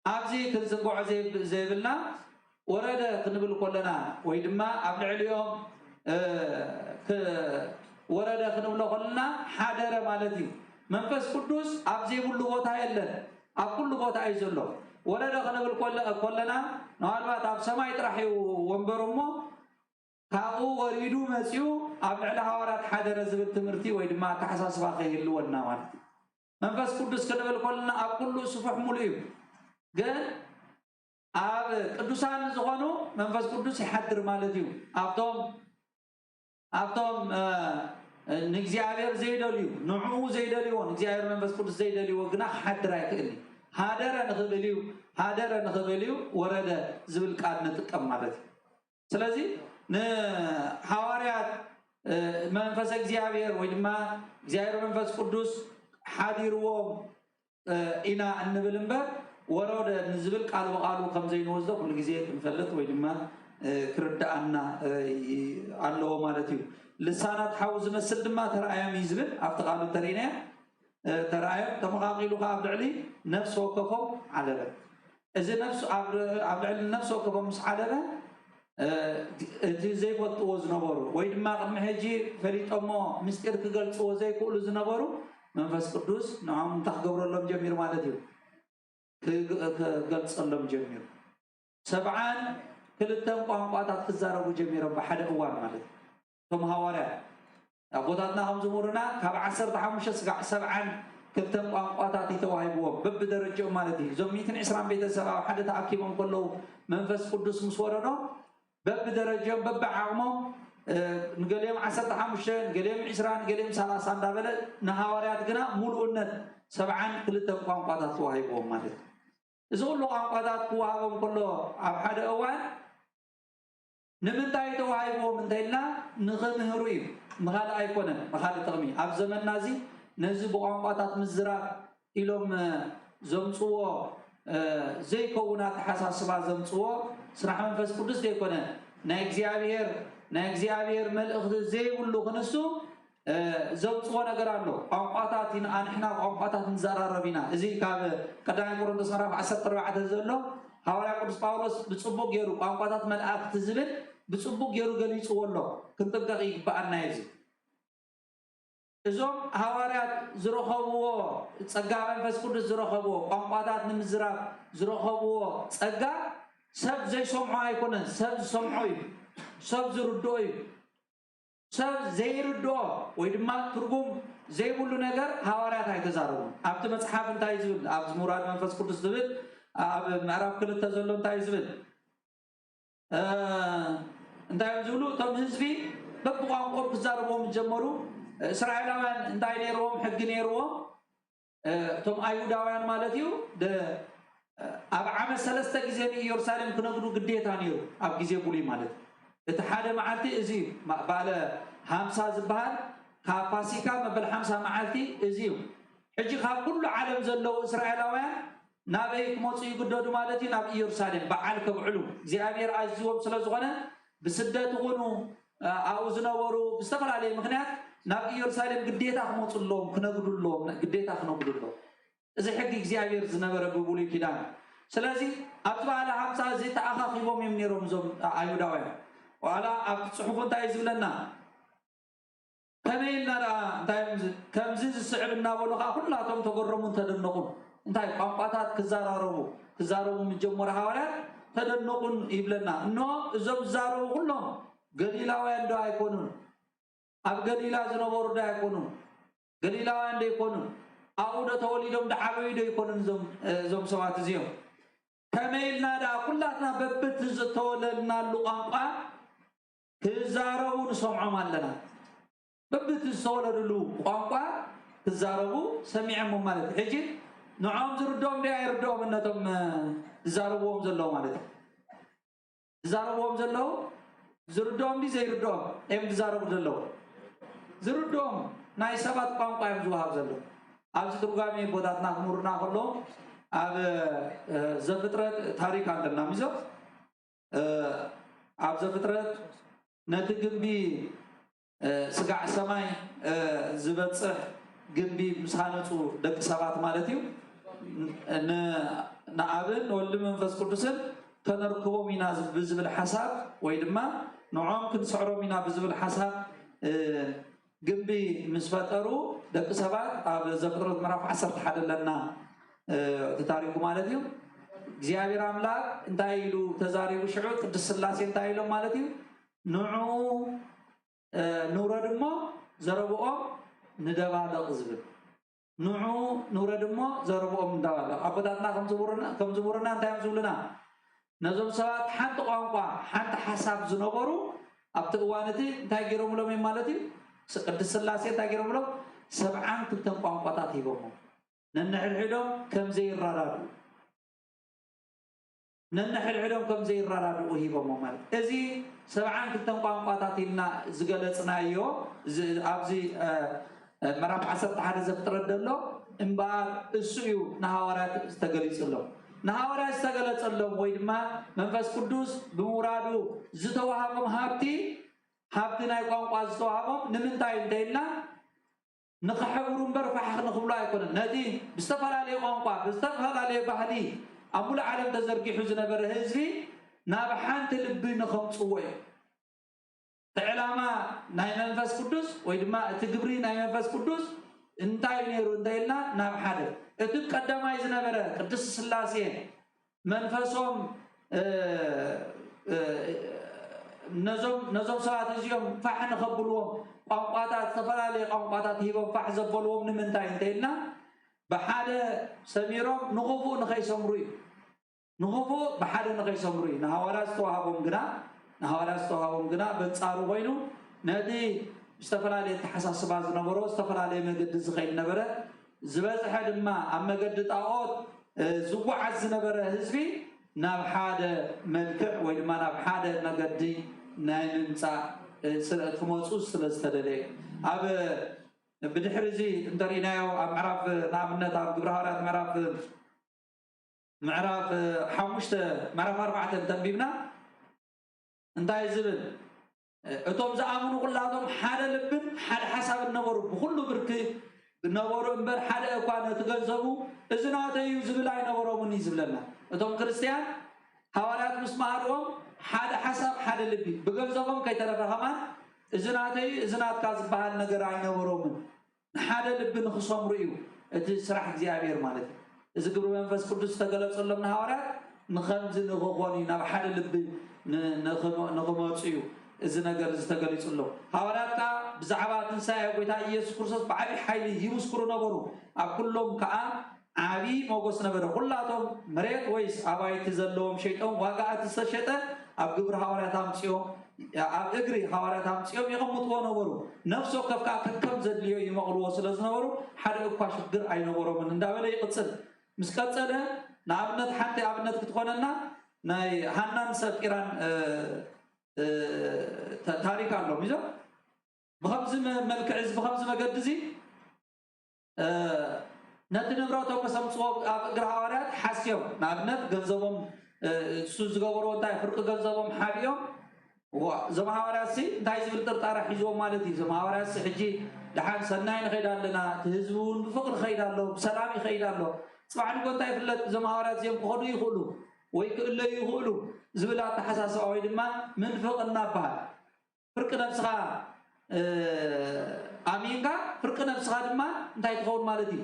ኣብዚ ክንዝንግዖ ዘይብ- ዘይብልና ወረደ ክንብል ከለና ወይ ድማ ኣብ ልዕሊኦም እ፣ ክ- ወረደ ክንብሎ ከለና ሓደረ ማለት እዩ። መንፈስ ቅዱስ ኣብ ዘይብሉ ቦታ የለን፣ ኣብ ኩሉ ቦታ እዩ ዘሎ። ወረደ ክንብል ከለ- ከለና ምናልባት ኣብ ሰማይ ጥራሕ እዩ ወንበሩ እሞ ካብኡ ወሪዱ መፂኡ ኣብ ልዕሊ ሃዋርያት ሓደረ ዝብል ትምህርቲ ወይ ድማ ኣተሓሳስባ ከይህልወና ማለት እዩ። መንፈስ ቅዱስ ክንብል ከለና ኣብ ኩሉ ስፉሕ ሙሉእ እዩ። ግን ኣብ ቅዱሳን ዝኾኑ መንፈስ ቅዱስ ይሓድር ማለት እዩ። ኣብቶም ኣብቶም እ፣ ንእግዚኣብሔር ዘይደልዩ ንዕኡ ዘይደልይዎ ንእግዚኣብሔር መንፈስ ቅዱስ ዘይደልይዎ ግና ክሓድር ኣይክእልን እዩ። ሃደረ ንኽብል እዩ ሃደረ ንኽብል እዩ ወረደ ዝብል ቃል ንጥቀም ማለት እዩ። ስለዚ ንሃዋርያት እ፣ መንፈስ እግዚኣብሔር ወይ ድማ እግዚኣብሔር መንፈስ ቅዱስ ሓዲርዎም እ፣ ኢና እንብል እምበር ወረደ ንዝብል ቃል ብቃሉ ከም ዘይንወስዶ ኩሉ ግዜ ክንፈልጥ ወይ ድማ እ፣ ክርድኣና እ፣ ይ- ኣለዎ ማለት እዩ። ልሳናት ሓው ዝመስል ድማ ተረኣዮም እዩ ዝብል ኣብቲ ቃሉ ተርእናዮ እ፣ ተረኣዮም ተመቓቒሉ ከዓ ኣብ ልዕሊ ነፍሲ ወከፎም ዓለበ። እዚ ነፍሲ ኣብ ኣብ ልዕሊ ነፍሲ ወከፎም ምስ ዓለበ እ፣ እቲ ዘይፈልጥዎ ዝነበሩ ወይ ድማ ቅድሚ ሕጂ ፈሊጦሞ ምስጢር ክገልፅዎ ዘይክእሉ ዝነበሩ መንፈስ ቅዱስ ንዖም እንታይ ክገብረሎም ጀሚሩ ማለት እዩ። ክግ- ክገልፀሎም ጀሚሩ። ሰብዓን ክልተን ቋንቋታት ክዛረቡ ጀሚሮም ብሓደ እዋን ማለት እዩ። እቶም ሃዋርያት ኣቦታትና ከም ዝምህሩና ካብ ዓሰርተ ሓሙሽተ ስጋዕ ሰብዓን ክልተን ቋንቋታት እዩ ተዋሂብዎም በብደረጃኦም ማለት እዩ። እዞም ሚእትን ዕስራን ቤተሰብ ኣብ ሓደ ተኣኪቦም ከለዉ መንፈስ ቅዱስ ምስ ወረዶም በብደረጃኦም በብዓቕሞም እ፣ ንገሊኦም ዓሰርተ ሓሙሽተ ንገሊኦም ዕስራ ንገሊኦም ሰላሳ እንዳበለ ንሃዋርያት ግና ሙሉእነት ሰብዓን ክልተን ቋንቋታት ተዋሂብዎም ማለት እዩ። እዚ ኩሉ ቋንቋታት ክወሃቦም ከሎ ኣብ ሓደ እዋን ንምንታይ ተዋሂብዎም እንተኢልና ንኽምህሩ እዩ። ንኻልእ ኣይኮነን፣ ንኻልእ ጥቕሚ። ኣብ ዘመንና እዚ ነዚ ብቋንቋታት ምዝራብ ኢሎም እ፣ ዘምፅዎ እ፣ ዘይከውን ኣተሓሳስባ ዘምፅዎ ስራሕ መንፈስ ቅዱስ ዘይኮነ ናይ እግዚኣብሔር ናይ እግዚኣብሔር መልእኽቲ ዘይብሉ ክንሱ እ፣ ዘምፅዎ ነገር ኣሎ። ቋንቋታት ኢና ንሕና ቋንቋታት ንዘራረብ ኢና። እዚ ካብ ቀዳማይ ቆሮንቶስ ምዕራፍ ዓሰርተ ኣርባዕተ ዘሎ ሃዋርያ ቅዱስ ጳውሎስ ብፅቡቅ ገይሩ ቋንቋታት መላእክቲ ዝብል ብፅቡቅ ገይሩ ገሊፅዎ ኣሎ። ክንጥንቀቕ ይግበኣና እዩ። እዚ እዞም ሃዋርያት ዝረኸብዎ ጸጋ መንፈስ ቅዱስ ዝረኸብዎ ቋንቋታት ንምዝራብ ዝረኸብዎ ጸጋ ሰብ ዘይሰምዖ ኣይኮነን፣ ሰብ ዝሰምዖ እዩ፣ ሰብ ዝርድኦ እዩ። ሰብ ዘይርድኦ ወይ ድማ ትርጉም ዘይብሉ ነገር ሃዋርያት ኣይተዛረቡን። ኣብቲ መጽሓፍ እንታይ ዝብል ኣብዚ ምውራድ መንፈስ ቅዱስ ዝብል ኣብ ምዕራፍ ክልተ ዘሎ እንታይ ዝብል እንታይ እዮም ዝብሉ እቶም ህዝቢ በብቋንቋኦም ክዛረብዎም ዝጀመሩ። እስራኤላውያን እንታይ ነይርዎም? ሕጊ ነይርዎም። እቶም ኣይሁዳውያን ማለት እዩ። ኣብ ዓመት ሰለስተ ግዜ ንኢየሩሳሌም ክነግዱ ግዴታ ነይሩ ኣብ ግዜ ብሉይ ማለት እዩ። እቲ ሓደ መዓልቲ እዚ እዩ። በዓለ ሃምሳ ዝበሃል ካብ ፋሲካ መበል ሓምሳ መዓልቲ እዚ እዩ። ሕጂ ካብ ኩሉ ዓለም ዘለዉ እስራኤላውያን ናበይ ክመፁ ይግደዱ ማለት እዩ? ናብ ኢየሩሳሌም በዓል ከብዕሉ እግዚኣብሔር ኣዝዎም ስለ ዝኾነ ብስደት ይኹኑ ኣብኡ ዝነበሩ ብዝተፈላለየ ምክንያት ናብ ኢየሩሳሌም ግዴታ ክመፁ ኣለዎም፣ ክነግዱ ኣለዎም፣ ግዴታ ክነግዱ ኣለዎም። እዚ ሕጊ እግዚኣብሔር ዝነበረ ብብሉይ ኪዳን። ስለዚ ኣብዚ በዓለ ሃምሳ እዚ ተኣኻኺቦም እዮም ነይሮም እዞም ኣይሁዳውያን። ዋላ ኣብቲ ፅሑፉ እንታይ እዩ ዝብለና? ከመይ ኢልና ደኣ እንታይ እዮም ዝ- ከምዚ ዝስዕብ እናበሉ ከዓ ኩላቶም ተገረሙን ተደነቑን። እንታይ ቋንቋታት ክዘራረቡ ክዛረቡ ምስ ጀመሩ ሃዋርያት ተደነቑን ይብለና። እንሆ እዞም ዝዛረቡ ኩሎም ገሊላውያን ዶ ኣይኮኑን? ኣብ ገሊላ ዝነበሩ ዶ ኣይኮኑን? ገሊላውያን ዶ ኣይኮኑን? ኣብኡ ዶ ተወሊዶም ዝዓበዩ ዶ ኣይኮኑን እዞም እዞም ሰባት እዚኦም? ከመይ ኢልና ደኣ ኩላትና በብቲ ዝተወለድናሉ ቋንቋ ክዛረቡ ንሰምዖም ኣለና። በብቲ ዝተወለድሉ ቋንቋ ክዛረቡ ሰሚዐሞ ማለት እዩ። ሕጂ ንዖም ዝርድኦም ዶ ኣይርድኦም እነቶም ዝዛረብዎም ዘለዉ ማለት እዩ። ዝዛረብዎም ዘለዉ ዝርድኦም ዲ ዘይርድኦም እዮም ዝዛረቡ ዘለዉ። ዝርድኦም ናይ ሰባት ቋንቋ እዮም ዝወሃብ ዘለዉ። ኣብዚ ትርጓሜ ቦታትና ክምሩና ከለዉ ኣብ ዘፍጥረት ታሪክ ኣለና ሚዞ ኣብ ዘፍጥረት ነቲ ግንቢ ስጋዕ ሰማይ ዝበፅሕ ግንቢ ምስ ሃነፁ ደቂ ሰባት ማለት እዩ። ን- ንኣብን ንወልድ መንፈስ ቅዱስን ከነርክቦም ኢና ብዝብል ሓሳብ ወይ ድማ ንዖም ክንስዕሮም ኢና ብዝብል ሓሳብ ግንቢ ምስ ፈጠሩ ደቂ ሰባት ኣብ ዘፍጥረት ምዕራፍ ዓሰርተ ሓደ ኣለና እቲ ታሪኩ ማለት እዩ። እግዚኣብሔር ኣምላክ እንታይ ኢሉ ተዛሪቡ ሽዑ ቅድስት ስላሴ እንታይ ኢሎም ማለት እዩ። ንዑ ንውረድ እሞ ዘረብኦም ንደባለቕ ዝብል ንዑ ንውረድ እሞ ዘረብኦም ንደባለቕ ኣቦታትና ከምዝብሩና እንታይ እዮም ዝብሉና? ነዞም ሰባት ሓንቲ ቋንቋ ሓንቲ ሓሳብ ዝነበሩ ኣብቲ እዋን እቲ እንታይ ገይሮምሎም እዮም ማለት እዩ። ቅድስት ስላሴ እንታይ ገይሮምሎም? ሰብዓን ክልተን ቋንቋታት ሂቦሞ ነንሕድሕዶም ከምዘይራዳዱ ነንሕድሕዶም ከም ዘይረዳድኡ ሂቦሞ ማለት እዚ ሰብዓን ክልተን ቋንቋታት ኢልና ዝገለፅናዮ ኣብዚ ምዕራፍ ዓሰርተ ሓደ ዘፍጥረት ዘሎ እምበኣር እሱ እዩ ንሃዋርያት ዝተገሊፅሎም። ንሃዋርያት ዝተገለፀሎም ወይ ድማ መንፈስ ቅዱስ ብምውራዱ ዝተዋሃቦም ሃብቲ ሃብቲ ናይ ቋንቋ ዝተዋሃቦም ንምንታይ እንተኢልና ንኽሕብሩ እምበር ፋሕ ንኽብሉ ኣይኮነን። ነቲ ብዝተፈላለየ ቋንቋ ብዝተፈላለየ ባህሊ ኣብ ሙሉእ ዓለም ተዘርጊሑ ዝነበረ ህዝቢ ናብ ሓንቲ ልቢ ንኸምፅዎ እዩ። እቲ ዕላማ ናይ መንፈስ ቅዱስ ወይ ድማ እቲ ግብሪ ናይ መንፈስ ቅዱስ እንታይ እዩ ነይሩ እንተኢልና ናብ ሓደ እቲ ቀዳማይ ዝነበረ ቅድስት ስላሴ መንፈሶም ነዞም ሰባት እዚኦም ፋሕ ንኸብልዎም ቋንቋታት ዝተፈላለየ ቋንቋታት ሂቦም ፋሕ ዘበልዎም ንምንታይ እንተኢልና ብሓደ ሰሚሮም ንኽፉእ ንኸይሰምሩ እዩ። ንኽፉእ ብሓደ ንኸይሰምሩ እዩ። ንሃዋርያ ዝተዋሃቦም ግና ንሃዋርያ ዝተዋሃቦም ግና በንጻሩ ኮይኑ ነቲ ዝተፈላለየ ኣተሓሳስባ ዝነበሮ ዝተፈላለየ መገዲ ዝኸይድ ነበረ። ዝበዝሐ ድማ ኣብ መገዲ ጣዖት ዝጓዓዝ ዝነበረ ህዝቢ ናብ ሓደ መልክዕ ወይ ድማ ናብ ሓደ መገዲ ናይ ምምፃእ ክመፁ ስለ ዝተደለየ ኣብ ብድሕሪ እዚ እንተሪእናዮ ኣብ ምዕራፍ ንኣብነት ኣብ ግብረ ሃዋርያት ምዕራፍ ምዕራፍ ሓሙሽተ ምዕራፍ ኣርባዕተ እንተንቢብና እንታይ ዝብል እቶም ዝኣምኑ ኩላቶም ሓደ ልብን ሓደ ሓሳብን ነበሩ፣ ብኩሉ ብርኪ ነበሩ እምበር ሓደ እኳ ነቲ ገንዘቡ እዚ ናተይ እዩ ዝብል ኣይነበሮምን እዩ ዝብለና። እቶም ክርስትያን ሃዋርያት ምስ መሃርዎም ሓደ ሓሳብ ሓደ ልቢ ብገንዘቦም ከይተረፈ ከማን እዚ ናተይ እዩ እዚ ናትካ ዝበሃል ነገር ኣይነበሮምን። ንሓደ ልቢ ንኽሰምሩ እዩ እቲ ስራሕ እግዚኣብሔር ማለት እዩ። እዚ ግብሪ መንፈስ ቅዱስ ዝተገለጸሎም ንሃዋርያት ንኸምዚ ንኽኾኑ እዩ፣ ናብ ሓደ ልቢ ንኽመፁ እዩ እዚ ነገር እዚ ተገሊጹሎም። ሃዋርያት ከዓ ብዛዕባ ትንሳኤ ጎይታ ኢየሱስ ክርስቶስ ብዓብዪ ሓይሊ ይምስክሩ ነበሩ። ኣብ ኩሎም ከዓ ዓብዪ ሞገስ ነበረ። ኩላቶም መሬት ወይስ ኣባይቲ ዘለዎም ሸይጦም ዋጋ እቲ ዝተሸጠ ኣብ ግብሪ ሃዋርያት ኣምፅኦም ኣብ እግሪ ሃዋርያት ኣምፅኦም የቐምጥዎ ነበሩ። ነፍሲ ወከፍ ከዓ ከከም ዘድልዮ ይመቕልዎ ስለ ዝነበሩ ሓደ እኳ ሽግር ኣይነበሮምን እንዳበለ ይቕፅል። ምስ ቀፀለ ንኣብነት ሓንቲ ኣብነት ክትኾነና ናይ ሃናን ሰጲራን ታሪክ ኣሎ። ሚዞ ብከምዚ መልክዕ እዚ ብከምዚ መገዲ እዚ ነቲ ንብረቶም ምስ ኣምፅዎ ኣብ እግሪ ሃዋርያት ሓስዮም ንኣብነት ገንዘቦም እሱ ዝገበርዎ እንታይ ፍርቂ ገንዘቦም ሓቢኦም እዞም ሃዋርያትሲ እንታይ ዝብል ጥርጣረ ሒዝዎም ማለት እዩ። እዞም ሃዋርያትሲ ሕጂ ደሓን ሰናይ ንኸይድ ኣለና፣ እቲ ህዝቢ እውን ብፍቕሪ ይኸይድ ኣሎ፣ ብሰላም ይኸይድ ኣሎ። ፅባሕ ንጎ እንታይ ይፍለጥ እዞም ሃዋርያት እዚኦም ክኸዱ ይኽእሉ ወይ ክእለዩ ይኽእሉ ዝብል ኣተሓሳስባ ወይ ድማ ምንፍቕና ይበሃል። ፍርቂ ነብስኻ ኣሚንካ ፍርቂ ነብስኻ ድማ እንታይ ትኸውን ማለት እዩ?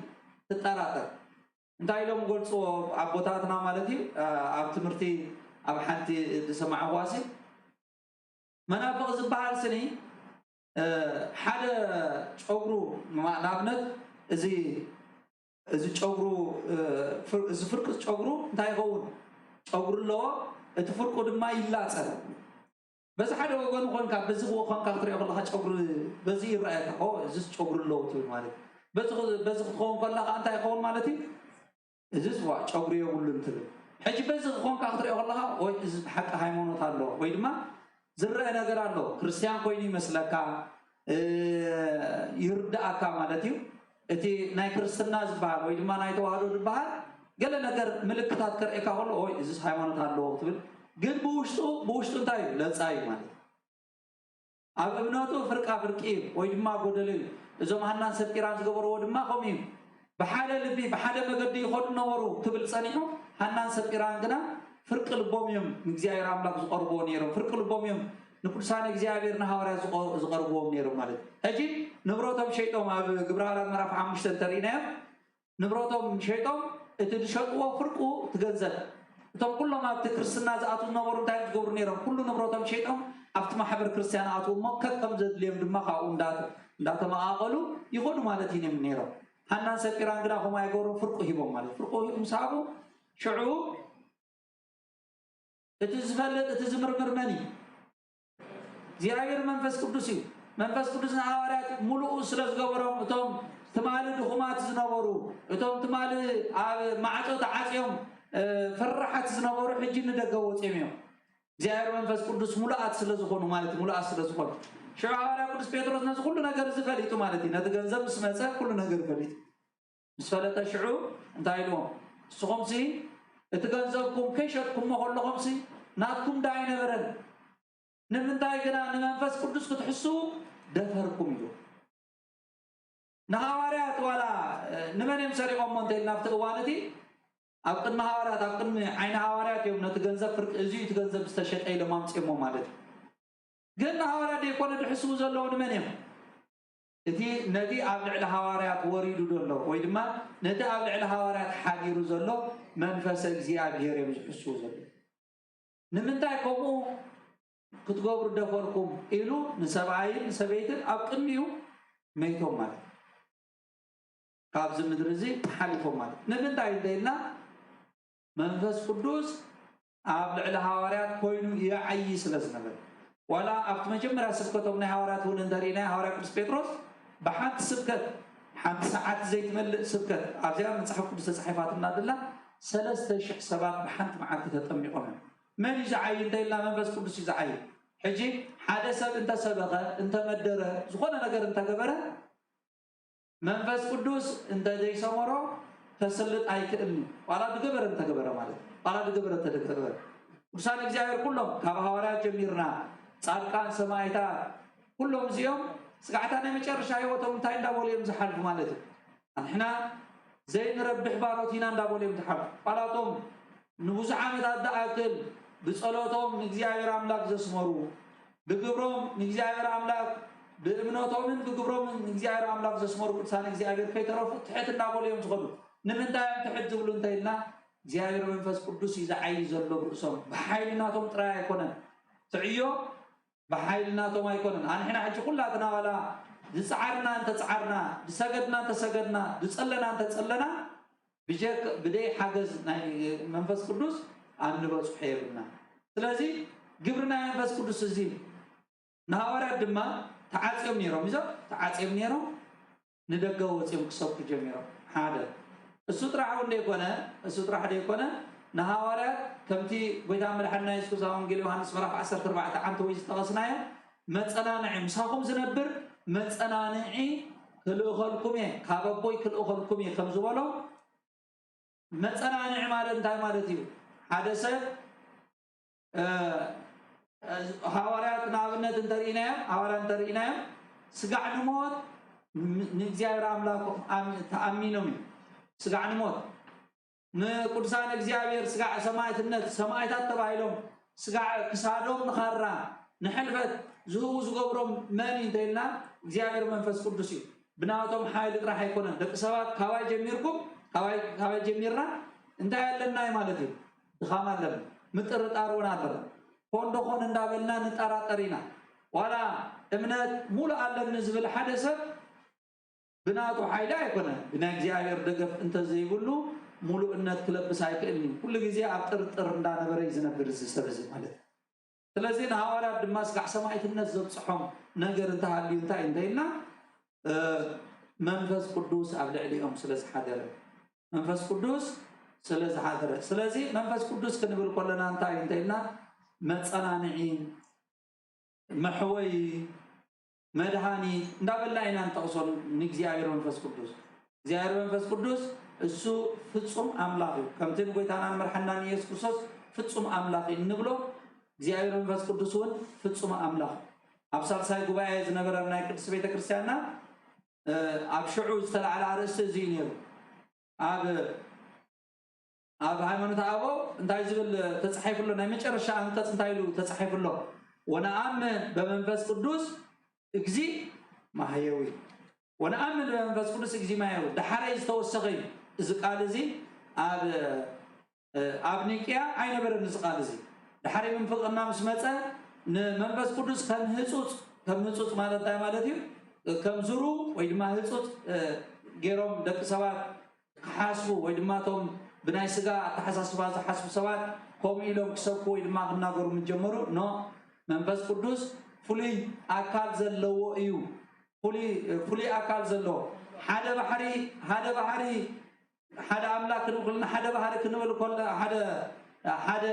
ትጠራጠር። እንታይ ኢሎም ገልፅዎ ኣቦታትና ማለት እዩ ኣብ ትምህርቲ ኣብ ሓንቲ ዝሰማዕዋሲ መናፍቕ ዝበሃል ስኒ ሓደ ጨጉሩ ንኣብነት እዚ እዚ ጨጉሩ እዚ ፍርቂ ጨጉሩ እንታይ ይኸውን? ጨጉሪ ኣለዎ። እቲ ፍርቁ ድማ ይላፀ። በዚ ሓደ ወገኑ ኮንካ በዚ ኮንካ ክትሪኦ ከለካ ጨጉሪ በዚ ይረኣየካ እዚስ ጨጉሪ ኣለዎ ትብል ማለት እዩ። በዚ ክትኸውን ከለካ እንታይ ይኸውን ማለት እዩ? እዚስ ዋ ጨጉሪ የብሉን ትብል። ሕጂ በዚ ኮንካ ክትሪኦ ከለካ ወይ እዚ ብሓቂ ሃይማኖት ኣለዎ ወይ ድማ ዝረአ ነገር ኣሎ። ክርስትያን ኮይኑ ይመስለካ ይርዳእካ ማለት እዩ። እቲ ናይ ክርስትና ዝበሃል ወይ ድማ ናይ ተዋህዶ ዝበሃል ገለ ነገር ምልክታት ከርእየካ ከሎ ኦይ እዚስ ሃይማኖት ኣለዎ ትብል። ግን ብውሽጡ ብውሽጡ እንታይ እዩ ለፃ እዩ ማለት እዩ። ኣብ እምነቱ ፍርቃ ፍርቂ እዩ ወይ ድማ ጎደሎ እዩ። እዞም ሃናን ሰጲራን ዝገበርዎ ድማ ከምኡ እዩ። ብሓደ ልቢ ብሓደ መገዲ ይኸዱ ነበሩ ክብል ፀኒሑ ሃናን ሰጲራን ግና ፍርቂ ልቦም እዮም ንእግዚኣብሔር ኣምላኽ ዝቐርብዎ ነይሮም። ፍርቂ ልቦም እዮም ንቅዱሳን እግዚኣብሔር ንሃዋርያት ዝቐ- ዝቐርብዎም ነይሮም ማለት እዩ። ሕጂ ንብረቶም ሸይጦም ኣብ ግብረ ሃዋርያት ምዕራፍ ሓሙሽተ እንተርኢናዮም ንብረቶም ሸይጦም እቲ ዝሸጥዎ ፍርቁ እቲ ገንዘብ እቶም ኩሎም ኣብቲ ክርስትና ዝኣትዉ ዝነበሩ እንታይ ዝገብሩ ነይሮም? ኩሉ ንብረቶም ሸይጦም ኣብቲ ማሕበር ክርስትያን ኣትዉ እሞ ከከም ዘድልዮም ድማ ካብኡ እንዳተ- እንዳተመቓቐሉ ይኸዱ ማለት እዩ ነይሮም። ሃናን ሰጲራን ግና ከምኡ ኣይገበሩን፣ ፍርቁ ሂቦም ማለት ፍርቁ ሂቡ ምስ ሃቡ ሽዑ እቲ ዝፈልጥ እቲ ዝምርምር መን እዩ? እግዚኣብሔር መንፈስ ቅዱስ እዩ። መንፈስ ቅዱስ ንሃዋርያት ሙሉኡ ስለ ዝገበሮም እቶም ትማሊ ድኹማት ዝነበሩ እቶም ትማሊ ኣብ ማዕጾ ተዓጽዮም ፈራሓት ዝነበሩ ሕጂ ንደገ ወፅዮም እዮም። እግዚኣብሔር መንፈስ ቅዱስ ሙሉኣት ስለ ዝኾኑ ማለት እዩ። ሙሉኣት ስለ ዝኾኑ ሽዑ ሃዋርያ ቅዱስ ጴጥሮስ ነዚ ኩሉ ነገር እዚ ፈሊጡ ማለት እዩ። ነቲ ገንዘብ ምስ መፀ ኩሉ ነገር ፈሊጡ ምስ ፈለጠ ሽዑ እንታይ ኢልዎም? ንስኹምሲ እቲ ገንዘብኩም ከይሸጥኩሞ ከለኹምሲ ናትኩም ዳ ኣይነበረን። ንምንታይ ግና ንመንፈስ ቅዱስ ክትሕስዉ ደፈርኩም ኢሉ። ንሃዋርያት ዋላ ንመን እዮም ሰሪቖሞ እንተኢልና ኣብቲ እዋን እቲ ኣብ ቅድሚ ሃዋርያት ኣብ ቅድሚ ዓይኒ ሃዋርያት እዮም ነቲ ገንዘብ ፍርቂ እዚ እቲ ገንዘብ ዝተሸጠ ኢሎም ኣምፅኦሞ ማለት እዩ። ግን ንሃዋርያት ዘይኮነ ዝሕስቡ ዘለዉ ንመን እዮም? እቲ ነቲ ኣብ ልዕሊ ሃዋርያት ወሪዱ ዘሎ ወይ ድማ ነቲ ኣብ ልዕሊ ሃዋርያት ሓዲሩ ዘሎ መንፈሰ እግዚኣብሔር እዮም ዝሕስቡ ዘለዉ። ንምንታይ ከምኡ ክትገብሩ ደፈርኩም ኢሉ ንሰብኣይን ንሰበይትን ኣብ ቅድሚኡ መይቶም ማለት እዩ። ካብዚ ምድሪ እዚ ሓሊፎም ማለት እዩ። ንምንታይ እንተኢልና መንፈስ ቅዱስ ኣብ ልዕሊ ሃዋርያት ኮይኑ ይዓዪ ስለ ዝነበረ ዋላ ኣብቲ መጀመርያ ስብከቶም ናይ ሃዋርያት እውን እንተርኢናዮ ሃዋርያ ቅዱስ ጴጥሮስ ብሓንቲ ስብከት ሓንቲ ሰዓት ዘይትመልእ ስብከት ኣብዚኣ መፅሓፍ ቅዱስ ተፃሒፋትና ዘላ ሰለስተ ሽሕ ሰባት ብሓንቲ መዓልቲ ተጠሚቖም እዮም። መን እዩ ዝዓዪ እንተኢልና መንፈስ ቅዱስ እዩ ዝዓዪ። ሕጂ ሓደ ሰብ እንተሰበኸ እንተመደረ ዝኾነ ነገር እንተገበረ መንፈስ ቅዱስ እንተ ዘይሰመሮ ከስልጥ ኣይክእልን እዩ። ዋላ ዝገበረ እንተገበረ ማለት እዩ። ዋላ ዝገበረ እንተገበረ ቅዱሳን እግዚኣብሔር ኩሎም ካብ ሃዋርያት ጀሚርና ፃድቃን ሰማይታት ኩሎም እዚኦም ስጋዕታ ናይ መጨረሻ ህይወቶም እንታይ እንዳበሉ እዮም ዝሓልፉ ማለት እዩ። ንሕና ዘይንረብሕ ባሮት ኢና እንዳበሉ እዮም ዝሓልፉ። ዋላቶም ንብዙሕ ዓመታት ዝኣክል ብጸሎቶም ንእግዚኣብሔር ኣምላኽ ዘስመሩ፣ ብግብሮም ንእግዚኣብሔር ኣምላኽ ብእምነቶምን ብግብሮምን ንእግዚኣብሔር ኣምላኽ ዘስመሩ ቅዱሳን እግዚኣብሔር ከይተረፉ ትሕት እናበሉ እዮም ዝኸዱ። ንምንታይ እዮም ትሕት ዝብሉ እንተ ኢልና እግዚኣብሔር መንፈስ ቅዱስ እዩ ዝዓዪ ዘሎ ብርእሶም። ብሓይሊ ናቶም ጥራይ ኣይኮነን ትዕዮ ብሓይሊ ናቶም ኣይኮነን። ኣንሕና ሕጂ ኩላትና ዋላ ዝፀዓርና እንተፀዓርና፣ ዝሰገድና እንተሰገድና፣ ዝፀለና እንተፀለና ብጀክ ብደይ ሓገዝ ናይ መንፈስ ቅዱስ ኣብ ንበፅሖ የብልና። ስለዚ ግብሪ ናይ መንፈስ ቅዱስ እዚ ንሃዋርያት ድማ ተዓፅዮም ነይሮም እዞም ተዓፅዮም ነይሮም ንደገ ወፅዮም ክሰብኩ ጀሚሮም። ሓደ እሱ ጥራሕ እውን ደይኮነ እሱ ጥራሕ ደይኮነ ንሃዋርያት ከምቲ ጎይታ መድሓንና የሱስ ክርስቶስ ኣብ ወንጌል ዮሃንስ ምዕራፍ ዓሰርተ ኣርባዕተ ዓንተ ወይ ዝጠቐስናዮ መፀናንዒ ምሳኹም ዝነብር መፀናንዒ ክልእኸልኩም እየ ካብ ኣቦይ ክልእኸልኩም እየ ከም ዝበሎ መፀናንዒ ማለት እንታይ ማለት እዩ? ሓደ ሰብ ሃዋርያት ንኣብነት እንተርኢናዮም ሃዋርያ እንተርኢናዮም ስጋዕ ንሞት ንእግዚኣብሔር ኣምላኮም ተኣሚኖም እዩ። ስጋዕ ንሞት ንቅዱሳን እግዚኣብሔር ስጋዕ ሰማዕትነት ሰማዕታት ተባሂሎም ስጋዕ ክሳዶም ንኻራ ንሕልፈት ዝህቡ ዝገብሮም መን እዩ እንተኢልና እግዚኣብሔር መንፈስ ቅዱስ እዩ። ብናቶም ሓይሊ ጥራሕ ኣይኮነን። ደቂ ሰባት ካባይ ጀሚርኩም ካባይ ጀሚርና እንታይ ኣለና ማለት እዩ። ድኻም ኣለና፣ ምጥርጣር እውን ኣለና። ኮን ዶ ኮን እንዳበልና ንጠራጠር ኢና። ዋላ እምነት ሙሉእ ኣለኒ ዝብል ሓደ ሰብ ብናቱ ሓይሊ ኣይኮነን፣ ብናይ እግዚኣብሔር ደገፍ እንተዘይብሉ ሙሉእነት ክለብስ ኣይክእልን እዩ። ኩሉ ግዜ ኣብ ጥርጥር እንዳነበረ እዩ ዝነብር እዚ ሰብ እዚ ማለት እዩ። ስለዚ ንሃዋርያት ድማ ስጋዕ ሰማዕትነት ዘብፅሖም ነገር እንተሃልዩ እንታይ እንተኢልና መንፈስ ቅዱስ ኣብ ልዕሊኦም ስለ ዝሓደረ መንፈስ ቅዱስ ስለ ዝሓደረ ስለዚ መንፈስ ቅዱስ ክንብል ከለና እንታይ እንተኢልና መፀናንዒ መሕወይ መድሃኒ እንዳበልና ኢና ንጠቕሶ ንእግዚኣብሔር መንፈስ ቅዱስ እግዚኣብሔር መንፈስ ቅዱስ እሱ ፍጹም ኣምላኽ እዩ ከምቲ ንጎይታና ንመርሓና ንየሱስ ክርስቶስ ፍጹም ኣምላኽ እዩ እንብሎ እግዚኣብሔር መንፈስ ቅዱስ እውን ፍጹም ኣምላኽ ኣብ ሳልሳይ ጉባኤ ዝነበረ ናይ ቅድስት ቤተ ክርስቲያንና ኣብ ሽዑ ዝተላዕለ ኣርእስቲ እዚ እዩ ነይሩ ኣብ ኣብ ሃይማኖት ኣበው እንታይ ዝብል ተጻሒፉ ኣሎ? ናይ መጨረሻ ኣንቀጽ እንታይ ኢሉ ተጻሒፉ ኣሎ? "ወነኣምን በመንፈስ ቅዱስ እግዚእ ማህየዊ፣ ወነኣምን በመንፈስ ቅዱስ እግዚእ ማህየዊ" ደሓረይ ዝተወሰኸ እዩ። እዚ ቃል እዚ ኣብ ኣብ ኒቅያ ኣይነበረን እዚ ቃል እዚ። ድሓሪ ምንፍቅና ምስ መጸ ንመንፈስ ቅዱስ ከም ህጹጽ፣ ከም ህጹጽ ማለት እንታይ ማለት እዩ? ከም ዝሩ ወይ ድማ ህጹጽ ገይሮም ደቂ ሰባት ክሓስቡ ወይ ድማ እቶም ብናይ ስጋ ኣተሓሳስባ ዝሓስቡ ሰባት ከምኡ ኢሎም ክሰብኩ ወይ ድማ ክናገሩ ምስ ጀመሩ፣ ኖ፣ መንፈስ ቅዱስ ፍሉይ ኣካል ዘለዎ እዩ። ፍሉይ ኣካል ዘለዎ ሓደ ባሕሪ ሓደ ባሕሪ ሓደ ኣምላክ ክንብል ከለና ሓደ ባህሪ ክንብል ከለና ሓደ ሓደ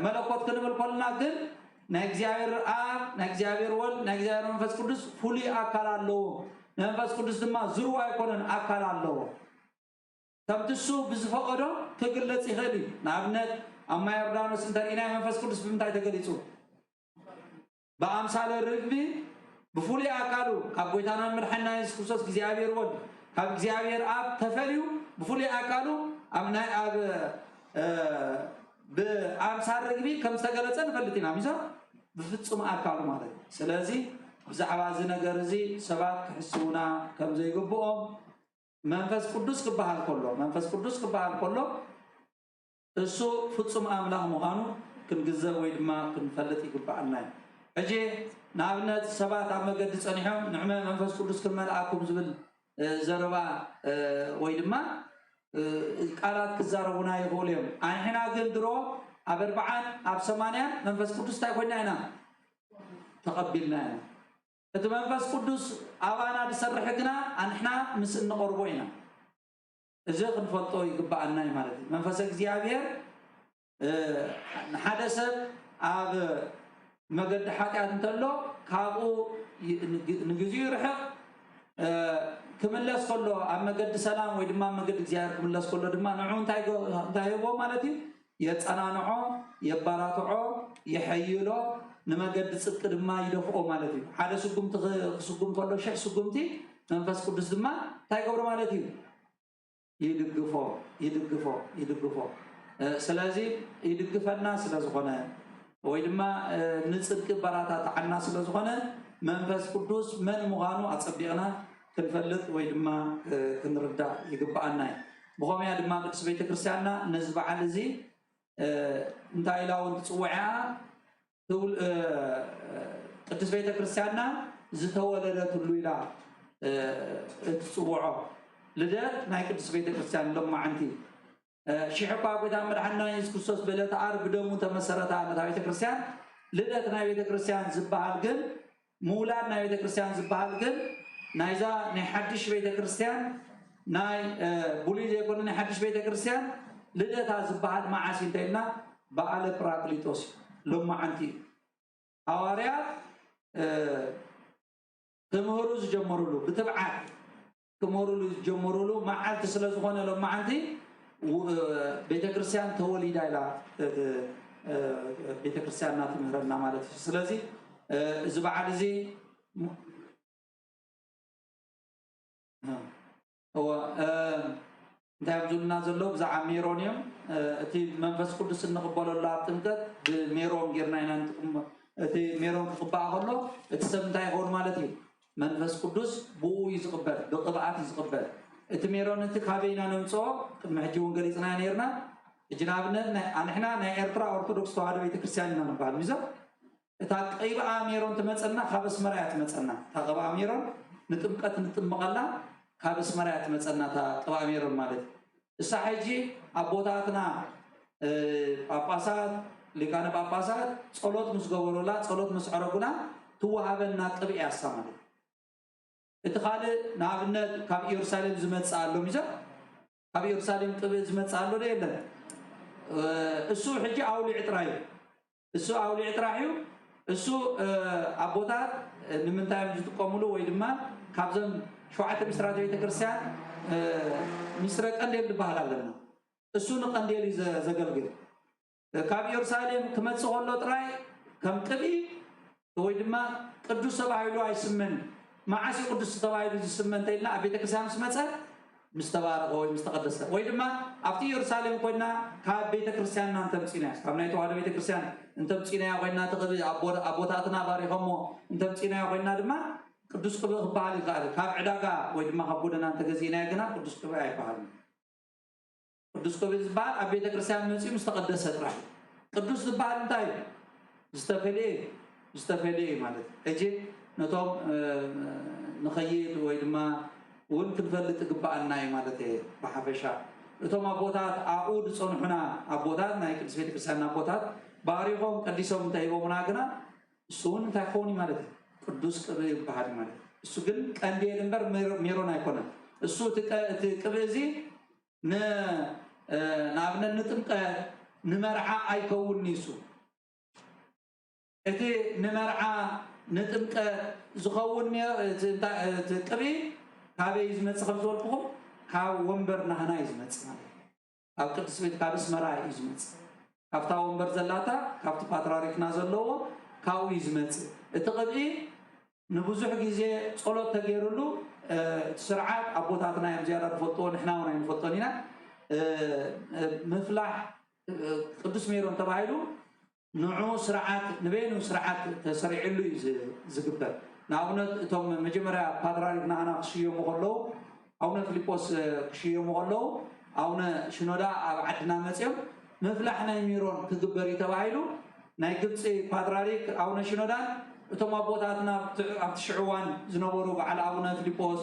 መለኮት ክንብል ከለና ግን ናይ እግዚኣብሔር ኣብ ናይ እግዚኣብሔር ወልድ ናይ እግዚኣብሔር መንፈስ ቅዱስ ፍሉይ ኣካል ኣለዎ። ንመንፈስ ቅዱስ ድማ ዝርዋ ኣይኮነን ኣካል ኣለዎ። ከምቲ እሱ ብዝፈቐዶ ክግለጽ ይኽእል እዩ። ንኣብነት ኣብ ማይ ዮርዳኖስ እንተርኢናይ መንፈስ ቅዱስ ብምንታይ ተገሊጹ? ብኣምሳለ ርግቢ ብፍሉይ ኣካሉ ካብ ጎይታናን መድሓንና የሱስ ክርስቶስ እግዚኣብሔር ወልድ ካብ እግዚኣብሔር ኣብ ተፈልዩ ብፍሉይ ኣካሉ ኣብ ናይ ኣብ ብኣምሳል ርግቢ ከም ዝተገለጸ ንፈልጥ ኢና። ሚዛ ብፍጹም ኣካሉ ማለት እዩ። ስለዚ ብዛዕባ እዚ ነገር እዚ ሰባት ክሕስቡና ከም ዘይግብኦም መንፈስ ቅዱስ ክበሃል ከሎ መንፈስ ቅዱስ ክበሃል ከሎ እሱ ፍጹም ኣምላኽ ምዃኑ ክንግዘብ ወይ ድማ ክንፈልጥ ይግብኣና እዩ። ሕጂ ንኣብነት ሰባት ኣብ መገዲ ጸኒሖም ንዕመ መንፈስ ቅዱስ ክመልኣኩም ዝብል ዘረባ ወይ ድማ ቃላት ክዛረቡና ይኽእሉ እዮም። ኣንሕና ግን ድሮ ኣብ ኣርብዓን ኣብ ሰማንያን መንፈስ ቅዱስ እንታይ ኮይና ኢና ተቐቢልና ኢና። እቲ መንፈስ ቅዱስ ኣባና ዝሰርሕ ግና ኣንሕና ምስ እንቐርቦ ኢና። እዚ ክንፈልጦ ይግብኣና እዩ ማለት እዩ። መንፈስ እግዚኣብሔር ንሓደ ሰብ ኣብ መገዲ ሓጢኣት እንተሎ ካብኡ ንግዜኡ ይርሕቕ፣ ክምለስ ከሎ ኣብ መገዲ ሰላም ወይ ድማ ኣብ መገዲ እግዚኣብሔር ክምለስ ከሎ ድማ ንዑ እንታይ እንታይ ይህቦ ማለት እዩ? የጸናንዖ፣ የባራትዖ፣ የሐይሎ፣ ንመገዲ ጽድቂ ድማ ይደፍኦ ማለት እዩ። ሓደ ስጉምቲ ክስጉም ከሎ ሽሕ ስጉምቲ መንፈስ ቅዱስ ድማ እንታይ ይገብሮ ማለት እዩ? ይድግፎ ይድግፎ ይድግፎ። ስለዚ ይድግፈና ስለ ዝኾነ ወይ ድማ ንጽድቂ በራታትዓና ስለ ዝኾነ መንፈስ ቅዱስ መን ምዃኑ ኣጸቢቕና ክንፈልጥ ወይ ድማ ክንርዳእ ይግብኣና እዩ። ብኸምያ ድማ ቅድስት ቤተክርስትያንና ነዚ በዓል እዚ እንታይ ኢላ እውን ትጽውዕያ? ቅድስት ቤተክርስትያንና ዝተወለደትሉ ኢላ እትፅውዖ ልደት ናይ ቅድስት ቤተክርስትያን ሎማዓንቲ ሽሕ እኳ ጎይታ መድሓንና የሱስ ክርስቶስ ብዕለተ ዓርብ ብደሙ ተመሰረታ ነታ ቤተክርስትያን። ልደት ናይ ቤተክርስትያን ዝበሃል ግን ምውላድ ናይ ቤተክርስትያን ዝበሃል ግን ናይዛ ናይ ሓድሽ ቤተክርስትያን ናይ ብሉይ ዘይኮነ ናይ ሓድሽ ቤተክርስትያን ልደታ ዝበሃል መዓስ እዩ እንተኢልና በዓለ ጳራቅሊጦስ እዩ። ሎማዓንቲ እዩ። ሃዋርያት ክምህሩ ዝጀመሩሉ ብትብዓት ክምህሩሉ ዝጀመሩሉ መዓልቲ ስለ ዝኾነ ሎማዓንቲ ቤተክርስትያን ተወሊዳ ኢላ ቤተክርስትያንና ትምህረና ማለት እዩ። ስለዚ እዚ በዓል እዚ እወ እንታይ እዮም ዝብሉና ዘለዉ ብዛዕባ ሜሮን እዮም። እቲ መንፈስ ቅዱስ እንቕበለሉ ኣብ ጥምቀት ብሜሮን ጌርና ኢና ንጥቅም። እቲ ሜሮን ክቕባእ ከሎ እቲ ሰብ እንታይ ይኸውን ማለት እዩ? መንፈስ ቅዱስ ብኡ እዩ ዝቕበል፣ ብቕብኣት እዩ ዝቕበል። እቲ ሜሮን እቲ ካበይ ኢና ነምፅኦ? ቅድሚ ሕጂ እውን ገሊፅና ነርና። ሕጂ ንኣብነት ኣንሕና ናይ ኤርትራ ኦርቶዶክስ ተዋህዶ ቤተክርስትያን ኢና ንበሃል ሚዞ እታ ቅብኣ ሜሮን ትመፀና ካብ ኣስመራ እያ ትመፀና። እታ ቅብኣ ሜሮን ንጥምቀት ንጥምቐላ ካብ ኣስመራ እያ ትመፀና እታ ቅብኣ ሜሮን ማለት እዩ። እሳ ሕጂ ኣቦታትና ጳጳሳት ሊቃነ ጳጳሳት ጸሎት ምስ ገበሩላ ጸሎት ምስ ዕረጉላ ትወሃበና ቅብእ እያ እሳ ማለት እዩ። እቲ ካልእ ንኣብነት ካብ ኢየሩሳሌም ዝመጽእ ኣሎ ሚዛ ካብ ኢየሩሳሌም ቅብእ ዝመጽእ ኣሎ ዶ የለን? እሱ ሕጂ ኣውሊዕ ጥራይ እዩ። እሱ ኣውሊዕ ጥራሕ እዩ። እሱ ኣቦታት ንምንታይ እዮም ዝጥቀምሉ ወይ ድማ ካብዞም ሸውዓተ ሚስጥራት ቤተክርስትያን ሚስጥረ ቀንዴል ዝበሃል ኣለና። እሱ ንቀንዴል እዩ ዘገልግል። ካብ ኢየሩሳሌም ክመጽእ ከሎ ጥራይ ከም ቅብኢ ወይ ድማ ቅዱስ ተባሂሉ ኣይስመን። መዓስ እዩ ቅዱስ ተባሂሉ ዝስመ እንተኢልና ኣብ ቤተክርስትያን ምስ መጸ ምስ ተባረኸ ወይ ምስ ተቐደሰ፣ ወይ ድማ ኣብቲ ኢየሩሳሌም ኮይና ካብ ቤተ ክርስቲያንና እንተምፂናዮ፣ ካብ ናይ ተዋህዶ ቤተ ክርስቲያን እንተምፂናዮ ኮይና፣ እቲ ቅብኢ ኣቦ-፣ ኣቦታትና ባሪኸሞ እንተምፂናዮ ኮይና ድማ ቅዱስ ቅብኢ ክበሃል ይከኣል። ካብ ዕዳጋ ወይ ድማ ካብ ጎደና እንተገዚእናዮ ግና ቅዱስ ቅብኢ ኣይበሃልን። ቅዱስ ቅብኢ ዝበሃል ኣብ ቤተ ክርስቲያን መፂኡ ምስ ተቐደሰ ጥራሕ እዩ። ቅዱስ ዝበሃል እንታይ እዩ? ዝተፈልየ እዩ። ዝተፈልየ እዩ ማለት እዩ። ሕጂ ነቶም፣ እ፣ ንኸይድ ወይ ድማ እውን ክንፈልጥ ይግባኣና እዩ ማለት እየ። ብሓፈሻ እቶም ኣቦታት ኣብኡ ዝፀንሑና ኣቦታት፣ ናይ ቅድስት ቤተክርስትያን ኣቦታት ባሪኾም ቀዲሶም እንተሂቦምና ግና እሱ እውን እንታይ ክኸውን እዩ ማለት እዩ? ቅዱስ ቅብኢ ይበሃል እዩ ማለት እዩ። እሱ ግን ቀንዴል እምበር ሜሮ-፣ ሜሮን ኣይኮነን። እሱ እቲ ቀ-፣ እቲ ቅብኢ እዚ ን-፣ እ፣ ንኣብነት ንጥምቀት ንመርዓ ኣይከውንን'ዩ እሱ። እቲ ንመርዓ ንጥምቀት ዝኸውን ሜ-፣ እቲ እንታ-፣ እቲ ቅብኢ ካበይ እዩ ዝመጽእ ከም ዝበልኩኹም? ካብ ወንበር ናህና እዩ ዝመጽእ ማለት እዩ። ካብ ቅድስት ቤት፣ ካብ ኣስመራ እዩ ዝመጽእ። ካብታ ወንበር ዘላታ፣ ካብቲ ፓትርያርክና ዘለዎ፣ ካብኡ እዩ ዝመጽእ። እቲ ቅብኢ ንብዙሕ ግዜ ጸሎት ተገይሩሉ፣ እ፣ እቲ ስርዓት ኣቦታትና እዮም ዝያዳ ዝፈልጥዎ፣ ንሕና እውን ኣይንፈልጦን ኢና። እ፣ እ፣ ምፍላሕ፣ እ፣ ቅዱስ ሜሮን ተባሂሉ ንዑ ስርዓት፣ ንበይኑ ስርዓት ተሰሪዕሉ እዩ ዝ-፣ ዝግበር። ንኣብነት እቶም መጀመርያ ፓትርያርክ ንዓና ክሽየሙ ከለዉ፣ ኣቡነ ፊልጶስ፣ እ፣ ክሽየሙ ከለዉ፣ ኣቡነ ሽኖዳ ኣብ ዓድና መጺኦም ምፍላሕ ናይ ሜሮን ክግበር እዩ ተባሂሉ፣ ናይ ግብጺ ፓትርያርክ ኣቡነ ሽኖዳን እቶም ኣቦታትና ኣብቲ፣ ኣብቲ ሽዑ እዋን ዝነበሩ በዓል ኣቡነ ፊልጶስ፣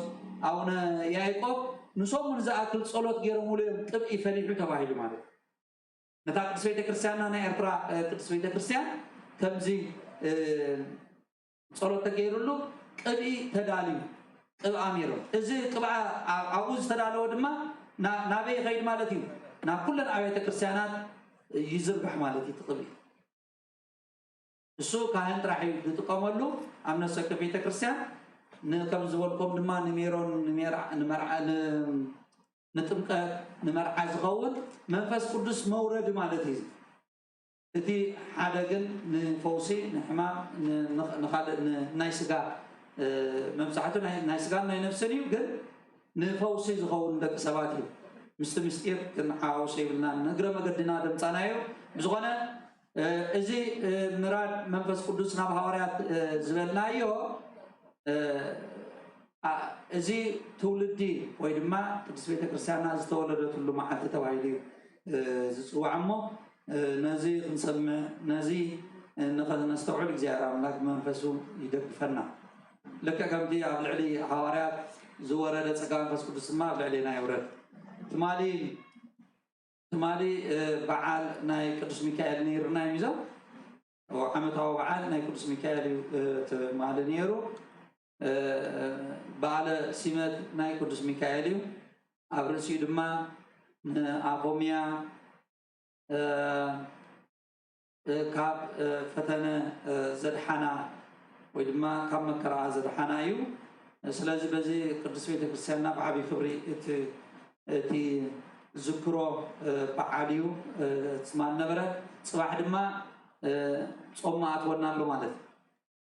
ኣቡነ ያዕቆብ፣ ንሰሙን ዝኣክል ጸሎት ገይሮምሉ እዮም ቅብኢ ፈሊሑ ተባሂሉ ማለት እዩ። ነታ ቅድስት ቤተክርስትያንና ናይ ኤርትራ፣ እ፣ ቅድስት ቤተክርስትያን ከምዚ፣ እ፣ ጸሎት ተገይሩሉ ቅብኢ ተዳልዩ፣ ቅብኣ ሜሮን። እዚ ቅብኣ ኣ-፣ ኣብኡ ዝተዳለወ ድማ ና-፣ ናበይ ይኸይድ ማለት እዩ? ናብ ኩለን ኣብያተ ክርስትያናት ይዝርጋሕ ማለት እዩ እቲ ቅብኢ። እሱ ካህን ጥራሕ እዩ ዝጥቀመሉ። ኣብ ነፍሲ ወከፍ ቤተ ክርስቲያን ን-፣ ከም ዝበልኩም ድማ ንሜሮን፣ ንሜራ-፣ ንመርዓ፣ ን-፣ ንጥምቀት፣ ንመርዓ ዝኸውን መንፈስ ቅዱስ መውረዲ ማለት እዩ። እቲ ሓደ ግን ንፈውሲ፣ ንሕማም፣ ን-፣ ንኽ-፣ ንኻልእ ን-፣ ናይ ስጋ፣ እ፣ መብዛሕቱ ናይ፣ ናይ ስጋን ናይ ነፍስን እዩ። ግን ንፈውሲ ዝኸውን ደቂ ሰባት እዩ። ምስቲ ምስጢር ክንሓዋውሶ ይብልና፣ ንእግረ መገድና ደምጻናዮ። ብዝኾነ፣ እ፣ እዚ፣ እ፣ ምራድ መንፈስ ቅዱስ ናብ ሃዋርያት፣ እ፣ ዝበልናዮ፣ እ፣ ኣ-፣ እዚ ትውልዲ ወይ ድማ ቅድስት ቤተ ክርስቲያንና ዝተወለደትሉ መዓልቲ ተባሂሉ እዩ፣ እ፣ ዝጽዋዕ እሞ፣ እ፣ ነዚ ክንሰምዕ፣ ነዚ፣ እ፣ ንኸነስተውዕል እግዚኣብሔር ኣምላክ ብመንፈሱ ይደግፈና። ልክዕ ከምቲ ኣብ ልዕሊ ሃዋርያት ዝወረደ ጸጋ መንፈስ ቅዱስ ድማ ኣብ ልዕሌና ይውረድ። ትማሊ፣ ትማሊ፣ እ፣ በዓል ናይ ቅዱስ ሚካኤል ነይርና እዩ። እዞም ዓመታዊ በዓል ናይ ቅዱስ ሚካኤል እዩ፣ እ፣ ትማሊ ነይሩ። እ፣ በዓለ ሲመት ናይ ቅዱስ ሚካኤል እዩ። ኣብ ርእሲኡ ድማ ንኣፎምያ፣ እ፣ እ፣ ካብ፣ እ፣ ፈተነ፣ እ፣ ዘድሓና ወይ ድማ ካብ መከራ ዘድሓና እዩ። ስለዚ በዚ ቅድስት ቤተክርስትያንና ብዓብዪ ክብሪ እቲ፣ እቲ ዝክሮ፣ እ፣ በዓል እዩ፣ እ፣ ትማል ነበረ። ጽባሕ ድማ፣ እ፣ ጾም መኣትወና ኣሎ ማለት እዩ።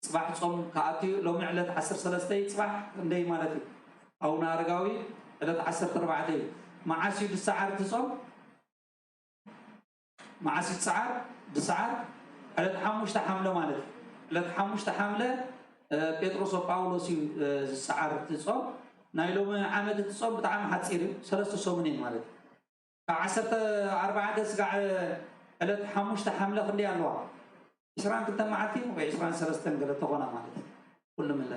ጽባሕ ጾም ክኣቱ እዩ። ሎሚ ዕለት ዓሰርተ ሰለስተ እዩ። ጽባሕ ክንደይ ማለት እዩ? ኣቡነ ኣረጋዊ ዕለት ዓሰርተ ኣርባዕተ እዩ። መዓስ እዩ ዝሰዓር እቲ ጾም? መዓስ እዩ ዝሰዓር? ዝሰዓር ዕለት ሓሙሽተ ሓምለ ማለት እዩ። ዕለት ሓሙሽተ ሓምለ፣ እ፣ ጴጥሮስ ወጳውሎስ እዩ፣ እ፣ ዝሰዓር እቲ ጾም። ናይ ሎሚ ዓመት እቲ ጾም ብጣዕሚ ሓጺር እዩ። ሰለስተ ሰሙን እዩ ማለት እዩ። ካብ ዓሰርተ ኣርባዕተ ስጋዕ ዕለት ሓሙሽተ ሓምለ ክንደይ ኣለዋ? ዕስራን ክልተን መዓልቲ ወይ ዕስራን ሰለስተን ገለ ተኾና ማለት እዩ። ኩሉ ምለ።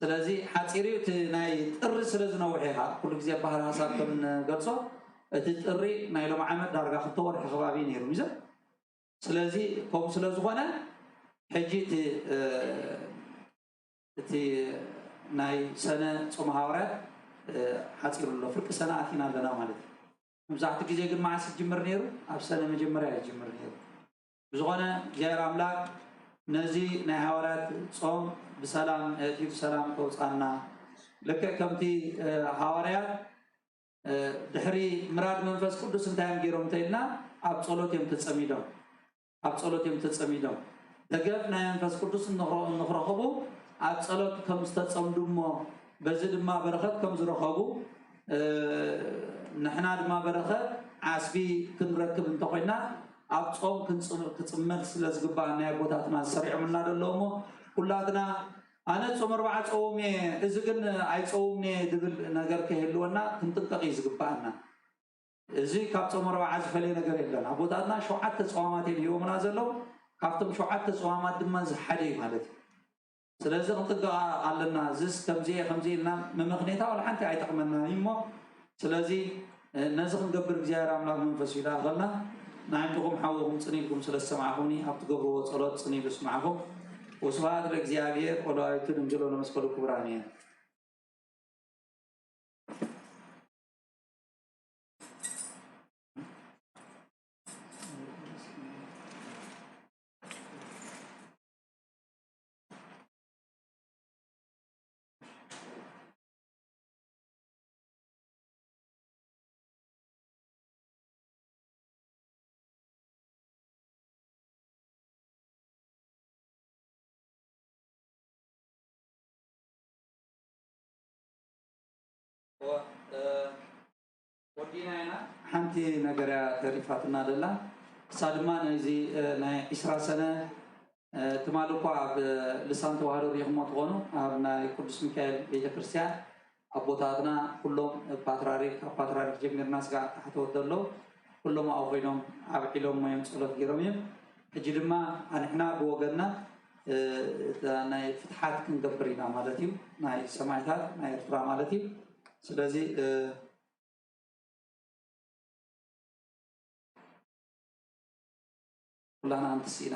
ስለዚ ሓጺር እዩ። እቲ ናይ ጥሪ ስለ ዝነውሕ ኢኻ። ኩሉ ግዜ ባህር ሓሳብ ከም ንገልጾ፣ እቲ ጥሪ ናይ ሎም ዓመት ዳርጋ ክልተ ወርሒ ከባቢ እዩ ነይሩ። ይዘ-፣ ስለዚ ከምኡ ስለ ዝኾነ፣ ሕጂ እቲ፣ እ፣ እቲ ናይ ሰነ ጾመ ሃዋርያት፣ እ፣ ሓጺሩ ኣሎ። ፍርቂ ሰነ ኣቲና ኣለና ማለት እዩ። መብዛሕትኡ ግዜ ግን መዓስ ይጅምር ነይሩ? ኣብ ሰነ መጀመርያ ይጅምር ነይሩ። ብዝኾነ እግዚኣብሔር ኣምላክ ነዚ ናይ ሃዋርያት ጾም ብሰላም ኣእትዩ ብሰላም ከውጻና። ልክዕ ከምቲ፣ እ፣ ሃዋርያት፣ እ፣ ድሕሪ ምራድ መንፈስ ቅዱስ እንታይ እዮም ገይሮም እንተኢልና፣ ኣብ ጸሎት እዮም ተጸሚዶም። ኣብ ጸሎት እዮም ተጸሚዶም። ደገፍ ናይ መንፈስ ቅዱስ እንኽረ-፣ እንክረኽቡ ኣብ ጸሎት ከም ዝተጸምዱ እሞ በዚ ድማ በረኸት ከም ዝረኸቡ እ፣ ንሕና ድማ በረኸ ዓስቢ ክንረክብ እንተኾይና ኣብ ጾም ክንጽም-፣ ክጽመድ ስለ ዝግባእ ናይ ኣቦታትና ዝሰሪዖምልና ዘለዉ እሞ ኩላትና ኣነ ጾም ኣርብዓ ጸውም እየ፣ እዚ ግን ኣይጸውምን እየ ዝብል ነገር ከይህልወና ክንጥንቀቕ እዩ ዝግባኣና። እዚ ካብ ጾም ኣርብዓ ዝፈልየ ነገር የለን። ኣቦታትና ሸውዓተ ጸዋማት እዮም ሂቦምና ዘለዉ። ካብቶም ሸውዓተ ጸዋማት ድማ እዚ ሓደ እዩ ማለት እዩ። ስለዚ ክንጥንቀቕ ኣለና። እዚስ ከምዚ እየ፣ ከምዚ ኢልና መመኽኔታ ዋላ ሓንቲ ኣይጠቕመናን እዩ እሞ፣ ስለዚ፣ እ፣ ነዚ ክንገብር እግዚኣብሔር ኣምላኽ መንፈሱ ይልኣኸልና። ንዓይንትኹም ሓውኹም ጽን ኢልኩም ስለ ዝሰማዕኹምኒ፣ ኣብ ትገብርዎ ጸሎት ጽን ኢሉ ይስማዕኹም። ወስብሐት ለእግዚኣብሔር ወለወላዲቱ ድንግል ወለመስቀሉ ክቡር ኣሜን። እ፣ ወዲና ኢና። ሓንቲ ነገር እያ ተሪፋትና ዘላ። እሳ ድማ ናይዚ፣ እ፣ ናይ ዒስራ ሰነ፣ እ፣ ትማሊ እኳ ኣብ ልሳን ተዋህዶ ሪኢኹሞ ትኾኑ፣ ኣብ ናይ ቅዱስ ሚካኤል ቤተክርስትያን ኣቦታትና ኩሎም ፓትራሪክ፣ ካብ ፓትራሪክ ጀሚርና ስጋዕ ታሕተወት ዘለዉ ኩሎም ኣብኡ ኮይኖም ኣብዒሎሞ እዮም፣ ጸሎት ገይሮም እዮም። ሕጂ ድማ ኣንሕና ብወገንና፣ እ፣ እታ ናይ ፍትሓት ክንገብር ኢና ማለት እዩ፣ ናይ ሰማዕታት ናይ ኤርትራ ማለት እዩ። ስለዚ፣ እ፣ ኩላና ኣንትስ ኢና።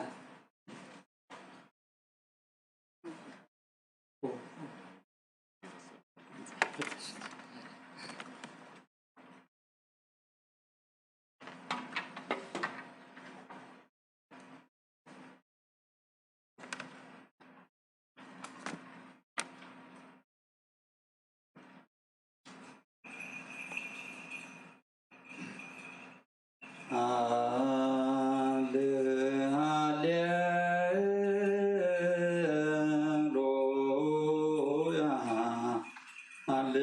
ሃሌ-፣ ሃሌሉያ፣ ሃሌ-፣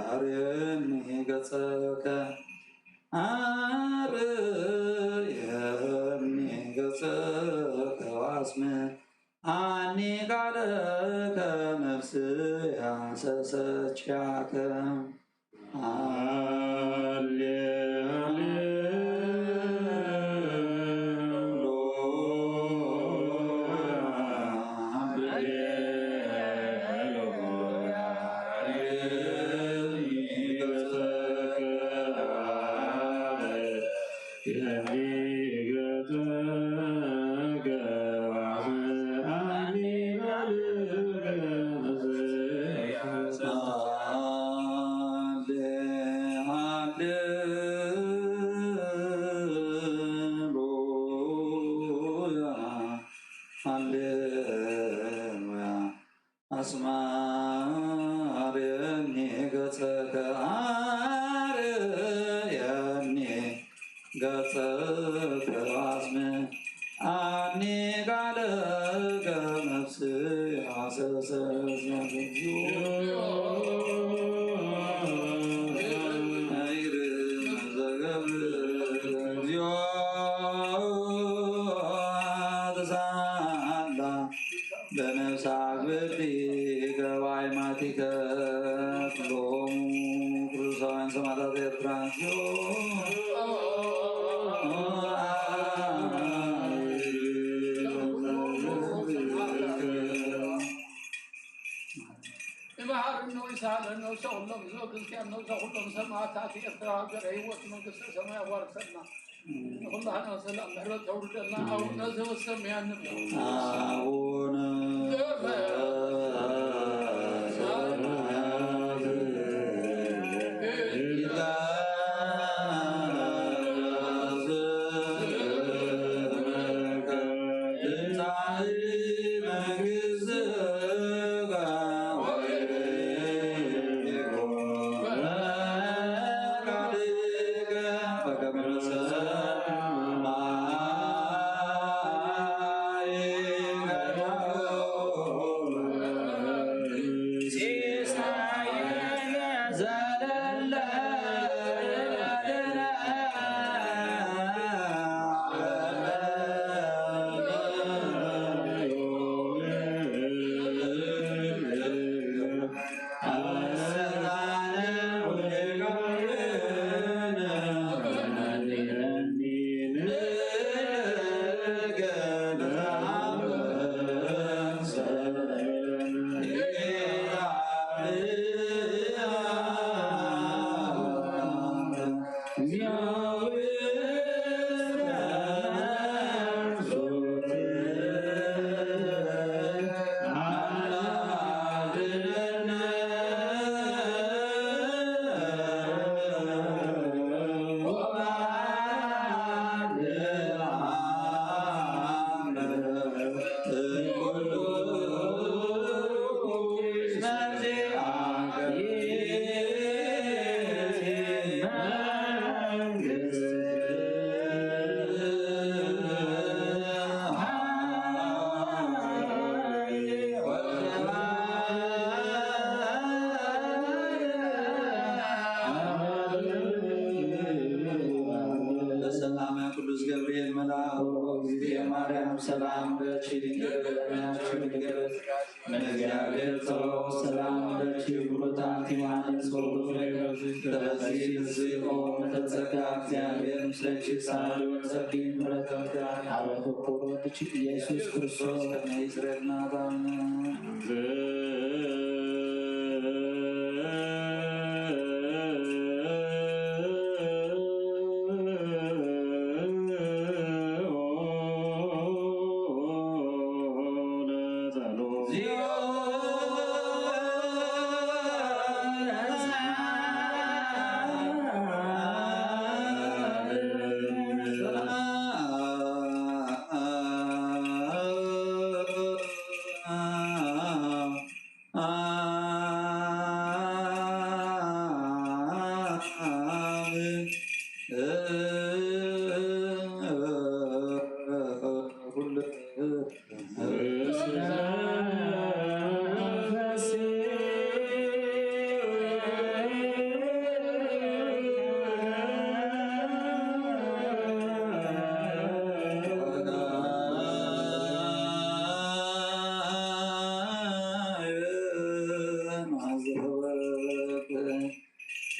ኣርየኒ ገጸከ፣ ኣርየኒ ገጸከ ወአስምዓኒ ቃለከ ነፍስየ ሐሰሰችከ። ሃሌ-፣ ሃሌሉያ፣ ሃሌሉያ፣ ሃሌሉያ። ሃሌሉያ፣ ሃሌሉያ። አስምዓኒ ገጸከ፣ አርየኒ ገጸከ፣ አስምዓኒ ቃለከ፣ ነፍስየ ሐሰሰት። እግዚኦ ተሳላ ለነፍስ አግብርቲከ ወአይማቲከ ኩሎሙ ቅዱሳን ሰማዕታት ኤርትራ። ይምሃረነ ወይስሃለነ ነብሰ ኩሎም ህዝበ ክርስቲያን፣ ነብሰ ኩሎም ሰማዕታት ኤርትራ፣ ሃገረ ህይወት መንግስተ ሰማይ ያዋርሰና። ንኹላህና ሰላም ምሕረት ተውርደልና። ኣቡነ ዘበሰማያት ንብሎ። አቡነ ዘበሰማያት ይትቀደስ ስምከ፣ ትምጻእ መንግሥትከ፣ ወይኩን ፈቃድከ በከመ በሰማይ ከማሁ በሰላመ ቅዱስ ገብርኤል መልአኩ፣ እግዝእትየ ማርያም ሰላም ለኪ፣ ድንግል በሕሊናኪ ድንግል በሥጋኪ፣ እምእግዚአብሔር ጸባኦት ሰላም ለኪ፣ ብሩክ አንቲ እምአንስት ወብሩክ ፍሬ ከርሥኪ ተፈሥሒ ፍሥሕት ኦ ምልዕተ ጸጋ፣ እግዚአብሔር ምስሌኪ፣ ሰአሊ ወጸሊ ምሕረተ እግዚአብሔር ሀበ ፍቁር ወልድኪ ኢየሱስ ክርስቶስ ከመ ይስረይ ኃጣውኢነ።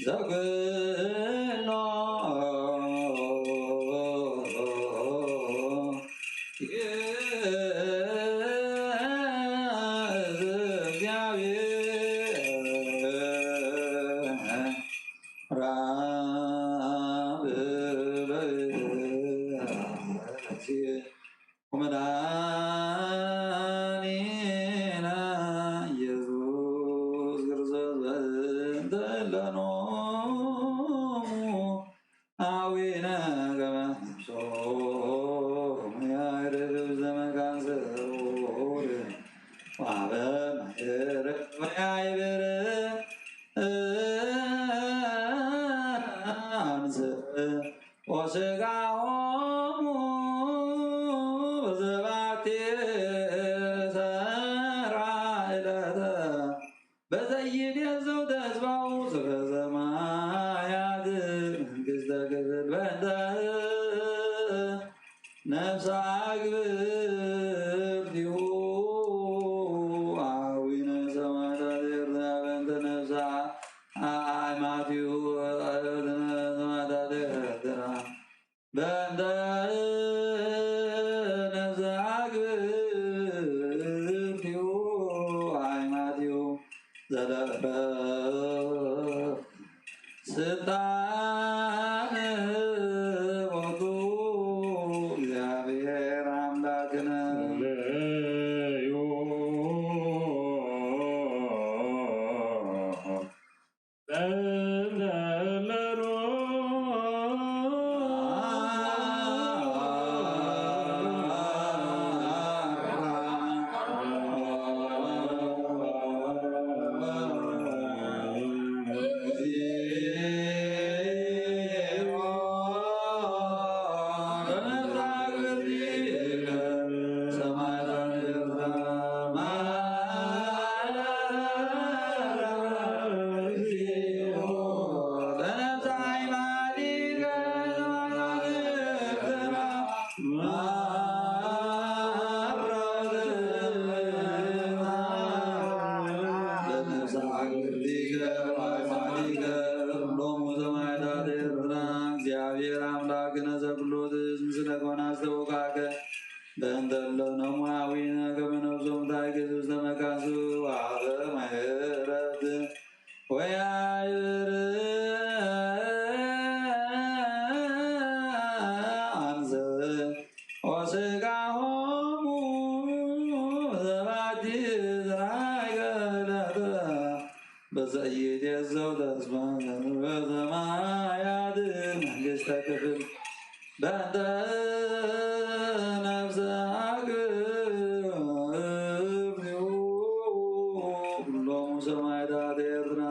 ዘኩሎ እግዚአብሔር ራብ ወመድኃኒነ ኢየሱስ ክርስቶስ በእንተ እለኖሙ አዊነ ከመ ነፍሶሙ ያዕርግ ውስተ መካን ስዑር ወሀበ ማዕረግ ወያዕብር አንስ ወሥጋሆሙ በዘባቲ ሰራ ዕለተ በዘይቤት ዘውተ ሕዝባሁ ስፈ ሰማያት መንግሥተ ክፍል በእንተ ነፍሳ ግብርቲሁ አዊነ ሰማዕታት ኤርትራ በእንተ ነፍሳ አእማቲሁ ሰማዕታት ኤርትራ በእንተ ነፍሳ ግብርቲሁ አእማቲሁ ዘለፈ ስልጣን ቦቱ እግዚአብሔር አምላክነ። በሰማያት መንግስተ ክፍል በእንተ ነፍሰ አግብር ኩሎሙ ሰማዕታት ኤርትራ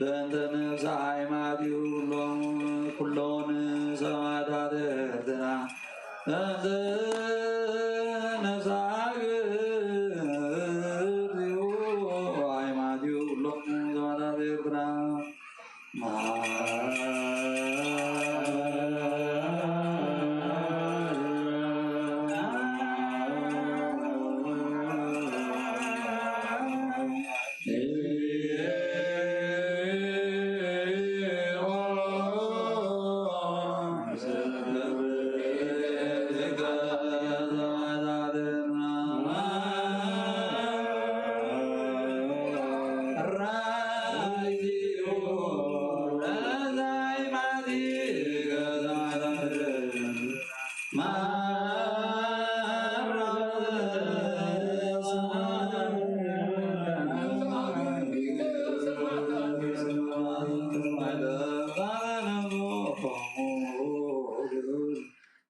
በእንተ ነፍሰ አዕማዲሁ ኩሎሙ ኩሎን ሰማዕታት ኤርትራ በእንተ ነፍሰ አግብር አዕማዲሁ ኩሎሙ ሰማዕታት ኤርትራ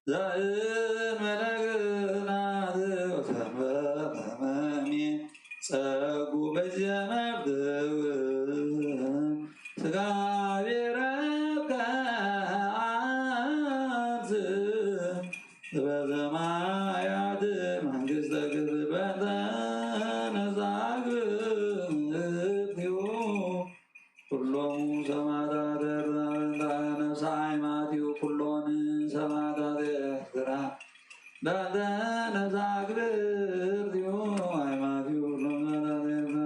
ዘእንበለ ግናት ወሰንበተ መሚ ጸጉ በጀመርትው ስጋቤረከ አንስ በሰማያት መንግስተ ክብር በእንተ ነፍሰ አግብር ኩሎሙ ሰማዕታት ኤርትራ በእንተ ነፍሰ አዕማዲሁ ኩሎን ሰማዕታት ኤርትራ በእንተ ነፍሰ አግብርቲሁ አዕማዲሁ ኩሎሙ ሰማዕታት ኤርትራ።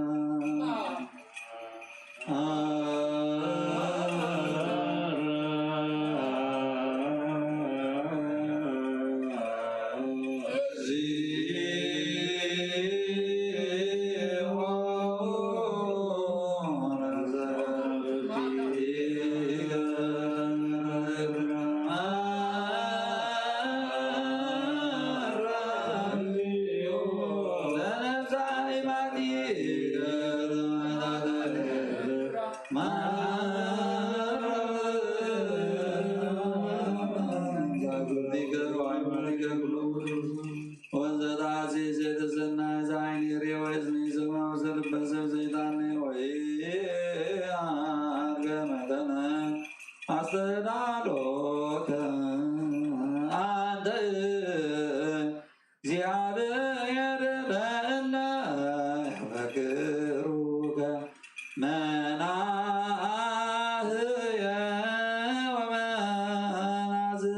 ወዘተአሴ ሴተ ሰናይ ዘአይን ሬወ እዝኒ ስማ ወዘልበ ሰብ ዘይጣኔ ወይ አድገ መጠነ አስተዳሎከ አንተ እግዚአብሔር ለእለ ያፈቅሩከ መናህየ ወመናዝዘ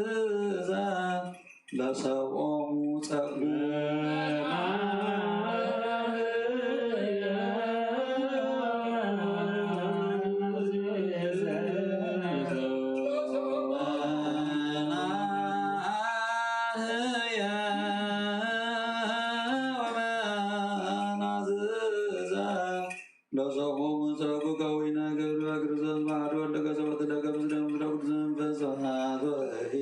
ለሰብኦሙ ጸጉ ለሰብኦሙ ጸጉ ከዊነ ገብረ ክርስቶስ ባሕሪ ወልደ ገሰ ወትለገ ምስለ ምስለ ቅዱስ መንፈስ ስብሐት ወእሂ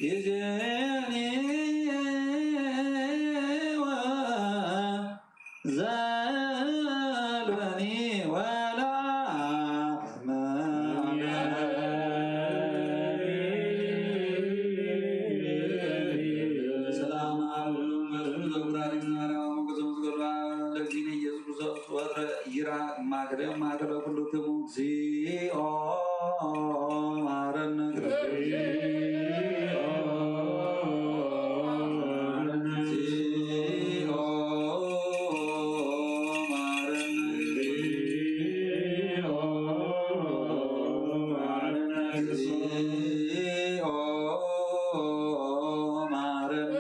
ይዜኒ ዘልበኒ ወላ ሰላም አብ ወወልድ ወመንፈስ ቅዱስ ወቁራሪት ማርያም ወመንፈስ ቅዱስ ለእግዚእነ ኢየሱስ ክርስቶስ ወትረ ይራ ማእከለ ማእከለ ኩልክሙ እግዚኦ ማረነ ክርስቶስ። እግዚኦ ማረነ። እግዚኦ ማረነ።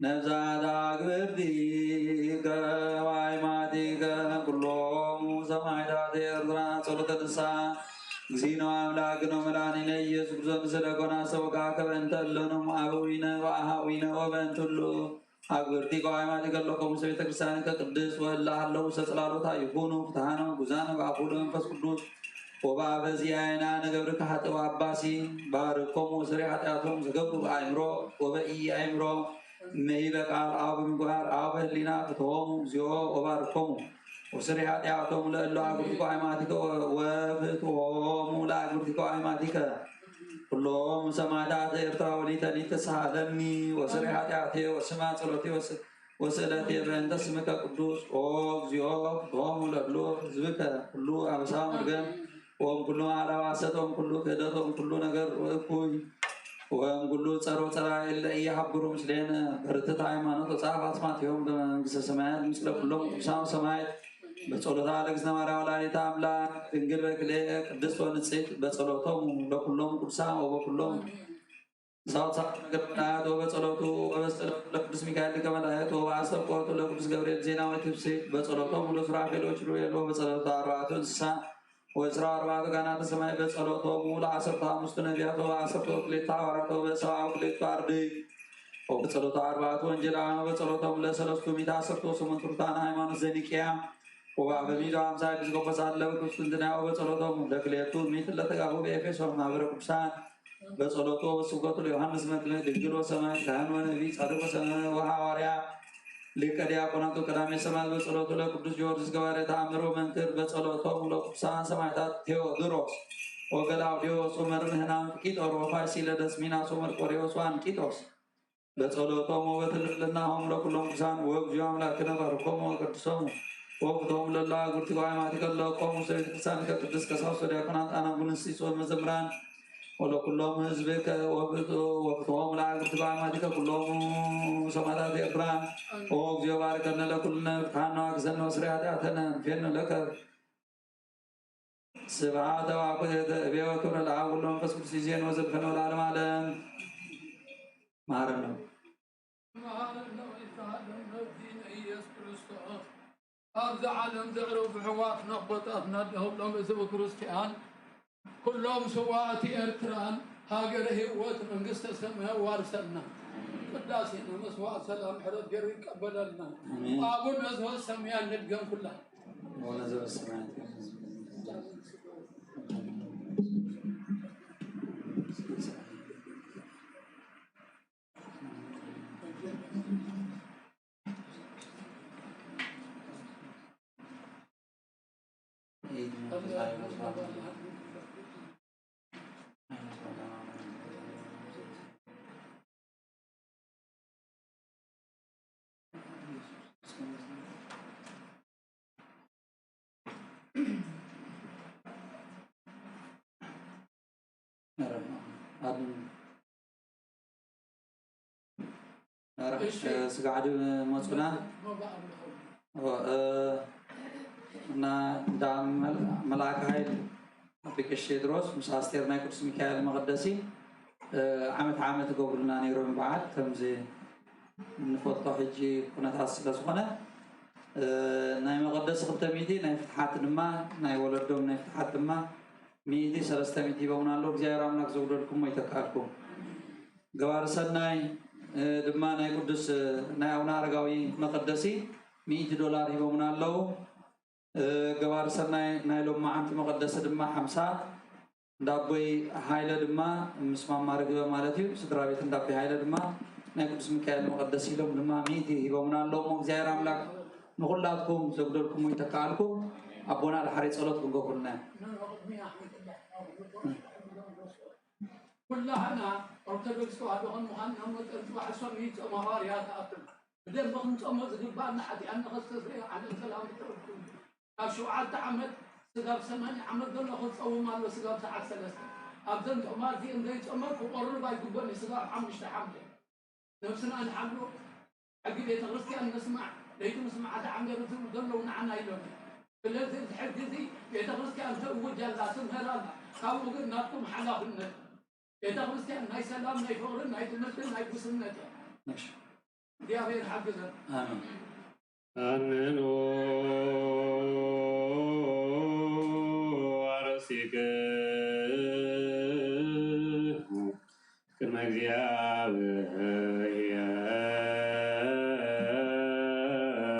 ነብዛት ኣግብርቲከ ወኣይማቲከ ኩሎሙ ሰማዕታት ኤርትራ ጸሎተ ንስሓ እግዚእነ አምላክነ ወመድኃኒነ ኢየሱስ ክርስቶስ ምስለ ኮነ አስተብቅዓከ በእንተ እለኑ አበዊነ ወአሃዊነ ወበእንትሉ አግብርቲከ ወአይማቲከ ለኮሙ ቤተ ክርስቲያንከ ቅድስት ወእለ ሀለው ውስተ ጽላሎታ ይኩኑ ፍትሐነ ወጉዛነ በአፉ ለመንፈስ ቅዱስ ወበአበዚአይና ነገብርከ ኃጥእ ወአባሲ ባርኮሙ ስሪ ኃጢአቶም ዘገብሩ በአእምሮ ወበኢ አእምሮ እመሂ በቃል አው በምግባር አው በህሊና ፍትሆሙ እግዚኦ ወባርኮሙ ወስሪ ኃጢአቶም ለእሉ አግብርቲከ ወአይማቲከ ወፍትሆሙ ለአግብርቲከ ወአይማቲከ ኩሎም ሰማዕታት ኤርትራ ወሊተኒ ተሳሃለኒ ወስሪ ኃጢአቴ ወስማ ጸሎቴ ወስ- ወስእለቴ በእንተ ስምከ ቅዱስ ኦ እግዚኦ ፍትሆሙ ለእሉ ህዝብከ ኩሉ አበሳ መርገም ወእም ኩሉ አላዋሰት ወእም ኩሉ ክህደት ወእም ኩሉ ነገር እኩይ ወእም ኩሉ ጸሮ ጸላኢ እለ ኢያሃብሩ ምስሌነ በርትት ሃይማኖት ወጻፍ አስማቲሆም በመንግስተ ሰማያት ምስለ ኩሎም ቅዱሳን ሰማዕት በጸሎታ ለእግዝእትነ ማርያም ወላዲተ አምላክ ድንግል በክልኤ ቅድስት ወንጽሕት በጸሎቶሙ ለኩሎም ቅዱሳን ወበኩሎም ሳውሳት ነገረ መላእክት ወበጸሎቱ ወበጸሎቱ ለቅዱስ ሚካኤል ሊቀ መላእክት ወበአስተብቆቱ ለቅዱስ ገብርኤል ዜናዊ ትፍስሕት በጸሎቶሙ ለሱራፌል ወኪሩቤል ወበጸሎቱ አርባዕቱ እንስሳ ወእስራ አርባዕቱ ካህናተ ሰማይ በጸሎቶሙ ለአሰርቱ አምስቱ ነቢያት ወበአሰርቱ ወክልኤቱ ሐዋርያት ወበሰብዓ ወክልኤቱ አርድእት ወበጸሎቱ አርባዕቱ ወንጌላውያን ወበጸሎቶሙ ለሰለስቱ ሚእቲ አሰርቱ ወሰሙንቱ ሩታን ሃይማኖት ዘኒቅያ ወበአበሚቱ ሐምሳ ኤጲስቆጶሳት ለቅዱስ ቁስጥንጥንያ ወበጸሎቶሙ ለክልኤቱ ሚእቲ ለተጋቡ በኤፌሶን ማህበረ ቅዱሳን በጸሎቱ ወበስብከቱ ለዮሐንስ መጥምቅ ድንግል ወሰማዕት ካህን ወነቢይ ጻድቅ ወሰማዕት ወሐዋርያ ሊቀ ዲያቆናት ወቀዳሜ ሰማዕት በጸሎቱ ለቅዱስ ጊዮርጊስ ገባሬ ተአምር ወመንክር በጸሎቶሙ ለቅዱሳን ሰማዕታት ቴዎድሮስ ወገላውዴዎስ ወመርምህናን ቂጦር ወፋሲለደስ ሚናስ ወመርቆሬዎስ ወአንቂጦስ በጸሎቶም ወበትልልናሆም ለኩሎም ቅዱሳን ወእግዚኦ አምላክነ ባርኮሙ ወቀድሶሙ ወውእቶሙ ለላ አግብርቲከ ወአይማቲከ ለቆሙ ውስተ ቤተ ክርስቲያንከ ቅድስት ቀሳውስት ወዲያቆናት አናጉንስጢስ ወመዘምራን ወለኩሎም ህዝብከ ወብእቱ ወፍትሆሙ ለአግብርቲከ ወአይማቲከ ኩሎሙ ሰማዕታት ኤርትራ። ኦ እግዚኦ ባርከነ ለኩልነ ፍትሐነ ወአግሰነ ወስሪ ኃጢአተነ እንፌኑ ለከ ስብሐት ወአኩቴተ እቤ ወክብረ ለአብ ወወልድ ወመንፈስ ቅዱስ ይዜን ወዘልፈነ ወለዓለመ ዓለም። መሐረነ። መሐረነ ወይትሃደነ እግዚእነ ኢየሱስ ክርስቶስ። ኣብዚ ዓለም ዘዕረፉ ኣሕዋትና ኣቦታትና ደሃውሎም ህዝበ ክርስቲያን ኩሎም ስዋእቲ ኤርትራን ሃገረ ህይወት መንግስተ ሰማይ ዋርሰልና። ቅዳሴና መስዋዕት ሰላም ሕረት ገይሩ ይቀበለልና። ኣሜን። ኣቡነ ዘበሰማያት ንድገም ኩላ። ኣቡነ ዘበሰማያት። ስጋዕ ድዩ መፁና? እና እንዳ መልኣከ ሃይል ኣቢ ቀሺ ቴድሮስ ምስ ኣስቴር ናይ ቅዱስ ሚካኤል መቐደሲ ዓመት ዓመት ይገብሩልና ነይሮም በዓል። ከምዚ እንፈልጦ ሕጂ ኩነታት ስለ ዝኾነ ናይ መቐደሲ ክልተ ሚእቲ፣ ናይ ፍትሓት ድማ ናይ ወለዶም ናይ ፍትሓት ድማ ሚእቲ ሰለስተ ሚእቲ ሂቦምና ኣለዉ። እግዚኣብሔር ኣምላክ ዘጉደልኩሞ ይተካልኩም። ገባሪ ሰናይ ድማ ናይ ቅዱስ ናይ ኣቡነ ኣረጋዊ መቐደሲ ሚእቲ ዶላር ሂቦምና ኣለዉ። ገባሪ ሰናይ ናይ ሎማዓንቲ መቐደሲ ድማ ሓምሳ፣ እንዳቦይ ሃይለ ድማ ምስ ማማ ርግበ ማለት እዩ፣ ስድራ ቤት እንዳቦይ ሃይለ ድማ ናይ ቅዱስ ሚካኤል መቐደሲ ኢሎም ድማ ሚእቲ ሂቦምና ኣለዉ። እግዚኣብሔር ኣምላክ ንኹላትኩም ዘጉደልኩም ይተካኣልኩም። ኣቦና ድሓሪ ጸሎት ክንገብሩልና ኢና። ኩላህና ኦርቶዶክስ ተዋህዶ ከም ምዃንና መጠን ጽባሕ ሰኑይ ጾመ ሃዋርያ ተኣክል ብደንቢ ክንጾሞ ዝግባኣና ሓጢኣና ከስተስርዮ ዓለም ሰላም ይጠርኩም። ካብ ሸውዓተ ዓመት ስጋብ ሰማንያ ዓመት ዘሎ ክጸውም ኣሎ ስጋብ ሰዓት ሰለስተ። ኣብዘን ጾማት እዚአን ዘይጸመ ክቆርብ ኣይግበን እዩ ስጋብ ሓሙሽተ ሓምለ። ነብስና ንሓሉ፣ ሕጊ ቤተ ክርስቲያን ንስማዕ፣ ለይቲ ምስማዕ ተዓንገሩ ዝብሉ ዘለዉ ንዓና ኢሎም እዮም። ስለዚ እዚ ሕጊ እዚ ቤተ ክርስቲያን ተእውጅ ኣላ፣ ትምህር ኣላ። ካብኡ ግን ናትኩም ሓላፍነት። ቤተ ክርስቲያን ናይ ሰላም፣ ናይ ፍቕርን፣ ናይ ትምህርትን፣ ናይ ጉስነት እያ። እግዚኣብሔር ሓግዘን። ኣሜን። ኣነኑ ኣረሲክ ቅድመ እግዚኣብሔር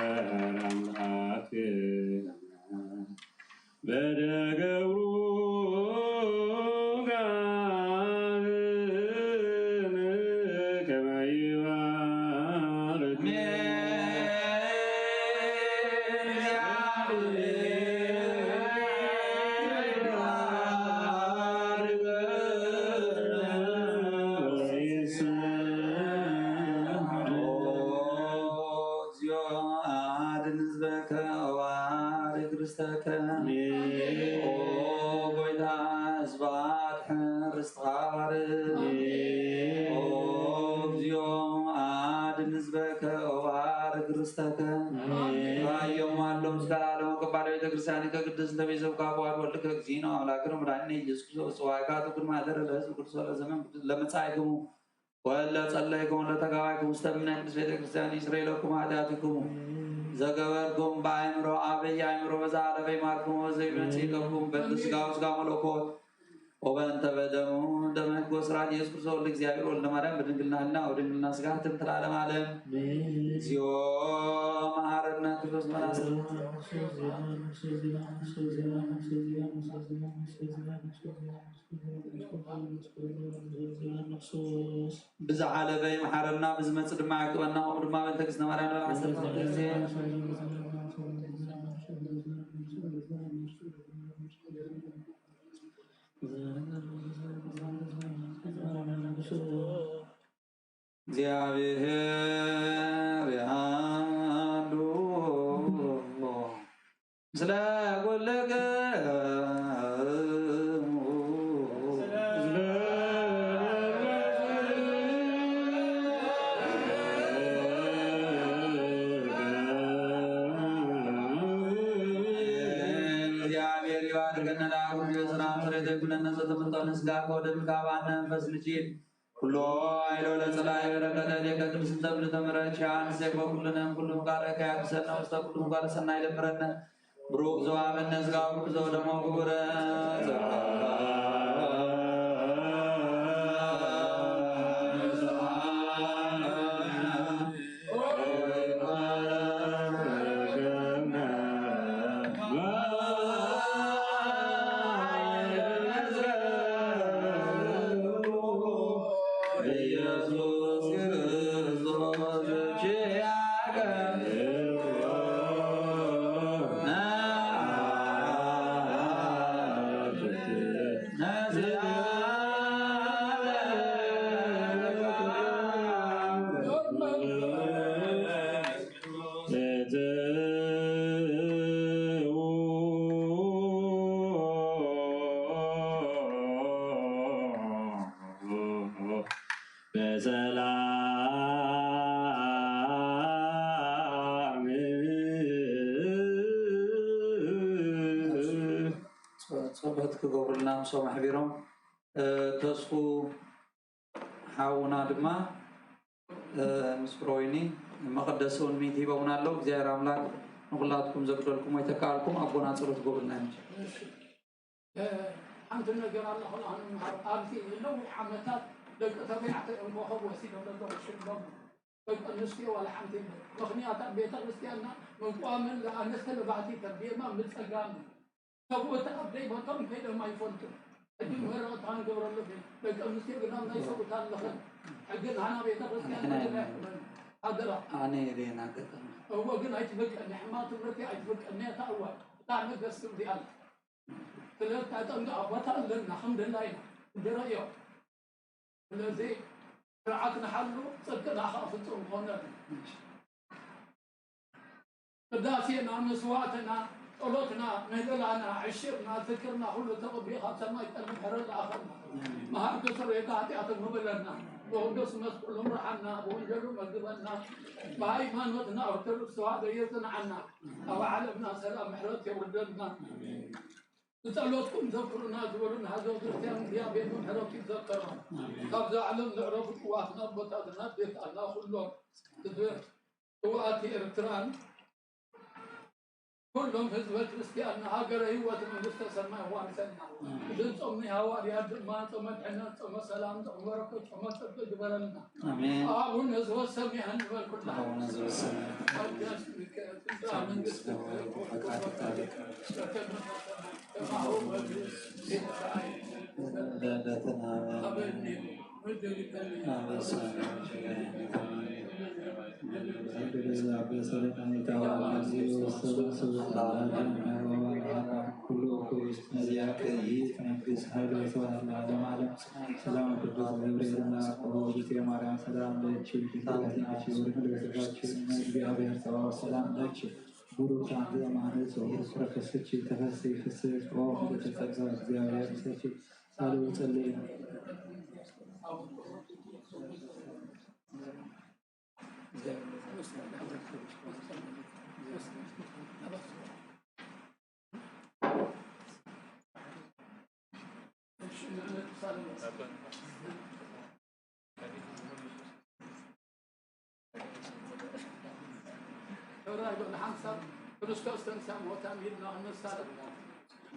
ኣምላክ በደገብሩ ጋህን ከመ ይባርክ እግዚኦ አድን ህዝበከ ወባርክ ርስተከ። ኦ ጎይታ፣ ህዝባ ኣድሕን፣ ርስትኻ ባርክ። ኦ እግዚኦ፣ ኣድን ህዝበከ ወባርክ ርስተከ። ራዮም ኣሎ ምስጋና ለመቀባል ቤተ ክርስቲያን ከቅድስ ለቤዘብካ በዋድ ወልድከ እግዚእነ አምላክነ መድኃኒነ ኢየሱስ ክርስቶስ ጽዋዕካ ትኩን ማህደረ ለህዝብ ቅዱስ ለዘመን ቅዱስ ለመጻኢክሙ ወለ ጸለይኩም ወለ ተጋባይኩም ውስተ እምነ ቅድስት ቤተ ክርስቲያን ይስረይ ለኩም ኃጢአትኩም። ዘገበርኩም በአእምሮ አበይ አእምሮ በዛ አለበይ ማርኩም ወዘይ መጽእ ለኩም በእንተ ስጋው ስጋ መለኮት ወበእንተ በደሙ ደመ ሕግ ወስራት ኢየሱስ ክርስቶስ ወልደ እግዚአብሔር ወልደ ማርያም በድንግልና ህልና ወድንግልና ስጋ ትምትል ዓለም ዓለም። እግዚኦ መሐረነ ክርስቶስ መራስል ብዝዓለበ ይምሓረና፣ ብዝመጽእ ድማ ይዕቅበና። ከምኡ ድማ በእንተ እግዝእትነ ማርያም ንበል ዓሰርተ ክልተ ግዜ። እግዚኣብሔር ያሉ ምስለ ኩልክሙ። እግዚኣብሔር ይባርከነ ለአቡነ ሰላም ስሬተ ኩለነ ዘተመጠነ ስጋ ወደም ካባነ መንፈስ ልጅን ኩሎ አይሎ ለጸላይ በረከተ ሌከ ቅድስተ ብልተ ምሕረት ሻን ሴኮ ኩልነ ኩሉ ጋር ከያድሰነ ውስተ ኩሉ ጋር ሰናይ ለምረነ ብሩክ ዘዋበነ ስጋ ብሩክ ዘወደሞ ክቡረ ኢየሱስ ክርስቶስ ክገብሩልና ምሶም ኣሕቢሮም፣ ተስፉ ሓውና ድማ ምስ ፍሮይኒ መቐደሲ እውን ሚት ሂቦምና ኣለዉ። እግዚኣብሔር ኣምላክ ንኩላትኩም ዘግደልኩም ወይ ተካልኩም ኣቦና ጸሎት ገብሩልና። ሓንቲ ነገር ኣላ ከላ ክንምሃር ኣብዚ ነዊሕ ዓመታት ደቂ ተባዕትዮ እንኮኸብ ወሲዶም ኣለዉ ሽሎም። ደቂ ኣንስትዮ ዋላ ሓንቲ የለን። ምኽንያት ኣብ ቤተ ክርስቲያንና መቋመን ኣነስተ ለባህቲ ተርቢየማ ምጸጋም ሰብኡት ኣብ ዘይቦቶም ከይዶም ኣይፈልጡን። ሕጂ ምህረት ክንገብረሉ ግን ደቂ ኣንስትዮ ግን ኣብ ናይ ሰብኡት ኣለኽን። ሕግን ሃና ቤተ ክርስቲያን ኣነ መግለያ ኣይኮነን። ኣደራ። ኣነ ሬና ገጠም እዎ ግን ኣይትበቅዕን። ሕማቅ ትምህርቲ ኣይትበቅዕን። ነታ እዋን ብጣዕሚ ደስ ትብል እያ። ስለዚ ኣጠንቅቃ ቦታ ኣለና ከም ደላይና እንድረዮ። ስለዚ ስርዓት ንሓሉ ጽድቅና ከዓ ፍጹም ክኾነልና። ቅዳሴና፣ መስዋዕትና፣ ጸሎትና፣ ምህለላና፣ ዕሽርና፣ ዝክርና ኩሉ ተቐቢኡ ካብ ሰማይ ጸልም ሕረ ዝኣኸልና። መሃር ክስረየካ ሓጢኣቶም ምበለና። ብቅዱስ መስቀሉ ምርሓና፣ ብወንጀሉ መግበና። ብሃይማኖትና ኦርቶዶክስ ተዋህዶ የጽንዓና። ኣብ ዓለምና ሰላም ምሕረት የውርደልና። ብጸሎትኩም ዘክሩና ዝበሉ ንሃዘው ክርስቲያን እግዚኣብሔር ብምሕረቱ ይዘከሮም። ካብዛ ዓለም ዘዕረፉ ጥዋትና ኣቦታትና ቤት ኣላ ኩሎም ህዝቢ ጥዋት ኤርትራን ኩሎም ህዝበ ክርስቲያን ንሃገረ ህይወት መንግስተ ሰማይ ዋርሰና። እዚ ጾም ናይ ሃዋርያት ድማ ጾመ ድሕነት፣ ጾመ ሰላም፣ ጾመ በረከት፣ ጾመ ጽድቂ ግበረልና። ኣሜን። ኣቡነ ዘበሰማያት ንበል ኩልና። ኣቡነ ዘበሰማያት። ቀደስከ ትምጻእ መንግስትከ ወይኩን ፈቃድከ በከመ በሰማይ ከማሁ በምድር። ለዕለትነ ሀበነ አበሳነ። ኩሉ እኩይ ነዚያከ ይእቲ መንግስት ኃይል ወስብሐት ለዓለመ ዓለም። ሰላም ቅዱስ ገብርኤል መልአክ ኦግዝእትየ ማርያም ሰላም ለኪ ድንግል በድናኪ ወድንግል በስጋኪ እመ እግዚአብሔር ጸባኦት ሰላም ለኪ። ቡሩክ አንቲ እም አንስት ወቡሩክ ፍሬ ከርሥኪ ተፈሲ ፍስሕት ኦ ምልዕተ ጸጋ እግዚአብሔር ምስሌኪ። ሳሉ ጸልዩ። ሕራይ ዶ ንሓንሳብ ክርስቶስ ተንሳ ሞታ ሚልና እንሳለጥ